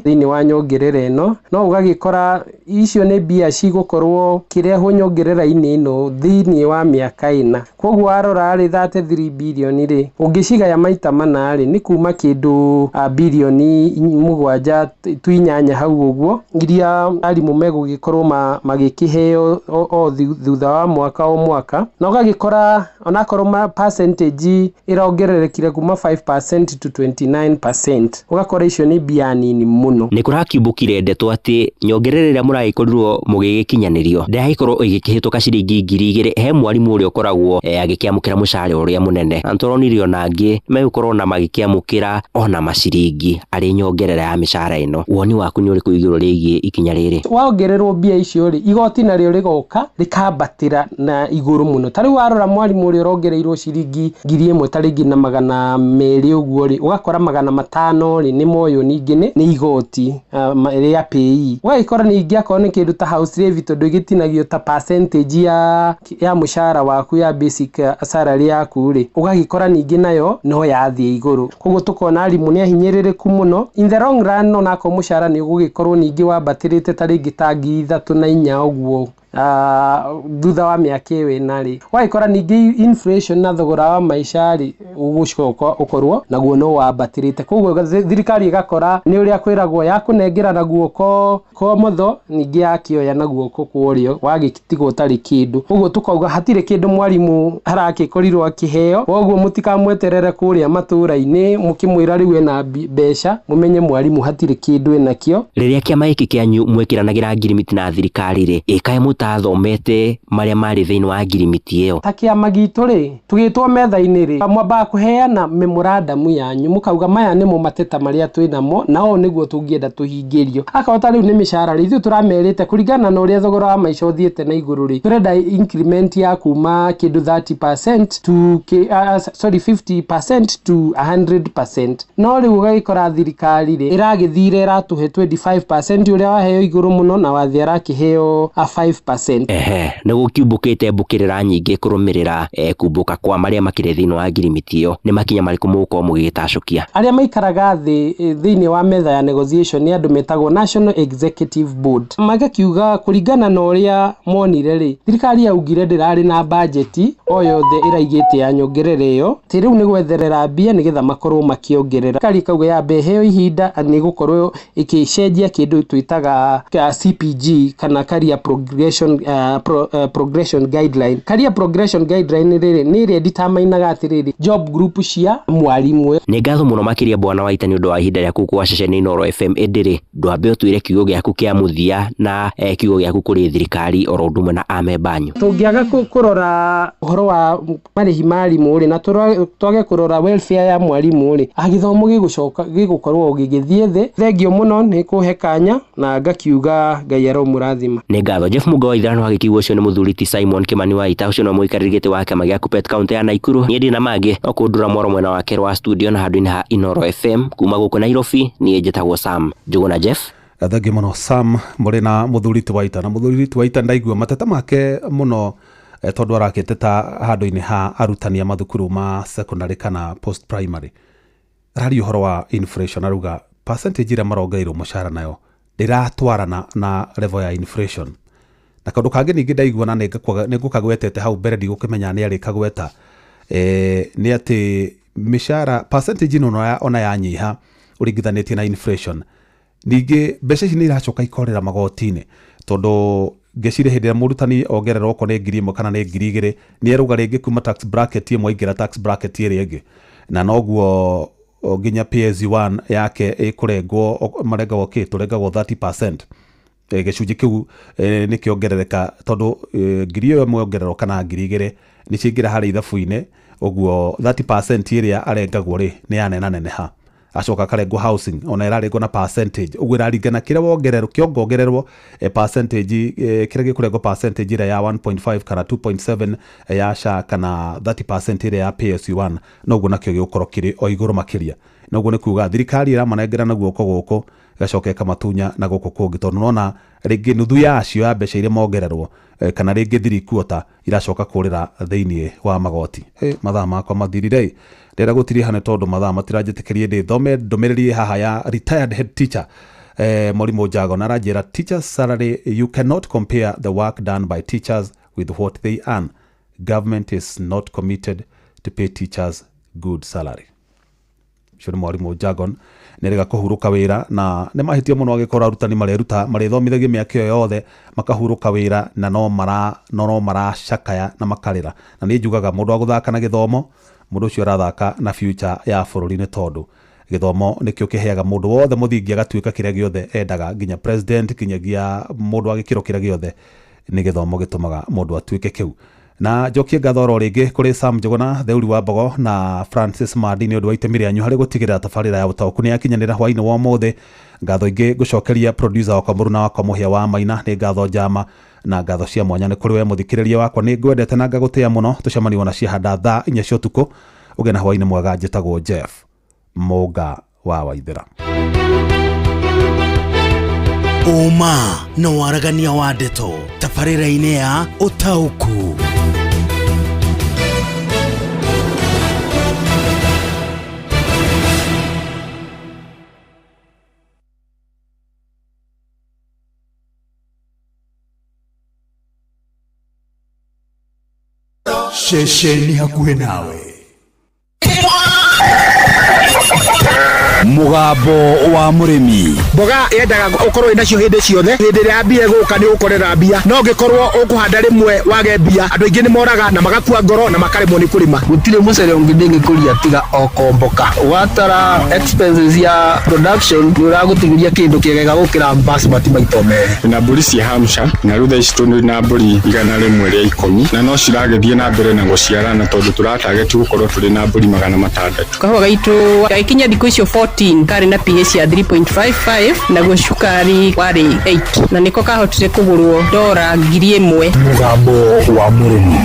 thĩinĩ wa nyongerera ĩno, no ũgagĩkora icio nĩ mbia cigũkorwo kĩrehwo nyongerera-inĩ ĩno thĩinĩ wa mĩaka ĩna. Koguo warora rĩ, 33 birioni rĩ, ũngĩcigaya maita mana rĩ, nĩ kuma kĩndũ birioni 7 tu 8 hau ũguo, iria arimũ megũgĩkorwo magĩkĩheo o thutha wa mwaka o mwaka, na ũgagĩkora onakorwo percentage ĩrongererekire kuma 5% to 29%, ũgakora icio nĩ mbia nini mũno. Nĩ kũrakiumbũkire ndeto atĩ nyongerera ĩrĩa mũragĩkorirwo mũgĩgĩkinyanĩrio ndĩragĩkorwo ĩgĩkĩhĩtũka ciringi 2000 he mwarimũ ũrĩa ũkoragwo agĩkĩamũkĩra mũcara ũrĩa mũnene, na nĩtũronire ona angĩ megũkorwo na magĩkĩamũkĩra ona maciringi arĩ nyongerera ya mĩcara ĩno. Woni waku nĩ ũrĩkũ igũrũ rĩgiĩ ikinya rĩrĩ? Waongererwo mbia icio rĩ, igoti narĩo rĩgoka rĩkambatĩra na igũrũ mũno. Ta rĩu warora mwarimũ ũrĩa ũrongereirwo ciringi 1000 ta rĩngĩ na 200 ũguo rĩ, ũgakora 500 rĩ nĩ moywo ningĩ nĩ igoti rĩa PAYE. Ũgagĩkora ningĩ akorwo nĩ kĩndũ ta house levy, tondũ ĩgĩtinagio ta percentage ya mũcara waku ya basic salary yaku rĩ, ũgagĩkora ningĩ nayo no yathiĩ igũrũ. Koguo tũkona arimũ nĩ ahinyĩrĩrĩku mũno. In the long run onakorwo mũcara nĩ ũgũgĩkorwo ningĩ wambatĩrĩte ta rĩngĩ ta 3,000 na 4 ũguo thutha wa mĩaka ĩyo ĩna rĩ, ũgagĩkora ningĩ inflation na thogora wa maica rĩ ũgũcoka ũkorwo naguo no wambatĩrĩte. Koguo thirikari ĩgakora nĩ ũrĩa kwĩragwo yakũnengera na guoko kwa ũmotho, ningĩ yakĩoya na guoko kwa ũrĩo, wagĩtigwo ũtarĩ kĩndũ. Koguo tũkauga hatirĩ kĩndũ mwarimũ arakĩkorirwo akĩheo, koguo mũtikamweterere kũrĩa matũra-inĩ mũkĩmwĩra rĩu ena mbeca, mũmenye mwarimũ hatirĩ kĩndũ enakĩo. Rĩrĩa kĩama gĩkĩ kĩanyu mwĩkĩranagĩra ngirimiti na thirikari rĩ, ĩkaĩ mũtathomete marĩa marĩ thĩinĩ wa ngirimiti ĩyo? Ta kĩama gitũ rĩ, tũgĩtwo metha-inĩ rĩ, mwambaga kũheana memorandum yanyu, mũkauga maya nĩmo mateta marĩa twĩnamo na ũũ nĩguo tũngĩenda tũhingĩrio. Akorwo ta rĩu nĩ mĩcara rĩ, ithuĩ tũramerĩte kũringana na ũrĩa thogora wa maica ũthiĩte na igũrũ rĩ, tũrenda increment ya kuma kĩndũ 30% to 50% to 100%. No rĩu ũgagĩkora thirikari rĩ ĩragĩthire ĩratũhe 25% ũrĩa waheo igũrũ mũno na wathi arakĩheo 5%. Ehe, nĩ gũkiumbũkĩte mbũkĩrĩra nyingĩ kũrũmĩrĩra kumbũka kwa marĩa makĩrĩ thĩinĩ wa ngirimiti ĩyo, nĩ makinya marĩkũ mũgũkorwo mũgĩgĩtacũkia? Arĩa maikaraga thĩ thĩinĩ wa metha ya negotiation nĩ andũ metagwo National Executive Board. Magakiuga kũringana na ũrĩa monire rĩ, thirikari yaugire ndĩrarĩ na bajeti o yothe ĩraigĩte ya nyongerera ĩyo, atĩ rĩu nĩ gwetherera mbia nĩgetha makorwo makĩongerera. Thirikari ĩkauga yambe ĩheo ihinda nĩ ĩgũkorwo ĩgĩcenjia kĩndũ twĩtaga CPG kana Career Progression Progression Guideline. Career Progression Guideline rĩrĩ nĩ ĩrĩa determinaga atĩrĩrĩ job group cia mwarimũ. Nĩ ngatho mũno makĩria Bwana Waita nĩ ũndũ wa ihinda rĩaku kwa ceceni Inooro FM. Ĩndĩ rĩ, ndwambe ũtwĩre kiugo gĩaku kĩa mũthia na kiugo gĩaku kũrĩ thirikari oro ũndũ ũmwe na amemba anyu. Tũngĩaga kũrora ũhoro wa marĩhi ma arimũ rĩ, na twage kũrora welfare ya mwarimũ rĩ, gĩthomo gĩgũcoka gĩgũkorwo gĩgĩthiĩ thĩ. Thengio mũno nĩ kũhe kanya na ngakiuga Ngai aromũrathima. Nĩ ngatho Jeff Mũga wa Ithano agĩkiuga ũcio nĩ mũthuri ti Simon Kimani Waita, ũcio nĩwe mũikarĩri gĩtĩ wa kĩama gĩa Kuppet kaũntĩ ya Naikuru. Niĩ ndĩ na mangĩ no kũndũra mwaro mwena wake wa studio na handũ-inĩ ha Inooro FM kuma gũkũ Nairobi. Niĩ njĩtagwo Sam Njũgũna Jeff. Thengiũ mũno Sam mũrĩ na mũthuri ti Waita, na mũthuri ti Waita ndaigua mateta make mũno tondũ arakĩteta handũ-inĩ ha arutani a mathukuru ma secondary kana post primary. Araria ũhoro wa inflation, arauga Percentage ĩrĩa marongereirwo mũcara nayo ndĩratwarana na level ya inflation. Na kaũndũ kangĩ ningĩ ndaigua na nĩngũkagwetete hau mbere, ndigũkĩmenya nĩ arĩ kagweta, nĩ atĩ mĩcara percentage ĩno ona yanyiha ũringithanĩtie na inflation, ningĩ mbeca ici nĩ iracoka ikorĩra magoti-inĩ, tondũ ngĩciria hĩndĩ ĩrĩa mũrutani ongererwo okorwo nĩ 1000 kana nĩ 2000, nĩ erũga rĩngĩ kuma tax bracket ĩmwe aingĩra tax bracket ĩrĩa ĩngĩ, na noguo nginya PAYE yake ĩkũrengwo, marengagwo kĩ, tũrengagwo 30%. Gĩcunjĩ kĩu nĩ kĩongerereka, tondũ 1000 ongererwo kana 2000 nĩ ciaingĩra harĩ ithabu-inĩ, ũguo 30% ĩrĩa arengagwo rĩ nĩ yanenaneneha. Acoka akarengwo housing, ona ĩrarengwo na percentage, ũguo ĩraringana kĩrĩa wongererwo, kĩongongererwo percentage, kĩrĩa gĩkũrengwo percentage ĩrĩa ya 1.5 kana 2.7 ya SHA kana 30% ĩrĩa ya PSU1, noguo nakĩo gĩgũkorwo kĩrĩ o igũrũ makĩria. Noguo nĩ kuga thirikari ĩramanengera na guoko gũkũ, ĩgacoka ĩkamatunya na gũkũ kũngĩ, tondũ nona rĩngĩ nuthu yacio ya mbeca iria mongererwo, kana rĩngĩ 3/4 iracoka kũrĩra thĩinĩ wa magoti. Mathaa makwa mathirire, ndĩrenda gũtiriha nĩ tondũ mathaa matiranjĩtĩkĩrie ndĩ thome ndũmĩrĩri haha ya retired head teacher Mwalimu Jago, na aranjĩra teachers salary, you cannot compare the work done by teachers with what they earn. Government is not committed to pay teachers good salary. Ũcio nĩ Mwarimũ Jagon, nĩrĩga kũhurũka wĩra, na nĩ mahĩtia mũno angĩkorwo arutani mareruta marĩthomithagia mĩaka ĩyo yothe makahurũka wĩra na no maracakaya na makarĩra. Na niĩ njugaga mũndũ wa gũthaka na gĩthomo, mũndũ ũcio arathaka na future ya bũrũri, nĩ tondũ gĩthomo nĩkĩo kĩheaga mũndũ wothe mũthingi agatuĩka kĩrĩa gĩothe endaga, nginya president, nginyagia mũndũ wa gĩkĩro kĩrĩa gĩothe, nĩ gĩthomo gĩtũmaga mũndũ atuĩke kĩu. Na njokie ngatho oro rĩngĩ kũrĩ Sam Njuguna, Theuri wa Mbogo na Francis Mandi nĩ ũndũ wa itemi rĩanyu harĩ gũtigĩrĩra tabarĩra ya ũtaũku nĩ yakinyanĩra hwaĩ-inĩ wa ũmũthĩ. Ngatho ingĩ ngũcokeria producer wakwa mũruna wakwa Mũhĩa wa Maina, nĩ ngatho njama na ngatho cia mwanya nĩ kũrĩ we mũthikĩrĩria wakwa, nĩ ngwendete na ngagũtĩa mũno. Tũcemanie wona ciahanda thaa 4 cia ũtukũ. Ũgĩe na hwaĩ-inĩ mwega. Njĩtagwo Jeff Mũnga wa Waithĩra. Ũma na waragania wa ndeto tabarĩra-inĩ ya ũtaũku. Ceceni hakuhĩ nawe. Mũgambo wa mũrĩmi. Mboga yendaga ũkorwo wĩnacio hĩndĩ ciothe, hĩndĩ ĩrĩa mbia ĩgũka nĩ ũgũkorera mbia, no ũngĩkorwo ũkũhanda rĩmwe wage mbia, andũ aingĩ nĩ moraga na magakua ngoro na makaremwo nĩ kũrĩma. Gũtirĩ mũcere ũngĩ ndĩngĩkũria tiga o komboka. Watara expenses ya production nĩ ũragũtigĩria kĩndũ kĩega gũkĩra basmati maita merĩ. Na mbũri cia Hampshire, na rĩu thaa ici tũrĩ na mbũri 110, na no ciragĩthiĩ na mbere na gũciarana tondũ tũratageti gũkorwo tũrĩ na mbũri 600. Kahũa gaitũ gagĩkinya thikũ icio 14 karĩ na pH ya 3.55, naguo cukari warĩ 8, na nĩko kahotire kũgũrwo $1,000. Mũgambo wa mũrĩmi.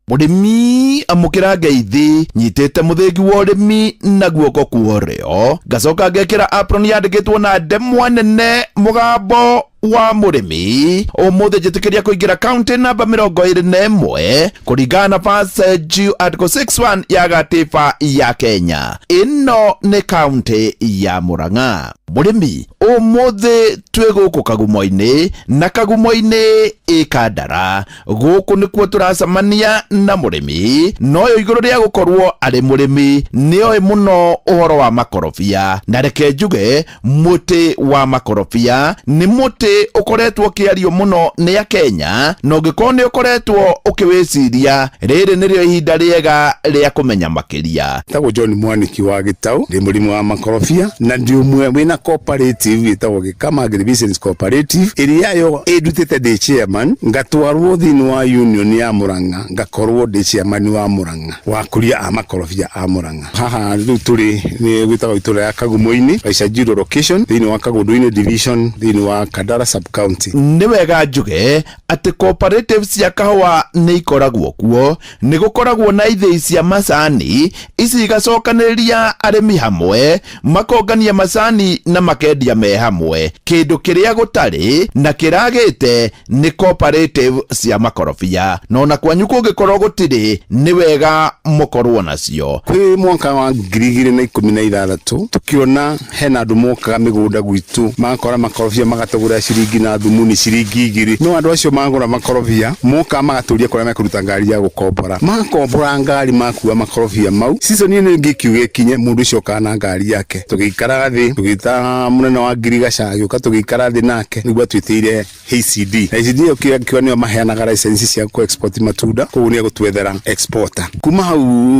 Mũrĩmi amũkĩra ngeithi, nyitĩte mũthĩgi wa ũrĩmi na guoko kwa ũrĩo, ngacoka ngekĩra apron yandĩkĩtwo na ndemwa nene mũgambo wa mũrĩmi. Ũmũthĩ njĩtĩkĩria kũingĩra kaunti namba 21 kũringana na verse G article 61 ya gatiba ya Kenya. Ĩno nĩ kaunti ya Murang'a. Mũrĩmi, ũmũthĩ twĩ gũkũ Kagumo-inĩ, na Kagumo-inĩ ĩ Kandara. Gũkũ nĩkuo tũracemania na mũrĩmi, na ũyũ igũrũ rĩa gũkorwo arĩ mũrĩmi nĩoĩ mũno ũhoro wa makorobia. Na reke njuge mũtĩ wa makorobia nĩ mũtĩ ũkoretwo ũkĩario mũno nĩ Akenya, na ũngĩkorwo nĩ ũkoretwo ũkĩwĩciria, rĩrĩ nĩrĩo ihinda rĩega rĩa kũmenya makĩria. Tagwo John Mwaniki wa Gĩtau, ndĩ mũrĩmi wa makorobia na ndĩ ũmwe wĩna cooperative ĩtagwo Gĩkama Agribusiness Cooperative, ĩrĩa yo ĩndutĩte ndĩ chairman, ngatwarwo thĩinĩ wa union ya Murang'a, ngakorwo ndĩ chairman wa Murang'a wa akũria a makorobia a Murang'a. Haha rĩu tũrĩ nĩ gwĩtagwo itũra ya Kagumo-inĩ, Gaicajiro location, thĩinĩ wa Kagundu-inĩ division, thĩinĩ wa Kandara Utawala sub county. Nĩ wega njuge atĩ cooperative cia kahũa nĩ ikoragwo kuo. Nĩ gũkoragwo na ithĩi cia macani, ici igacokanĩrĩria arĩmi hamwe, makongania macani na makendia me hamwe. Kĩndũ kĩrĩa gũtarĩ na kĩragĩte nĩ cooperative cia makorobia, na ona kwanyu kũngĩkorwo gũtirĩ, nĩ wega mũkorwo nacio. Kwĩ mwaka wa 2016 tukiona hena andũ mokaga mĩgũnda gwitũ magakora makorobia magatũgũrĩra ciringi na thumuni ciringi 2, no andũ acio magũra makorobia mokaga magatũria kũrĩa mekũruta ngari ya gũkombora, makombora ngari makua makorobia mau. Season ĩno ĩngĩ ĩkiuga ĩkinye, mũndũ ũcio okaga na ngari yake. Tũgĩikara thĩ tũgĩta mũnene wa ngirigaca agĩũka, tũgĩikara thĩ nake nĩguo atwĩtĩire HCD, na HCD ĩyo kĩo nĩo maheanaga license cia kũ export matunda, koguo nĩ egũtwethera exporter. Kuma hau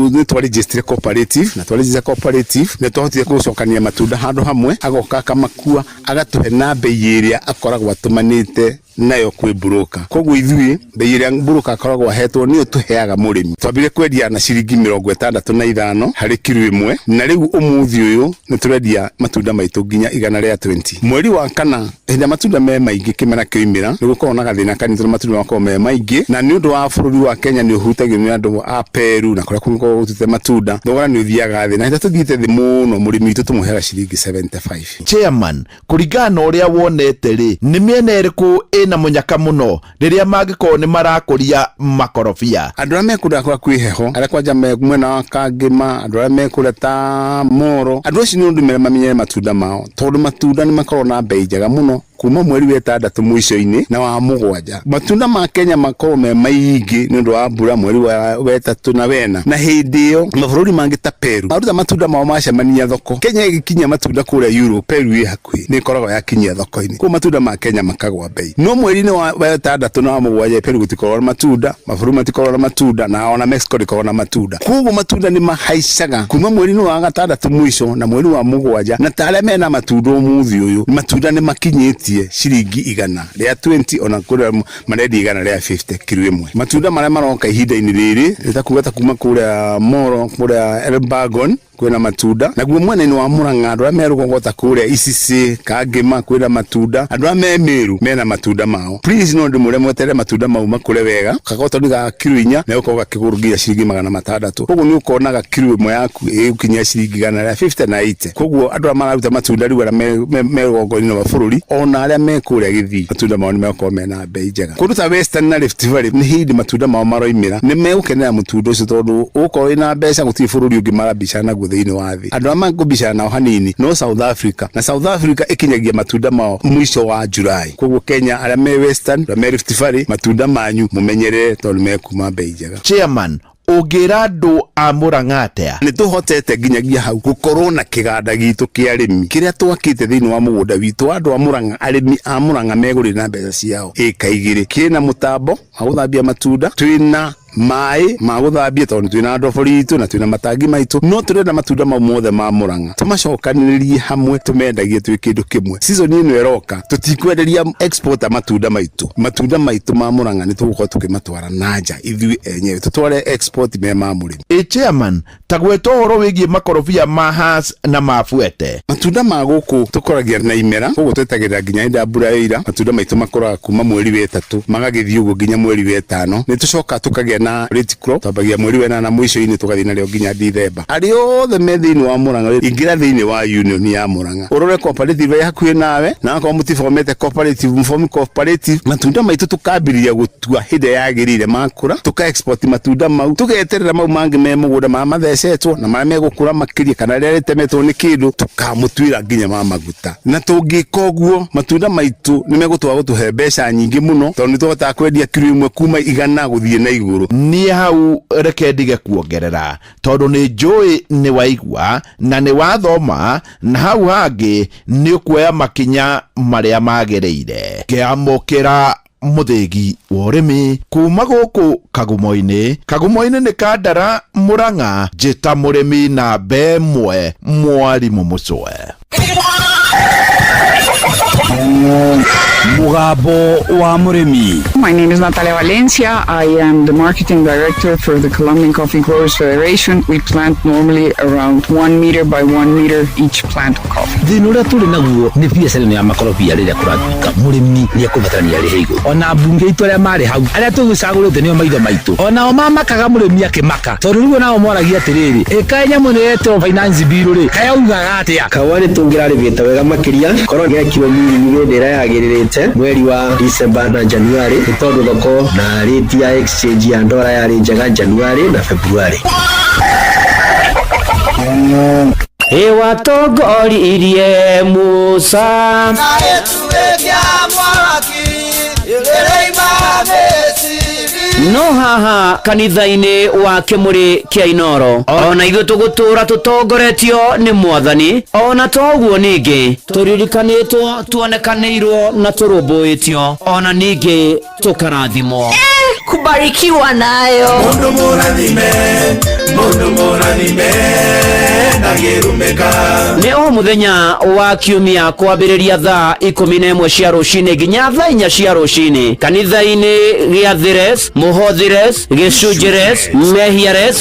nĩ twaregistire cooperative, na twaregister cooperative nĩ twahotire gũcokania matunda handũ hamwe, agoka akamakua agatũhe na bei ĩrĩa akoragwo atũmanĩte nayo kwĩ broker. Koguo ithuĩ bei ĩrĩa broker akoragwo ahetwo nĩyo tũheaga mũrĩmi. Twambire kwendia na ciringi 65 harĩ kiro ĩmwe, na rĩu ũmũthĩ ũyũ nĩ tũrendia matunda maitũ nginya igana rĩa 20. Mweri wa kana hĩndĩ matunda me maingĩ kĩmera kĩoimĩra nĩ gũkoragwo na gathĩna kanini tondũ matunda makoragwo me maingĩ, na nĩ ũndũ wa bũrũri wa Kenya nĩ ũhutagio nĩ andũ a Peru na kũrĩa kũngĩ gũtute matunda, thogora nĩ ũthiaga thĩ, na hĩndĩ tũthiĩte thĩ mũno mũrĩmi witũ tũmũheaga ciringi 75. Chairman, kũringana na ũrĩa wonete rĩ, nĩ mĩena ĩrĩkũ ĩna mũnyaka mũno rĩrĩa mangĩkorwo nĩ marakũria makorobia? Andũ arĩa mekũrĩa kũrĩa kwĩ heho, arĩa kwanja me mwena wa Kangĩma, andũ arĩa mekũrĩa ta Moro, andũ acio nĩ ũndũ mamenyere matunda mao, tondũ matunda nĩ makoragwo na bei njega mũno kuma mweri wa 6 mũico-inĩ na wa 7. Matunda ma Kenya makoragwo me maingĩ nĩ ũndũ wa mbura mweri wa 3 na 4, na hĩndĩ ĩyo mabũrũri mangĩ ta Peru maruta matunda mao macemania thoko. Kenya ĩgĩkinyia matunda kũrĩa Europe, Peru ĩ hakuhĩ nĩ ĩkoragwo yakinyia thoko-inĩ, koguo matunda ma Kenya makagwa bei. No mweri-inĩ wa 6 na wa 7 Peru gũtikoragwo na matunda, mabũrũri matikoragwo na matunda, na ona Mexico ndĩkoragwo na matunda. Koguo matunda nĩ mahaicaga kuma mweri-inĩ wa 6 mũico na mweri wa 7, na ta arĩa mena matunda ũmũthĩ ũyũ matunda nĩ makinyĩtie ciringi igana rĩa 20, ona kũrĩa marendia igana rĩa 50 kiro ĩmwe. Matunda marĩa maroka ihinda-inĩ rĩrĩ nĩ ta kuga ta kuma kũrĩa Moro, kũrĩa Elbagon kwĩna matunda, naguo mwena-inĩ wa Murang'a andũ arĩa me rũgongo ta kũrĩa Icicĩ, Kangĩma kwĩna matunda, andũ arĩa me Meru mena matunda mao. Please no ndĩmwĩre mweterere matunda mau makũre wega, gagotoni ga kiro 4 na gũkorwo gakĩgũrwo nginya ciringi 600. Koguo nĩ ũkonaga kiro ĩmwe yaku ĩgũkinyia ciringi igana rĩa 50 na 80. Koguo andũ arĩa mararuta matunda rĩu arĩa me rũgongo-inĩ rwa bũrũri ona arĩa me kũrĩa Gĩthii, matunda mao nĩ megũkorwo mena bei njega. Kũndũ ta Western na Rift Valley nĩ hĩndĩ matunda mao maroimĩra, nĩ megũkenera mũtunda ũcio tondũ ũgũkorwo wĩna mbeca, gũtirĩ bũrũri ũngĩ marabicana naguo thĩinĩ wa thĩ. Andũ arĩa mangĩbicana nao hanini no South Africa, na South Africa ĩkinyagia matunda mao mũico wa July. Koguo Kenya arĩa me Western, arĩa me Rift Valley, matunda manyu mũmenyerere tondũ nĩ mekuma bei njega. Chairman, ũngĩra andũ a Murang'a atĩa? Nĩ tũhotete nginyagia hau gũkorwo na kĩganda gitũ kĩa arĩmi kĩrĩa twakĩte thĩinĩ wa mũgũnda witũ. Andũ a Murang'a, arĩmi a Murang'a megũrĩra na mbeca ciao ĩka 2. Kĩna mũtambo wa gũthambia matunda, twĩna maĩ ma gũthambia tondũ twĩna ndobori itũ na twĩna matangi maitũ, no tũrenda matunda mau mothe ma Murang'a tũmacokanĩrĩrie hamwe, tũmendagie twĩ kĩndũ kĩmwe. Season ĩno ĩroka tũtikwenderia exporter matunda maitũ, matunda maitũ ma Murang'a nĩ tũgũkorwo tũkĩmatwara na nja ithuĩ enyewe, tũtware export me ma mũrĩmi. Ĩ chairman, ta gweta ũhoro wĩgiĩ makorobia ma Hass na ma Fuete. Matunda ma gũkũ tũkoragia na imera, koguo twetagĩrĩra nginya hĩndĩ ya mbura yoira. Matunda maitũ makũraga kuma mweri wa 3 magagĩthiĩ ũguo nginya mweri wa 5. Nĩ tũcokaga tũkagĩa na late crop, twambagia mweri wa 8 mũico-inĩ tũgathiĩ narĩo nginya Dithemba. Arĩa othe me thĩinĩ wa Murang'a, ingĩra thĩinĩ wa union ya Murang'a, ũrore cooperative ĩ hakuhĩ nawe, na akorwo mũtibomete cooperative, mũbome cooperative. Matunda maitũ tũkambĩrĩria gũtua hĩndĩ ĩrĩa yagĩrĩire makũra, tũka export matunda mau, tũgeterera mau mangĩ me mũgũnda marĩa mathecetwo na marĩa megũkũra makĩria kana rĩrĩa rĩtemetwo nĩ kĩndũ, tũkamũtuĩra nginya ma maguta. Na tũngĩka ũguo matunda maitũ nĩ megũtwaga gũtũhe mbeca nyingĩ mũno, tondũ nĩ tũhotaga kwendia kiro ĩmwe kuma 100 gũthiĩ na igũrũ. Niĩ hau reke ndige kuongerera, tondũ nĩ njũĩ nĩ waigua na nĩ wathoma, na hau hangĩ nĩ ũkuoya makinya marĩa magĩrĩire. Ngĩamũkĩra mũthĩgi wa ũrĩmi kuma gũkũ Kagumo-inĩ. Kagumo-inĩ nĩ Kandara, Murang'a, njĩta mũrĩmi namba 1, mwarimũ Mũcwe. Mũgambo wa mũrĩmi. My name is Natalia Valencia. I am the marketing director for the Colombian Coffee Growers Federation. We plant normally around 1 meter by 1 meter each plant of coffee. Thĩna ũrĩa tũrĩ naguo nĩ biacara ĩno ya makorobia rĩrĩa kũratuĩka mũrĩmi nĩ ekũbatarania arĩhe igũrũ ona mbunge itũ arĩa marĩ hau arĩa tũgĩcagũrĩte nĩo maitho maitũ onao mamakaga mũrĩmi akĩmaka tondũ rĩu nao moragia atĩrĩrĩ ĩkaĩ nyamũ ĩno yetwo finance bill rĩ kayaugaga atĩa? Kaũa nĩ tũngĩrarĩmĩte wega makĩria korwo gekirwo mĩrimũ hĩndĩ ĩrĩa yagĩrĩrĩte mweri wa December na January nĩ tondũ thoko na rate ya exchange ya ndora yarĩ njega January na February. Ĩwatongoririe Musa. No haha kanitha-inĩ wa Kĩmũrĩ kĩa Inoro ona ithuĩ tũgũtũra tũtongoretio nĩ Mwathani, ona toguo ningĩ tũririkanĩtwo, tuonekanĩirwo na tũrũmbũĩtio, ona ningĩ tũkarathimwo. Kubarikiwa nayo. Mundu mũrathime, mundu mũrathime ndangĩrumĩka. Nĩ o mũthenya wa kiumia kwambĩrĩria thaa 11 cia rũcinĩ nginya thaa 4 cia rũcinĩ kanitha-inĩ gĩa Thires, Mũhothires, Gĩcunjĩres, Mehiares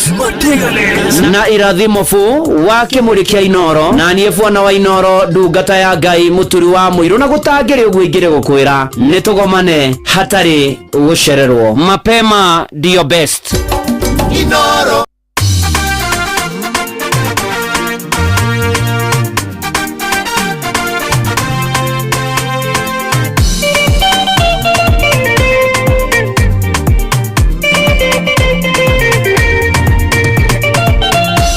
na Irathimo bu wa Kĩmũrĩ kĩa Inoro, na niĩ bwana wa Inoro, ndungata ya Ngai, mũturi wa mũirũ, na gũtangĩrĩ ũguo ingĩrĩ gũkwĩra nĩ tũgomane hatarĩ gũcererwo. Mapema ndio best. Inoro.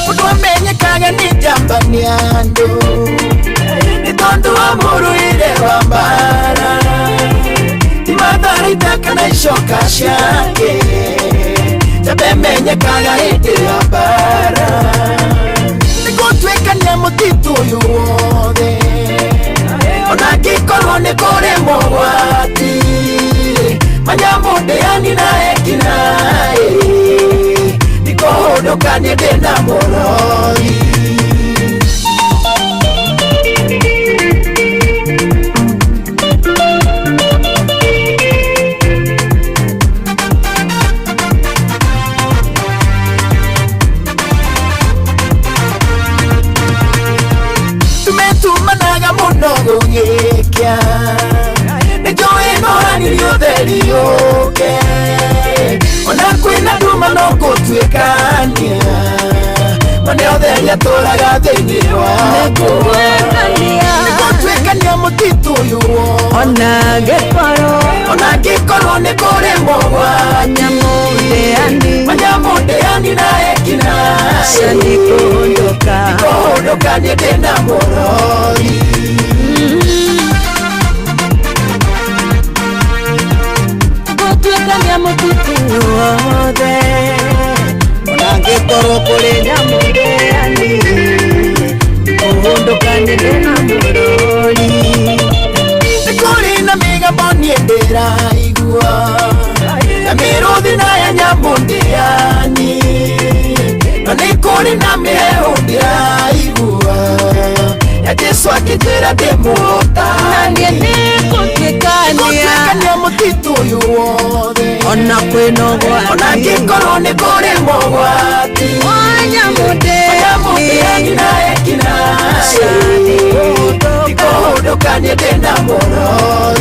Mũndũ amenyekaga nĩ njamba nĩ andũ nĩ tondũ wa mũrũire wa mbara ti matharaita kana icoka ciake, njamba ĩmenyekaga hĩndĩ ya mbara. Nĩ gũtuĩkania mũtitũ ũyũ wothe ona angĩkorwo nĩ kũrĩ mogwati, manyamũ ndĩani na ekinaĩ ndikũhũndũka niĩ ndĩna mũrori. Tumetumanaga mũno gũgĩkĩa nĩ njũĩ nohanirie ũtheri ũke ona kwĩna nduma no gũtuĩkania ma nĩ ũtheri atũraga thĩinĩ wakwa. Nĩ gũtuĩkania mũtitũ ũyũ wothe ona angĩkorwo nĩ kũrĩ mogwati, manyamũ ndĩani na ekinaĩ ndikũhũndũka niĩ ndĩna mũrori. Gũtuĩkania mũtitũ wothe ona angĩkorwo kũrĩ nyamũ ndĩani ndikũhũndũka niĩ ndĩna mũrori. Nĩ kũrĩ na mĩgambo niĩ ndĩraigua ya mĩrũthi na ya nyamũ ndĩani na nĩ kũrĩ na mĩheehũ ndĩraigua ya Jesũ akĩnjĩra ndĩmũhotani. Na niĩ nĩngũtuĩkania. Nĩngũtuĩkania mũtitũ ũyũ wothe ona kwĩna ũgwati, ona angĩkorwo nĩ kũrĩ mogwati, manyamũ manyamũ ndĩani na ekinaĩ ndikũhũndũka niĩ ndĩna mũrori.